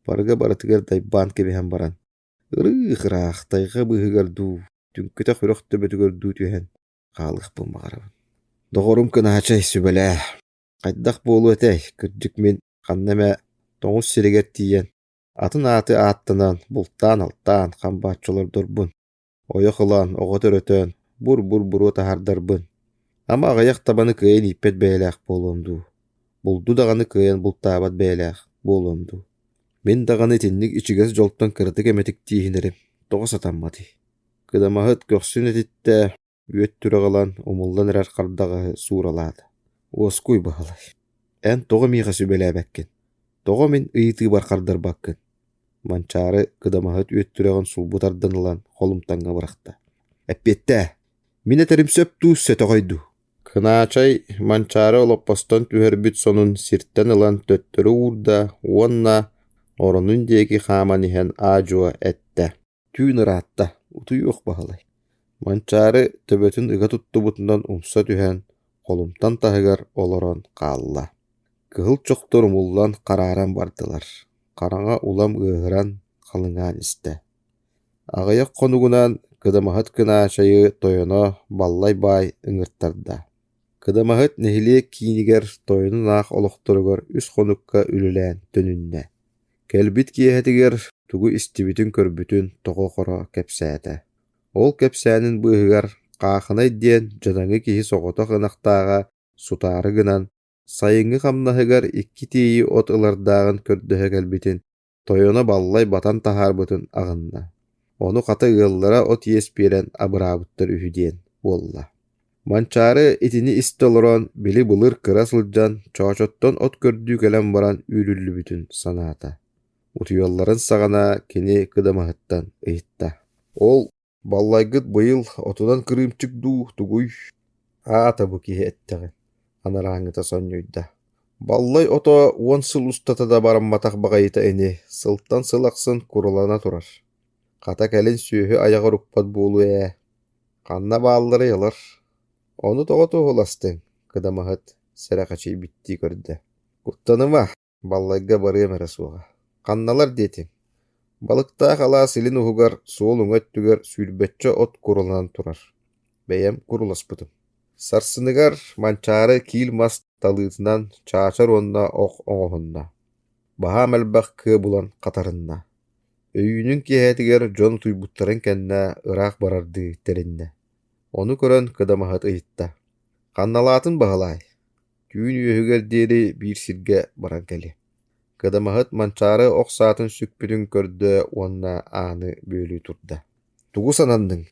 барыга барытыгар дайбаан кэбиһэн баран, ырыых-ыраах тайҕа быыһыгар дуу, түҥкэтэх үрэх төбөтүгэр дуу түһэн хаалыахпын баҕарабын. Доҕорум Кынаачай сүбэлээ, хайдах буолуо этэй, кырдьык мин ханна эмэ тоҥус сиригэр тиийэн, атын ааты ааттанан, бултаан-алтаан хам бааччы олордорбун, ойох ылан, оҕо төрөтөн, бур-бур буруо таһаардарбын, ама аҕыйах табаны кыайан ииппэт бэйэлээх буолуом дуу, булду даҕаны кыайан бултаабат бэйэлээх буолуом дуу. Мин даҕаны итинник ичигэс дьолтон кыратык эмэтик тииһинэрим тоҕо сатамматый? Кыдамаһыт көхсүн этиттэ, үөт түрэҕи ылан умуллан эрэр хардаҕаһы сууралаата. Уоскуй, Баһылай, эн тоҕо миэхэ сүбэлээбэккин? Тоҕо мин ыйытыыбар хардарбаккын? Манчаары кыдамаһыт үөт түрэҕин сулбу тардан ылан холумтаҥҥа бырахта. Эппиэттээ, мин этэрим сөп дуу, сөтөҕөй дуу? Кынаачай Манчаары олоппостон түһэрбит сонун сиртэн ылан төттөрү уурда уонна оронун диэки хааман иһэн аа-дьуо эттэ: Түүн ыраатта, утуйуох Баһылай Манчаары төбөтүн ыга туттубутунан умса түһэн, холумтан таһыгар олорон хаалла. Кыһыл чохтор умуллан харааран бардылар, хараҥа улам ыаһыран, халыҥаан истэ. Аҕыйах хонугунан Кыдамаһыт Кынаачайы тойоно Баллай баай ыҥыртарда. Кыдамаһыт нэһилиэк киинигэр тойонун аах олохторугар үс хонукка үлэлээн төнүннэ. Кэлбит киэһэтигэр тугу истибитин-көрбүтүн тоҕо-хоро кэпсээтэ. Ол кэпсээнин быыһыгар Хаахынай диэн дьадаҥы киһи соҕотох ынахтааҕа сутаары гынан, сайыҥҥы хамнаһыгар икки тиийи от ылардааҕын көрдөһө кэлбитин тойоно баллай батан таһаарбытын аҕынна. Ону хата ыаллара от иэс биэрэн абыраабыттар үһү диэн буолла. Манчаары итини истэ олорон, били былыр кыра сылдьан Чоочоттон от көрдүү кэлэн баран үүрүллүбүтүн санаата. Утуйалларын саҕана кини кыдамаһыттан ыйытта: «Ол баллайгыт быйыл отунан кырыымчык дуу, тугуй?» Аата бу киһи эттэҕин, анарааҥҥыта сонньуйда. Баллай ото 10 сыл устата да барамматах баҕайыта ини, сылтан сыл ахсын курулана турар. Хата кэлин сүөһү айаҕар укпат буолуо ээ Ханна баалларый олор? Ону тоҕо туоһуластыҥ? Кыдамаһыт сэрэхэчийбиттии көрдө. Куттаныма, баллайга барыам эрэ суоҕа. Ханналар диэтиҥ? Балыктаах алаас илин уһугар суол уҥа өттүгэр сүүрбэччэ от куруланан турар. Бэйэм куруласпытым. Сарсыныгар Манчаары киил мас талыытынан чаачар уонна ох оҥоһунна. Баһаам элбэх кыа булан хатарынна. Өйүүнүн киэһэтигэр дьон утуйбуттарын кэннэ ыраах барардыы тэриннэ. Ону көрөн Кыдамаһыт ыйытта: «Ханналаатын Баһылаай, түүн үөһүгэр диэри биир сиргэ баран кэлиэ». Кыдамаһыт Манчаары ох саатын сүкпүтүн көрдө уонна ааны бүөлүү турда: «Тугу сананныҥ?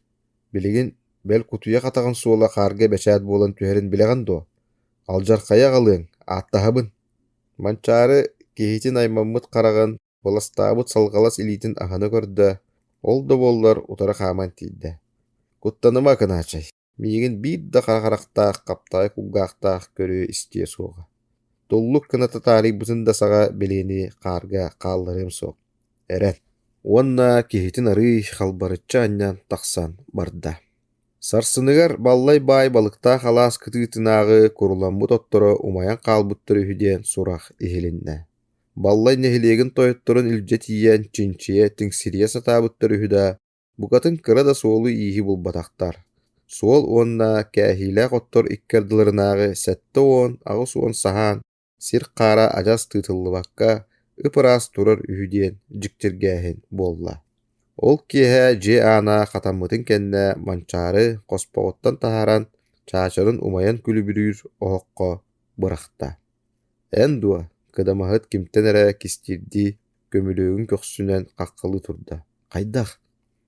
Билигин бэл кутуйах атаҕын суола хаарга бэчээт буолан түһэрин билэҕин дуо? Алдьархайы аҕалыаҥ, ааттаһабын». Манчаары киһитин аймаммыт хараҕын Быластаабыт салҕалас илиитин аһына көрдө, ол да буоллар утары хааман тиийдэ: «Куттаныма, Кынаачай, миигин биир да хара харахтаах, хаптаҕай кулгаахтаах көрүө-истиэ суоҕа. Туллук гына таарыйбытын да саҕа билиэни хаарга хаалларыам суох, эрэн» уонна киһитин арыый халбарыччы анньан тахсан барда. Сарсыныгар Баллай баай балыктаах алаас кытыытынааҕы куруламмыт отторо умайан хаалбыттар үһү диэн сурах иһилиннэ. Баллай нэһилиэгин тойотторун илдьэ тиийэн чинчийэ, тиҥсирийэ сатаабыттар үһү да, букатын кыра да суолу-ииһи булбатахтар. Суол уонна кээһиилээх оттор икки ардыларынааҕы 70-80 саһаан сир хаара адьас тыытыллыбакка ып-ыраас турар үһү диэн дьиктиргээһин буолла. Ол киэһэ дьиэ аана хатаммытын кэннэ Манчаары хоспоҕуттан таһааран чаачарын умайан күлүбүрүүр оһоххо бырахта. Эн дуо, кыдамаһыт кимтэн эрэ кистиирдии көмүлүөгүн көхсүнэн хаххалыы турда: «Хайдах?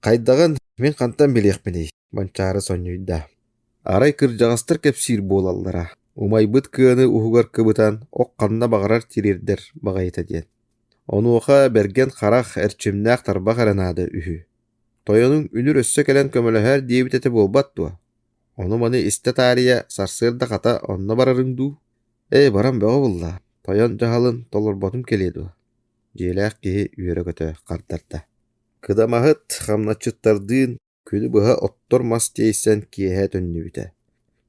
Хайдаҕын мин хантан билиэхпиний?» Манчаары сонньуйда. Арай кырдьаҕастар кэпсиир буолаллара, умайбыт кыаны уһугар кыбытан ох ханна баҕарар тириэрдэр баҕайыта диэн. Онуоха бэргэн харах, эрчимнээх тарбах эрэ наада үһү. Тойонуҥ үнүр өссө кэлэн көмөлөһөөр диэбит этэ буолбат дуо? Ону-маны истэ таарыйа сарсыарда хата онно барарыҥ дуу? Ээ, баран бөҕө булла, тойон дьаһалын толорботум кэлиэ дуо? Дьиэлээх киһи үөрэ-көтө хардарда. Кыдамаһыт хамначчыттардыын күнү быһа оттор мас тиэйсэн киэһэ төннүбүтэ.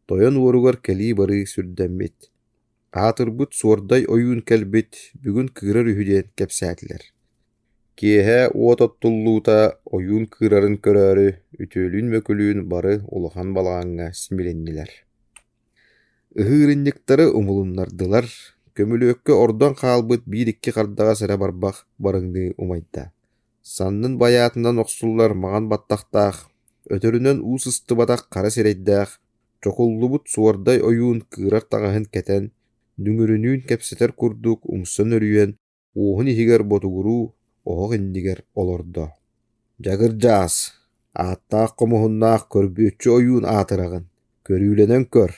Тойон уоругар кэлии-барыы сүрдэммит. Аатырбыт Суордай ойуун кэлбит, бүгүн кыырар үһү диэн кэпсээтилэр. Киэһэ уот оттуллуута ойуун кыырарын көрөөрү үтүөлүүн-мөкүлүүн бары улахан балаҕаҥҥа симилиннилэр. Ыһыырынньыктары умулуннардылар, көмүлүөккэ ордон хаалбыт биир-икки хардаҕас эрэ барбах барыҥныы умайда. Саннын байаатынан охсуллар маҥан баттахтаах, өтөрүнэн уу сыстыбатах хара сирэйдээх, чокуллубут суордай ойуун кыырар таҥаһын кэтэн, дүҥүрүнүүн кэпсэтэр курдук умса нөрүйэн уоһун иһигэр ботугуруу оһох иннигэр олордо. «Дьагырдьаас, ааттаах хомуһуннаах көрбүөччү ойуун аатыраҕын, көрүүлэнэн көр,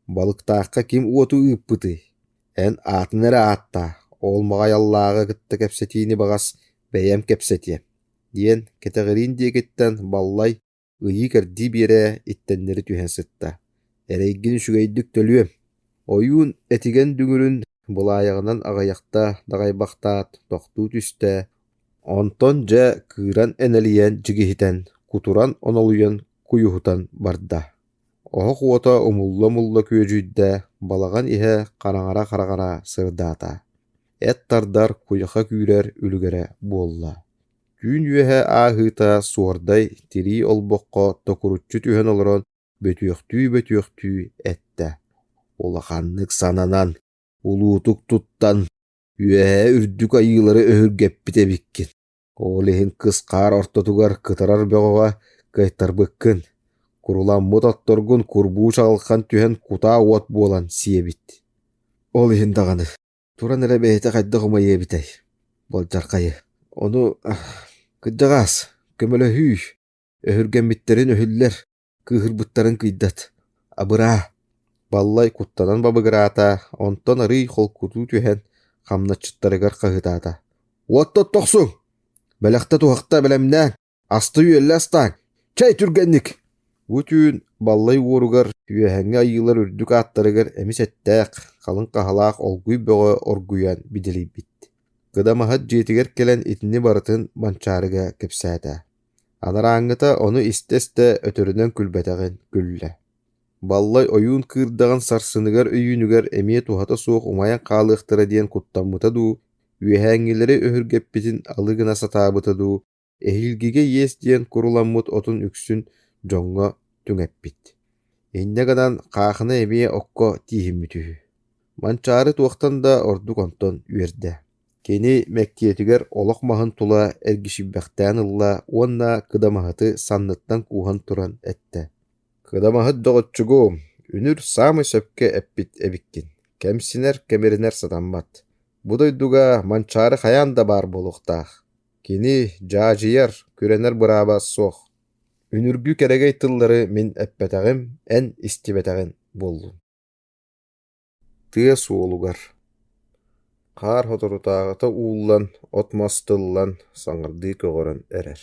балыктаахха ким уоту ыыппытый? Эн аатын эрэ ааттаа, ол маҕайаллааҕы кытта кэпсэтиини баҕас бэйэм кэпсэтиэм» диэн кэтэҕириин диэкиттэн Баллай ыйыы-кэрдии биэрэ иттэннэри түһэн сытта: «Эрэйгин үчүгэйдик төлүөм» Ойуун этигэн дүҥүрүн былаайаҕынан аҕыйахта даҕайбахтаат тохтуу түстэ, онтон дьэ кыыран энэлийэн дьигиһитэн, кутуран онолуйан куйуһутан барда. Оһох уота умулла-умулла күөдьүйдэ, балаҕан иһэ хараҥара-хараҥара сырдаата. Эт тардар, куйаха күүрэр үлүгэрэ буолла. Түүн үөһэ ааһыыта Суордай тирии олбоххо токуруччу түһэн олорон бөтүөхтүү-бөтүөхтүү эттэ: «Улаханнык сананан, улуутук туттан, үөһээ үрдүк айыылары өһүргэппит эбиккин. Ол иһин кыс хаар ортотугар кытарар бөҕөҕө кыайтарбыккын, куруламмыт отторгун курбуу чаҕылхан түһэн кутаа уот буолан сиэбит. Ол иһин даҕаны Туран эрэ бэйэтэ хайдах умайыа эбитэй, болдьархайы. Ону кырдьаҕаас, көмөлөһүү, өһүргэммиттэрин өһүллэр, кыыһырбыттарын кыйдат, абыраа. Баллай куттанан бабыгыраата, онтон арыый холкутуу түһэн хамначчыттарыгар хаһыытаата: «Уотта оттохсуҥ! Бэлэхтэ-туһахта бэлэмнээҥ! Аста-үөллэ астааҥ, чэй түргэнник!» Бу түүн Баллай уоругар үөһэҥҥи айыылар үрдүк ааттарыгар эмис эттээх, халыҥ хаһалаах олгуй бөҕө оргуйан бидилийбит. Кыдамаһыт дьиэтигэр кэлэн итини барытын Манчаарыга кэпсээтэ. Анарааҥҥыта ону истэ-истэ өтөрүнэн күлбэтэҕин күллэ. Баллай ойуун кыырдаҕын сарсыныгар өйүүнүгэр эмиэ туһата суох умайан хаалыахтара диэн куттаммыта дуу, үөһээҥҥилэри өһүргэппитин алы гына сатаабыта дуу, Эһиилгигэ иэс диэн куруламмыт отун үксүн дьоҥҥо түҥэппит. Инньэ гынан хаахына эмиэ окко тииһиммит үһү. Манчаары туохтан да ордук онтон үөрдэ. Кини мэктиэтигэр олох маһын тула эргичийбэхтээн ылла уонна кыдамаһыты санныттан кууһан туран эттэ: «Кыдамаһыт доҕоччугум, үнүр саамай сөпкө эппит эбиккин, кэмсинэр, кэмиринэр сатаммат. Бу дойдуга Манчаары хайаан да баар буолуохтаах. Кини дьаадьыйар, күрэнэр бырааба суох. Үнүргү кэрэгэй тыллары мин эппэтэҕим, эн истибэтэҕин буоллун Тыа суолугар Хаар соторутааҕыта ууллан, от-мас тыллан, саҥардыы көҕөрөн эрэр.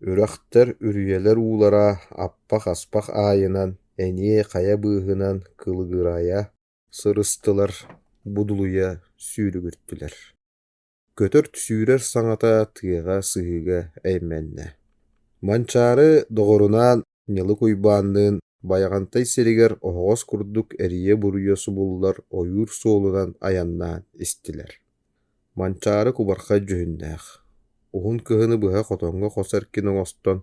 Үрэхтэр, үрүйэлэр уулара аппах-аспах аайынан, эниэ хайа быыһынан кылыгырайа сырыстылар, будулуйа сүүрүгүртүлэр. Көтөр сүүрэр саҥата тыаҕа сыһыыга эймэннэ. Манчаары доҕорунаан Ньылык Уйбаанныын Байаҕантай сиригэр оһоҕос курдук эрийэ-буруйа субуллар ойуур суолунан айаннаан истилэр. Манчаары кубархай дьүһүннээх, уһун кыһыны быһа хотоҥҥо хос эркин оҥостон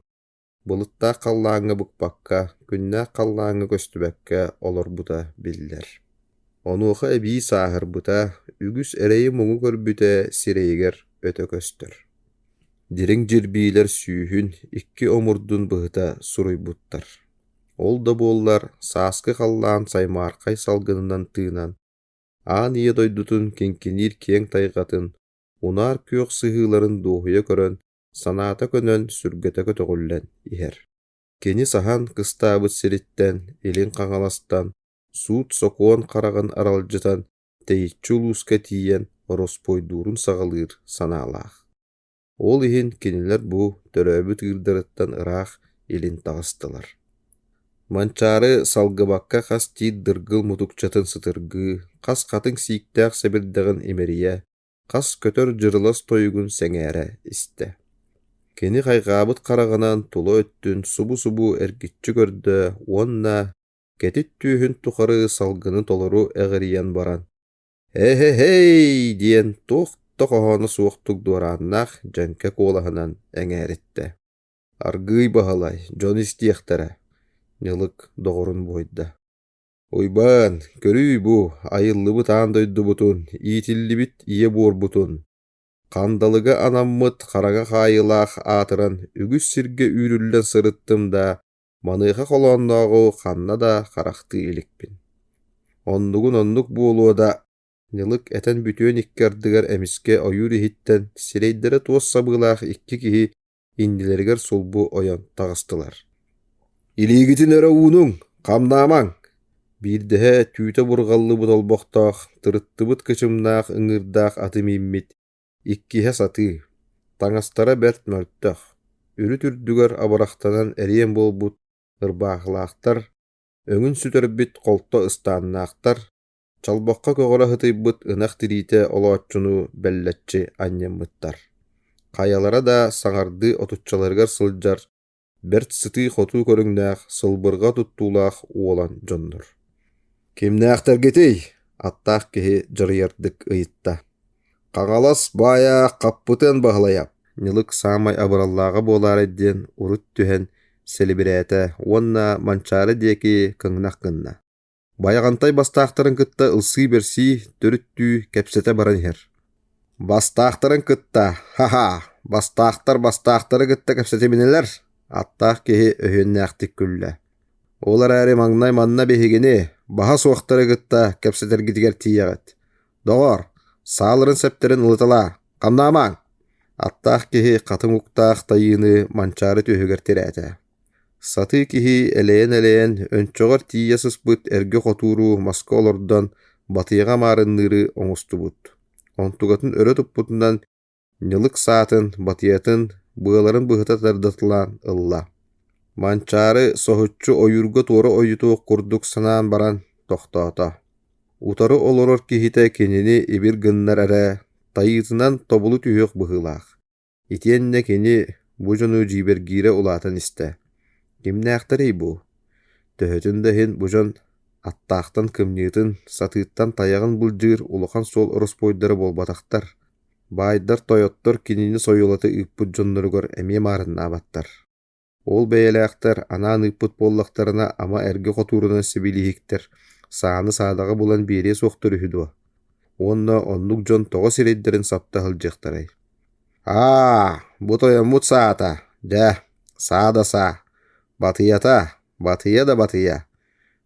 Былыттаах халлааҥҥа быкпакка, күннээх халлааҥҥа көстүбэккэ олорбута биллэр. Онуоха эбии сааһырбыта, үгүс эрэйи-муҥу көрбүтэ сирэйигэр өтө көстөр. Дириҥ дьирбиилэр сүүһүн икки омурдун быһыта суруйбуттар. Ол да буоллар, сааскы халлаан саймаархай салгынынан тыынан, аан ийэ дойдутун киҥкиниир киэҥ тайҕатын, унаар күөх сыһыыларын дуоһуйа көрөн санаата көнөн, сүргэтэ көтөҕүллэн иһэр. Кини саһан кыстаабыт сириттэн, Илин Хаҥаластан, суут-сокуон хараҕын аралдьытан, тэйиччи улууска тиийэн ороспуойдуурун саҕалыыр санаалаах. Ол иһин кинилэр бу төрөөбүт ыырдарыттан ыраах илин таҕыстылар. Манчаары салгыбакка хас тиит дыргыл мутукчатын сытыргыы, хас хатыҥ сииктээх сэбирдэҕин имэрийэ, хас көтөр дьырылас тойугун сэҥээрэ истэ. Кини хайҕаабыт хараҕынан тула өттүн субу-субу эргиччи көрдө уонна Кэтит түөһүн тухары салгыны толору эҕирийэн баран «Эһэ-һэй!» диэн туох да хоһооно суохтук дуорааннаах дьэҥкэ куолаһынан эҥээриттэ. «Аргыый Баһылай, дьон истиэхтэрэ», Ньылык доҕорун буойда. «Уйбаан, көрүүй бу, айыллыбыт аан дойдубутун, иитиллибит ийэ буорбутун, Хандалыга анаммыт хараҥа хаайыылаах аатыран үгүс сиргэ үүрүллэн сырыттым да, маныаха холооннооҕу ханна да харахтыы иликпин. Оннугун оннук буолуо да, Ньылык этэн бүтүөн икки ардыгар эмискэ ойуур иһиттэн сирэйдэрэ туос сабыылаах икки киһи иннилэригэр сулбу ойон таҕыстылар. «Илиигитин өрө уунуҥ, хамнаамаҥ!» Биирдэһэ түүтэ бурҕаллыбыт олбохтоох, тырыттыбыт кычымнаах ыҥыырдаах аты мииммит, иккиһэ сатыы, таҥастара бэрт мөлтөх, үрүт үрдүгэр абырахтанан эриэн буолбут ырбаахылаахтар, өҥүн сүтэрбит холто ыстааннаахтар, Чалбахха көҕөрө сытыйбыт ынах тириитэ олооччуну бэллэччи анньыммыттар. Хайалара да саҥардыы отуччаларыгар сылдьар, бэрт сытыы-хотуу көрүҥнээх, сылбырҕа туттуулаах уолан дьоннор. «Кимнээхтэргитий?» аттаах киһи дьарыйардык ыйытта. «Хаҥалас баайа Хаппытыан Баһылайап» Ньылык саамай абыраллааҕа буолаарай диэн урут түһэн сэлибирээтэ уонна Манчаары диэки кыҥнах гынна. Байаҕантай бастаахтарын кытта ылсыы-бэрсии, төрүттүү кэпсэтэ баран иһэр. «Бастаахтарын кытта, ха-ха, бастаахтар бастаахтары кытта кэпсэтиминэлэр», аттаах киһи өһүөннээхтик күллэ. «Ол эрээри маҥнай манна биһигини, баһа суохтары кытта кэпсэтэргитигэр тиийэҕит. Доҕоор, сааларын-сэптэрин ылыталаа, хамнаамаҥ!» Аттаах киһи хатыҥ уктаах тайыыны Манчаары түөһүгэр тирээтэ. Сатыы киһи элэйэн-элэйэн, өнчөҕөр тиийэ сыспыт эргэ хотууру маска олордон, батыйаҕа маарынныыры оҥостубут. Онтугатын өрө туппутунан ньылык саатын, батыйатын, быаларын быһыта тардыталаан ылла. Манчаары соһуччу ойуурга туора ойутуох курдук санаан баран тохтоото. Утары олорор киһитэ кинини ибир гыннар эрэ, тайыытынан тобулу түһүөх быһыылаах. Итиэннэ кини бу дьону дьиибэргиирэ улаатан истэ: «Кимнээхтэрий бу? Төһөтүн да иһин бу дьон аттаахтан кымньыытын, сатыыттан тайаҕын былдьыыр улахан суол ороспуойдара буолбатахтар. Баайдар-тойоттор кинини сойуолата ыыппыт дьонноругар эмиэ маарыннаабаттар. Ол бэйэлээхтэр анаан ыыппыт буоллахтарына ама эргэ хотуурунан сибилиһиктэр сааны-саадаҕы булан биэриэ суохтар үһү дуо? Уонна оннук дьон тоҕо сирэйдэрин сапта сылдьыахтарай? Аа, бу тойоммут саата, дьэ, саа да саа, батыйата, батыйа да батыйа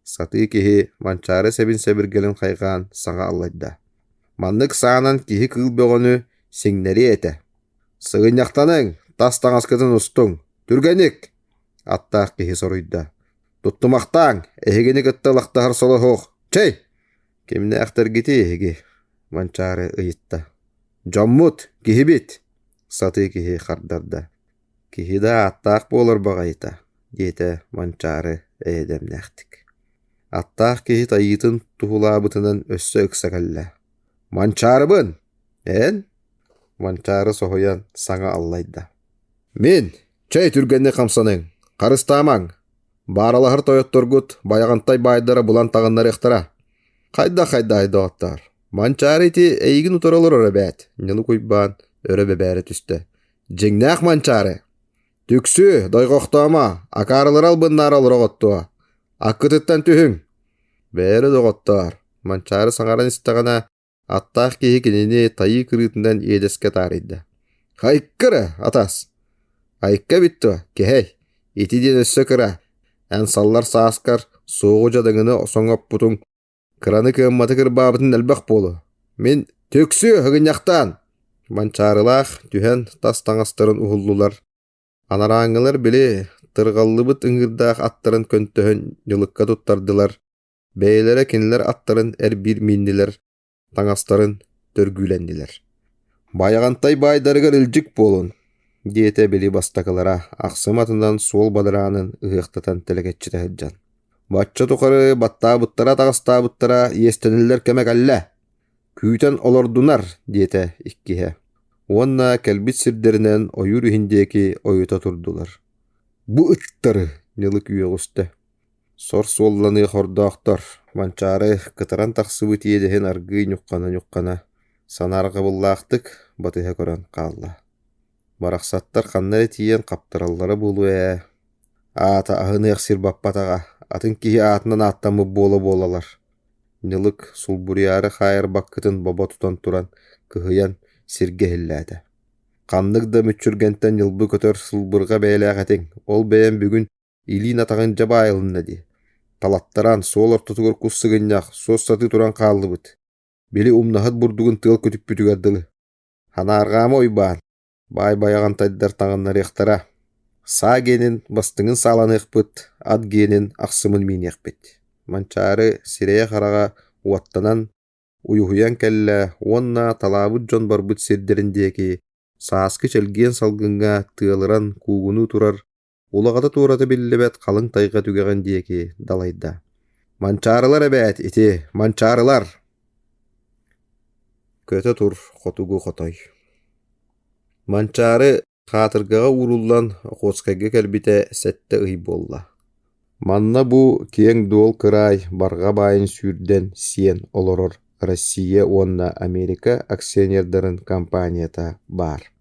Сатыы киһи Манчаары сэбин-сэбиргэлин хайҕаан саҥа аллайда: «Маннык саанан киһи кыыл бөҕөнү сиҥнэриэ этэ. Сыгынньахтаныҥ, тас таҥаскытын устуҥ, түргэнник!» Аттаах киһи соруйда: «Туттумахтааҥ, эһигини кытта ылахтаһар соло суох, чэй!» «Кимнээхтэргитий эһиги?» Манчаары ыйытта. «Дьоммут, киһибит!» Сатыы киһи хардарда. «Киһи да ааттаах буолар баҕайыта» диэтэ Манчаары эйэ-дэмнээхтик. Аттаах киһи тайыытын туһулаабытынан өссө ыкса кэллэ: «Манчаарыбын! Эн?» Манчаары соһуйан саҥа аллайда: «Мин! Чэй түргэнник хамсаныҥ, харыстаамаҥ! Бааралаһар тойотторгут Байаҕантай баайдара булан таҕыннарыахтара. Хайдах-хайдаай доҕоттоор, Манчаары ити эйигин утары олорор эбээт» Ньылык Уйбаан өрө бэбээрэ түстэ. Дьиҥнээх Манчаары! Түксү, дойҕохтоомо, акаарылары албыннаара олороҕоттуо! Аккытыттан түһүҥ! Бээрэ доҕоттоор, Манчаары саҥаран истэҕинэ, аттаах киһи кинини тайыы кырыытынан иэдэскэ таарыйда. Айка эрэ, атас! Айка эбит дуо, кэһэй, ити диэн өссө кыра, эн саллар сааскар суоҕу-дьадаҥыны соҥоппутуҥ Кыраны кыамматы кырбаабытын элбэх буолуо. Мин түксү ыгынньахтаан! Манчаарылаах түһэн тас таҥастарын уһуллулар. Анарааҥҥылар били тырҕаллыбыт ыҥыырдаах аттарын көнтөһөн ньылыкка туттардылар. Бэйэлэрэ кинилэр аттарын эр-биир мииннилэр, таҥастарын төргүүлэннилэр. Байаҕантай баайдарыгар илдьик буолун, диэтэ били бастакылара ахсым атынан суол бадараанын ыһыахтатан тэлэкэччитэ сылдьан. Бачча тухары баттаабыттара-таҕыстаабыттара иэстэниллэр кэмэ кэллэ. Күүтэн олордунар, диэтэ иккиһэ. Уонна кэлбит сирдэринэн ойуур иһин диэки ойута турдулар. Бу ыттары, Ньылык үөҕүстэ. Сор суолланыах ордоохтор, Манчаары кытаран тахсыбыт иэдэһин аргыый ньуххана-ньуххана, санаарҕабыллаахтык батыһа көрөн хаалла. Барахсаттар ханна эрэ тиийэн хаптараллара буолуо ээ, аата аһыныах сир баппатаҕа, атын киһи аатынан ааттаммыт буола-буолалар. Ньылык сулбуруйаары хаайарбаккытын бобо тутан туран, кыһыйан, сиргэ иһиллээтэ. Ханнык да мүччүргэнтэн ньылбы көтөр сылбырҕа бэйэлээх этиҥ, ол бэйэм бүгүн Илиин атаҕын дьэ баайылынна дии. Талаттараан, суол ортотугар кус сыгынньах, суос сатыы туран хааллыбыт. Били умнаһыт бурдугун тыал көтүппүтүгэр дылы. Ханаарҕаама Уйбаан, баай байаҕантайдар таҥыннарыахтара. Саа гиэнин бастыҥын сааланыахпыт, ат гиэнин ахсымын мииниэхпит. Манчаары сирэйэ-хараҕа уоттанан, уйуһуйан кэллэ уонна талаабыт дьон барбыт сирдэрин диэки сааскы чэлгиэн салгыҥҥа тыалыран куугунуу турар Улаҕата-туората биллибэт халыҥ тайҕа түгэҕин диэки далайда: «Манчаарылар эбээт ити, манчаарылар!» Көтө тур, хотугу хотой Манчаары хаатыргаҕа ууруллан Охотскайга кэлбитэ 7 ый буолла. Манна бу киэҥ-дуол кыраай барҕа баайын сүүрдэн сиэн олорор Россия уонна Америка акционердарын компанията баар.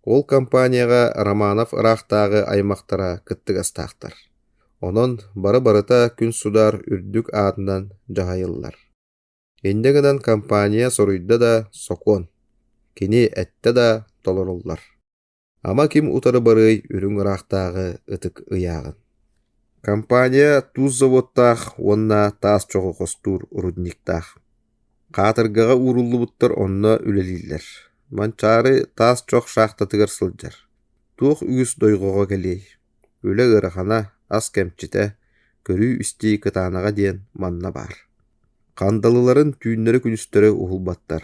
Ол компанияҕа Романов ыраахтааҕы аймахтара кыттыгастаахтар. Онон бары-барыта күн судаар үрдүк аатынан дьаһайыллар. Инньэ гынан компания соруйда да сокуон, кини эттэ да толоруллар. Ама ким утары барыай үрүҥ ыраахтааҕы ытык ыйааҕын. Компания туус заводтаах уонна таас чоҕу хостуур рудниктаах. Хаатыргаҕа ууруллубуттар онно үлэлииллэр. Манчаары таас чох шахтатыгар сылдьар. Туох үгүс дойҕоҕо кэлиэй? Үлэ ыарахана, ас кэмчитэ, көрүү-истии кытаанаҕа диэн манна баар. Хандалыларын түүннэри-күнүстэри уһулбаттар.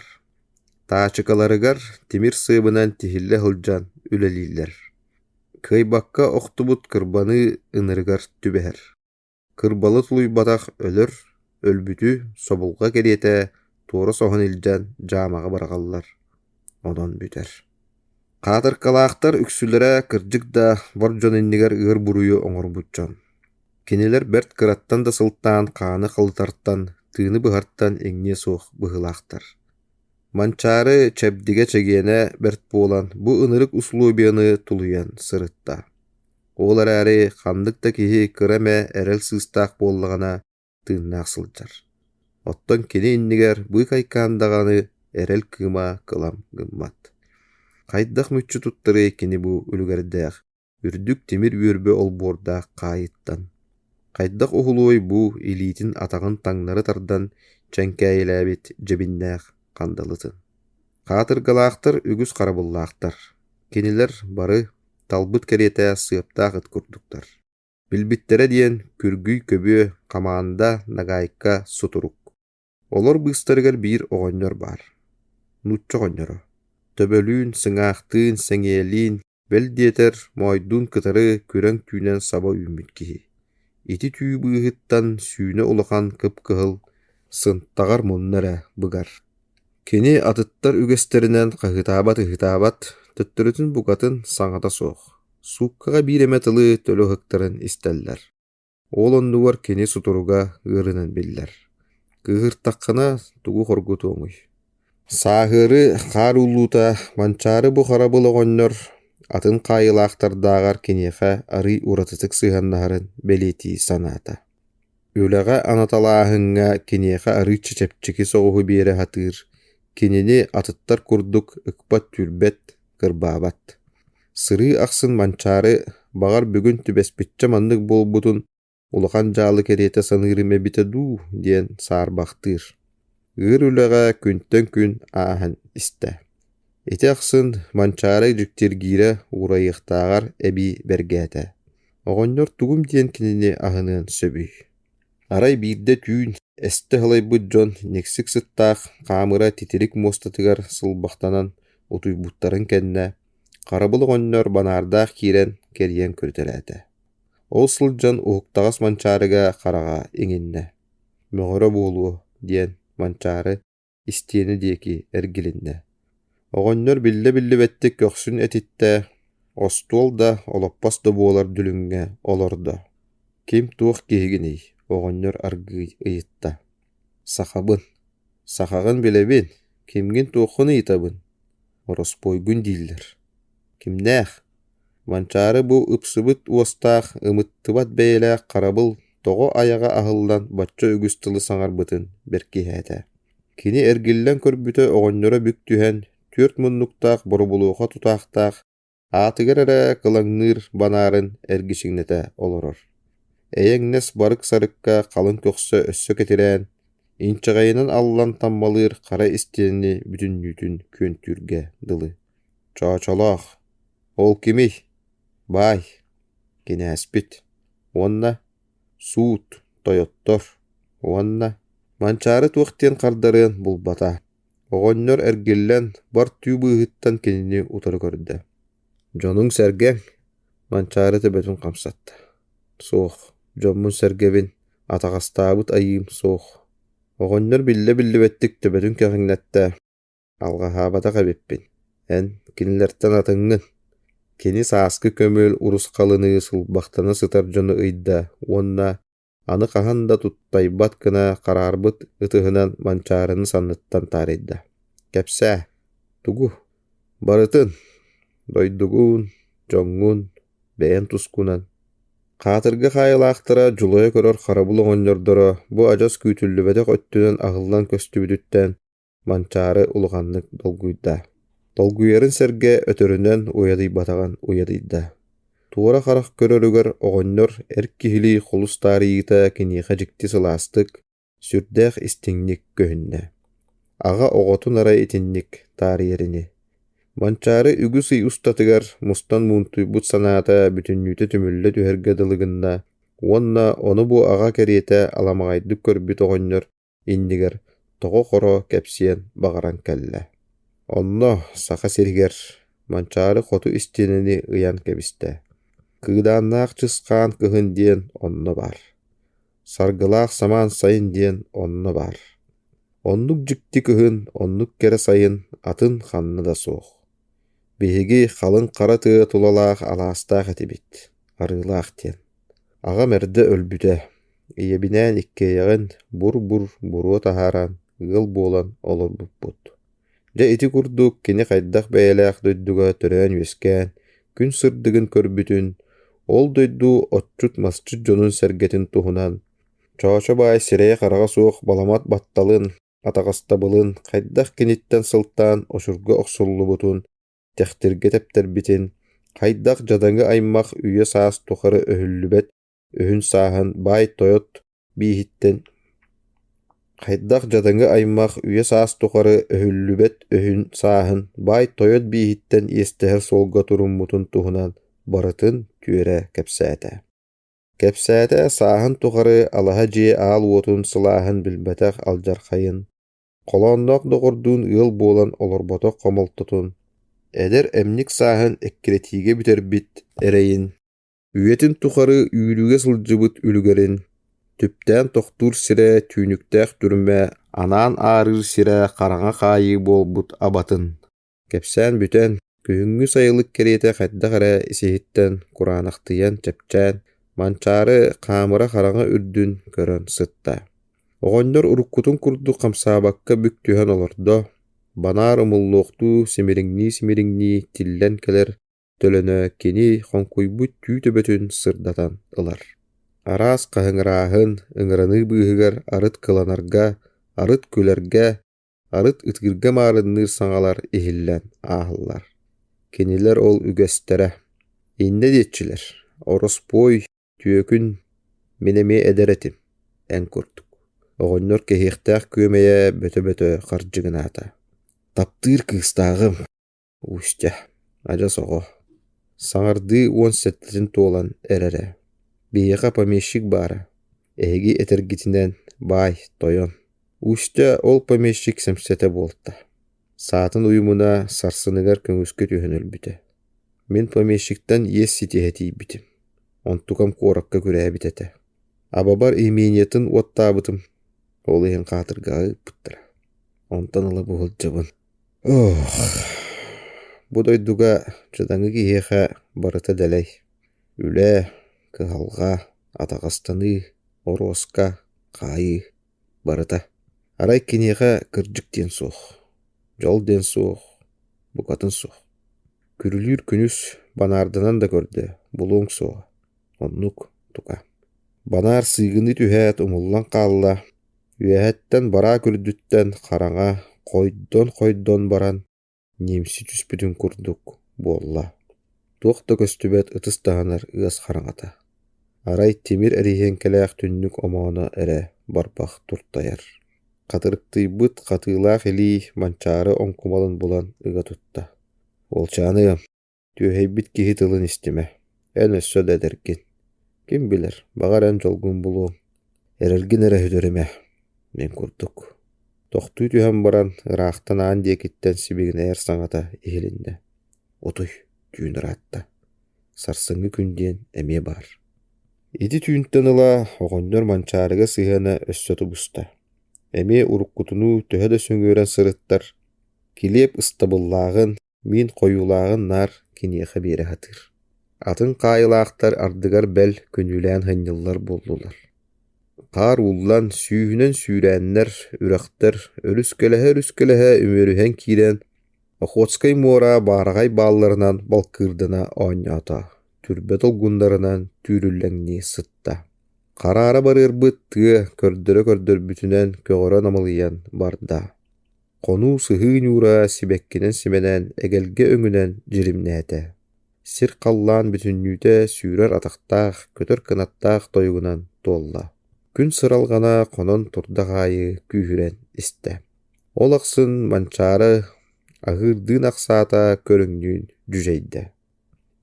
Таачыкаларыгар тимир сыабынан тиһиллэ сылдьан үлэлииллэр. Кыайбакка охтубут кырбаныы ынырыгар түбэһэр. Кырбалы тулуйбатах өлөр, өлбүтү собулҕа кэриэтэ туора соһон илдьэн дьаамаҕа быраҕаллар, онон бүтэр. Хаатыркалаахтар үксүлэрэ кырдьык да бар дьон иннигэр ыар буруйу оҥорбут дьон. Кинилэр бэрт кыраттан да сылтаан хааны халытартан, тыыны быһартан иҥниэ суох быһыылаахтар. Манчаары чэбдигэ-чэгиэнэ бэрт буолан бу ынырык усулуобуйаны тулуйан сырытта. Ол эрээри ханнык да киһи кыра эмэ эрэл сыыстаах буоллаҕына тыыннаах сылдьар. Оттон кини иннигэр быыкайкаан даҕаны эрэл кыыма кылам гыммат. Хайдах мүччү туттарыай кини бу үлүгэрдээх үрдүк тимир үөрбэ олбуордаах хаайыттан? Хайдах уһулуой бу илиитин-атаҕын таҥнары тардан чэҥкээйилээбит дьэбиннээх хандалытын? Хаатыргалаахтар үгүс харабыллаахтар. Кинилэр бары талбыт кэриэтэ сыаптаах ыт курдуктар. Билбиттэрэ диэн күргүй көбүө, хамаанда, нагайка, сутурук. Олор быыстарыгар биир оҕонньор баар. Нуучча оҕонньоро. Төбөлүүн, сыҥаахтыын, сэҥийэлиин, бэл диэтэр, моойдуун кытары күрэҥ түүнэн саба үүммүт киһи. Ити түү быыһыттан сүүнэ улахан кып-кыһыл сынтаҕар мунна эрэ быгар. Кини атыттар үгэстэринэн хаһыытаабат-ыһыытаабат, төттөрүтүн букатын саҥата суох, сууккаҕа биир эмэ тылы төлө ыһыктарын истэллэр. Ол оннугар кини сутуруга ыарынан биллэр. Кыыһыртаххына тугу хоргутуоҥуй? Сааһыары хаар ууллуута Манчаары бу харабыл оҕонньор атын хаайыылаахтардааҕар киниэхэ арыый уратытык сыһыаннаһарын бэлиэтии санаата. Үлэҕэ анаталааһыҥҥа киниэхэ арыычча чэпчэки соҕуһу биэрэ сатыыр, кинини атыттар курдук ыкпат-түүрбэт, кырбаабат. Сырыы ахсын Манчаары баҕар бүгүн түбэспиччэ маннык буолбутун улахан дьаалы кэриэтэ саныырым эбитэ дуу диэн саарбахтыыр. Ыар үлэҕэ күнтэн күн ааһан истэ. Ити ахсын Манчаары дьиктиргиирэ уурайыахтааҕар эбии бэргээтэ. Оҕонньор тугум диэн кинини аһыныан сөбүй? Арай биирдэ түүн эстэ сылайбыт дьон никсик сыттаах хаамыра титирик муостатыгар сылбахтанан утуйбуттарын кэннэ, харабыл оҕонньор банаардаах киирэн кэрийэн көрүтэлээтэ. Ол сылдьан уһуктаҕас Манчаарыга хараҕа иҥиннэ: «Мөҕөрө буолуо» диэн Манчаары истиэнэ диэки эргилиннэ. Оҕонньор биллэ-биллибэттик көхсүн этиттэ, остуол да, олоппос да буолар дүлүҥҥэ олордо. Ким-туох киһигиний? оҕонньор аргыый ыйытта. Сахабын. Сахаҕын билэбин, кимҥин-туоххун ыйытабын? Ороспуойгун дииллэр. Кимнээх? Манчаары бу ыпсыбыт уостаах, ымыттыбат бэйэлээх харабыл тоҕо айаҕа аһыллан бачча үгүс тылы саҥарбытын бэркиһээтэ. Кини эргиллэн көрбүтэ оҕонньоро бүк түһэн, түөрт муннуктаах боробулуоха тутаахтаах, аатыгар эрэ кылаҥныыр банаарын эргичиҥнэтэ олорор. Эйэҥнэс барык-сарыкка халыҥ көхсө өссө кэтирээн, инчэҕэйинэн аллан таммалыыр хара истиэнэни бүтүннүүтүн күөнтүүргэ дылы. Чоочолоох, ол кимий? Баай, кинээспит уонна суут, тойоттор уонна Манчаары туох диэн хардарыан булбата. Оҕонньор эргиллэн бар түү быыһыттан кинини утары көрдө. «Дьонуҥ-сэргэҥ?» Манчаары төбөтүн хамсатта. «Суох, дьоммун-сэргэбин, атаҕастаабыт айыым суох». Оҕонньор биллэ-биллибэттик төбөтүн кэҕиҥнэттэ Алҕаһаабатах эбиппин, эн кинилэртэн атыҥҥын. Кини сааскы көмүөл урусхалыныы сылбахтана сытар дьону ыйда уонна аны хаһан да туттайбат гына хараарбыт ытыһынан Манчаарыны санныттан таарыйда: «Кэпсээ, тугу? Барытын, дойдугун, дьоҥҥун, бэйэҥ тускунан». Хаатырга хаайылаахтара дьулайа көрөр харабыл оҕонньордоро бу адьас күүтүллүбэтэх өттүнэн аһыллан көстүбүтүттэн Манчаары улаханнык долгуйда. Долгуйарын сэргэ өтөрүнэн уйадыйбатаҕын уйадыйда. Туора харах көрөрүгэр оҕонньор эр киһилии холус таарыйыыта киниэхэ дьикти сылаастык, сүрдээх истиҥник көһүннэ. Аҕа оҕотун арай итинник таарыйар ини. Манчаары үгүс ый устатыгар мустан муунтуйбут санаата бүтүннүүтэ түмүллэ түһэргэ дылы гынна уонна ону бу аҕа кэриэтэ аламаҕайдык көрбүт оҕонньор иннигэр тоҕо-хоро кэпсиэн баҕаран кэллэ. Онно, Саха сиригэр, Манчаары хоту истиэнэни ыйан кэбистэ. Кыыдааннаах чысхаан кыһын диэн онно баар. Саргылаах самаан сайын диэн онно баар. Оннук дьикти кыһын, оннук кэрэ сайын атын ханна да суох. Биһиги халыҥ хара тыа тулалаах алаастаах этибит, Арыылаах диэн. Аҕам эрдэ өлбүтэ, ийэбинээн иккиэйэҕин бур-бур буруо таһааран, ыал буолан олорбуппут. Дьэ ити курдук кини хайдах бэйэлээх дойдуга төрөөн-үөскээн, күн сырдыгын көрбүтүн, ол дойду отчут-масчыт дьонун-сэргэтин туһунан, Чоочо баай сирэйэ-хараҕа суох баламат батталын, атаҕастабылын хайдах киниттэн сылтаан очурга охсуллубутун тэхтиргэ тэптэрбитин, хайдах дьадаҥы аймах үйэ-саас тухары өһүллүбэт өһүн-сааһын баай-тойот бииһиттэн хайдах дьадаҥы аймах үйэ-саас тухары өһүллүбэт өһүн-сааһын баай-тойот бииһиттэн иэстэһэр суолга туруммутун туһунан барытын түөрэ кэпсээтэ. Кэпсээтэ сааһын тухары алаһа дьиэ аал уотун сылааһын билбэтэх алдьархайын, Холоонноох доҕордуун ыал буолан олорботох хомолтотун, эдэр эмньик сааһын эккирэтиигэ бүтэрбит эрэйин, үйэтин тухары үүрүүгэ сылдьыбыт үлүгэрин, түптээн тохтуур сирэ түүнүктээх түрмэ, анаан аарыыр сирэ хараҥа хаайыы буолбут абатын Кэпсээн бүтэн, күһүҥҥү сайылык кэриэтэ хайдах эрэ ис-иһиттэн кураанахтыйан чэпчээн, Манчаары хаамыра хараҥа үрдүн көрөн сытта. Оҕонньор уруккутун курдук хамсаабакка бүк түһэн олордо, банаар умуллуохтуу симириҥнии-симириҥнии тиллэн кэлэр төлөнө кини хоҥкуйбут түү төбөтүн сырдатан ылар. Араас хаһыҥырааһын, ыҥыраныы быыһыгар арыт кыланарга, арыт күлэргэ, Арыт ытыырга маарынныыр саҥалар иһиллэн ааһаллар. Кинилэр ол үгэстэрэ. Иннэ диэччилэр, ороспуой, түөкүн, мин эмиэ эдэр этим, эн курдук. Оҕонньор кэһиэхтээх күөмэйэ бөтө-бөтө хардьыгынаата. Таптыыр кыыстааҕым, Устя, адьас оҕо, саҥардыы 17-ин туолан эрэрэ. Биһиэхэ помещик баара, эһиги этэргитинэн баай, тойон. Устя ол помещик сэмсэтэ буолта. Саатын уйумуна сарсыныгар көҥүскэ түһэн өлбүтэ. Мин помещиктан иэс ситиһэ тиийбитим. Онтукам куоракка күрээбит этэ. Абабар имениетын уоттаабытым, ол иһин хаатыргаҕа ыыппыттара. Онтон ыла бу сылдьабын. Ох, бу дойдуга дьадаҥы киһиэхэ барыта дэлэй. Үлэ, кыһалҕа. Атаҕастаныы, оруоска, хаайыы барыта. Арай киниэхэ кырдьык диэн суох, дьол диэн суох, букатын суох. Күрүлүүр күнүс банаарданан да көрдө, булуоҥ суоҕа. Оннук, тука. Банаар сыыгыныы түһээт умуллан хаалла, үөһэттэн бараак үрдүттэн хараҥа хойдон-хойдон баран ньимси түспүтүн курдук буолла. Туох да көстүбэт ытыс таһынар ыас хараҥата. Арай тимир эриһиэҥкэлээх түннүк омооно эрэ барбах туртайар. Хатырыктыйбыт хатыылаах илии Манчаары оҥкумалын булан ыга тутта. «Уолчааныам, Түөһэйбит киһи тылын истимэ, эн өссө да эдэргин. Ким билэр, баҕар эн дьолгун булуоҥ, эрэлгин эрэ сүтэримэ, мин курдук. Тохтуу түһэн баран, ыраахтан аан диэкиттэн сибигинэйэр саҥата иһилиннэ. Утуй, түүн ыраатта. Сарсыҥҥы күн диэн эмиэ баар. Ити түүнтэн ыла оҕонньор Манчаарыга сыһыана өссө тубуста. Эмиэ уруккутунуу төһө да сөҥүөрэн сырыттар, килиэп ыстабыллааҕын, Мин хойуулааҕын наар киниэхэ биэрэ сатыыр. Атын хаайылаахтар ардыгар бэл күнүүлээн сынньыллар буоллулар. Хаар ууллан, сүүһүнэн сүүрээннэр, үрэхтэр өрүскэлэһэ-өрүскэлэһэ үмүөрүһэн киирэн, Охотскай муора баараҕай баалларынан балкыырдана оонньоото, түрбэ долгуннарынан түүрүллэҥнии сытта. Хараара барыарбыт тыа көрдөрө-көрдөрбүтүнэн көҕөрө намылыйан барда. Хонуу сыһыы ньуура сибэккинэн симэнэн, эгэлгэ өҥүнэн дьиримнээтэ. Сир-халлаан бүтүннүүтэ сүүрэр атахтаах, көтөр кынаттаах тойугунан туолла. Күн сыралҕана хонон турдах аайы күүһүрэн истэ. Ол ахсын Манчаары аһыырдыын ахсаата көрүҥнүүн дьүдьэйдэ.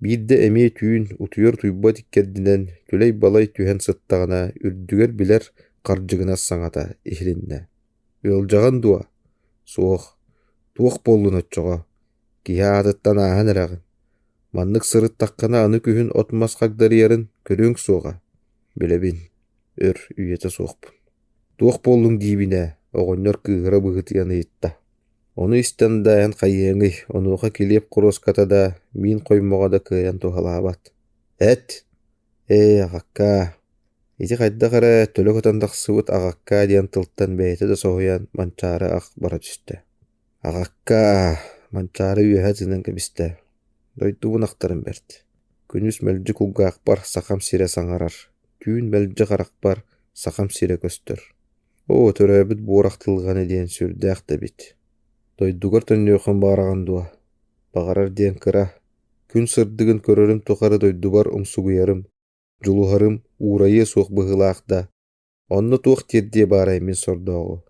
Биирдэ эмиэ түүн утуйар-утуйбат иккэрдинэн түлэй-балай түһэн сыттаҕына үрдүгэр билэр хардьыгынас саҥата иһилиннэ: «Ыалдьаҕын дуо?» «Суох. Туох буоллун оччоҕо? Киһи аатыттан ааһан эрэҕин. Маннык сырыттаххына аны күһүн от-мас хагдарыйарын көрүөҥ суоҕа. Билэбин, өр үйэтэ суохпун. Туох буоллуҥ диибин ээ?» оҕонньор кыыһыра быһыытыйан ыйытта. Ону истэн да эн хайыаҥый, онуоха килиэп куруоската да, миин хоймоҕо да кыайан туһалаабат. Эт! Ээ, аҕаккаа, ити хайдах эрэ төлө көтөн тахсыбыт аҕаккаа диэн тылтан бэйэтэ да соһуйан Манчаары ах бара түстэ. Аҕаккаа, Манчаары үөһэ тыынан кэбистэ. Дойдубун ахтарым бэрт. Күнүс мэлдьи кулгаахпар сахам сирэ саҥарар, түүн мэлдьи харахпар сахам сирэ көстөр. Оо, төрөөбүт буорах тылҕана диэн сүрдээх да эбит. Дойдугар төннүөххүн баҕараҕын дуо? Баҕарар диэн кыра, Күн сырдыгын көрөрүм тухары дойдубар умсугуйарым, дьулуһарым уурайыа суох быһыылаах да, онно туох тиэрдиэ баарай мин сордооҕу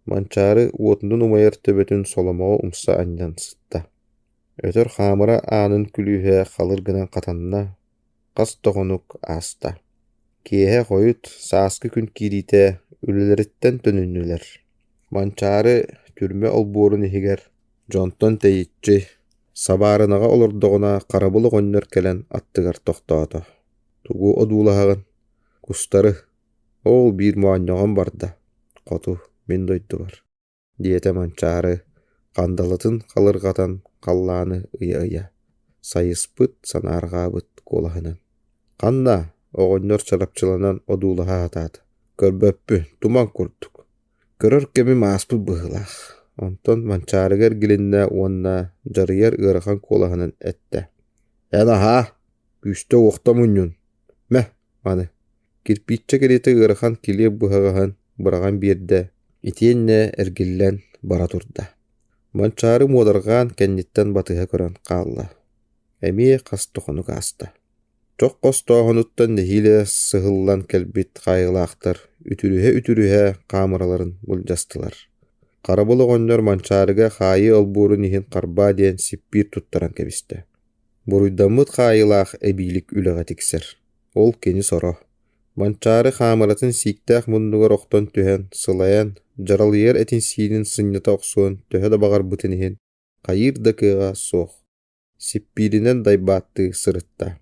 Манчаары уотунан умайар төбөтүн соломоҕо умса анньан сытта. Өтөр хаамыра аанын күлүүһэ халыр гынан хатанна, хас да хонук ааста. Киэһэ хойут, сааскы күн киириитэ, үлэлэриттэн төнүннүлэр. Манчаары түрмэ олбуорун иһигэр Дьонтон тэйиччи, сабаарынаҕа олордоҕуна харабыл оҕонньор кэлэн аттыгар тохтоото: «Тугу одуулаһаҕын? Кустары. Ол биир моонньоҕон барда, хоту, мин дойдубар», диэтэ Манчаары, хандалытын халырҕатан халлааны ыйа-ыйа, сайыспыт, санаарҕаабыт куолаһынан: «Ханна?» оҕонньор чарапчыланан одуулаһа сатаата: «Көрбөппүн, туман курдук Көрөр кэмим ааспыт быһыылаах, онтон Манчаарыга эргилиннэ уонна дьарыйар ыарахан куолаһынан эттэ: «Эн аһаа, күүстэ-уохта мунньун, мэ, маны» Кирпииччэ кэриэтэ ыарахан килиэп быһаҕаһын быраҕан биэрдэ, итиэннэ эргиллэн бара турда. Манчаары муодарҕаан кэнниттэн батыһа көрөн хаалла. Эмиэ хас да хонук ааста. Чох хостооһунуттан нэһиилэ сыһыллан кэлбит хаайыылаахтар үтүрүһэ-үтүрүһэ хаамыраларын былдьастылар. Харабыл оҕонньор Манчаарыга хаайыы олбуорун иһин харбаа диэн сиппиир туттаран кэбистэ. Буруйдаммыт хаайыылаах эбиилик үлэҕэ тиксэр. Ол кини соро. Манчаары хаамыратын сииктээх муннугар охтон түһэн, сылайан, дьаралыйар этин-сиинин сынньата охсуон төһө да баҕарбытын иһин, хайыыр да кыаҕа суох. Сиппииринэн дайбааттыы сырытта.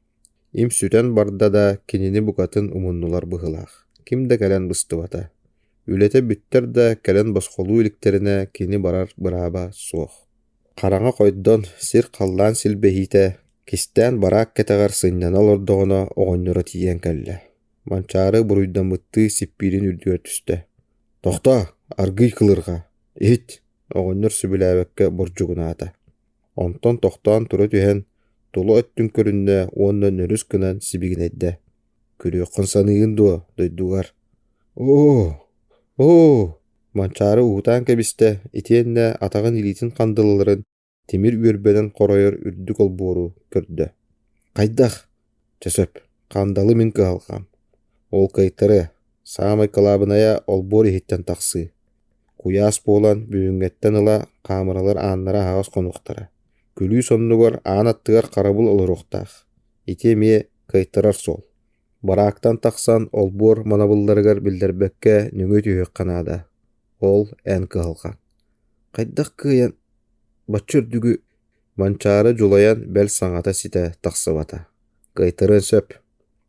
Им сүтэн барда да, кинини букатын умуннулар быһыылаах, ким да кэлэн быстыбата. Үлэтэ бүттэр да, кэлэн босхолуу иликтэринэ кини барар бырааба суох. Хараҥа хойдон, сир-халлаан силбэһиитэ, кистээн бараак кэтэҕэр сынньана олордоҕуна оҕонньоро тиийэн кэллэ. Манчаары буруйдаммыттыы сиппиирин үрдүгэр түстэ. «Тохтоо, аргыый кылырҕа, иһит!» оҕонньор сөбүлээбэккэ бордьугунаата. Онтон тохтоон тура түһэн, тула өттүн көрүннэ уонна нөрүс гынан сибигинэйдэ: «Күрүөххүн саныыгын дуо, дойдугар?» «Оо, оо!» Манчаары уһутаан кэбистэ итиэннэ атаҕын илиитин хандылыларын тимир үөрбэнэн хоройор үрдүк олбуору көрдө. «Хайдах? Чэ сөп, хандалы мин кыһалҕам. Ол кыайтарыа, саамай кылаабынайа олбуор иһиттэн тахсыы. Куйаас буолан, бүгүҥҥэттэн ыла хаамыралар ааннара аһаҕас хонуохтара. Күлүүс оннугар аан аттыгар харабыл олоруохтаах. Ити эмиэ кыайтарар суол. Бараактан тахсан олбуор манабылларыгар биллэрбэккэ нөҥүө түһүөххэ наада. Ол эн кыһалҕаҥ. Хайдах кыайан бачча үрдүгү Манчаары дьулайан бэл саҥата ситэ тахсыбата. Кыайтарыан сөп.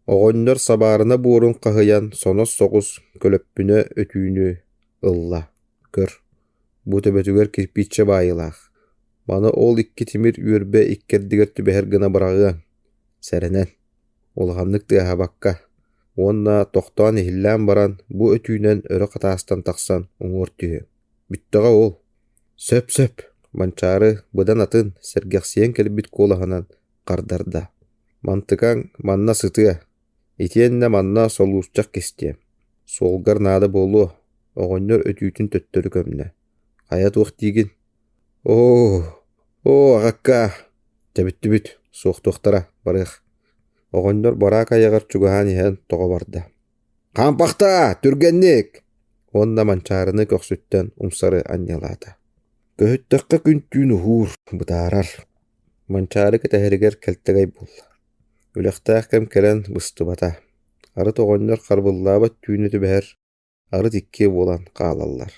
Оҕонньор сабаарына буорун хаһыйан сонос соҕус көлөппүнэ өтүүнү ылла. Көр, бу төбөтүгэр кирпииччэ баайыылаах. Маны ол икки тимир үөрбэ иккэрдигэр түбэһэр гына быраҕыаҥ. Сэрэнэн, улаханнык тыаһаабакка уонна тохтоон иһиллээн баран бу өтүүнэн өрө хатаастан тахсан уҥуор түһүө. Бүттэҕэ ол. Сөп-сөп, Манчаары быдан атын, сэргэхсийэн кэлбит куолаһынан хардарда. Мантыкаҥ манна сытыа, итиэннэ манна солуурчах кистиэм. Суолгар наада буолуо, оҕонньор өтүүтүн төттөрү көмнө. Хайа туох диигин? Оо, оо, аҕаккаа, тэбиттибит, суохтуохтара, барыах. Оҕонньор бараак айаҕар чугаһаан иһэн тоҕо барда. «Хаампахтаа, түргэнник!» уонна Манчаарыны көхсүттэн умсары анньыалаата. Көһүттэххэ күн-түүн уһуур, бытаарар. Манчаары кэтэһэригэр кэлтэгэй буолла. Үлэхтээх кэм кэлэн быстыбата. Арыт оҕонньор харбыллаабат түүнү түбэһэр, арыт иккиэ буолан хаалаллар.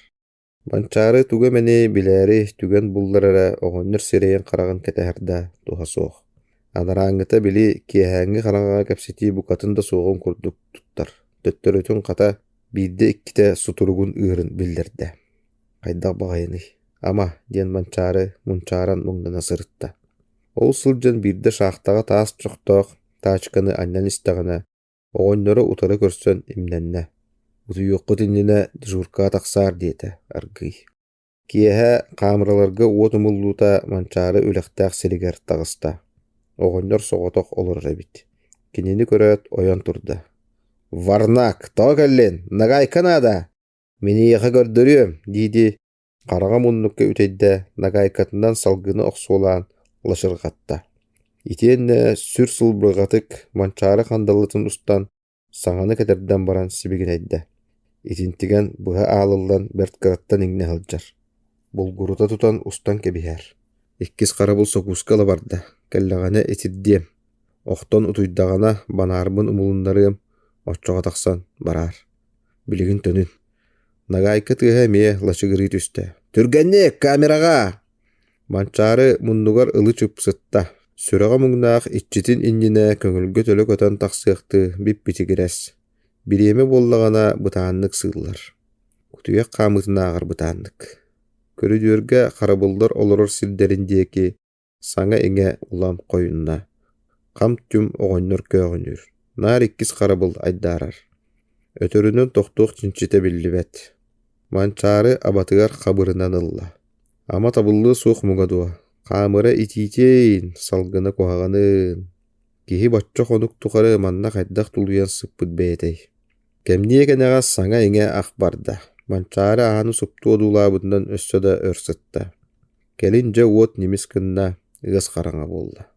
Манчаары тугу эмэни билээри түгэн буллар эрэ оҕонньор сирэйин-хараҕын кэтэһэр да туһа суох. Анарааҥҥыта били киэһээҥҥи хараҥаҕа кэпсэтии букатын да суоҕун курдук туттар, төттөрүтүн хата биирдэ-иккитэ сутуругун ыырын биллэрдэ. Хайдах баҕайыный, ама диэн Манчаары мунчааран муҥнана сырытта. Ол сылдьан биирдэ шахтаҕа таас чохтоох таачканы анньан истэҕинэ Оҕонньору утары көрсөн имнэннэ: «Утуйуоххут иннинэ дежуркаҕа тахсаар» диэтэ аргыый. Киэһэ хаамыраларга уот умуллуута Манчаары үлэхтээх сиригэр таҕыста. Оҕонньор соҕотох олорор эбит. Кинини көрөөт ойон турда: «Варнак, тоҕо кэллин? Нагайка наада! Мин эйиэхэ көрдөрүөм» дии-дии Хараҥа муннукка үтэйдэ, нагаайкатынан салгыны охсуолаан лачырҕатта. Итиэннэ сүр сылбырҕатык Манчаары хандалытын устан, саҥаны кэтэрдэн баран сибигинэйдэ. Итинтигэн быһа аалыллан бэрт кыраттан иҥнэ сылдьар. Булгурута тутан устан кэбиһэр. Иккис харабыл сокууска ыла барда, кэллэҕинэ итирдиэм. Охтон утуйдаҕына банаарбын умулуннарыам, оччоҕо тахсан бараар. Билигин төнүн. Нагаайка тыаһа эмиэ лачыгырыы түстэ: «Түргэнник, камераҕа!» Манчаары муннугар ылы-чып сытта, сүрэҕэ муҥнаах иччитин иннинэ көҥүлгэ төлө көтөн тахсыахтыы бип-битигирэс, бириэмэ буоллаҕына бытааннык сыыллар, кутуйах хаамыытынааҕар бытааннык. Көрүдүөргэ харабыллар олорор сирдэрин диэки Саҥа-иҥэ улам хойунна, хам-түм оҕонньор көөҕүнүүр, наар иккис харабыл айдаарар. Өтөрүнэн тохтуох чинчитэ биллибэт. Манчаары абатыгар хабырынан ылла. Ама табыллыа суох муҥа дуо, хаамыра итиитиэйин, салгына куһаҕаныын. Киһи бачча хонук тухары манна хайдах тулуйан сыппыт бэйэтэй Кэмниэ кэнэҕэс саҥа-иҥэ ах барда, Манчаары ааны супту одуулаабытынан өссө да өр сытта. Кэлин дьэ уот ньимис гынна, ыас хараҥа буолла.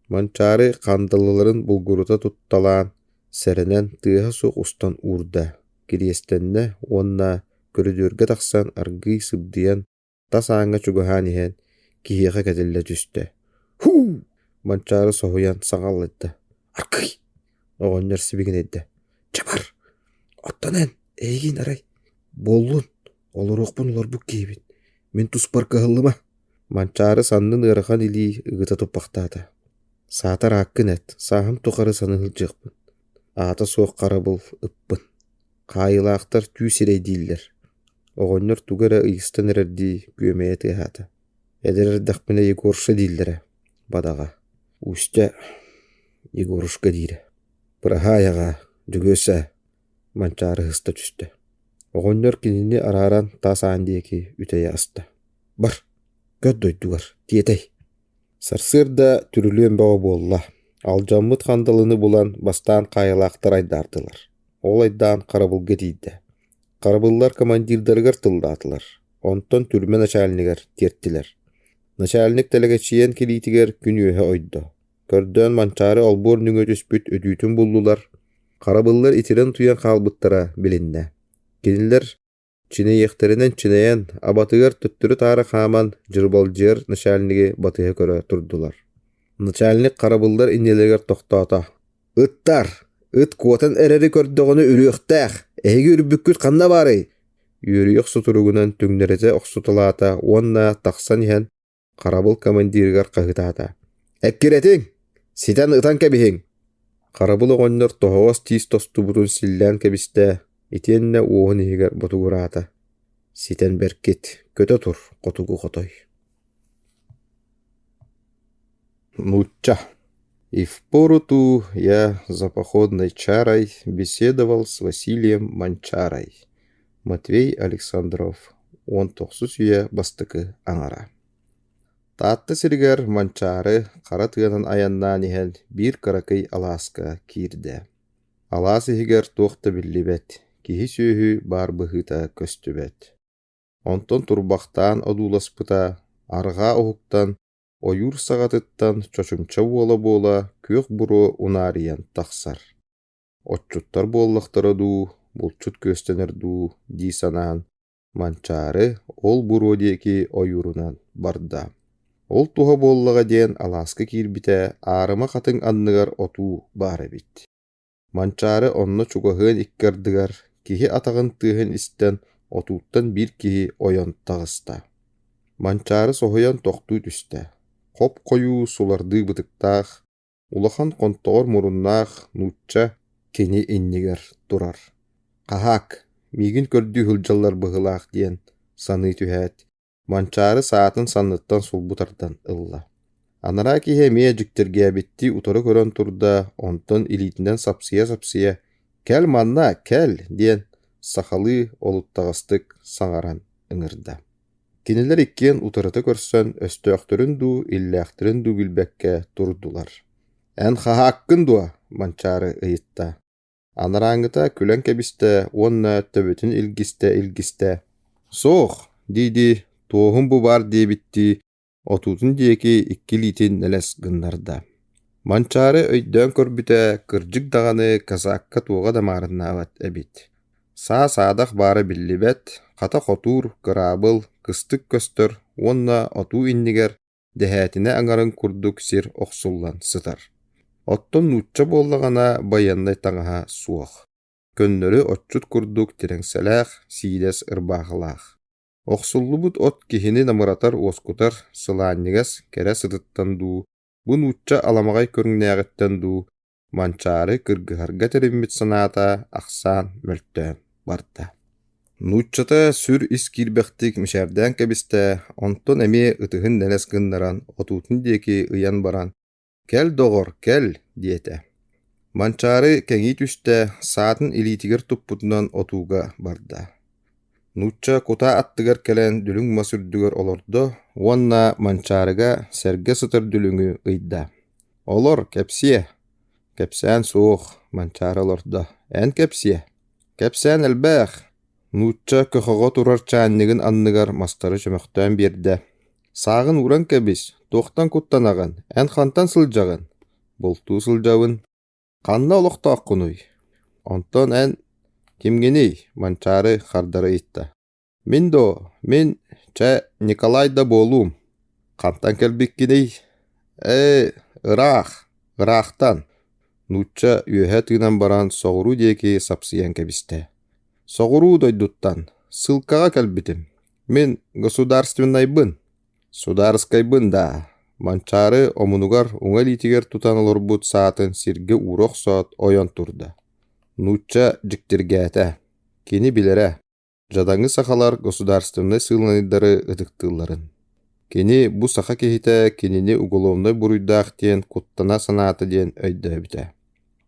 Манчаары хандалыларын булгурута тутталаан, сэрэнэн тыаһа суох устан уурда, кириэстэннэ уонна көрүдүөргэ тахсан аргыый сыбдыйан Тас ааҥҥа чугаһаан иһэн, киһиэхэ кэтиллэ түстэ: «Һуу!» Манчаары соһуйан саҥа аллайда: «Аргыый!» Оҕонньор сибигинэйдэ: «Чэ бар, оттон эн, эйигин арай, буоллун, олоруохпун олорбут киһибин, мин туспар кыһаллыма» Манчаары саннын ыарахан илии ыгыта туппахтаата: «Саатар ааккын эт, сааһым тухары саныы сылдьыахпын, аата суох харабыл ыппын» Хаайыылаахтар түү сирэйдииллэр, оҕонньор тугу эрэ ыйыстан эрэрдии күөмэйэ тыаһаата: «Эдэр эрдэхпинэ Егорша дииллэрэ, бадаҕа, Устя Егорушка диирэ. Быраһаай аҕаа, Дьөгүөссэ, Манчаары ыһыста түстэ. Оҕонньор кинини арааран таас аан диэки үтэйэ аста. Бар, көр дойдугар, тиэтэй. Сарсыарда түрүлүөн бөҕө буолла. Алдьаммыт хандалыны булан бастаан хаайылаахтар айдаардылар. Ол айдаан харабылга тиийдэ. Харабыллар командирдарыгар тыллаатылар. Онтон түрмэ начальнигар тиэртилэр. Начальник тэлэгэччийэн кэлиитигэр күн үөһэ ойдо. Көрдөөн Манчаары олбуор нөҥүө түспүт өтүүтүн буллулар, харабыллар итирэн утуйан хаалбыттара билиннэ. Кинилэр чинэйиэхтэринэн чинэйэн, абатыгар төттөрү-таары хааман дьырбалдьыйар начальнигы батыһа көрө турдулар. Начальник харабыллар иннилэригэр тохтоото. «Ыттар! Ыт куотан эрэри көрдөҕүнэ үрүөхтээх! Эһиги үрбүккүт ханна баарый?» Үөрүйэх сутуругунан түҥнэритэ охсуталаата уонна тахсан иһэн Харабыл командирыгар хаһыытаата: «Эккирэтиҥ! Ситэн ытан кэбиһиҥ!» Харабыл оҕонньор тоһоҕос тиис тостубутун силлээн кэбистэ, итиэннэ уоһун иһигэр ботугураата: «Ситэн бэркит, көтө тур, хотугу хотой!» Нуучча И в пору ту я за походной чарой беседовал с Василием Манчарой. Матвей Александров 19 үйэ бастакы аҥара Таатта сиригэр Манчаары хара тыанан айаннаан иһэн биир кыракый алааска киирдэ. Алаас иһигэр туох да биллибэт, киһи-сүөһү баар быһыыта көстүбэт. Онтон турбахтаан одууласпыта, арҕаа уһуктан ойуур саҕатыттан чочумча буола-буола күөх буруо унаарыйан тахсар. Отчуттар буоллахтара дуу, булчут күөстэнэр дуу дии санаан, Манчаары ол буруо диэки ойуурунан барда. Ол туһа буоллаҕа диэн алааска киирбитэ аарыма хатыҥ анныгар отуу баар эбит. Манчаары онно чугаһыан икки ардыгар киһи атаҕын тыаһын истэн отууттан биир киһи ойон таҕыста. Манчаары соһуйан тохтуу түстэ, хоп-хойуу сулардыы бытыктаах, улахан хонтоҕор муруннаах нуучча кини иннигэр турар. «Хаһаак, миигин көрдүү сылдьаллар быһыылаах» диэн саныы түһээт, Манчаары саатын санныттан сулбу тардан ылла. Анараа киһи эмиэ дьиктиргээбиттии утары көрөн турда, онтон илиитинэн сапсыйа-сапсыйа «Кэл манна, кэл!» диэн сахалыы олуттаҕастык саҥаран ыҥырда. Кинилэр иккиэн утарыта көрсөн, өстөөхтөрүн дуу, иллээхтэрин дуу билбэккэ турдулар. «Эн хаһааккын дуо?» Манчаары ыйытта. Анарааҥҥыта күлэн кэбистэ уонна төбөтүн илгистэ-илгистэ: «Суох, дии-дии, туоһум бу баар диэбиттии, отуутун диэки икки илиитин нэлэс гыннарда. Манчаары өйдөөн көрбүтэ, кырдьык даҕаны казакка туоҕа да маарыннаабат эбит. Саа-саадах баара биллибэт, хата хотуур, кыраабыл, кыстык көстөр уонна отуу иннигэр дэһээтинэ аҥарын курдук сир охсуллан сытар. Оттон нуучча буоллаҕына байыаннай таҥаһа суох, көннөрү отчут курдук тирэҥсэлээх, сиидэс ырбаахылаах. Охсуллубут от киһини намыратар уоскутар сылаанньыгас кэрэ сытыттан дуу, бу нуучча аламаҕай көрүҥнээҕиттэн дуу Манчаары кыргыһарга тэриммит санаата ахсаан мөлтөөн барда. Нууччата сүр ис киирбэхтик мичээрдээн кэбистэ, онтон эмиэ ытыһын нэлэс гыннаран отуутун диэки ыйан баран «Кэл, доҕор, кэл!» диэтэ. Манчаары кэҥии түстэ, саатын илиитигэр туппутунан отууга барда. Нуучча кутаа аттыгар кэлэн дүлүҥ мас үрдүгэр олордо уонна Манчаарыга сэргэ сытар дүлүҥү ыйда: «Олор, кэпсиэ!» «Кэпсээн суох», Манчаары олордо. «Эн кэпсиэ?» «Кэпсээн элбэх!» Нуучча көхөҕө турар чаанньыгын анныгар мастары чөмөхтөөн биэрдэ: «Сааҕын ууран кэбис, туохтан куттанаҕын, эн хантан сылдьаҕын?» «Бултуу сылдьабын». «Ханна олохтооххунуй?» «Онтон эн кимҥиний?» Манчаары хардары ыйытта. «Мин дуо? Мин, чэ, Николай да буолуум. Хантан кэлбиккиний?» «Ээ, ыраах, ыраахтан» нуучча үөһэ тыынан баран соҕуруу диэки сапсыйан кэбистэ. «Соҕуруу дойдуттан, ссылкаҕа кэлбитим. Мин государственнайбын» Судаарыскайбын даа, Манчаары омунугар уҥа илиитигэр тутан олорбут саатын сиргэ уура охсоот ойон турда. Нуучча дьиктиргээтэ. Кини билэрэ, дьадаҥы сахалар государственнай сыылынайдары ытыктыылларын. Кини бу саха киһитэ кинини уголовнай буруйдаах диэн куттана санаата диэн өйдөөбүтэ.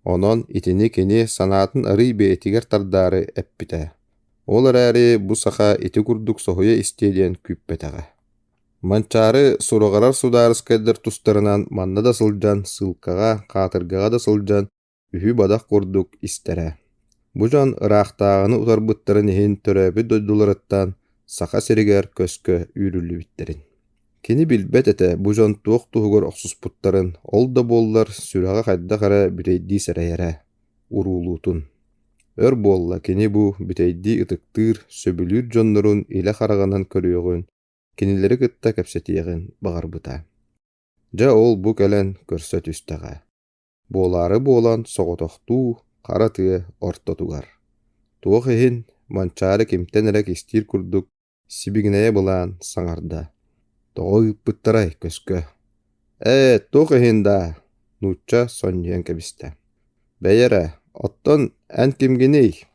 Онон итини кини санаатын арыый бэйэтигэр тардаары эппитэ. Ол эрээри бу саха ити курдук соһуйа истиэ диэн күүппэтэҕэ. Манчаары сураҕырар судаарыскайдар тустарынан манна да сылдьан, сыылкаҕа, хаатыргаҕа да сылдьан үһү-бадах курдук истэрэ. Бу дьон ыраахтааҕыны утарбыттарын иһин төрөөбүт дойдуларыттан Саха сиригэр көскө үүрүллүбүттэрин. Кини билбэт этэ бу дьон туох туһугар охсуспуттарын, ол да буоллар сүрэҕэ хайдах эрэ бүтэйдии сэрэйэрэ, уруулуутун. Өр буолла кини бу бүтэйдии ытыктыыр, сөбүлүүр дьоннорун илэ хараҕынан көрүөҕүн, кинилэри кытта кэпсэтиэҕин баҕарбыта. Дьэ ол бу кэлэн көрсө түстэҕэ. Буолаары буолан соҕотохтуу хара тыа ортотугар. Туох иһин Манчаары кимтэн эрэ кистиир курдук сибигинэйэ былаан саҥарда: «Тоҕо ыыппыттарай көскө?» «Ээ, туох иһин даа?» нуучча сонньуйан кэбистэ. «Бэйэ эрэ, оттон эн кимгиний?»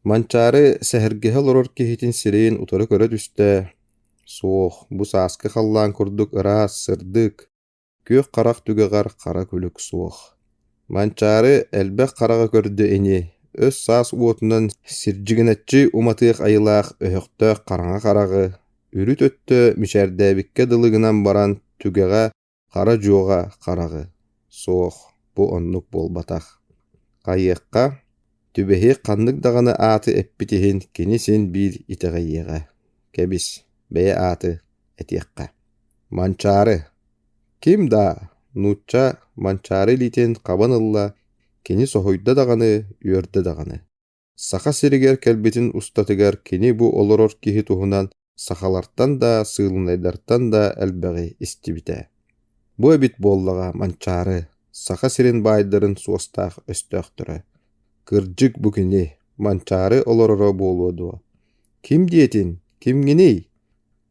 Манчаары сэһэргэһэ олорор киһитин сирэйин утары көрө түстэ: «Суох, бу сааскы халлаан курдук ыраас, сырдык, Күөх харах түгэҕэр хара күлүк суох. Манчаары элбэх хараҕы көрдө ини, өс-саас уотунан сирдьигинэччи уматыах айылаах өһөхтөөх хараҥа хараҕы, үрүт өттө мичээрдээбиккэ дылы гынан баран түгэҕэ хара дьуоҕа хараҕы. Суох, бу оннук буолбатах. Хайыахха, түбэһиэх ханнык даҕаны ааты эппит иһин кини син биир итэҕэйиэҕэ. Кэбис, бэйэ ааты этиэххэ. Манчаары. Ким даа, нуучча Манчаары илиитин хабан ылла, кини соһуйда даҕаны, үөрдэ даҕаны. Саха сиригэр кэлбитин устатыгар кини бу олорор киһи туһунан сахалартан да, сыылынайдартан да элбэҕи истибитэ. Бу эбит буоллаҕа Манчаары, Саха сирин баайдарын суостаах өстөөхтөрө. Кырдьык бу кини, Манчаары олороро буолуо дуо? Ким диэтин, кимҥиний?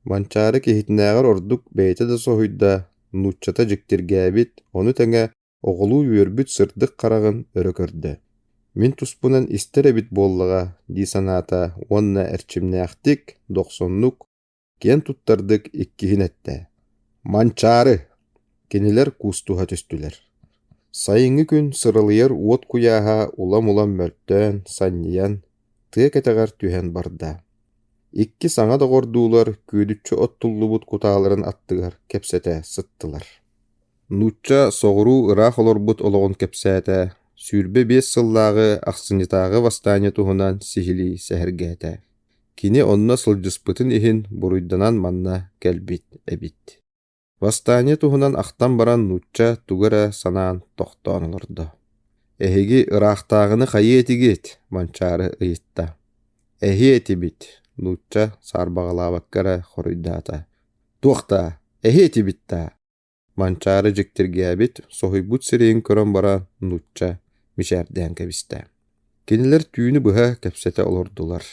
Манчаары киһитинээҕэр ордук бэйэтэ да соһуйда, нууччата дьиктиргээбит, ону тэҥэ оҕолуу үөрбүт сырдык хараҕын өрө көрдө. «Мин туспунан истэр эбит буоллаҕа» дии санаата уонна эрчимнээхтик, дохсуннук, киэн туттардык иккиһин эттэ: «Манчаары!» Кинилэр куустуһа түстүлэр. Сайыҥҥы күн сыралыйар уот куйааһа улам-улам мөлтөөн, санньыйан, тыа кэтэҕэр түһэн барда. Икки саҥа доҕордуулар күөдүччү оттуллубут кутааларын аттыгар кэпсэтэ сыттылар. Нуучча соҕуруу ыраах олорбут олоҕун кэпсээтэ, 25 сыллааҕы ахсынньытааҕы восстание туһунан сиһилии сэһэргээтэ. Кини онно сылдьыспытын иһин буруйданан манна кэлбит эбит. Восстание туһунан ахтан баран нуучча тугу эрэ санаан тохтоон олордо. «Эһиги ыраахтааҕыны хайыы этигит?» Манчаары ыйытта. «Эһиэ этибит», нуучча саарбаҕалаабакка эрэ хоруйдаата. «Туох даа, эһиэ этибит даа?» Манчаары дьиктиргээбит, соһуйбут сирэйин көрөн баран нуучча мичээрдээн кэбистэ. Кинилэр түүнү быһа кэпсэтэ олордулар.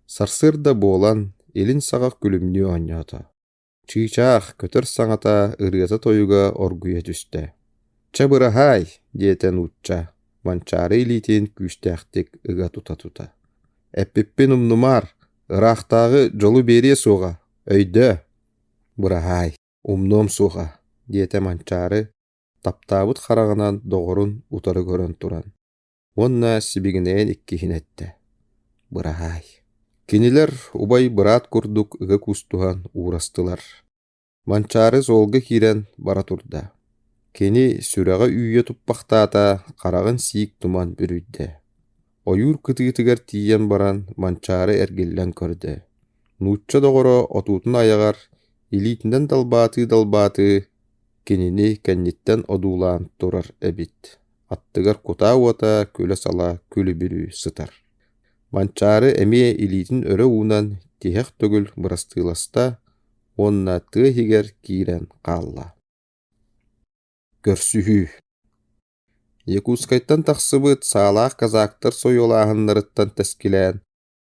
Сарсыарда буолан, илин саҕах күлүмнүү оонньоото. Чыычаах, көтөр саҥата, ырыата-тойуга оргуйа түстэ. «Чэ, быраһаай!» диэтэ нуучча, Манчаары илиитин күүстээхтик ыга тута-тута. «Эппиппин умнумаар, ыраахтааҕы дьолу биэриэ суоҕа, өйдөө!» «Быраһаай, умнуом суоҕа», диэтэ Манчаары, таптаабыт хараҕынан доҕорун утары көрөн туран уонна сибигинэйэн иккиһин эттэ: «Быраһаай». Кинилэр убай-быраат курдук ыга куустуһан уурастылар. Манчаары суолга киирэн бара турда. Кини сүрэҕэ үүйэ туппахтаата, хараҕын сиик туман бүрүйдэ. Ойуур кытыытыгар тиийэн баран Манчаары эргиллэн көрдө. Нуучча доҕоро отуутун айаҕар илиитинэн далбаатыы-далбаатыы кинини кэнниттэн одуулаан турар эбит. Аттыгар кутаа уота күлэ-сала күлүбүрүү сытар. Манчаары эмиэ илиитин өрө уунан тиһэх төгүл бырастыыласта уонна тыа иһигэр киирэн хаалла. Көрсүһүү Якутскайтан тахсыбыт саалаах казактар сойуолааһыннарыттан тэскилээн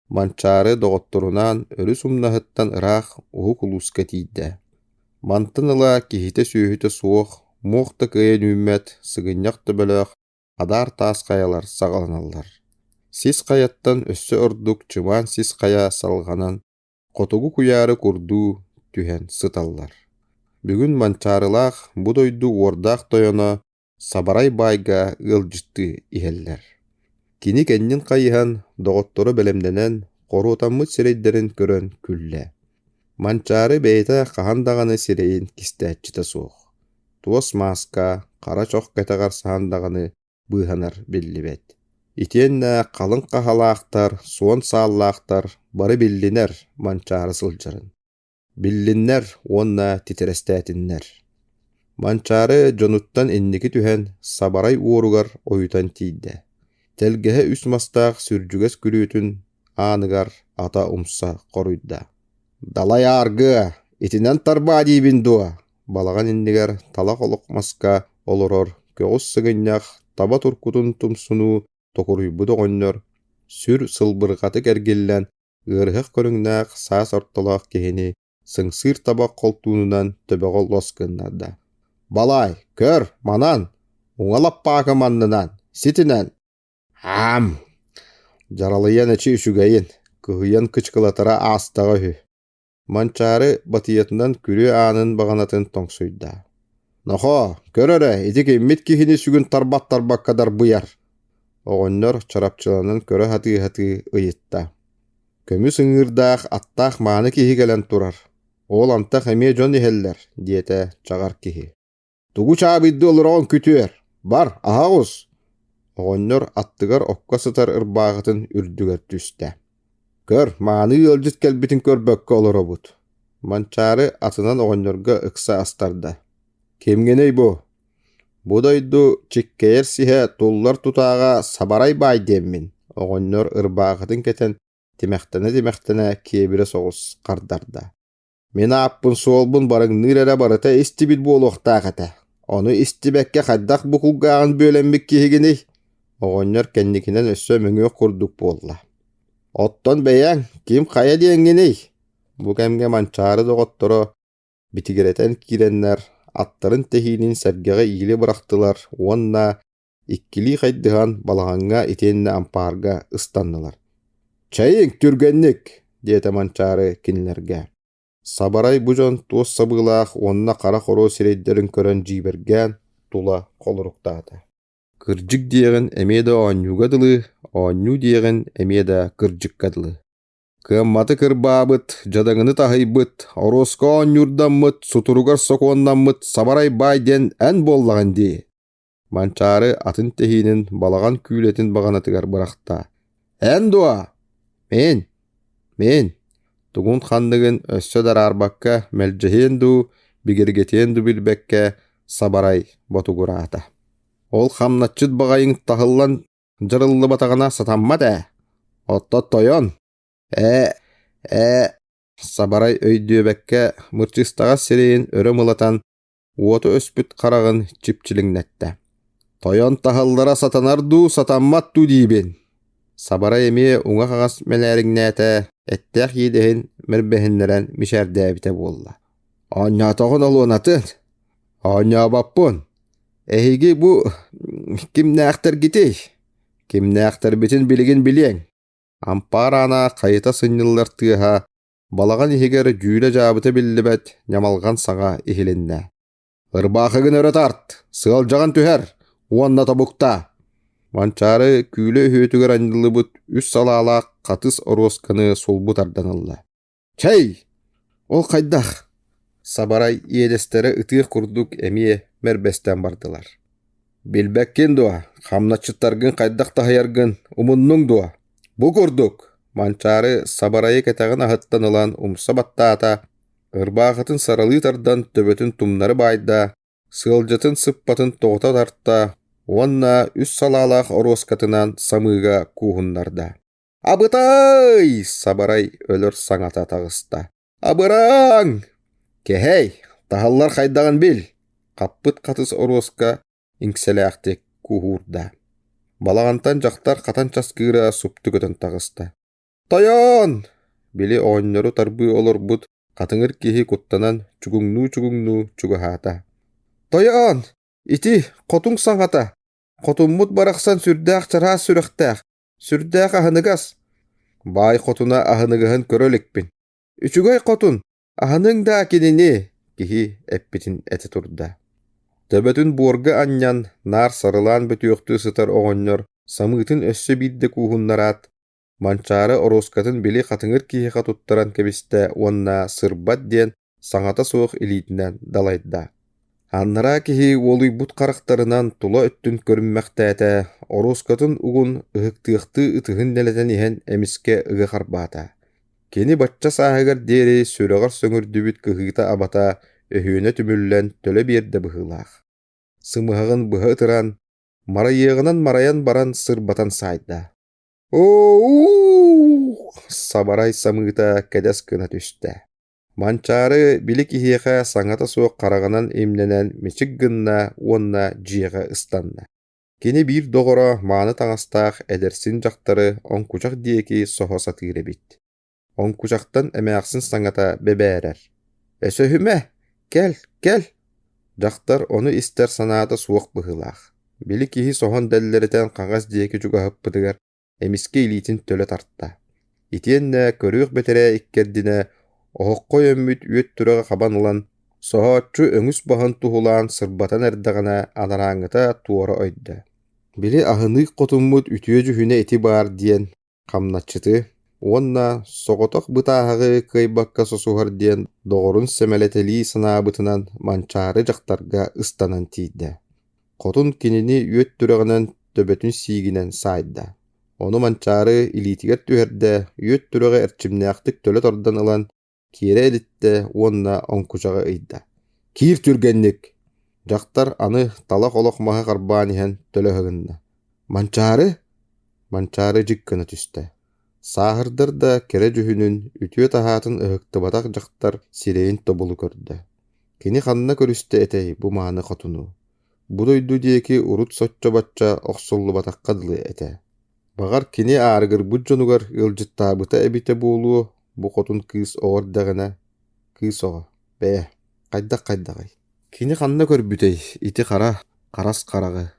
Манчаары доҕотторунаан өрүс умнаһыттан ыраах уһук улууска тиийдэ. Мантан ыла киһитэ-сүөһүтэ суох, муох да кыайан үүммэт, сыгынньах төбөлөөх адаар таас хайалар саҕаланаллар. Сис хайаттан өссө ордук чымаан сис хайа салҕанан, хотугу куйаары курдуу түһэн сыталлар. Бүгүн Манчаарылаах бу дойду уордаах тойоно. Сабарай баайга ыалдьыттыы иһэллэр. Кини кэннин хайыһан, доҕотторо бэлэмнэнэн, хоруотаммыт сирэйдэрин көрөн күллэ. Манчаары бэйэтэ хаһан даҕаны сирэйин кистээччитэ суох. Туос мааска, хара чох кэтэҕэр саһан даҕаны быыһанар биллибэт. Итиэннэ халыҥ хаһалаахтар, суон сааллаахтар бары биллинэр Манчаары сылдьарын. Биллиннэр уонна титирэстээтиннэр. Манчаары дьонуттан инники түһэн Сабарай уоругар ойутан тиийдэ. Тэлгэһэ үс мастаах сүрдьүгэс күрүөтүн ааныгар ата умса хоруйда: «Далай ааргыа, итинэн тарбаа диибин дуо?» Балаҕан иннигэр талах олох маска олорор көҕүс сыгынньах таба туркутун тумсунуу токуруйбут оҕонньор сүр сылбырҕатык эргиллэн ыарыһах көрүҥнээх саас ортолоох киһини сыҥсыыр табах холтуунунан төбөҕө лос гыннарда: «Балаай, көр, манан, уҥа лаппаакым аннынан, ситинэн!» «Аам!» Дьаралыйан эчи үчүгэйин, кыһыйан кычкылатара аастаҕа үһү. Манчаары батыйатынан күрүө аанын баҕанатын тоҥсуйда: «Нохоо, көр эрэ, ити киммит киһини сүгүн тарбат-тарбакка дарбыйар?» Оҕонньор чарапчыланан көрө сатыы-сатыы ыйытта: «Көмүс ыҥыырдаах, аттаах мааны киһи кэлэн турар, ол антах эмиэ дьон иһэллэр», диэтэ чаҕар киһи. Тугу чаабыйдыы олороҕун күтүөр, бар, аһа оҕус! Оҕонньор аттыгар окко сытар ырбааҕытын үрдүгэр түстэ. Көр, мааны ыалдьыт кэлбитин көрбөккө олоробут. Манчаары атынан оҕонньорго ыкса астарда. Кимҥиний бу? Бу дойду чиккэйэр сиһэ туллар тутааҕа Сабарай баай диэммин, оҕонньор ырбаахытын кэтэн тимэхтэнэ-тимэхтэнэ киэбирэ соҕус хардарда. Мин ааппын-суолбун барыҥныыр эрэ барыта истибит буолуохтаах этэ. Ону истибэккэ хайдах бу кулгааҕын бүөлэммит киһигиний? Оҕонньор кэнникинэн өссө мөҥүөх курдук буолла. Оттон бэйэҥ ким хайа диэҥҥиний? Бу кэмҥэ Манчаары доҕотторо битигирэтэн киирэннэр аттарын тэһиинин сэргэҕэ иилэ бырахтылар уонна иккилии хайдыһан балаҕаҥҥа итиэннэ ампаарга ыстаннылар. «Чэйиҥ, түргэнник!» диэтэ Манчаары кинилэргэ. Сабарай бу дьон туос сабыылаах уонна хара хоруо сирэйдэрин көрөн дьиибэргээн тула холоруктаата. Кырдьык диэҕин эмиэ да оонньууга дылы, оонньуу диэҕин эмиэ да кырдьыкка дылы. Кыамматы кырбаабыт, дьадаҥыны таһыйбыт, оруоска оонньуурдаммыт, сутуругар сокуоннаммыт Сабарай баай диэн эн буоллаҕын дии Манчаары атын тэһиинин балаҕан күүлэтин баҕанатыгар бырахта: «Эн дуо? Мин? Мин?» Тугун-ханныгын өссө да араарбакка мэлдьэһиэн дуу, бигэргэтиэн дуу билбэккэ сабарай ботугураата. «Ол хамначчыт баҕайыҥ таһыллан дьарыллыбатаҕына сатаммат ээ. Отто тойон, ээ, ээ» Сабарай өйдүөбэккэ мырчыстаҕас сирэйин өрө мылатан уоту өспүт хараҕын чипчилиҥнэттэ. «Тойон таһыллара сатанар дуу, сатаммат дуу диибин?» Сабарай эмиэ уҥа-хаҥас мэлээриҥнээтэ, эттээх иэдэһин мэрбэһиннэрэн мичээрдээбитэ буолла. «Оонньоотоҕун олуонатын, оонньообоппун. Эһиги бу кимнээхтэргитий? Кимнээхтэрбитин билигин билиэҥ». Ампаар аана хайыта сынньыллар тыаһа Балаҕан иһигэр дьүүлэ-дьаабыта биллибэт ньамалҕан саҥа иһилиннэ: «Ырбаахыгын өрө тарт, сыалдьаҕын түһэр уонна тобуктаа!» Манчаары күүлэ өһүөтүгэр анньыллыбыт үс салаалаах хатыс оруосканы сулбу тардан ылла. «Чэй! Ол хайдах?» Сабарай иэдэстэрэ ытыах курдук эмиэ мэрбэстэн бардылар. «Билбэккин дуо, хамначчыттаргын хайдах таһыйаргын умуннуҥ дуо? Бу курдук!» Манчаары сабарайы кэтэҕин аһыттан ылан умса баттаата, ырбаахытын саралыы тардан төбөтүн тумнары баайда, сыалдьатын сыппатын тоҕута тарта уонна үс салаалаах оруоскатынан самыыга кууһуннарда. «Абытай!» Сабарай өлөр саҥата таҕыста. «Абырааҥ! Кэһэй, таһаллар хайдаҕын бил!» Хаппыт хатыс оруоска иҥсэлээхтик куһуурда. Балаҕантан дьахтар хатан часкыыра супту көтөн таҕыста. «Тойон!» Били оҕонньору тарбыы олорбут хатыҥыр киһи куттанан чугуҥнуу-чугуҥнуу чугаһаата. «Тойон! Ити хотуҥ саҥата! Хотуммут барахсан сүрдээх чараас сүрэхтээх, сүрдээх аһыныгас. Баай хотуна аһыныгаһын көрө иликпин. Үчүгэй хотун, аһыныҥ даа кинини, киһи эппитин этэ турда. Төбөтүн буорга анньан, наар сарылаан бөтүөхтүү сытар оҕонньор самыытын өссө биирдэ кууһуннараат, Манчаары оруоскатын били хатыҥыр киһиэхэ туттаран кэбистэ уонна сырбат диэн саҥата суох илиитинэн далайда. Анараа киһи уолуйбут харахтарынан тула өттүн көрүммэхтээтэ, оруоскатын угун ыһыктыахтыы ытыһын нэлэтэн иһэн эмискэ ыга харбаата. Кини бачча сааһыгар диэри сүрэҕэр сөҥүрдүбүт кыһыыта-абата өһүөнэ түмүллэн төлө биэрдэ быһыылаах. Сымыһаҕын быһа ытыран, марайыаҕынан марайан баран сырбатан саайда. «Оо-уу!» сабарай самыыта кэдэс гына түстэ. Манчаары били киһиэхэ саҥата суох хараҕынан имнэнэн мичик гынна уонна дьиэҕэ ыстанна. Кини биир доҕоро мааны таҥастаах эдэрсин дьахтары оҥкучах диэки соһо сатыыр эбит. Оҥкучахтан эмээхсин саҥата бэбээрэр: «Өсөһүмэ, кэл, кэл!» Дьахтар ону истэр санаата суох быһыылаах. Били киһи соһон дэллэритэн хаҥас диэки чугаһаппытыгар эмискэ илиитин төлө тарта. Итиэннэ көрүөх бэтэрээ иккэрдинэ оһоххо өйөммүт үөт түрэҕи хабан ылан, соһооччу өҥүс баһын туһулаан сырбатан эрдэҕинэ анарааҥҥыта туора ойдо. Били аһыныык хотуммут үтүө дьүһүнэ ити баар диэн хамначчыты уонна соҕотох бытааһаҕы кыайбакка сосуһар диэн доҕорун сэмэлэтэлии санаабытынан Манчаары дьахтарга ыстанан тиийдэ. Хотун кинини үөт түрэҕинэн төбөтүн сиигинэн саайда. Ону Манчаары илиитигэр түһэрдэ, үөт түрэҕи эрчимнээхтик төлө тардан ылан киэрэ илиттэ уонна оҥкучаҕы ыйда: «Киир түргэнник!» Дьахтар аны талах олох маһы харбаан иһэн төлө ыһыгынна: «Манчаары?» Манчаары дьик гына түстэ. Сааһырдар да кэрэ дьүһүнүн, үтүө таһаатын ыһыктыбатах дьахтар сирэйин тобулу көрдө. Кини ханна көрүстэ этэй бу мааны хотуну? Бу дойду диэки урут соччо-бачча охсуллубатахха дылы этэ. Баҕар кини аарыгырбыт дьонугар ыалдьыттаабыта эбитэ буолуо, бу хотун кыыс оҕо эрдэҕинэ, кыыс оҕо, бэйэ, хайдах-хайдаҕый? Кини ханна көрбүтэй ити хара, харас хараҕы,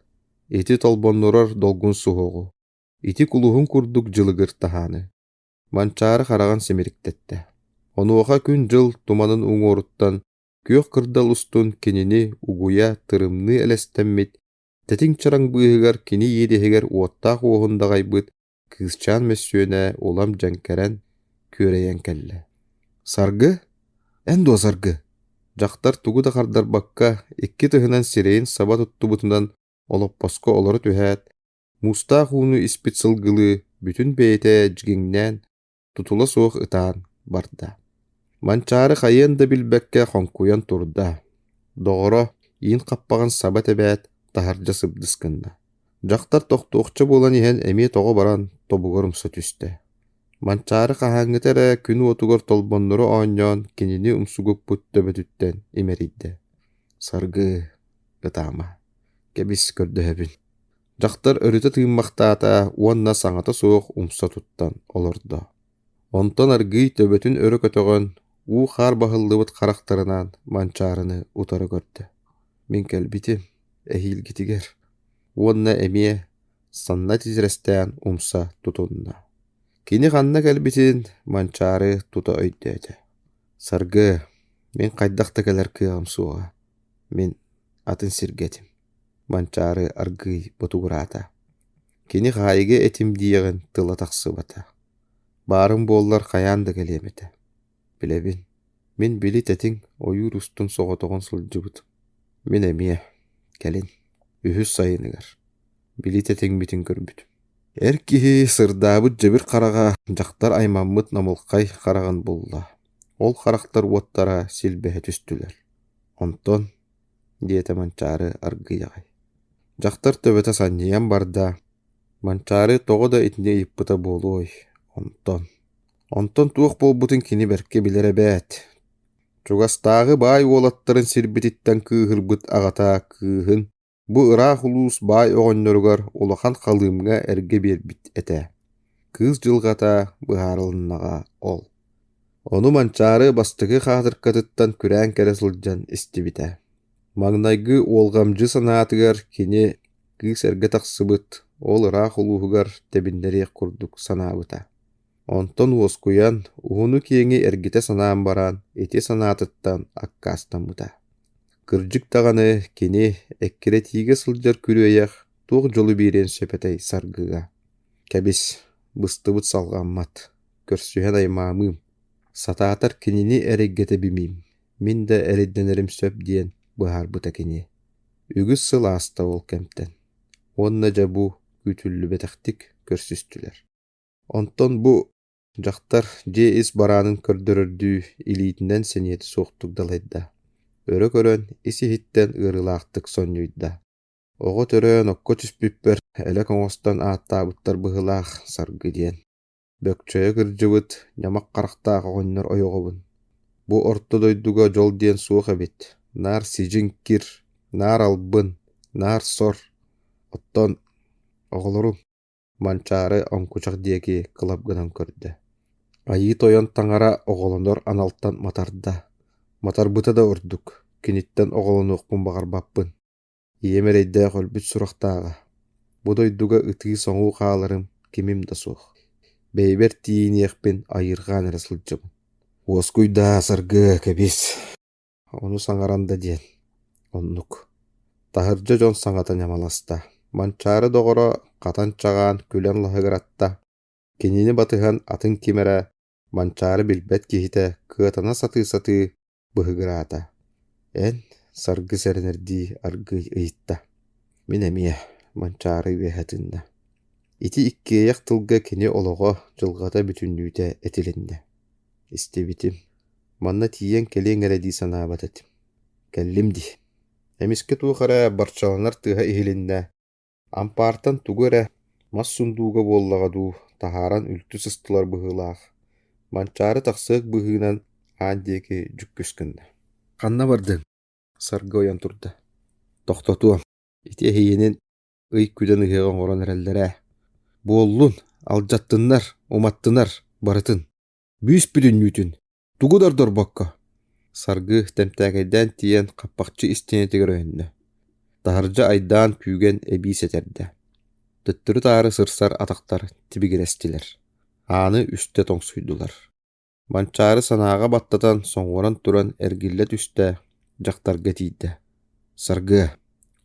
ити толбоннурар долгун суһуоҕу, ити кулуһун курдук дьылыгыр таһааны? Манчаары хараҕын симириктэттэ. Онуоха күн-дьыл туманын уҥуоруттан күөх кырдал устун кинини угуйа тырымныы элэстэммит Тэтиҥ чараҥ быыһыгар кини иэдэһигэр уоттаах уоһун даҕайбыт кыысчаан мөссүөнэ улам дьэҥкэрэн, күөрэйэн кэллэ. «Саргы? Эн дуо Саргы?» Дьахтар тугу да хардарбакка, икки тыһынан сирэйин саба туттубутунан олоппоско олоро түһээт, муустаах ууну испит сылгылыы бүтүн бэйэтэ дьигиҥнээн, тутула суох ытаан барда. Манчаары хайыан да билбэккэ хоҥкуйан турда. Доҕоро иин хаппаҕын саба тэбээт, таһырдьа сыбдыс гынна. Дьахтар тохтуохча буолан иһэн эмиэ тоҕо баран тобугар умса түстэ. Манчаары хаһааҥҥыта эрэ күн уотугар толбоннору оонньоон кинини умсугуппут төбөтүттэн имэрийдэ. Саргы, ытаама, кэбис көрдөһөбүн. Дьахтар өрүтэ тыыммахтаата уонна саҥата суох умса туттан олордо. Онтон аргыый төбөтүн өрө көтөҕөн, уу-хаар баһыллыбыт харахтарынан Манчаарыны утары көрдө: «Мин кэлбитим, эһиилгитигэр» уонна эмиэ санна титирэстээн умса тутунна. Кини ханна кэлбитин Манчаары тута өйдөөтө: «Саргы, мин хайдах да кэлэр кыаҕым суоҕа, мин атын сиргэ этим» Манчаары аргыый ботугураата. Кини хаайыга этим диэҕин тыла тахсыбата. Баарым буоллар хайаан да кэлиэм этэ. Билэбин, мин били тэтиҥ ойуур устун соҕотоҕун сылдьыбытым. Мин эмиэ, кэлин, үһүс сайыныгар, били тэтиҥмитин көрбүтүм. Эр киһи сырдаабыт дьэбир хараҕа дьахтар аймаммыт намылхай хараҕын булла. Ол харахтар уоттара силбэһэ түстүлэр. Онтон диэтэ Манчаары аргыый аҕай. Дьахтар төбөтө санньыйан барда, Манчаары тоҕо да итини ыйыппыта буолуой, онтон Онтон туох буолбутун кини бэркэ билэр эбээт. Чугастааҕы баай уолаттарын сирбититтэн кыыһырбыт аҕата кыыһын бу ыраах улуус баай оҕонньоругар улахан халыымҥа эргэ биэрбит этэ. Кыыс дьылҕата быһаарылыннаҕа ол. Ону Манчаары бастакы хаатыркатыттан күрээн кэлэ сылдьан истибитэ. Маҥнайгы уолҕамдьы санаатыгар кини кыыс эргэ тахсыбыт, ол ыраах улууһугар тэбиннэриэх курдук санаабыта. Онтон уоскуйан, уһуну-киэҥи эргитэ санаан баран, ити санаатыттан аккаастаммыта. Кырдьык даҕаны, кини эккирэтиигэ сылдьар күрүөйэх туох дьолу биэриэн сөп этэй Саргыга? Кэбис, быстыбыт салҕаммат, көрсүһэн аймаамыым, сатаатар кинини эрэйгэ тэбимиим, мин да эрэйдэнэрим сөп диэн быһаарбыта кини. Үгүс сыл ааста ол кэмтэн. Уонна дьэ бу күүтүллүбэтэхтик көрсүстүлэр. Онтон бу дьахтар дьиэ ис бараанын көрдөрөрдүү илиитинэн сэниэтэ суохтук далайда, өрө көрөн ис-иһиттэн ыарыылаахтык сонньуйда: «Оҕо төрөөн окко түспүппэр элэк оҥостон ааттаабыттар быһыылаах Саргы диэн. Бөкчөйө кырдьыбыт, ньамах харахтаах оҕонньор ойоҕобун. Бу орто дойдуга дьол диэн суох эбит, наар сидьиҥ кир, наар албын, наар сор. Оттон оҕолорум Манчаары оҥкучах диэки кылап гынан көрдө. Айыы Тойон таҥара оҕолонор аналтан матарда. Матарбыта да ордук, киниттэн оҕолонуохпун баҕарбаппын. Ийэм эрэйдээх өлбүт сурахтааҕа. Бу дойдуга ытыы-соҥуу хааларым кимим да суох. Бэйэбэр тиийиниэхпин айыырҕаан эрэ сылдьабын. Уоскуйдаа, Саргы, кэбис. Ону саҥаран да диэн, оннук. Таһырдьа дьон саҥата ньамаласта. Манчаары доҕоро хатан чаҕаан күлэн лаһыгыратта. Кинини батыһан атын ким эрэ, Манчаары билбэт киһитэ кыатана сатыы-сатыы быһыгыраата. Эн, Саргы сэрэнэрдии аргыый ыйытта. Мин эмиэ, Манчаары үөһэ тыынна. Ити иккиэйэх тылга кини олоҕо, дьылҕата бүтүннүүтэ этилиннэ. Истибитим Манна тиийэн кэлиэҥ эрэ дии санаабат этим. Кэллим дии. Эмискэ туох эрэ барчаланар тыаһа иһилиннэ. Ампаартан тугу эрэ, мас сундууга буоллаҕа дуу, таһааран үлтү сыстылар быһыылаах. Манчаары тахсыах быһыынан аан диэки дьүккүс гынна. Ханна бардыҥ? Саргы ойон турда. Тохтотуом. Ити эһиинин ый күдэн ыһыаҕы оҥорон эрэллэр ээ. Буоллун, алдьаттыннар, уматтынар, барытын. Бүүс бүтүннүүтүн, тугу да ордорбокко, Саргы тэмтээкэйдээн тиийэн хаппахчы истиэнэтигэр өйөннө, таһырдьа айдаан күүгэн эбии сэтэрдэ, төттөрү-таары сырсар атахтар тибигирэстилэр, ааны үстэ тоҥсуйдулар. Манчаары санааҕа баттатан соҥуоран туран эргиллэ түстэ, дьахтарга тиийдэ: «Саргыа,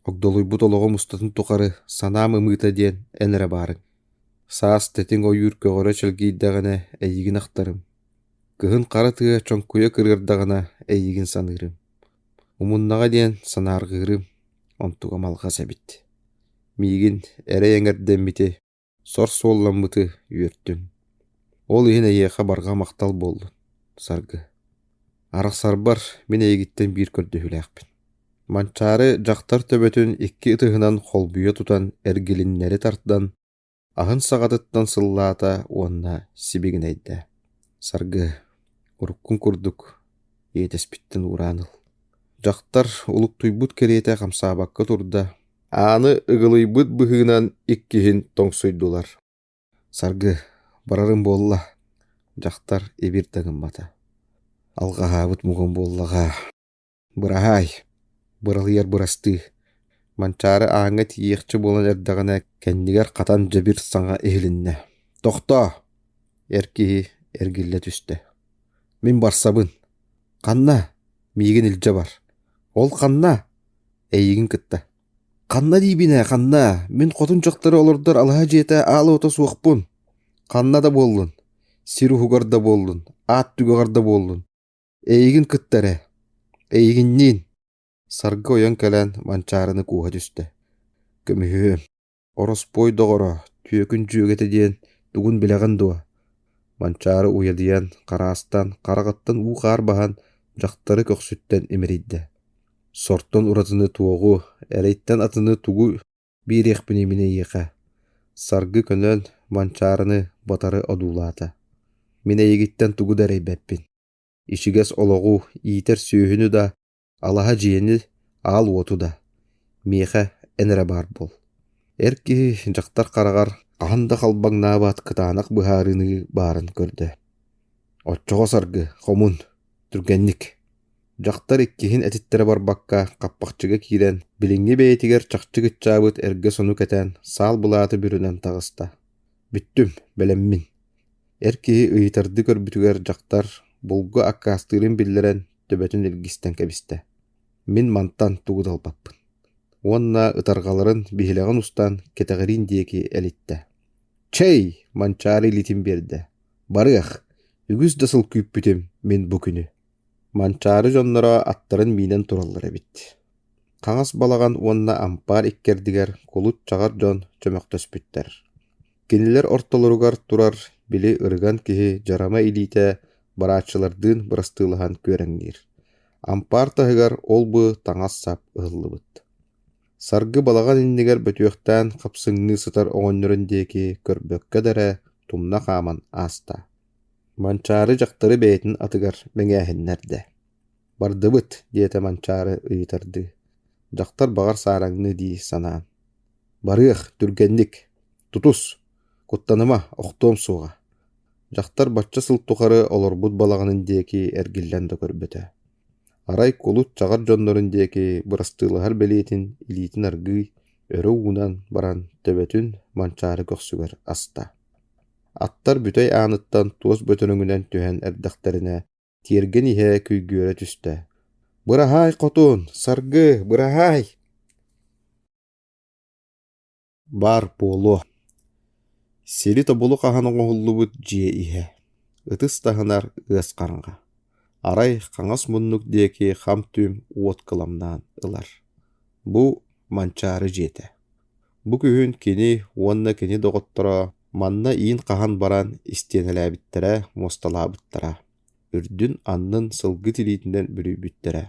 огдолуйбут олоҕум устатын тухары санаам ымыыта диэн эн эрэ баарыҥ. Саас тэтиҥ ойуур көҕөрө чэлгийдэҕинэ эйигин ахтарым, кыһын хара тыа чоҥкуйа кырыардаҕына эйигин саныырым, умуннаҕа диэн санаарҕыырым, онтугам алҕас эбит. Миигин эрэй эҥэрдэммити, сор суолламмыты үөртүм. Ол иһин эйиэхэ барҕа махтал буоллун, Саргы. Арахсарбар мин эйигиттэн биир көрдөһүүлээхпин. Манчаары дьахтар төбөтүн икки ытыһынан холбуйа тутан эргилиннэри тардан, аһын саҕатыттан сыллаата уонна сибигинэйдэ: «Саргы, уруккун курдук, иэдэспиттэн уураан ыл». Дьахтар улуктуйбут кэриэтэ хамсаабакка турда, ааны ыгылыйбыт быһыынан иккиһин тоҥсуйдулар. «Саргы, барарым буолла», дьахтар ибир да гыммата. «Алҕаһаабыт муҥум буоллаҕа Быраһаай, быралыйар бырастыы, Манчаары ааҥҥа тиийиэхчэ буолан эрдэҕинэ кэннигэр хатан дьэбир саҥа иһилиннэ: «Тохтоо!» Эр киһи эргиллэ түстэ: «Мин барсабын. Ханна? Миигин илдьэ бар. Ол ханна? Эйигин кытта. Ханна диибин ээ, ханна? Мин хотун дьахтары олордор алаһа дьиэтэ аал уота суохпун. Ханна да буоллун, сир уһугар да буоллун, аат түгэҕэр да буоллун, Эйигин кытта эрэ, эйигинниин Саргы ойон кэлэн Манчаарыны кууһа түстэ: «Көмүһүөм, ороспуой доҕоро, түөкүн дьүөгэтэ диэн тугун билэҕин дуо?» Манчаары уйадыйан, хараастан, хараҕыттан уу-хаар баһан, дьахтары көхсүттэн имэрийдэ: «Сортон уратыны туоҕу, эрэйтэн атыны тугу биэриэхпиний мин эйиэхэ?» Саргы көнөн Манчаарыны батары одуулаата: «Мин эйигиттэн тугу да эрэйбэппин Ичигэс олоҕу, иитэр сүөһүнү да, алаһа дьиэни, аал уоту да. Миэхэ эн эрэ баар буол. Эр киһи дьахтар хараҕар хаһан да халбаҥнаабат кытаанах быһаарыныы баарын көрдө. Оччоҕо Саргы, хомун, түргэнник. Дьахтар иккиһин этиттэрэ барбакка хаппахчыга киирэн, билиҥҥи бэйэтигэр чахчы кыччаабыт эргэ сону кэтэн, саал былааты бүрүнэн таҕыста. Бүттүм, бэлэммин. Эр киһи ыйытардыы көрбүтүгэр дьахтар булгу аккаастыырын биллэрэн төбөтүн илгистэн кэбистэ. Мин мантан тугу да ылбаппын Уонна ытарҕаларын биһилэҕин устан кэтэҕириин диэки элиттэ. «Чэй!» Манчаары илиитин биэрдэ. «Барыах, үгүс да сыл күүппүтүм мин бу күнү». Манчаары дьонноро аттарын миинэн тураллар эбит. Хаҥас балаҕан уонна ампаар иккэрдигэр кулут-чаҕар дьон чөмөхтөспүттэр. Кинилэр ортолоругар турар били ырыган киһи дьарама илиитэ барааччылардыын бырастыылаһан күөрэҥниир. Ампаар таһыгар ол-бу таҥас-сап ыһыллыбыт. Саргы балаҕан иннигэр бөтүөхтээн хапсыҥныы сытар оҕонньорун диэки көрбөккө да эрэ тумна хааман ааста. Манчаары дьахтары бэйэтин атыгар мэҥээһиннэрдэ. «Бардыбыт» диэтэ Манчаары ыйытардыы. Дьахтар баҕар саараҥныы дии санаан. «Барыах, түргэнник! Тутус! Куттаныма, охтуом суоҕа» Дьахтар бачча сыл тухары олорбут балаҕанын диэки эргиллэн да көрбөтө. Арай кулут-чаҕар дьоннорун диэки бырастыылаһар бэлиэтин илиитин аргыый өрө уунан баран төбөтүн Манчаары көхсүгэр аста. Аттар бүтэй ааныттан туос бөтөрөҥүнэн түһэн эрдэхтэринэ Тиэргэн иһэ күйгүөрэ түстэ: «Быраһаай, хотун! Саргы, быраһаай!» Баар буолуо Сири тобулу хаһан оҥоһуллубут дьиэ иһэ, ытыс таһынар ыас хараҥа, арай хаҥас муннук диэки хам-түм уот кыламнаан ылар. Бу Манчаары дьиэтэ. Бу күһүн кини уонна кини доҕотторо манна иин хаһан баран истиэнэлээбиттэрэ, муосталаабыттара, үрдүн-аннын сылгы тириитинэн бүрүйбүттэрэ.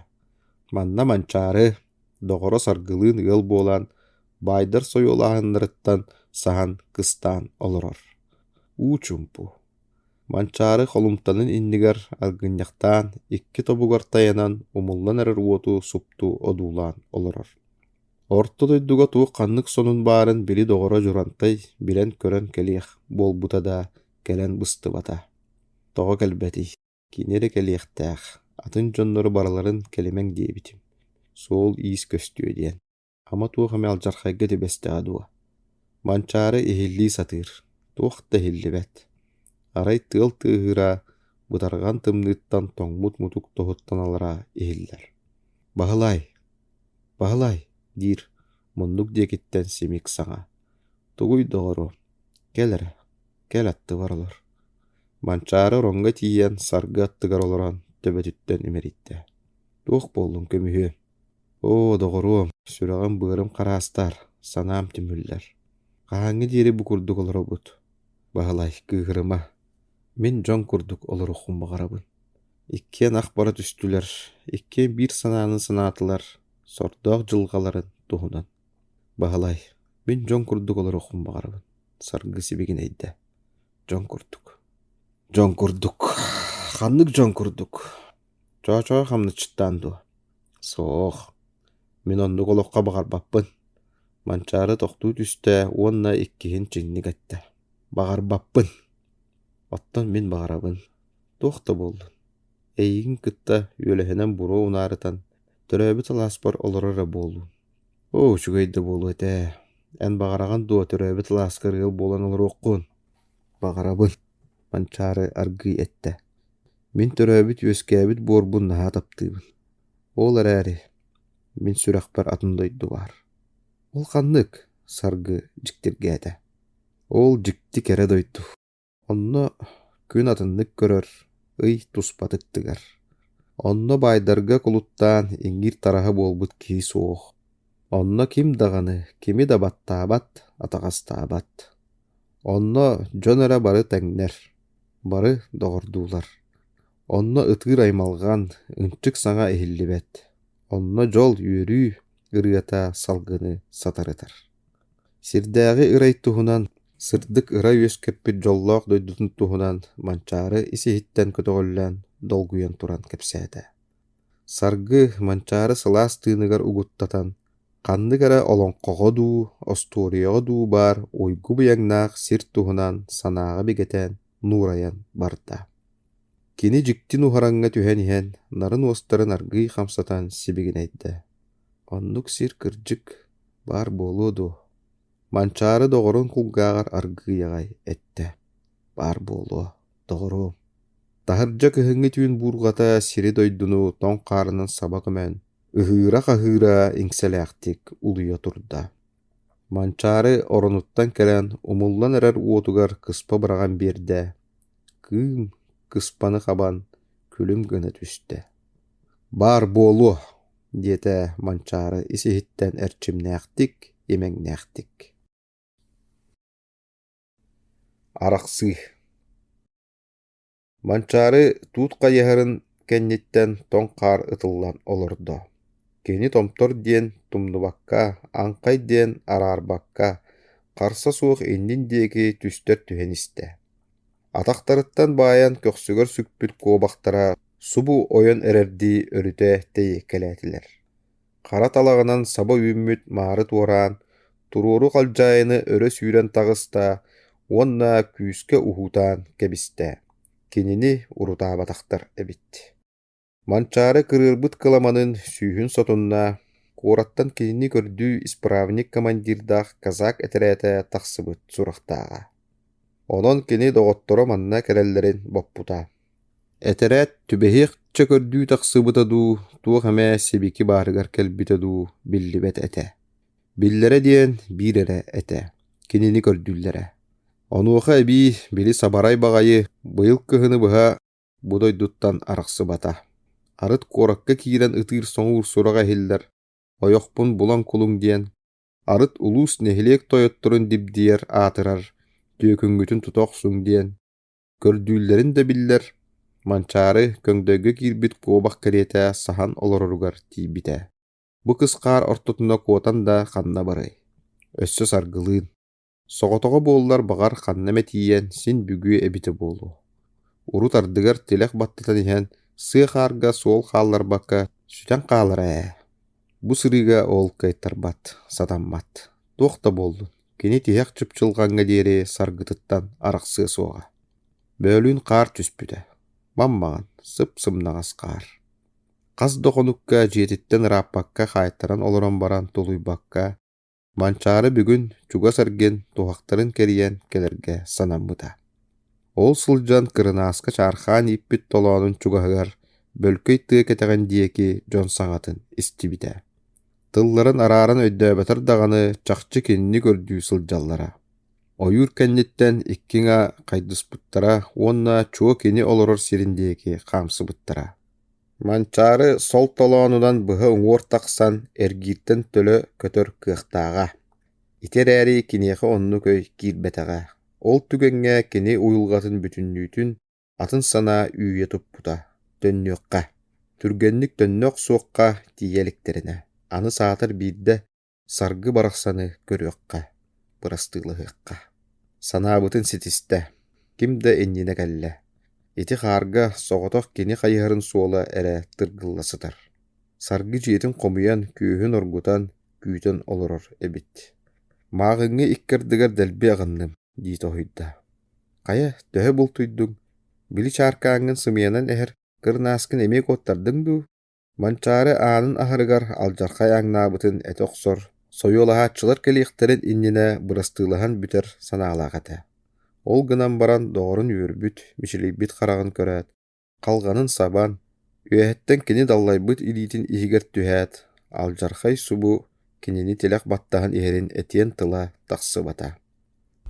Манна Манчаары доҕоро Саргылыын ыал буолан, баайдар сойуолааһыннарыттан саһан кыстаан олорор. Уу чуумпу. Манчаары холумтанын иннигэр аргынньахтаан икки тобугар тайанан умуллан эрэр уоту супту одуулаан олорор. Орто дойдуга туох ханнык сонун баарын били доҕоро Дьурантай билэн-көрөн кэлиэх буолбута да, кэлэн быстыбата. Тоҕо кэлбэтий? Кини эрэ кэлиэхтээх, атын дьоннору барыларын кэлимэҥ диэбитим, суол-иис көстүө диэн. Ама туох эмэ алдьархайга түбэстэҕэ дуо? Манчаары иһиллии сатыыр, туох да иһиллибэт. Арай тыал тыаһыыра, бытарҕан тымныыттан тоҥмут мутук тоһуттан аллара иһиллэр. «Баһылай, Баһылай, диир муннук диэкиттэн симик саҥа, тугуй доҕоруом, кэл эрэ, кэл аттыбар олор Манчаары ороҥҥо тиийэн Саргы аттыгар олорон төбөтүттэн имэрийдэ: «Туох буоллуҥ, көмүһүөм?» «Оо, доҕоруом, сүрэҕим-быарым хараастар, санаам түмүллэр. Хаһааҥҥы диэри бу курдук олоробут? Баһылай, кыыһырыма. Мин дьон курдук олоруохпун баҕарабын. Иккиэн ах бара түстүлэр, иккиэн биир санааны санаатылар, сордоох дьылҕаларын туһунан. Баһылай, мин дьон курдук олоруохпун баҕарабын, Саргы сибигинэйдэ. Дьон курдук. Дьон курдук. Ханнык дьон курдук? Чоочоо хамначчыттаан дуо? Суох. Мин оннук олоххо баҕарбаппын. Манчаары тохтуу түстэ уонна иккиһин чиҥник эттэ. Баҕарбаппын. Оттон мин баҕарабын. Туох да буоллун, эйигин кытта үөлэһинэн буруо унаарытан, төрөөбүт алааспар олорор эрэ буолуум. Оо, үчүгэй да буолуо этэ. Эн баҕараҕын дуо төрөөбүт алааскар ыал буолан олоруоххун? Баҕарабын, Манчаары аргыый эттэ. Мин төрөөбүт-үөскээбит буорбун наһаа таптыыбын. Ол эрээри, мин сүрэхпэр атын дойду баар. Ол ханнык? Саргы дьиктиргээтэ. Ол дьикти кэрэ дойду. Онно күн атыннык көрөр, ый туспатык тыгар. Онно баайдарга кулуттаан иҥиир тараһа буолбут киһи суох. Онно ким даҕаны кими да баттаабат, атаҕастаабат. Онно дьон эрэ бары тэҥнэр, бары доҕордуулар. Онно ытыыр аймалҕан, ынчык саҥа иһиллибэт. Онно дьол, үөрүү ырыата салгыны сатарытар. Сирдээҕи ырай туһунан, сырдык ыра үөскэппит дьоллоох дойдутун туһунан Манчаары ис-иһиттэн көтөҕүллэн, долгуйан туран кэпсээтэ. Саргы Манчаары сылаас тыыныгар угуттатан, ханнык эрэ олоҥхоҕо дуу, остуоруйаҕа дуу баар уйгу быйаҥнаах сир туһунан санааҕа бигэтэн, нуурайан барда. Кини дьикти нуһараҥҥа түһэн иһэн, нарын уостарын аргыый хамсатан сибигинэйдэ: «Оннук сир кырдьык, баар буолуо дуо?» Манчаары доҕорун кулгааҕар аргыый аҕай эттэ: «Баар буолуо, доҕоруом». Таһырдьа кыһыҥҥы түүн буурҕата сири-дойдуну тоҥ хаарынан саба көмөн, Ыһыыра-хаһыыра иҥсэлээхтик улуйа турда. Манчаары оронуттан кэлэн умуллан эрэр уотугар кыспа быраҕан биэрдэ, кыым кыспаны хабан күлүм гына түстэ. «Баар буолуо» диэтэ Манчаары ис-иһиттэн эрчимнээхтик, имэҥнээхтик. Арахсыы Манчаары туут хайыһарын кэнниттэн тоҥ хаар ытыллан олордо. Кини томтор диэн тумнубакка, аҥхай диэн араарбакка, харса суох иннин диэки түстэр түһэн истэ. Атахтарыттан баайан көхсүгэр сүкпүт куобахтара субу ойон эрэрдии өрүтэ тэйиэккэлээтилэр. Хара талаҕынан саба үүммүт маары туораан, туруору халдьаайыны өрө сүүрэн таҕыста уонна күүскэ уһуутаан кэбистэ. Кинини урутаабатахтар эбит. Манчаары кырыырбыт кыламанын сүүһүн сотунна, куораттан кинини көрдүү исправник командирдаах казак этэрээтэ тахсыбыт сурахтааҕа. Онон кини доҕотторо манна кэлэллэрин боппута. Этэрээт түбэһиэх чэ көрдүү тахсыбыта дуу, туох эмэ сибики баарыгар кэлбитэ дуу биллибэт этэ. Биллэрэ диэн биир эрэ этэ, кинини көрдүүллэрэ. Онуоха эбии били сабарай баҕайы быйыл кыһыны быһа бу дойдуттан арахсыбата. Арыт куоракка киирэн ытыыр-соҥуур сураҕа иһиллэр, ойохпун булан кулуҥ диэн, арыт улуус нэһилиэк тойотторун дибдийэр аатырар, түөкүҥҥүтүн тута охсуҥ диэн, Көрдүүллэрин да биллэр, Манчаары көҥдөйгө киирбит куобах кэриэтэ саһан олороругар тиийбитэ. Бу кыс хаар ортотуна куотан да ханна барыай, өссө саргылыын. Соҕотоҕо буоллар баҕар ханна эмэ тиийэн син бүгүө эбитэ буолуо. Урут ардыгар тилэх баттатан иһэн сыа хаарга суол хаалларбакка сүтэн хаалара ээ. Бу сырыыга ол кыайтарбат, сатаммат. Туох да буоллун, кини тиһэх чыпчылҕаҥҥа диэри саргытыттан арахсыа суоҕа. Бөөлүүн хаар түспүтэ, мам-маҕан, сып-сымнаҕас хаар. Хас да хонукка дьиэтиттэн ырааппакка хаайтаран олорон баран тулуйбакка, Манчаары бүгүн чугас эргин туһахтарын кэрийэн кэлэргэ санаммыта. Ол сылдьан кырынааска чаархаан ииппит толоонун чугаһыгар бөлкөй тыа кэтэҕин диэки дьон саҥатын истибитэ. Тылларын арааран өйдөөбөтөр даҕаны чахчы кинини көрдүү сылдьаллара. Ойуур кэнниттэн икки аҥа хайдыспыттара уонна чуо кини олорор сирин диэки хаамсыбыттара. Манчаары сол толоонунан быһа уҥуор тахсан эргииртэн төлө көтөр кыахтааҕа. Ити эрээри киниэхэ оннук өй киирбэтэҕэ. Ол түгэҥҥэ кини уйулҕатын бүтүннүүтүн атын санаа үүйэ туппута: төннүөххэ, түргэнник төннө охсуохха тиийэ иликтэринэ, аны саатар биирдэ Саргы барахсаны көрүөххэ, бырастыылаһыахха. Санаабытын ситистэ, ким да иннинэ кэллэ. Ити хаарга соҕотох кини хайыһарын суола эрэ тыргылла сытар. Саргы дьиэтин хомуйан, күөһүн оргутан, күүтэн олорор эбит. Мааҕыҥҥы икки ардыгар дэлби аҕынным дии тоһуйда. Хайа, төһө бултуйдуҥ? Били чааркааҥҥын сымыйанан эһэр кырынааскын эмиэ куоттардыҥ дуу? Манчаары аанын аһарыгар алдьархай ааҥнаабытын этэ охсор, сойуолаһааччылар кэлиэхтэрин иннинэ бырастыылаһан бүтэр санаалаах этэ. Ол гынан баран доҕорун үөрбүт, мичилийбит хараҕын көрөөт, халҕанын сабан, үөһэттэн кини даллайбыт илиитин иһигэр түһээт, алдьархай субу кинини тилэх баттаһан иһэрин этиэн тыла тахсыбата.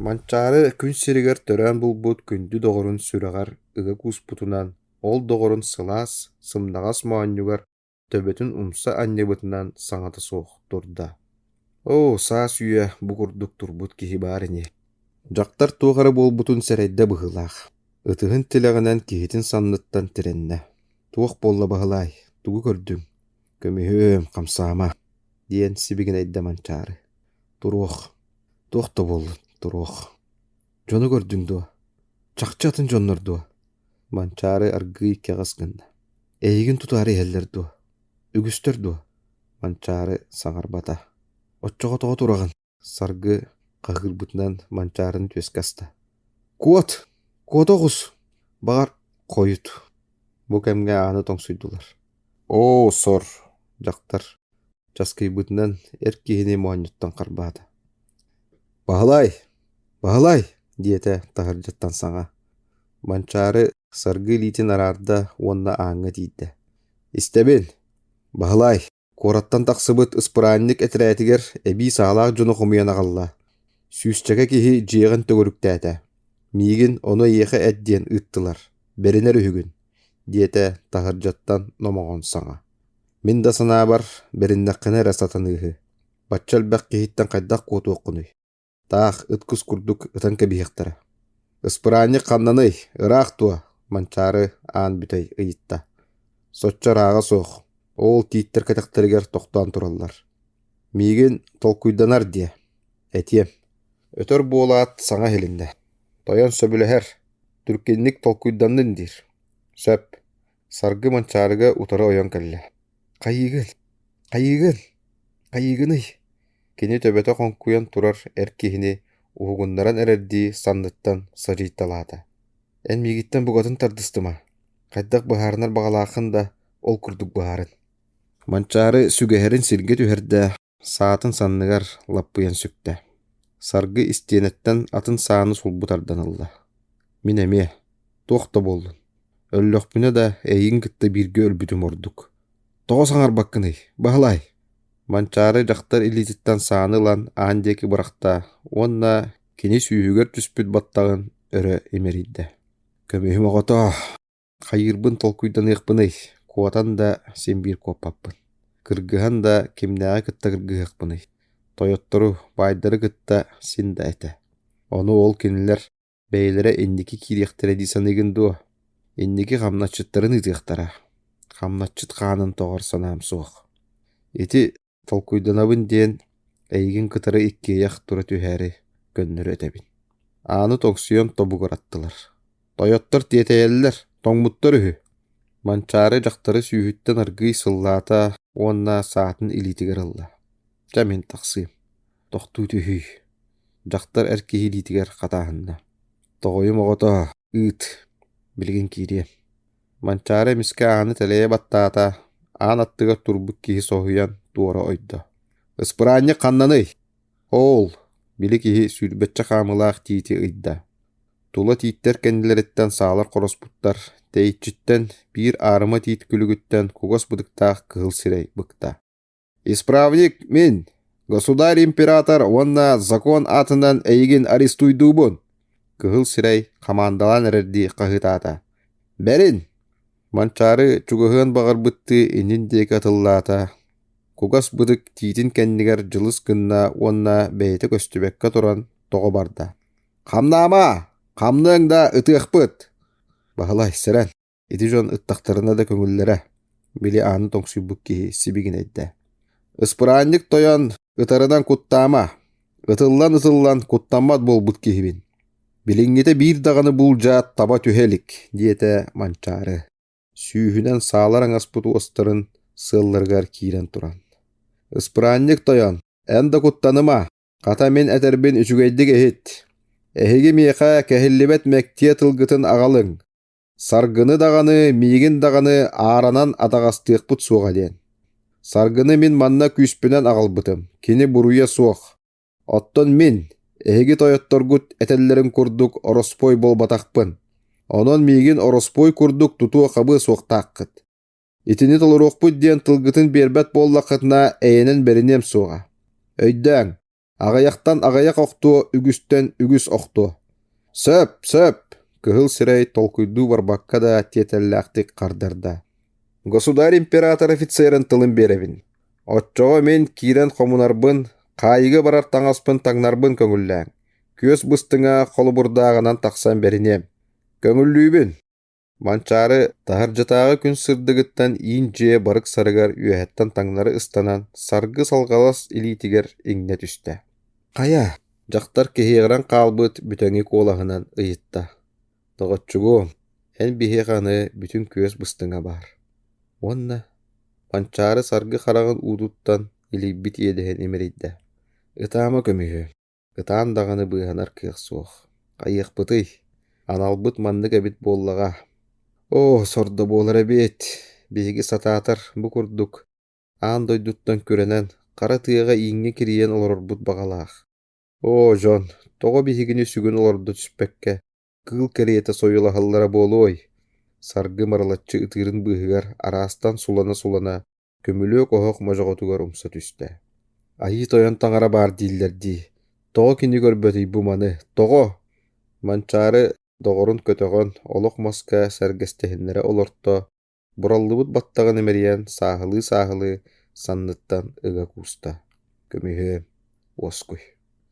Манчаары күн сиригэр төрөөн булбут күндү доҕорун сүрэҕэр ыга кууспутунан, ол доҕорун сылаас, сымнаҕас моонньугар төбөтүн умса анньыбытынан саҥата суох турда. Оо, саас үйэ бу курдук турбут киһи баар ини. Дьахтар туох эрэ буолбутун сэрэйдэ быһыылаах. Ытыһын тилэҕинэн киһитин санныттан тирэннэ. Туох буолла Баһылаай, тугу көрдүҥ? Көмүһүм, хамсаама, диэн сибигинэйдэ Манчаары. Туруох, туох да буоллун, туруох. Дьону көрдүҥ дуо? Чахчы атын дьоннор дуо? Манчаары аргыый кэҕис гынна. Эйигин тутаары иһэллэр дуо? Үгүстэр дуо? Манчаары саҥарбата. Оччоҕо тоҕо тураҕын? Саргы хаһыырбытынан Манчаарыны түөскэ аста. Куот! Куота оҕус! Баҕар, хойут. Бу кэмҥэ ааны тоҥсуйдулар. Оо, сор! Дьахтар часкыйбытынан эр киһини моонньуттан харбаата. «Баһылай! Баһылай!» диэтэ таһырдьаттан саҥа. Манчаары Саргы илиитин араарда уонна ааҥҥа тиийдэ. «Истэбин! Баһылай! Куораттан тахсыбыт ыспыраанньык этэрээтигэр эбии саалаах дьону хомуйан аҕалла. Сүүсчэкэ киһи дьиэҕин төгүрүктээтэ. Миигин ону эйиэхэ эт диэн ыыттылар, бэринэр үһүгүн, диэтэ таһырдьаттан номоҕон саҥа. Мин да санаабар, бэриннэххинэ эрэ сатаныыһы. Бачча элбэх киһиттэн хайдах куотуоххунуй? Таах, ыт-кус курдук ытан кэбиһиэхтэрэ. Ыспыраанньык ханнаный, ыраах дуо? Манчаары аан бүтэй ыйытта. Соччо ырааҕа суох, ол тииттэр кэтэхтэригэр тохтоон тураллар. Миигин толкуйданар диэ, этиэм. Өтөр буолаат саҥа иһилиннэ. Тойон сөбүлэһэр, түргэнник толкуйданнын диир. Сөп. Саргы Манчаарыга утары ойон кэллэ. Хайыыгын? Хайыыгын? Хайыыгыный? Кини төбөтө хоҥкуйан турар эр киһини уһугуннаран эрэрдии санныттан садьыйталаата: «Эн миигиттэн букатын тардыстыма, хайдах быһаарынар баҕалааххын да, ол курдук быһаарын». Манчаары сүгэһэрин сиргэ түһэрдэ, саатын санныгар лаппыйан сүктэ. Саргы истиэнэттэн атын сааны сулбу тардан ылла: «Мин эмиэ, туох да буоллун, өллөхпүнэ да эйигин кытта бииргэ өлбүтүм ордук. Тоҕо саҥарбаккыный, Баһылай?» Манчаары дьахтар илиититтэн сааны ылан аан диэки бырахта уонна кини сүүһүгэр түспүт баттаҕын өрө имэрийдэ: «Көмүһүм оҕото, хайыырбын толкуйданыахпыный, куотан да син биир куоппаппын, кыргыһан да кимнээҕи кытта кыргыһыахпыный, тойоттору, баайдары кытта син да этэ. Ону ол кинилэр Бэйэлэрэ инники киириэхтэрэ дии саныыгын дуо? Инники хамначчыттарын ыытыахтара. Хамначчыт хаанын тоҕор санаам суох. Ити толкуйданабын диэн эйигин кытары иккиэйэх тура түһээри көннөрү этэбин. Ааны тоҥсуйан тобугураттылар. Тойоттор тиэтэйэллэр, тоҥмуттар үһү. Манчаары дьахтары сүүһүттэн аргыый сыллаата уонна саатын илиитигэр ылла. Чэ мин тахсыым. Тохтуу түһүй. Дьахтар эр киһи илиитигэр хатааһынна. Тоҕойум оҕото, ыыт, билигин киириэм. Манчаары эмискэ ааны тэлэйэ баттаата, аан аттыгар турбут киһи соһуйан туора ойдо. «Ыспыраанньык ханнаный?» «Оол!» били киһи сүүрбэччэ хаамыылаах тиити ыйда. Тула тииттэр кэннилэриттэн саалар хороспуттар, тэйиччиттэн биир аарыма тиит күлүгүттэн кугас бытыктаах кыһыл сирэй быкта. Исправник мин, государь-император уонна закон аатынан эйигин арестуйдуубун! Кыһыл сирэй хамаандалаан эрэрдии хаһыытаата. Бэрин! Манчаары чугаһыан баҕарбыттыы иннин диэки атыллаата, кугас бытык тиитин кэннигэр дьылыс гынна уонна бэйэтэ көстүбэккэ туран тоҕо барда. «Хамнаама! Хамныаҥ да ытыахпыт!» Баһылай, сэрэн! Ити дьон ыттахтарына да көҥүллэрэ, били ааны тоҥсуйбут киһи сибигинэйдэ: «Ыспыраанньык тойон ытарынан куттаама, ытыллан-ытыллан куттаммат буолбут киһибин. Билиҥҥитэ биир даҕаны буулдьа таба түһэ илик», диэтэ Манчаары, сүүһүнэн саалар аҥаспыт уостарын сыалларыгар киирэн туран. «Ыспыраанньык тойон, эн да куттаныма, Хата мин этэрбин үчүгэйдик иһит. Эһиги миэхэ кэһиллибэт мэктиэ тылгытын аҕалыҥ, Саргыны даҕаны, миигин даҕаны ааранан атаҕастыахпыт суоҕа диэн. Саргыны мин манна күүспүнэн аҕалбытым, кини буруйа суох. Оттон мин, эһиги тойотторгут этэллэрин курдук ороспуой буолбатахпын. Онон миигин ороспуой курдук тутуо-хабыа суохтааххыт. Итини толоруохпут диэн тылгытын биэрбэт буоллаххытына эйэнэн бэриниэм суоҕа. Өйдөөҥ, Аҕыйахтан аҕыйах охтуо, үгүстэн үгүс охтуо. Сөп, сөп, кыһыл сирэй толкуйдуу барбакка да тиэтэллээхтик хардарда. Государь император офицерын тылын биэрэбин. Оччоҕо мин киирэн хомунарбын, хаайыыга барар таҥаспын таҥнарбын көҥүллээҥ. Күөс быстыҥа холобурдааҕынан тахсан бэриниэм. Көҥүллүүбүн. Манчаары таһырдьатааҕы күн сырдыгыттан иин дьиэ барык-сарыгар үөһэттэн таҥнары ыстанан саргы салҕалас илиитигэр иҥнэ түстэ. «Хайа?» дьахтар киһиэҕирэн хаалбыт бүтэҥи куолаһынан ыйытта. «Доҕоччугуом, эн биһиэхэ аны бүтүн күөс быстыҥа баар». Уонна Манчаары саргы хараҕын уутуттан илийбит иэдэһин имэрийдэ. «Ытаама көмүһү, Ытаан даҕаны быыһанар кыах суох, хайыахпытый, аналбыт маннык эбит буоллаҕа. Оо, сордо буолар эбит, биһиги сатаатар бу курдук аан дойдуттан күрэнэн, хара тыаҕа ииҥҥэ кирийэн олорорбут баҕалаах. Оо, дьон, тоҕо биһигини сүгүн олордо түспэккэ, кыыл кэриэтэ сойуолаһаллара буолуой? Саргы марылаччы ытыырын быыһыгар араастан сулана-сулана. Көмүлүөк оһох модьоҕотугар умса түстэ: «Айыы тойон таҥара баар дииллэр дии, тоҕо кини көрбөтүй бу маны, тоҕо?» Манчаары доҕорун көтөҕөн, олох маска сэргэстэһиннэрэ олорто, бураллыбыт баттаҕын имэрийэн сааһылыы-сааһылыы санныттан ыга кууста: «Көмүһүөм, уоскуй,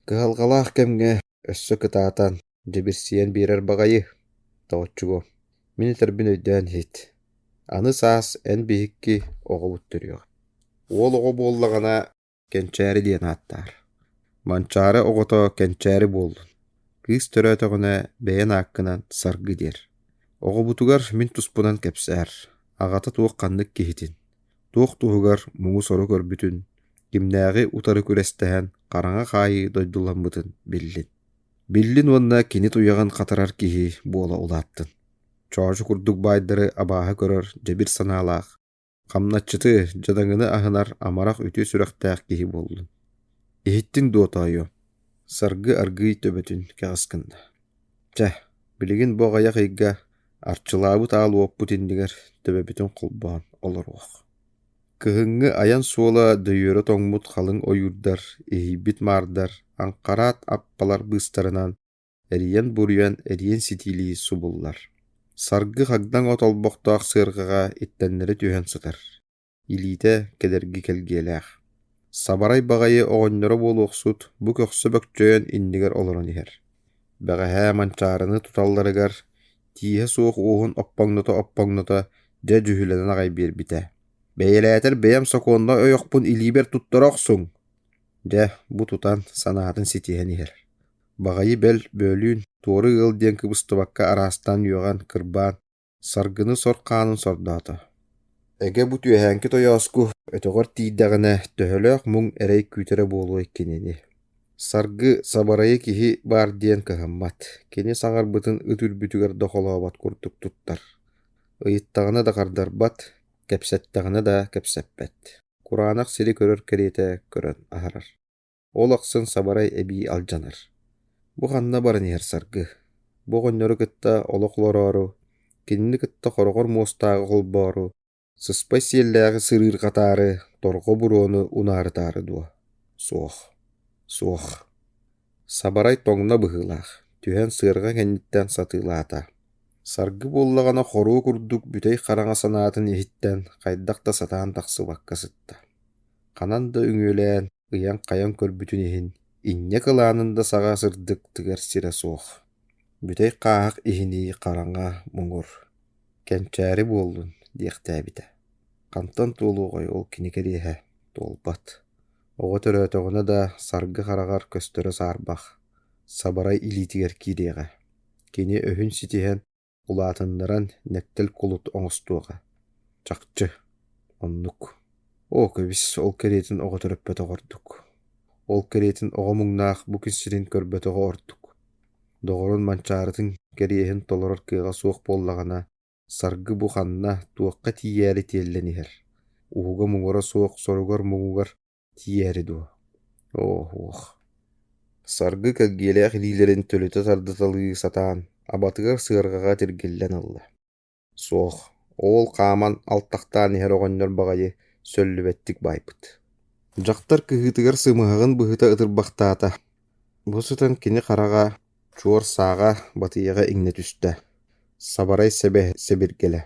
кыһалҕалаах кэмҥэ өссө кытаатан, дьэбирсийэн биэрэр баҕайы, доҕоччугуом, мин этэрбин өйдөөн иһит, аны саас эн биһикки оҕобут төрүөҕэ, уол оҕо буоллаҕына Кэнчээри диэн ааттаар, Манчаары оҕото Кэнчээри буоллун, кыыс төрөөтөҕүнэ бэйэн ааккынан Саргы диэр. Оҕобутугар мин туспунан кэпсээр, аҕата туох ханнык киһитин, туох туһугар муҥу-сору көрбүтүн, кимнээҕи утары күрэстэһэн хараҥа хаайыы дойдуламмытын биллин. Биллин уонна кини туйаҕын хатарар киһи буола улааттын. Чоочо курдук баайдары абааһы көрөр дьэбир санаалаах, хамначчыты, дьадаҥыны аһынар амарах үтүө сүрэхтээх киһи буоллун. Иһиттиҥ дуо тоойуом? Саргы аргыый төбөтүн кэҕис гынна. Чэ, билигин бу аҕыйах ыйга арчылаабыт аал уоппут иннигэр төбөбүтүн холбоон олоруох. Кыһыҥҥы айан суола дөйүөрэ тоҥмут халыҥ ойуурдар, иһийбит маардар, аҥхараат аппалар быыстарынан эрийэн-буруйан эриэн ситиилии субуллар. Саргы хагдаҥ от олбохтоох сыарҕаҕа иттэннэри түһэн сытар, илиитэ кэдэрги кэлгиэлээх. Сабарай баҕайы оҕонньоро буолуохсут бу көхсө бөкчөйөн иннигэр олорон иһэр. Бэҕэһээ Манчаарыны туталларыгар тииһэ суох уоһун оппоҥното-оппоҥното дьэ дьүһүлэнэн аҕай биэрбитэ. «Бэйэлээтэр бэйэм сокуонна ойохпун илиибэр туттара охсуҥ!» Дьэ, бу тутан санаатын ситиһэн иһэр. Баҕайы бэл бөөлүүн туора ыал диэн кыбыстыбакка араастаан үөҕэн, кырбаан, Саргыны сор хаанын сордоото. Эгэ бу түөһээҥки тойооску өтөҕөр тиийдэҕинэ төһөлөөх муҥ эрэй күүтэрэ буолуой кинини. Саргы сабарайы киһи баар диэн кыһаммат, кини саҥарбытын ыт үрбүтүгэр да холообот курдук туттар. Ыйыттаҕына да хардарбат, кэпсэттэҕинэ да кэпсэппэт. Кураанах сири көрөр кэриэтэ көрөн аһарар. Ол ахсын сабарай эбии алдьанар. Бу ханна баран иһэр Саргы? Бу оҕонньору кытта олох олороору, кинини кытта хороҕор муостааҕы холбоору, сыспай сиэллээҕи сырыырҕатаары, торҕо буруону унаарытаары дуо? Суох, суох. Сабарай тоҥно быһыылаах, түһэн сыарҕа кэнниттэн сатыылаата. Саргы буоллаҕына хоруо курдук бүтэй хараҥа санаатын иһиттэн хайдах да сатаан тахсыбакка сытта. Ханан да үҥүөлээн, ыйан-хайан көрбүтүн иһин, инньэ кылаанын да саҕа сырдык тыгар сирэ суох. Бүтэй хааһах иһинии хараҥа муҥур, кэнчээри буоллун диэхтээбитэ. Хантан туолуоҕай ол кини кэриэһэ, туолбат. Оҕо төрөөтөҕүнэ да саргы хараҕар көстөрө саарбах, сабарай илиитигэр киириэҕэ. Кини өһүн ситиһэн улаатыннаран нэктэл кулут оҥостуоҕа. Чахчы, оннук. Оо, кэбис, ол кэриэтин оҕо төрөппөтөх ордук. Ол кэриэтин оҕо муҥнаах бу күн сирин көрбөтөҕө ордук. Доҕорун Манчаарытын кэриэһин толорор кыаҕа суох буоллаҕына, Саргы бу ханна, туохха тиийээри тиэллэн иһэр. Уһуга муҥура суох соругар муҥугар тиийээри дуо? Оо, Саргы кэлгиэлээх илиилэрин төлүтэ тардыталыы сатаан, абатыгар сыарҕаҕа тиргиллэн ылла. Суох, оол хааман алтахтаан иһэр оҕонньор баҕайы сөллүбэттик баайбыт. Дьахтар кыһыытыгар сымыһаҕын быһыта ытырбахтаата. Бу сытан кини хараҕа чуор сааҕа батыйаҕа иҥнэ түстэ. Сабарай сэбэ сэбиргэлэ.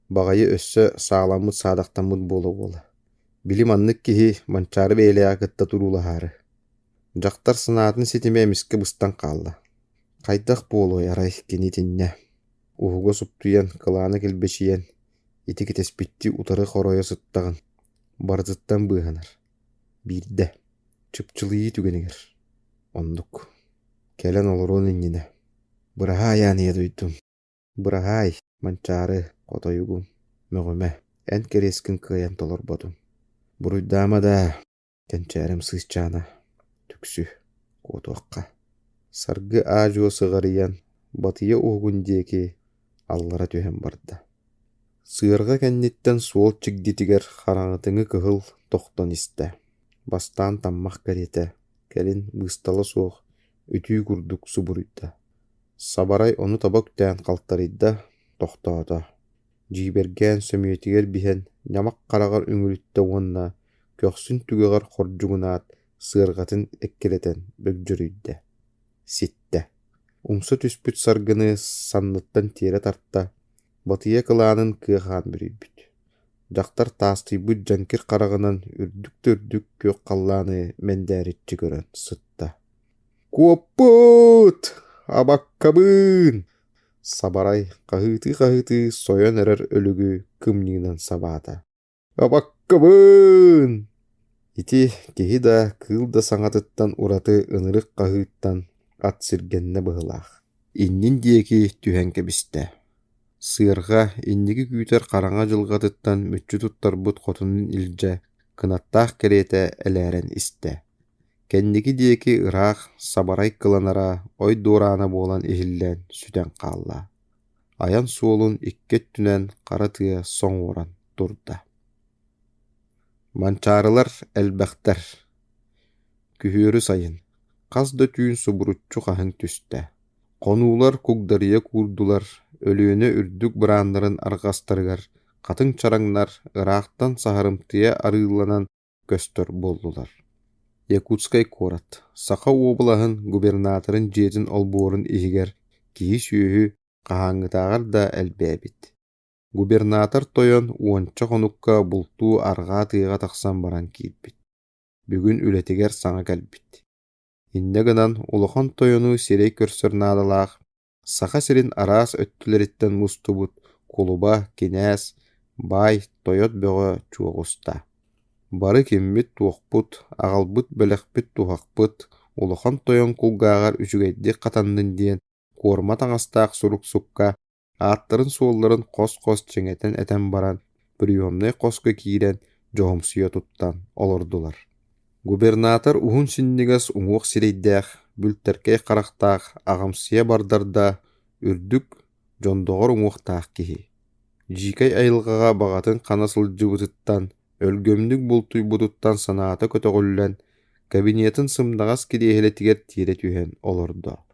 Баҕайы өссө сааламмыт-саадахтаммыт буола-буола. Били маннык киһи Манчаары бэйэлээҕи кытта туруулаһаары. Дьахтар санаатын ситимэ эмискэ быстан хаалла. Хайдах буолуой арай кини итиннэ? Уһуга суптуйан, кылаана килбэчийэн, ити кэтэспиттии утары хоройо сыттаҕын, барытыттан быыһанар. Биирдэ, чыпчылыйыы түгэнигэр, оннук, кэлэн олоруон иннинэ, «Быраһаай, аан ийэ дойдум, Быраһаай, Манчаары, хотойугум, мөҕүмэ, эн кэриэскин кыайан толорботум. Буруйдаама даа, кэнчээрим сыысчаана, түксү, куотуохха. Саргы аа-дьуо сыҕарыйан, батыйа уһугун диэки аллара түһэн барда. Сыарҕа кэнниттэн суол чигдитигэр хараҥатыҥы кыһыл тохтон истэ. Бастаан таммах кэриэтэ, кэлин быыстала суох үтүү курдук субуруйда. Сабарай ону таба үктээн халтарыйда, тохтоото. Дьиибэргээн сөмүйэтигэр биһэн ньамах хараҕар үҥүлүттэ уонна көхсүн түгэҕэр хордьугунаат сыарҕатын эккирэтэн бөгдьөрүйдэ, ситтэ. Умса түспүт саргыны санныттан тиэрэ тарта, батыйа кылаанын кыа хаан бүрүйбүт. Дьахтар таастыйбыт дьэҥкир хараҕынан үрдүк да үрдүк күөх халлааны мэндээриччи көрөн сытта. «Куоппут! Абаккабыын!» Сабарай хаһыытыы-хаһыытыы сойон эрэр өлүгү кымньыынан сабаата. «Абаккабыын!» Ити киһи да, кыыл да саҥатыттан ураты ынырык хаһыыттан ат сиргэннэ быһыылаах. Иннин диэки түһэн кэбистэ. Сыарҕа инники күүтэр хараҥа дьылҕатыттан мүччү туттарбыт хотунун илдьэ кынаттаах кэриэтэ элээрэн истэ. Кэнники диэки ыраах сабарай кыланара ой дуораана буолан иһиллэн сүтэн хаалла. Айан суолун икки өттүнэн хара тыа соҥуоран турда. Манчаарылар элбэхтэр. Күһүөрү сайын, хас да түүн субуруччу хаһыҥ түстэ. Хонуулар кугдарыйа куурдулар, Өлүөнэ үрдүк бырааннарын арҕастарыгар хатыҥ чараҥнар ыраахтан саһарымтыйа арыыланан көстөр буоллулар. Якутскай куорат Саха уобалаһын губернаторын дьиэтин олбуорун иһигэр киһи-сүөһү хаһааҥҥытааҕар да элбээбит. Губернатор тойон уонча хонукка бултуу арҕаа тыаҕа тахсан баран киирбит. Бүгүн үлэтигэр саҥа кэлбит. Инньэ гынан улахан тойону сирэй көрсөр наадалаах Саха сирин араас өттүлэриттэн мустубут кулуба, кинээс, баай, тойот бөҕө чуоҕуста. Бары киммит-туохпут, аҕалбыт бэлэхпит-туһахпыт улахан тойон кулгааҕар үчүгэйдик хатаннын диэн куорма таҥастаах суруксукка Ааттарын-суолларын хос-хос чиҥэтэн этэн баран, приемнай хоско киирэн дьоһумсуйа туттан олордулар. Губернатор уһун синньигэс уҥуох сирэйдээх, бүлтэркэй харахтаах, аҕамсыйа бардар да, үрдүк, дьондоҕор уҥуохтаах киһи. Дьиикэй айылҕаҕа баҕатын хана сылдьыбытыттан, өлгөмнүк бултуйбутуттан санаата көтөҕүллэн, кабинетын сымнаҕас кириэһилэтигэр тиэрэ түһэн олордо.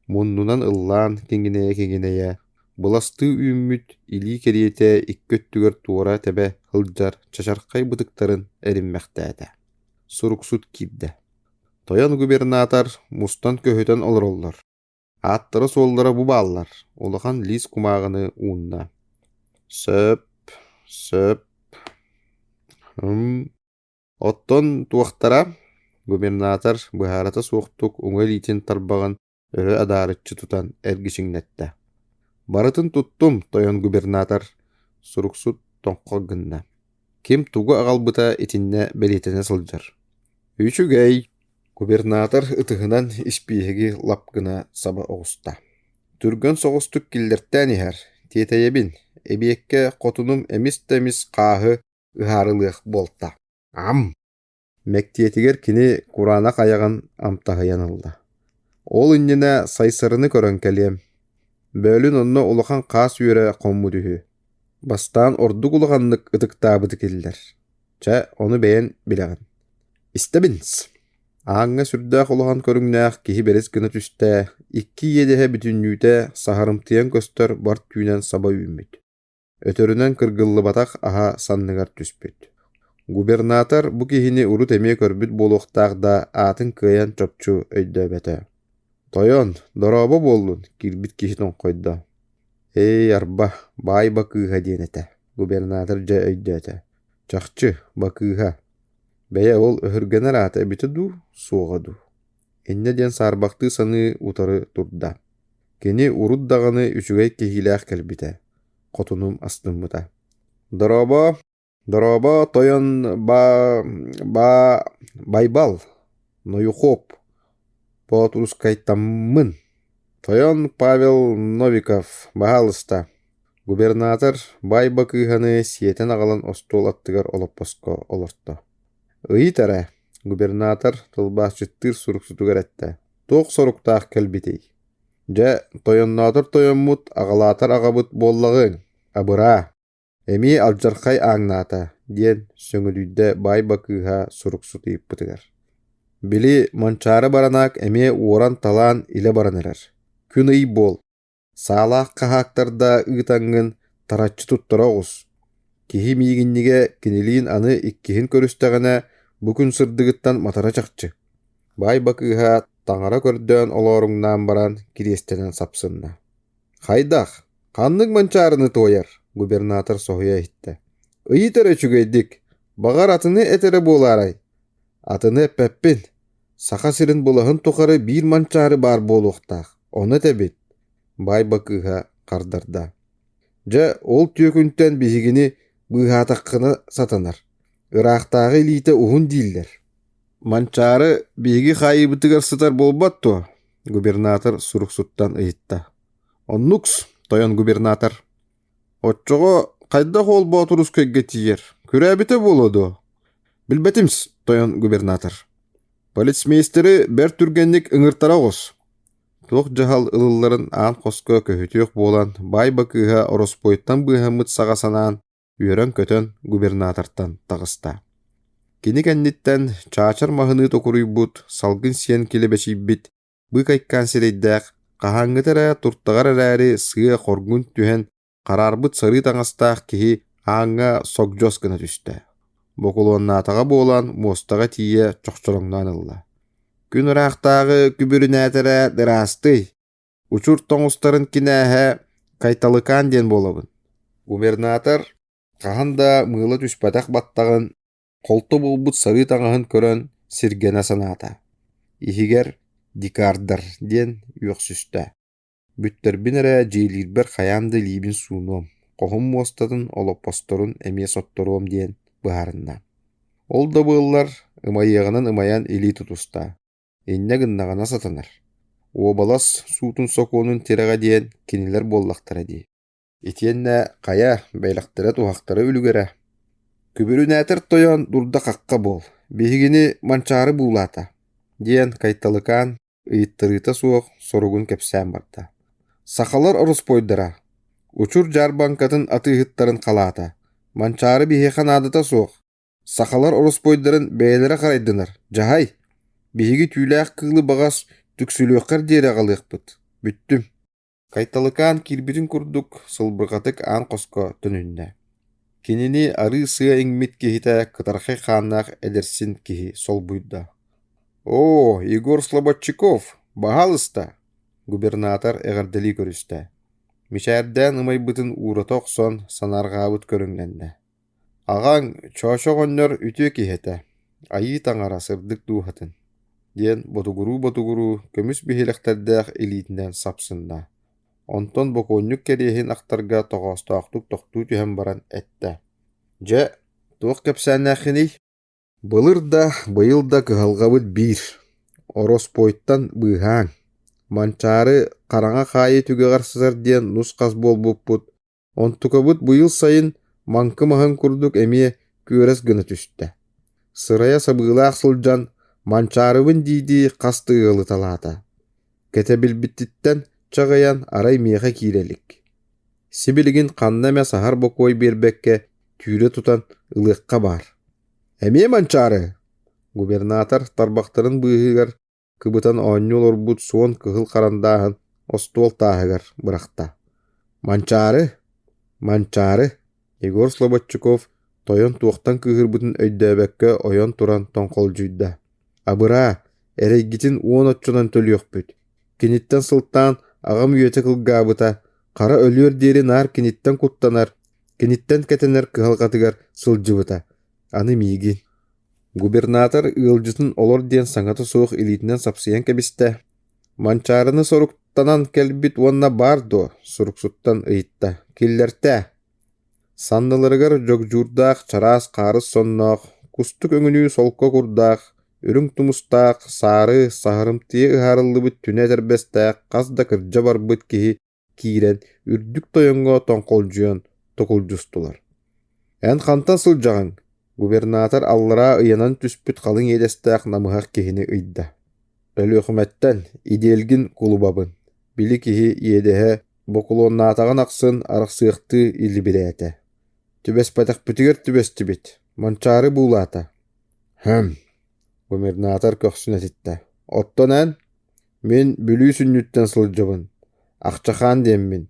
Муннунан ыллаан киҥинэйэ-киҥинэйэ, быластыы үүммүт илии кэриэтэ икки өттүгэр туора тэбэ сылдьар чачархай бытыктарын эриммэхтээтэ. Суруксут киирдэ. Тойон губернатор мустан көһүтэн олороллор. Ааттара-суоллара бу бааллар, улахан лиис кумааҕыны уунна. Сөп, сөп, һым Оттон туохтара, губернатор быһаарата суохтук уҥа илиитин тарбаҕын өрө адаарыччы тутан эргичиҥнэттэ: «Барытын туттум, тойон губернатор!» суруксут тоҥхох гынна. Ким тугу аҕалбыта итиннэ бэлиэтэнэ сылдьар. «Үчүгэй!» Губернатор ытыһынан испииһэги лап гына саба оҕуста. «Түргэн соҕустук киллэртээн иһэр, тиэтэйэбин, эбиэккэ хотунум эмис да эмис хааһы ыһаарылыах буолта. Ам! Мэктиэтигэр кини кураанах айаҕын амтаһыйан ылла. Ол иннинэ Сайсарыны көрөн кэлиэм. Бөөлүн онно улахан хаас үөрэ хоммут үһү. Бастаан ордук улаханнык ытыктаабыты киллэр. Чэ, ону бэйэн билэҕин. Истэбин-с. Ааҥҥа сүрдээх улахан көрүҥнээх киһи бэрис гына түстэ, икки иэдэһэ бүтүннүүтэ саһарымтыйан көстөр бар түүнэн саба үүммүт. Өтөрүнэн кыргыллыбатах аһа санныгар түспүт. Губернатор бу киһини урут эмиэ көрбүт буолуохтаах да аатын кыайан чопчу өйдөөбөтө. «Тойон, дорообо буоллун» киирбит киһи тоҥхойдо. «Эй, арба, баай Бакыыһа диэн этэ», губернатор дьэ өйдөөтө. «Чахчы, Бакыыһа. Бэйэ ол өһүргэнэр аата эбитэ дуу, суоҕа дуу?» Инньэ диэн саарбахтыы саныы утары турда. Кини урут даҕаны үчүгэй киһилээх кэлбитэ, хотунум астыммыта. «Дорообо, дорообо, тойон ба ба Байбал, Нойухоп, Боотурускайтаммын. Тойон Павел Новиков, баһаалыста». Губернатор баай бакыыһаны сиэтэн аҕалан остуол аттыгар олоппоско олорто. «Ыйыт эрэ», губернатор тылбаасчыттыыр суруксутугар эттэ, «туох соруктаах кэлбитий?» «Дьэ, тойонноотор тойоммут, аҕалаатар аҕабыт буоллаҕыҥ, абыраа, эмиэ алдьархай ааҥнаата» диэн сөҥүдүйдэ баай бакыыһа суруксут ыйыппытыгар. Били Манчаары баранаак эмиэ уоран-талаан илэ баран эрэр. Күн-ый буол, саалаах хаһаактарда ыытаҥҥын Тараччы туттара оҕус. Киһи миигинньигэ кинилиин аны иккиһин көрүстэҕинэ, бу күн сырдыгыттан матара чахчы. Баай Бакыыһа таҥара көрдөөн олооруҥнаан баран кириэстэнэн сапсынна. «Хайдах? Ханнык манчаарыны туойар?» губернатор соһуйа иһиттэ. «Ыйыт эрэ үчүгэйдик, баҕар атыны этэрэ буолаарай?» «Атыны эппэппин. Саха сирин былаһын тухары биир манчаары баар буолуохтаах, ону этэбит», Баай Бакыыһа хардарда. «Дьэ, ол түөкүнтэн биһигини быыһаатаххына сатанар. Ыраахтааҕы илиитэ уһун дииллэр». «Манчаары биһиги хаайыыбытыгар сытар буолбат дуо?» губернатор суруксуттан ыйытта. «Оннук-с, тойон губернатор». «Оччоҕо хайдах ол Боотурускайга тиийэр? Күрээбитэ буолуо дуо?» «Билбэтим-с, тойон губернатор». «Полицмейстеры бэрт түргэнник ыҥыртара оҕус». Туох дьаһал ылылларын аан хоско көһүтүөх буолан, баай Бакыыһа ороспуойтан быыһаммыт саҕа санаан, үөрэн-көтөн губернатортан таҕыста. Кини кэнниттэн чаачар маһыныы токуруйбут, салгын сиэн килэбэчийбит, быыкайкаан сирэйдээх, хаһааҥҥыта эрэ туртаҕар эрээри сыа хоргун түһэн хараарбыт сарыы таҥастаах киһи ааҥҥа согдьос гына түстэ. Бокулуоннаатаҕа буолан муостаҕа тиийэ чохчороҥноон ылла. Күн ыраахтааҕы күбүрүнээтэрэ ыраастый, Учур тоҥустарын кинээһэ Кайталыкаан диэн буолабын. Губернатор хаһан да мыыла түспэтэх баттаҕын, холто буолбут сарыы таҥаһын көрөн сиргэнэ санаата. Иһигэр «Дикардар» диэн үөхсүстэ. Бүттэрбин эрэ дьиэлиирбэр хайаан да илиибин суунуом, хоһум муостатын, олоппосторун эмиэ сотторуом диэн быһаарынна. Ол да буоллар, ымайыаҕынан ымайан илии тутуста. Инньэ гыннаҕына сатанар. Уобалас суутун сокуонун тирэҕэ диэн кинилэр буоллахтара дии. Итиэннэ хайа, бэлэхтэрэ-туһахтара үлүгэрэ. Күбүрүнээтэр тойон дурда-хахха буол, биһигини Манчаары буулаата, диэн Кайталыкаан ыйыттарыыта суох соругун кэпсээн барда. Сахалар ороспуойдара, Учур дьаарбаҥкатын атыыһыттарын халаата, Манчаары биһиэхэ наадата суох, Сахалар ороспуойдарын бэйэлэрэ харайдынар, дьаһай, биһиги түүлээх кыылы баҕас түксүлүөххэр диэри аҕалыахпыт, бүттүм Кайталыкаан киирбитин курдук сылбырҕатык аан хоско төнүннэ. Кинини арыы-сыа иҥмит киһитэ кытархай хааннаах эдэрсин киһи солбуйда. «Оо, Егор Слободчиков, баһаалыста!» губернатор эҕэрдэлии көрүстэ. Мичээрдээн ымайбытын уурата охсон санаарҕаабыт көрүҥнэннэ. Аҕаҥ Чоочо оҕонньор үтүө киһи этэ, айыы таҥара сырдык дууһатын, диэн ботугуруу-ботугуруу көмүс биһилэхтэрдээх илиитинэн сапсынна. Онтон бокуонньук кэриэһин ахтарга тоҕоостоохтук тохтуу түһэн баран эттэ: «Дьэ, туох кэпсээннээххиний? Былыр да, быйыл да кыһалҕабыт биир: ороспуойтан быыһааҥ. Манчаары хараҥа хаайыы түгэҕэр сытар диэн нус-хас буолбуппут Онтукабыт быйыл сайын маҥкы маһын курдук эмиэ күөрэс гына түстэ. Сырайа сабыылаах сылдьан «Манчаарыбын» дии-дии хас да ыалыталаата. Кэтэбилбититтэн чаҕыйан арай миэхэ киирэ илик. Сибилигин ханна эмэ саһар бокуой биэрбэккэ түүрэ тутан ылыахха баар. «Эмиэ Манчаары!» Губернатор тарбахтарын быыһыгар кыбытан оонньуу олорбут суон кыһыл харандааһын остуол тааһыгар бырахта. «Манчаары! Манчаары!» Егор Слободчиков тойон туохтан кыыһырбытын өйдөөбөккө ойон туран тоҥхолдьуйда. «Абыраа, эрэйгитин уон оччонон төлүөхпүт. Киниттэн сылтаан аҕам үйэтэ кылгаабыта, хара өлүөр диэри наар киниттэн куттанар, киниттэн кэтэнэр кыһалҕатыгар сылдьыбыта. Аны миигин Губернатор ыалдьытын олор диэн саҥата суох илиитинэн сапсыйан кэбистэ, Манчаарыны соруктанан кэлбит уонна баар дуо суруксуттан ыйытта, киллэртээ Санныларыгар дьогдьуурдаах чараас хаарыс сонноох, кустук өҥүнүү солко курдаах, үрүҥ тумустаах, саары, саһарымтыйа ыһаарыллыбыт түнэ этэрбэстээх хас да кырдьа барбыт киһи киирэн үрдүк тойоҥҥо тоҥхолдьуйан токулдьустулар. «Эн хантан сылдьаҕыҥ?» губернатор аллараа ыйанан түспүт халыҥ иэдэстээх намыһах киһини ыйда. «Өлүөхүмэттэн, Идиэлгин кулубабын» били киһи иэдэһэ бокулуоннаатаҕын ахсын арахсыахтыы илибирээтэ. «Түбэспэтэхпитигэр түбэстибит, Манчаары буулаата». «Һым» губернатор көхсүн этиттэ. «Оттон эн?» Мин Бүлүү сүнньүттэн сылдьабын, Ахчахаан диэммин,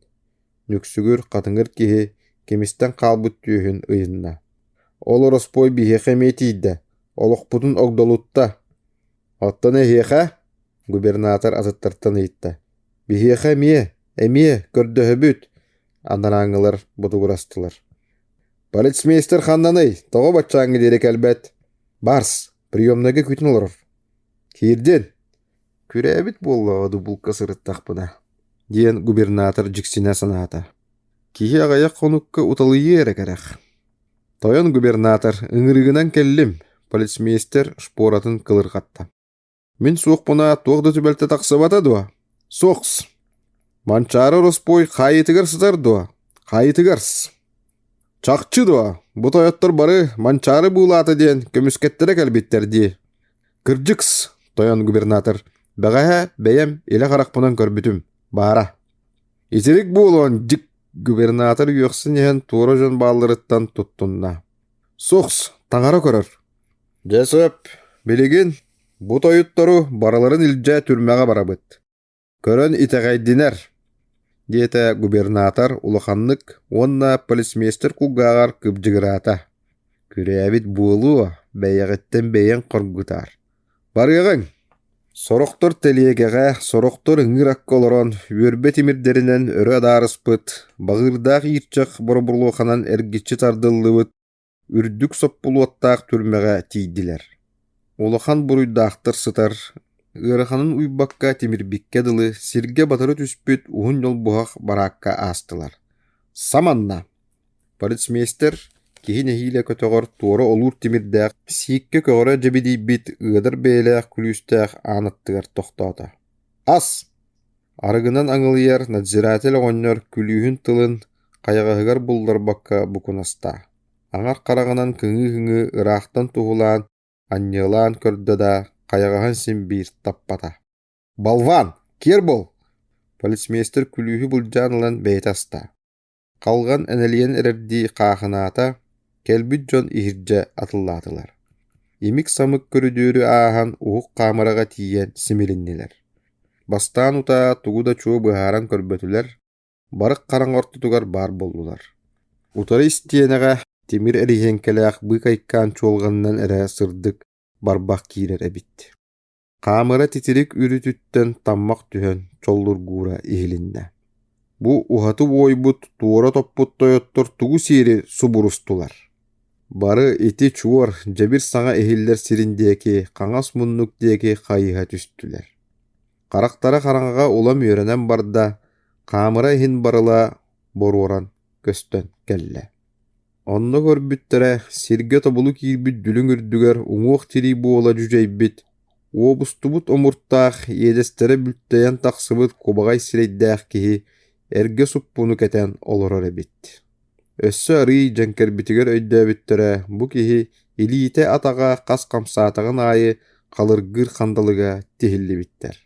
нүксүгүр, хатыҥыр киһи. кимистэн хаалбыт түөһүн ыйынна. Ол ороспуой биһиэхэ эмиэ тиийдэ, олохпутун огдолутта. Оттон эһиэхэ? Губернатор атыттартан ыйытта. Биһиэхэ эмиэ, эмиэ, көрдөһөбүт, анарааҥҥылар ботугурастылар. Полицмейстер ханнаный? Тоҕо баччааҥҥы диэри кэлбэт? Барс, приемнайга күүтэн олорор. Киирдин. Күрээбит буоллаҕа дуу булка сырыттахпына, диэн губернатор дьиксинэ санаата. Киһи аҕыйах хонукка уталыйыа эрэ кэрэх. Тойон губернатор, ыҥырыгынан кэллим, полицмейстер шпоратын кылырҕатта. Мин суохпуна туох да түбэлтэ тахсыбата дуо? Суохс. Манчаары ороспуой хаайыытыгар сытар дуо? Хаайыытыгар-с. Чахчы дуо? Бу тойоттор бары Манчаары буулаата диэн көмүскэттэрэ кэлбиттэр дии. Кырдьыкс, тойон губернатор, бэҕэһээ бэйэм илэ харахпынан көрбүтүм, баара. Итирик буолуон дьик губернатор үөхсэн иһэн туора дьон баалларыттан туттунна. Сухс, таҥара көрөр. Дьэ сөп, билигин бу тойуттору барыларын илдьэ түрмэҕэ барабыт. Көрөн итэҕэйдинэр, диэтэ губернатор улаханнык уонна полицмейстер кулгааҕар кыбдьыгыраата. Күрээбит буолуо, бэйэҕиттэн бэйэҥ хоргутаар. Барыаҕыҥ! Сорохтор тэлиэгэҕэ, сорохтор ыҥыыр акка олорон, үөрбэ тимирдэринэн өрө адаарыспыт, баҕыырдаах иирчэх боробулуоханан эргиччи тардыллыбыт үрдүк соппулуоттаах түрмэҕэ тиийдилэр. Улахан буруйдаахтар сытар, ыараханын уйбакка тимирбиккэ дылы сиргэ батары түспүт уһун ньолбуһах бараакка аастылар. Саманна! Полицмейстер киһи нэһиилэ көтөҕөр туора олуур тимирдээх, сииккэ көҕөрө дьэбидийбит ыадар бэйэлээх күлүүстээх аан аттыгар тохтоото. «Ас!» Арыгынан аҥылыйар надзиратель оҕонньор күлүүһүн тылын хайаҕаһыгар булларбакка букунаста, аҥар хараҕынан кыҥыы-кыҥыы ыраахтан туһулаан, анньыалаан көрдө да, хайаҕаһын син биир таппата. «Болван, киэр буол!» Полицмейстер күлүүһү былдьаан ылан бэйэтэ аста. Халҕан энэлийэн эрэрдии хаахынаата, кэлбит дьон иһирдьэ атыллаатылар. Имик-самык көрүдүөрү ааһан уһук хаамыраҕа тиийэн симилиннилэр. Бастаан утаа тугу да чуо быһааран көрбөтүлэр, барык хараҥа ортотугар баар буоллулар. Утары истиэнэҕэ тимир эриһиэҥкэлээх быыкайкаан чуолҕанынан эрэ сырдык барбах киирэр эбит. Хаамыра титирик үрүтүттэн таммах түһэн чоллургуура иһилиннэ. Бу уһаты уойбут, туора топпут тойоттор тугу сиэри субурустулар? Бары ити чуор, дьэбир саҥа иһиллэр сирин диэки, хаҥас муннук диэки хайыһа түстүлэр. Харахтара хараҥаҕа улам үөрэнэн барда, хаамыра иһин барыла боруоран көстөн кэллэ. Онно көрбүттэрэ, сиргэ тобулу киирбит дүлүҥ үрдүгэр уҥуох-тирии буола дьүдьэйбит, уобустубут омуртаах, иэдэстэрэ бүлтэйэн тахсыбыт кубаҕай сирэйдээх киһи эргэ суппуну кэтэн олорор эбит. Өссө арыый дьэҥкэрбитигэр өйдөөбүттэрэ, бу киһи илиитэ-атаҕа хас хамсаатаҕын аайы халыргыыр хандалыга тиһиллибиттэр.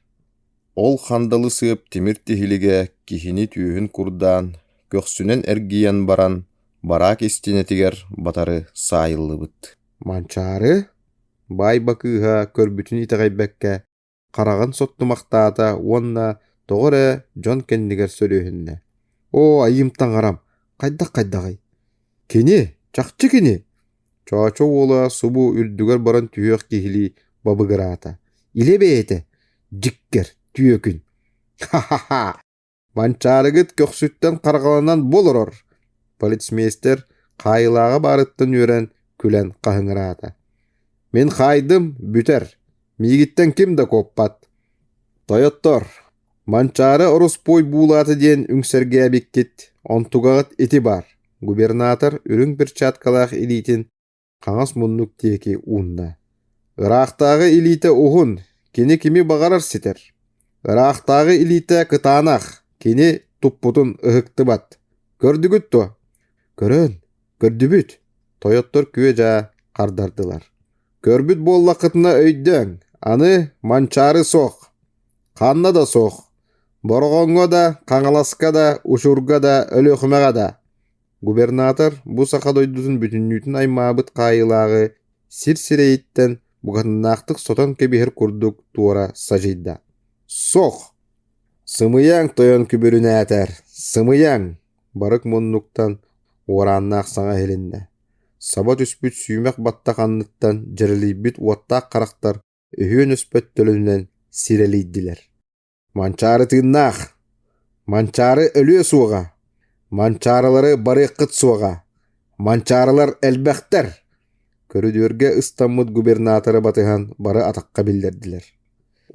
Ол хандалы сыап тимир тиһилигэ киһини түөһүн курдаан, көхсүнэн эргийэн баран, бараак истиэнэтигэр батары саайыллыбыт. Манчаары баай бакыыһа көрбүтүн итэҕэйбэккэ хараҕын соттумахтаата уонна тоҕо эрэ дьон кэннигэр сөрүөһүннэ: «Оо, айыым таҥарам, хайдах-хайдаҕый? Кини, чахчы кини!» Чоочо уола субу үрдүгэр баран түһүөх киһилии бабыгыраата: «Илэ бэйэтэ, дьиккэр, түөкүн! Ха-ха-ха! Манчаарыгыт көхсүттэн харҕаланан бу олорор!» Полицмейстер хаайыылааҕа баарыттан үөрэн, күлэн хаһыҥыраата: «Мин хаайдым, бүтэр, миигиттэн ким да куоппат. Тойоттор, Манчаары ороспуой буулаата диэн үҥсэргээбиккит, онтугаҕыт ити баар» Губернатор үрүҥ перчаткалаах илиитин хаҥас муннук диэки уунна. Ыраахтааҕы илиитэ уһун, кини кими баҕарар ситэр. Ыраахтааҕы илиитэ кытаанах, кини туппутун ыһыктыбат. Көрдүгүт дуо? Көрөн, көрдүбүт. Тойоттор күө-дьаа хардардылар. Көрбүт буоллаххытына өйдөөҥ, аны Манчаары суох. Ханна да суох. Бороҕоҥҥо да, Хаҥаласка да, Учурга да, Өлүөхүмэҕэ да. Губернатор бу саха дойдутун бүтүннүүтүн аймаабыт хаайыылааҕы сир сирэйиттэн букатыннаахтык сотон кэбиһэр курдук туора садьыйда. «Суох! Сымыйаҥ, тойон күбүрүнээтэр, сымыйаҥ!» Барык муннуктан Уорааннаах саҥа иһилиннэ. Саба түспүт сүүмэх баттах анныттан дьэрэлийбит уоттаах харахтар өһүөн өспөт төлөнүнэн сирэлийдилэр. Манчаары тыыннаах! Манчаары өлүө суоҕа! Манчаарылары барыаххыт суоҕа! Манчаарылар элбэхтэр! Көрүдүөргэ ыстаммыт губернаторы батыһан бары атахха биллэрдилэр.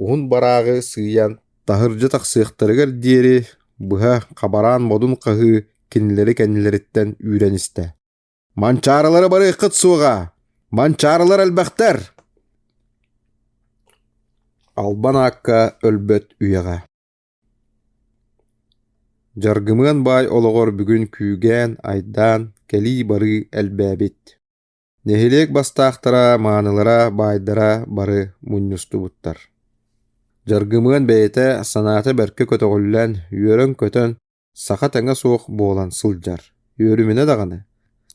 Уһун барааҕы сыыйан таһырдьа тахсыахтарыгар диэри быһа хабараан модун хаһыы кинилэри кэннилэриттэн үүрэн истэ. «Манчаарылары барыаххыт суоҕа! Манчаарылар элбэхтэр!» Албан аакка өлбөт үйэҕэ Дьаргымыан баай олоҕор бүгүн күүгээн, айдаан, кэлии-барыы элбээбит. Нэһилиэк бастаахтара, маанылара, баайдара бары мунньустубуттар. Дьаргымыан бэйэтэ санаата бэркэ көтөҕүллэн, үөрэн-көтөн саха тэҥэ суох буолан сылдьар. Үөрүмүнэ даҕаны,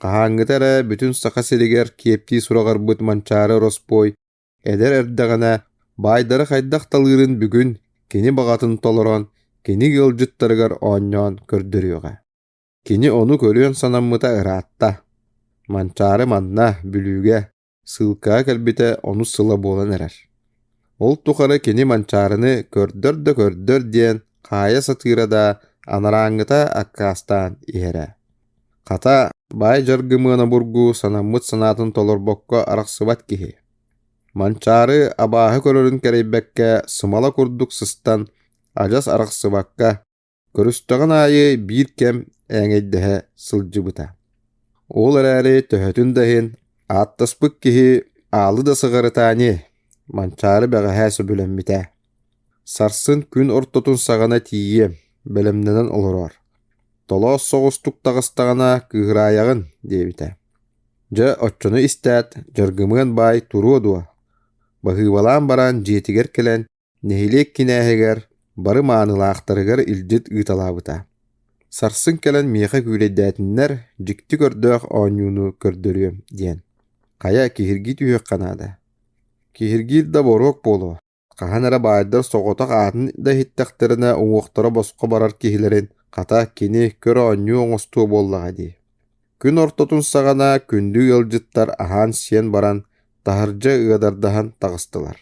хаһааҥҥыта эрэ бүтүн Саха сиригэр киэптии сураҕырбыт Манчаары ороспуой эдэр эрдэҕинэ баайдары хайдах талыырын бүгүн кини баҕатын толорон, кини ыалдьыттарыгар оонньоон көрдөрүөҕэ. Кини ону көрүөн санаммыта ыраатта. Манчаары манна, Бүлүүгэ, сыылкаҕа кэлбитэ онус сыла буолан эрэр. Ол тухары кини Манчаарыны көрдөр да көрдөр диэн хаайа сатыыра да, анарааҥҥыта аккаастаан иһэрэ. Хата, баай Дьаргымыан обургу санаммыт санаатын толорбокко арахсыбат киһи. Манчаары абааһы көрөрүн кэрэйбэккэ сымала курдук сыстан, адьас арахсыбакка, Көрүстэҕин аайы биир кэм ээҥэйдэһэ сылдьыбыта. Ол эрээри төһөтүн да иһин ааттаспыт киһи аалы да сыҕарытаа ини, Манчаары бэҕэһээ сөбүлэммитэ. Сарсын күн ортотун саҕана тиийиэм, бэлэмнэнэн олороор. Толоос соҕустук таҕыстаҕына кыыһыраайаҕын диэбитэ. Дьэ оччону истээт, Дьаргымыан баай туруо дуо? Баһыыбалаан баран дьиэтигэр кэлэн Нэһилиэк кинээһигэр бары маанылаахтарыгар илдьит ыыталаабыта. Сарсын кэлэн миэхэ күүлэйдээтиннэр, дьикти көрдөөх оонньууну көрдөрүөм диэн. Хайа, киһиргии түһүөххэ наада. Киһиргиир да боруок буолуо. Хаһан эрэ баайдар соҕотох аатын да иһиттэхтэринэ уҥуохтара босхо барар киһилэрин, хата, кини көр оонньуу оҥостуо буоллаҕа дии. Күн ортотун саҕана күндү ыалдьыттар аһаан-сиэн баран, таһырдьа ыадардаһан таҕыстылар.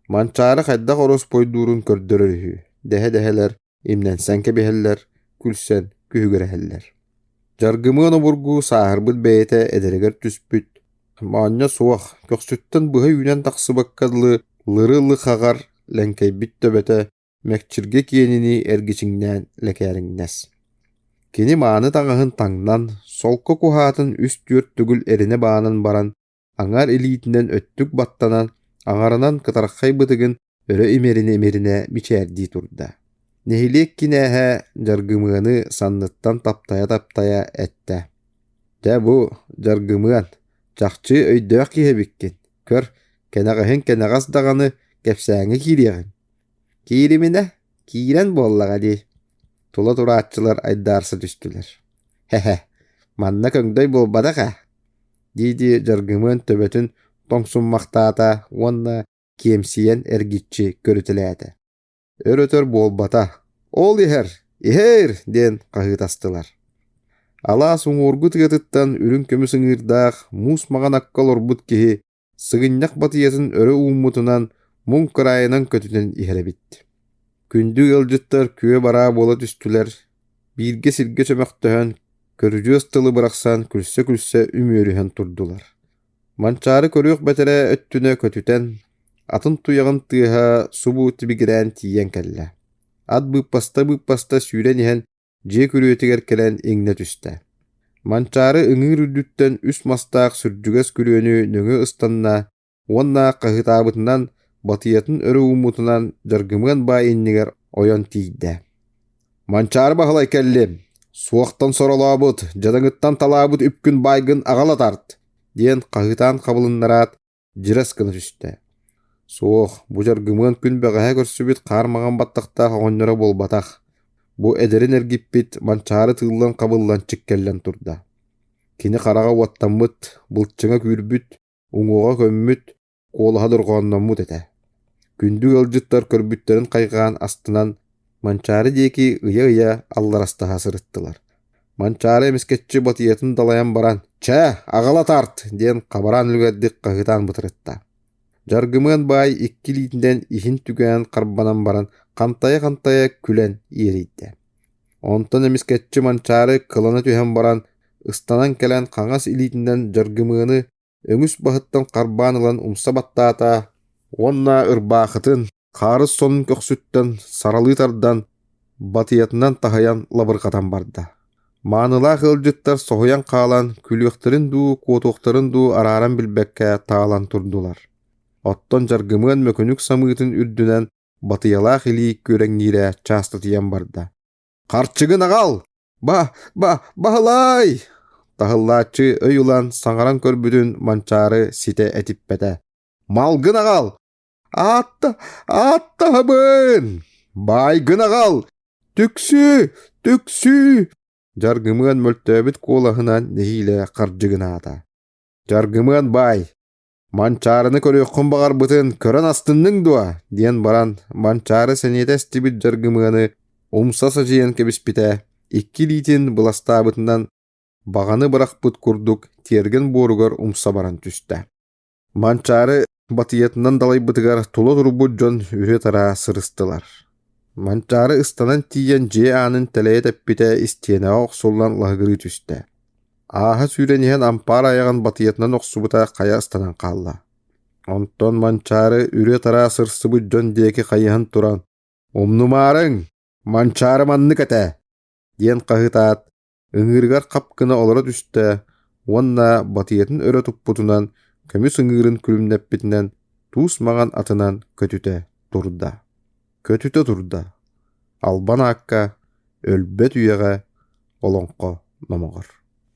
Манчаары хайдах ороспуойдуурун көрдөрөр үһү, дэһэ-дэһэлэр имнэнсэн кэбиһэллэр, күлсэн күһүгүрэһэллэр. Дьаргымыан обургу сааһырбыт бэйэтэ эдэригэр түспүт, моонньо суох, көхсүттэн быһа үүнэн тахсыбакка дылы лыры-лы хаҕар лэҥкэйбит төбөтө мэкчиргэ киэнинии эргичиҥнээн лэкээриҥнэс. Кини мааны таҥаһын таҥнан, солко куһаатын үс-түөрт төгүл эринэ баанан баран, аҥаар илиитинэн өттүк баттанан, аҥарынан кытархай бытыгын өрө имэринэ-имэринэ мичээрдии турда. Нэһилиэк кинээһэ Дьаргымыаны санныттан таптайа-таптайа эттэ: «Дьэ бу, Дьаргымыан, чахчы өйдөөх киһи эбиккин. Көр, кэнэҕэһин кэнэҕэс даҕаны кэпсээҥҥэ киириэҕиҥ. Киириминэ, киирэн буоллаҕа дии» Тула турааччылар айдаарса түстүлэр: «Һэ-һэ, манна көҥдөй буолбатах ээ» дии-дии Дьаргымыан төбөтүн тоҥсуммахтаата уонна киэмсийэн эргиччи көрүтэлээтэ. Өр-өтөр буолбата, «Ол иһэр, иһээр!» диэн хаһыытастылар. Алаас уҥуоргу тыатыттан үрүҥ көмүс ыҥыырдаах муус маҥан акка олорбут киһи сыгынньах батыйатын өрө ууммутунан муҥ кыраайынан көтүтэн иһэр эбит. Күндү ыалдьыттар күө-бараа буола түстүлэр, бииргэ сиргэ чөмөхтөһөн, көрүдьүөс тылы бырахсан күлсэ-күлсэ үмүөрүһэн турдулар. Манчаары көрүөх бэтэрээ өттүнэ көтүтэн, атын туйаҕын тыаһа субу тибигирээн тиийэн кэллэ. Ат быыппаста-быыппаста сүүрэн иһэн дьиэ күрүөтүгэр кэлэн иҥнэ түстэ. Манчаары ыҥыыр үрдүттэн үс мастаах сүрдьүгэс күрүөнү нөҥүө ыстанна уонна хаһыытаабытынан, батыйатын өрө ууммутунан Дьаргымыан баай иннигэр ойон тиийдэ. «Манчаары Баһылай кэллим, суохтан соролообут, дьадаҥыттан талаабыт үпкүн баайгын аҕала тарт!» диэн хаһыытаан хабылыннараат, дьирэс гына түстэ. Суох, бу Дьаргымыан күн бэҕэһээ көрсүбүт хаар маҥан баттахтаах оҕонньоро буолбатах. Бу эдэрин эргиппит Манчаары тыыллан-хабыллан чиккэллэн турда. Кини хараҕа уоттаммыт, былчыҥа күүрбүт, уҥуоҕа көммүт, куолаһа дорҕоонноммут этэ. Күндү ыалдьыттар көрбүттэрин хайҕаан астынан, Манчаары диэки ыйа-ыйа алларастаһа сырыттылар. Манчаары эмискэччи батыйатын далайан баран «Чэ, аҕала тарт!» диэн хабараан үлүгэрдик хаһыытаан бытарытта. Дьаргымыан баай икки илиитинэн иһин түгээн харбанан баран хантайа-хантайа күлэн иэрийдэ. Онтон эмискэччи Манчаары кылана түһэн баран ыстанан кэлэн хаҥас илиитинэн Дьаргымыаны өҥүс баһыттан харбаан ылан умса баттаата уонна ырбаахытын хаарыс сонун көхсүттэн саралыы тардан, батыйатынан таһыйан лабырҕатан барда. Маанылаах ыалдьыттар соһуйан хаалан, күлүөхтэрин дуу, куотуохтарын дуу арааран билбэккэ таалан турдулар. Оттон Дьаргымыан мөкүнүк самыытын үрдүнэн батыйалаах илии күөрэҥниирэ чаастатыйан барда. «Харчыгын аҕал! Ба, ба, Баһылай!» Таһыллааччы өй ылан саҥаран көрбүтүн Манчаары ситэ этиппэтэ. «Малгын аҕал! Аатта, ааттаһабын! Баайгын аҕал! Түксүү! Түксүү!» Дьаргымыан мөлтөөбүт куолаһынан нэһиилэ хардьыгынаата. «Дьаргымыан баай, Манчаарыны көрүөххүн баҕарбытын көрөн астынныҥ дуо?» диэн баран Манчаары сэниэтэ эстибит Дьаргымыаны умса садьыйан кэбиспитэ, икки илиитин быластаабытынан баҕаны бырахпыт курдук тиэргэн буоругар умса баран түстэ. Манчаары батыйатынан далайбытыгар тула турбут дьон үрүө-тараа сырыстылар. Манчаары ыстанан тиийэн дьиэ аанын тэлэйэ тэппитэ истиэнэҕэ охсуллан лаһыгырыы түстэ. Ааһа сүүрэн иһэн ампаар айаҕын батыйатынан охсубута хайа ыстанан хаалла. Онтон Манчаары үрүө-тараа сырсыбыт дьон диэки хайыһан туран «Умнумаарыҥ! Манчаары маннык этэ!» диэн хаһыытаат, ыҥыырыгар хап гына олоро түстэ уонна батыйатын өрө туппутунан, көмүс ыҥыырын күлүмнэппитинэн туус маҥан атынан көтүтэ турда. Көтүтэ турда. Албан аакка, өлбөт үйэҕэ, олоҥхо номоҕор.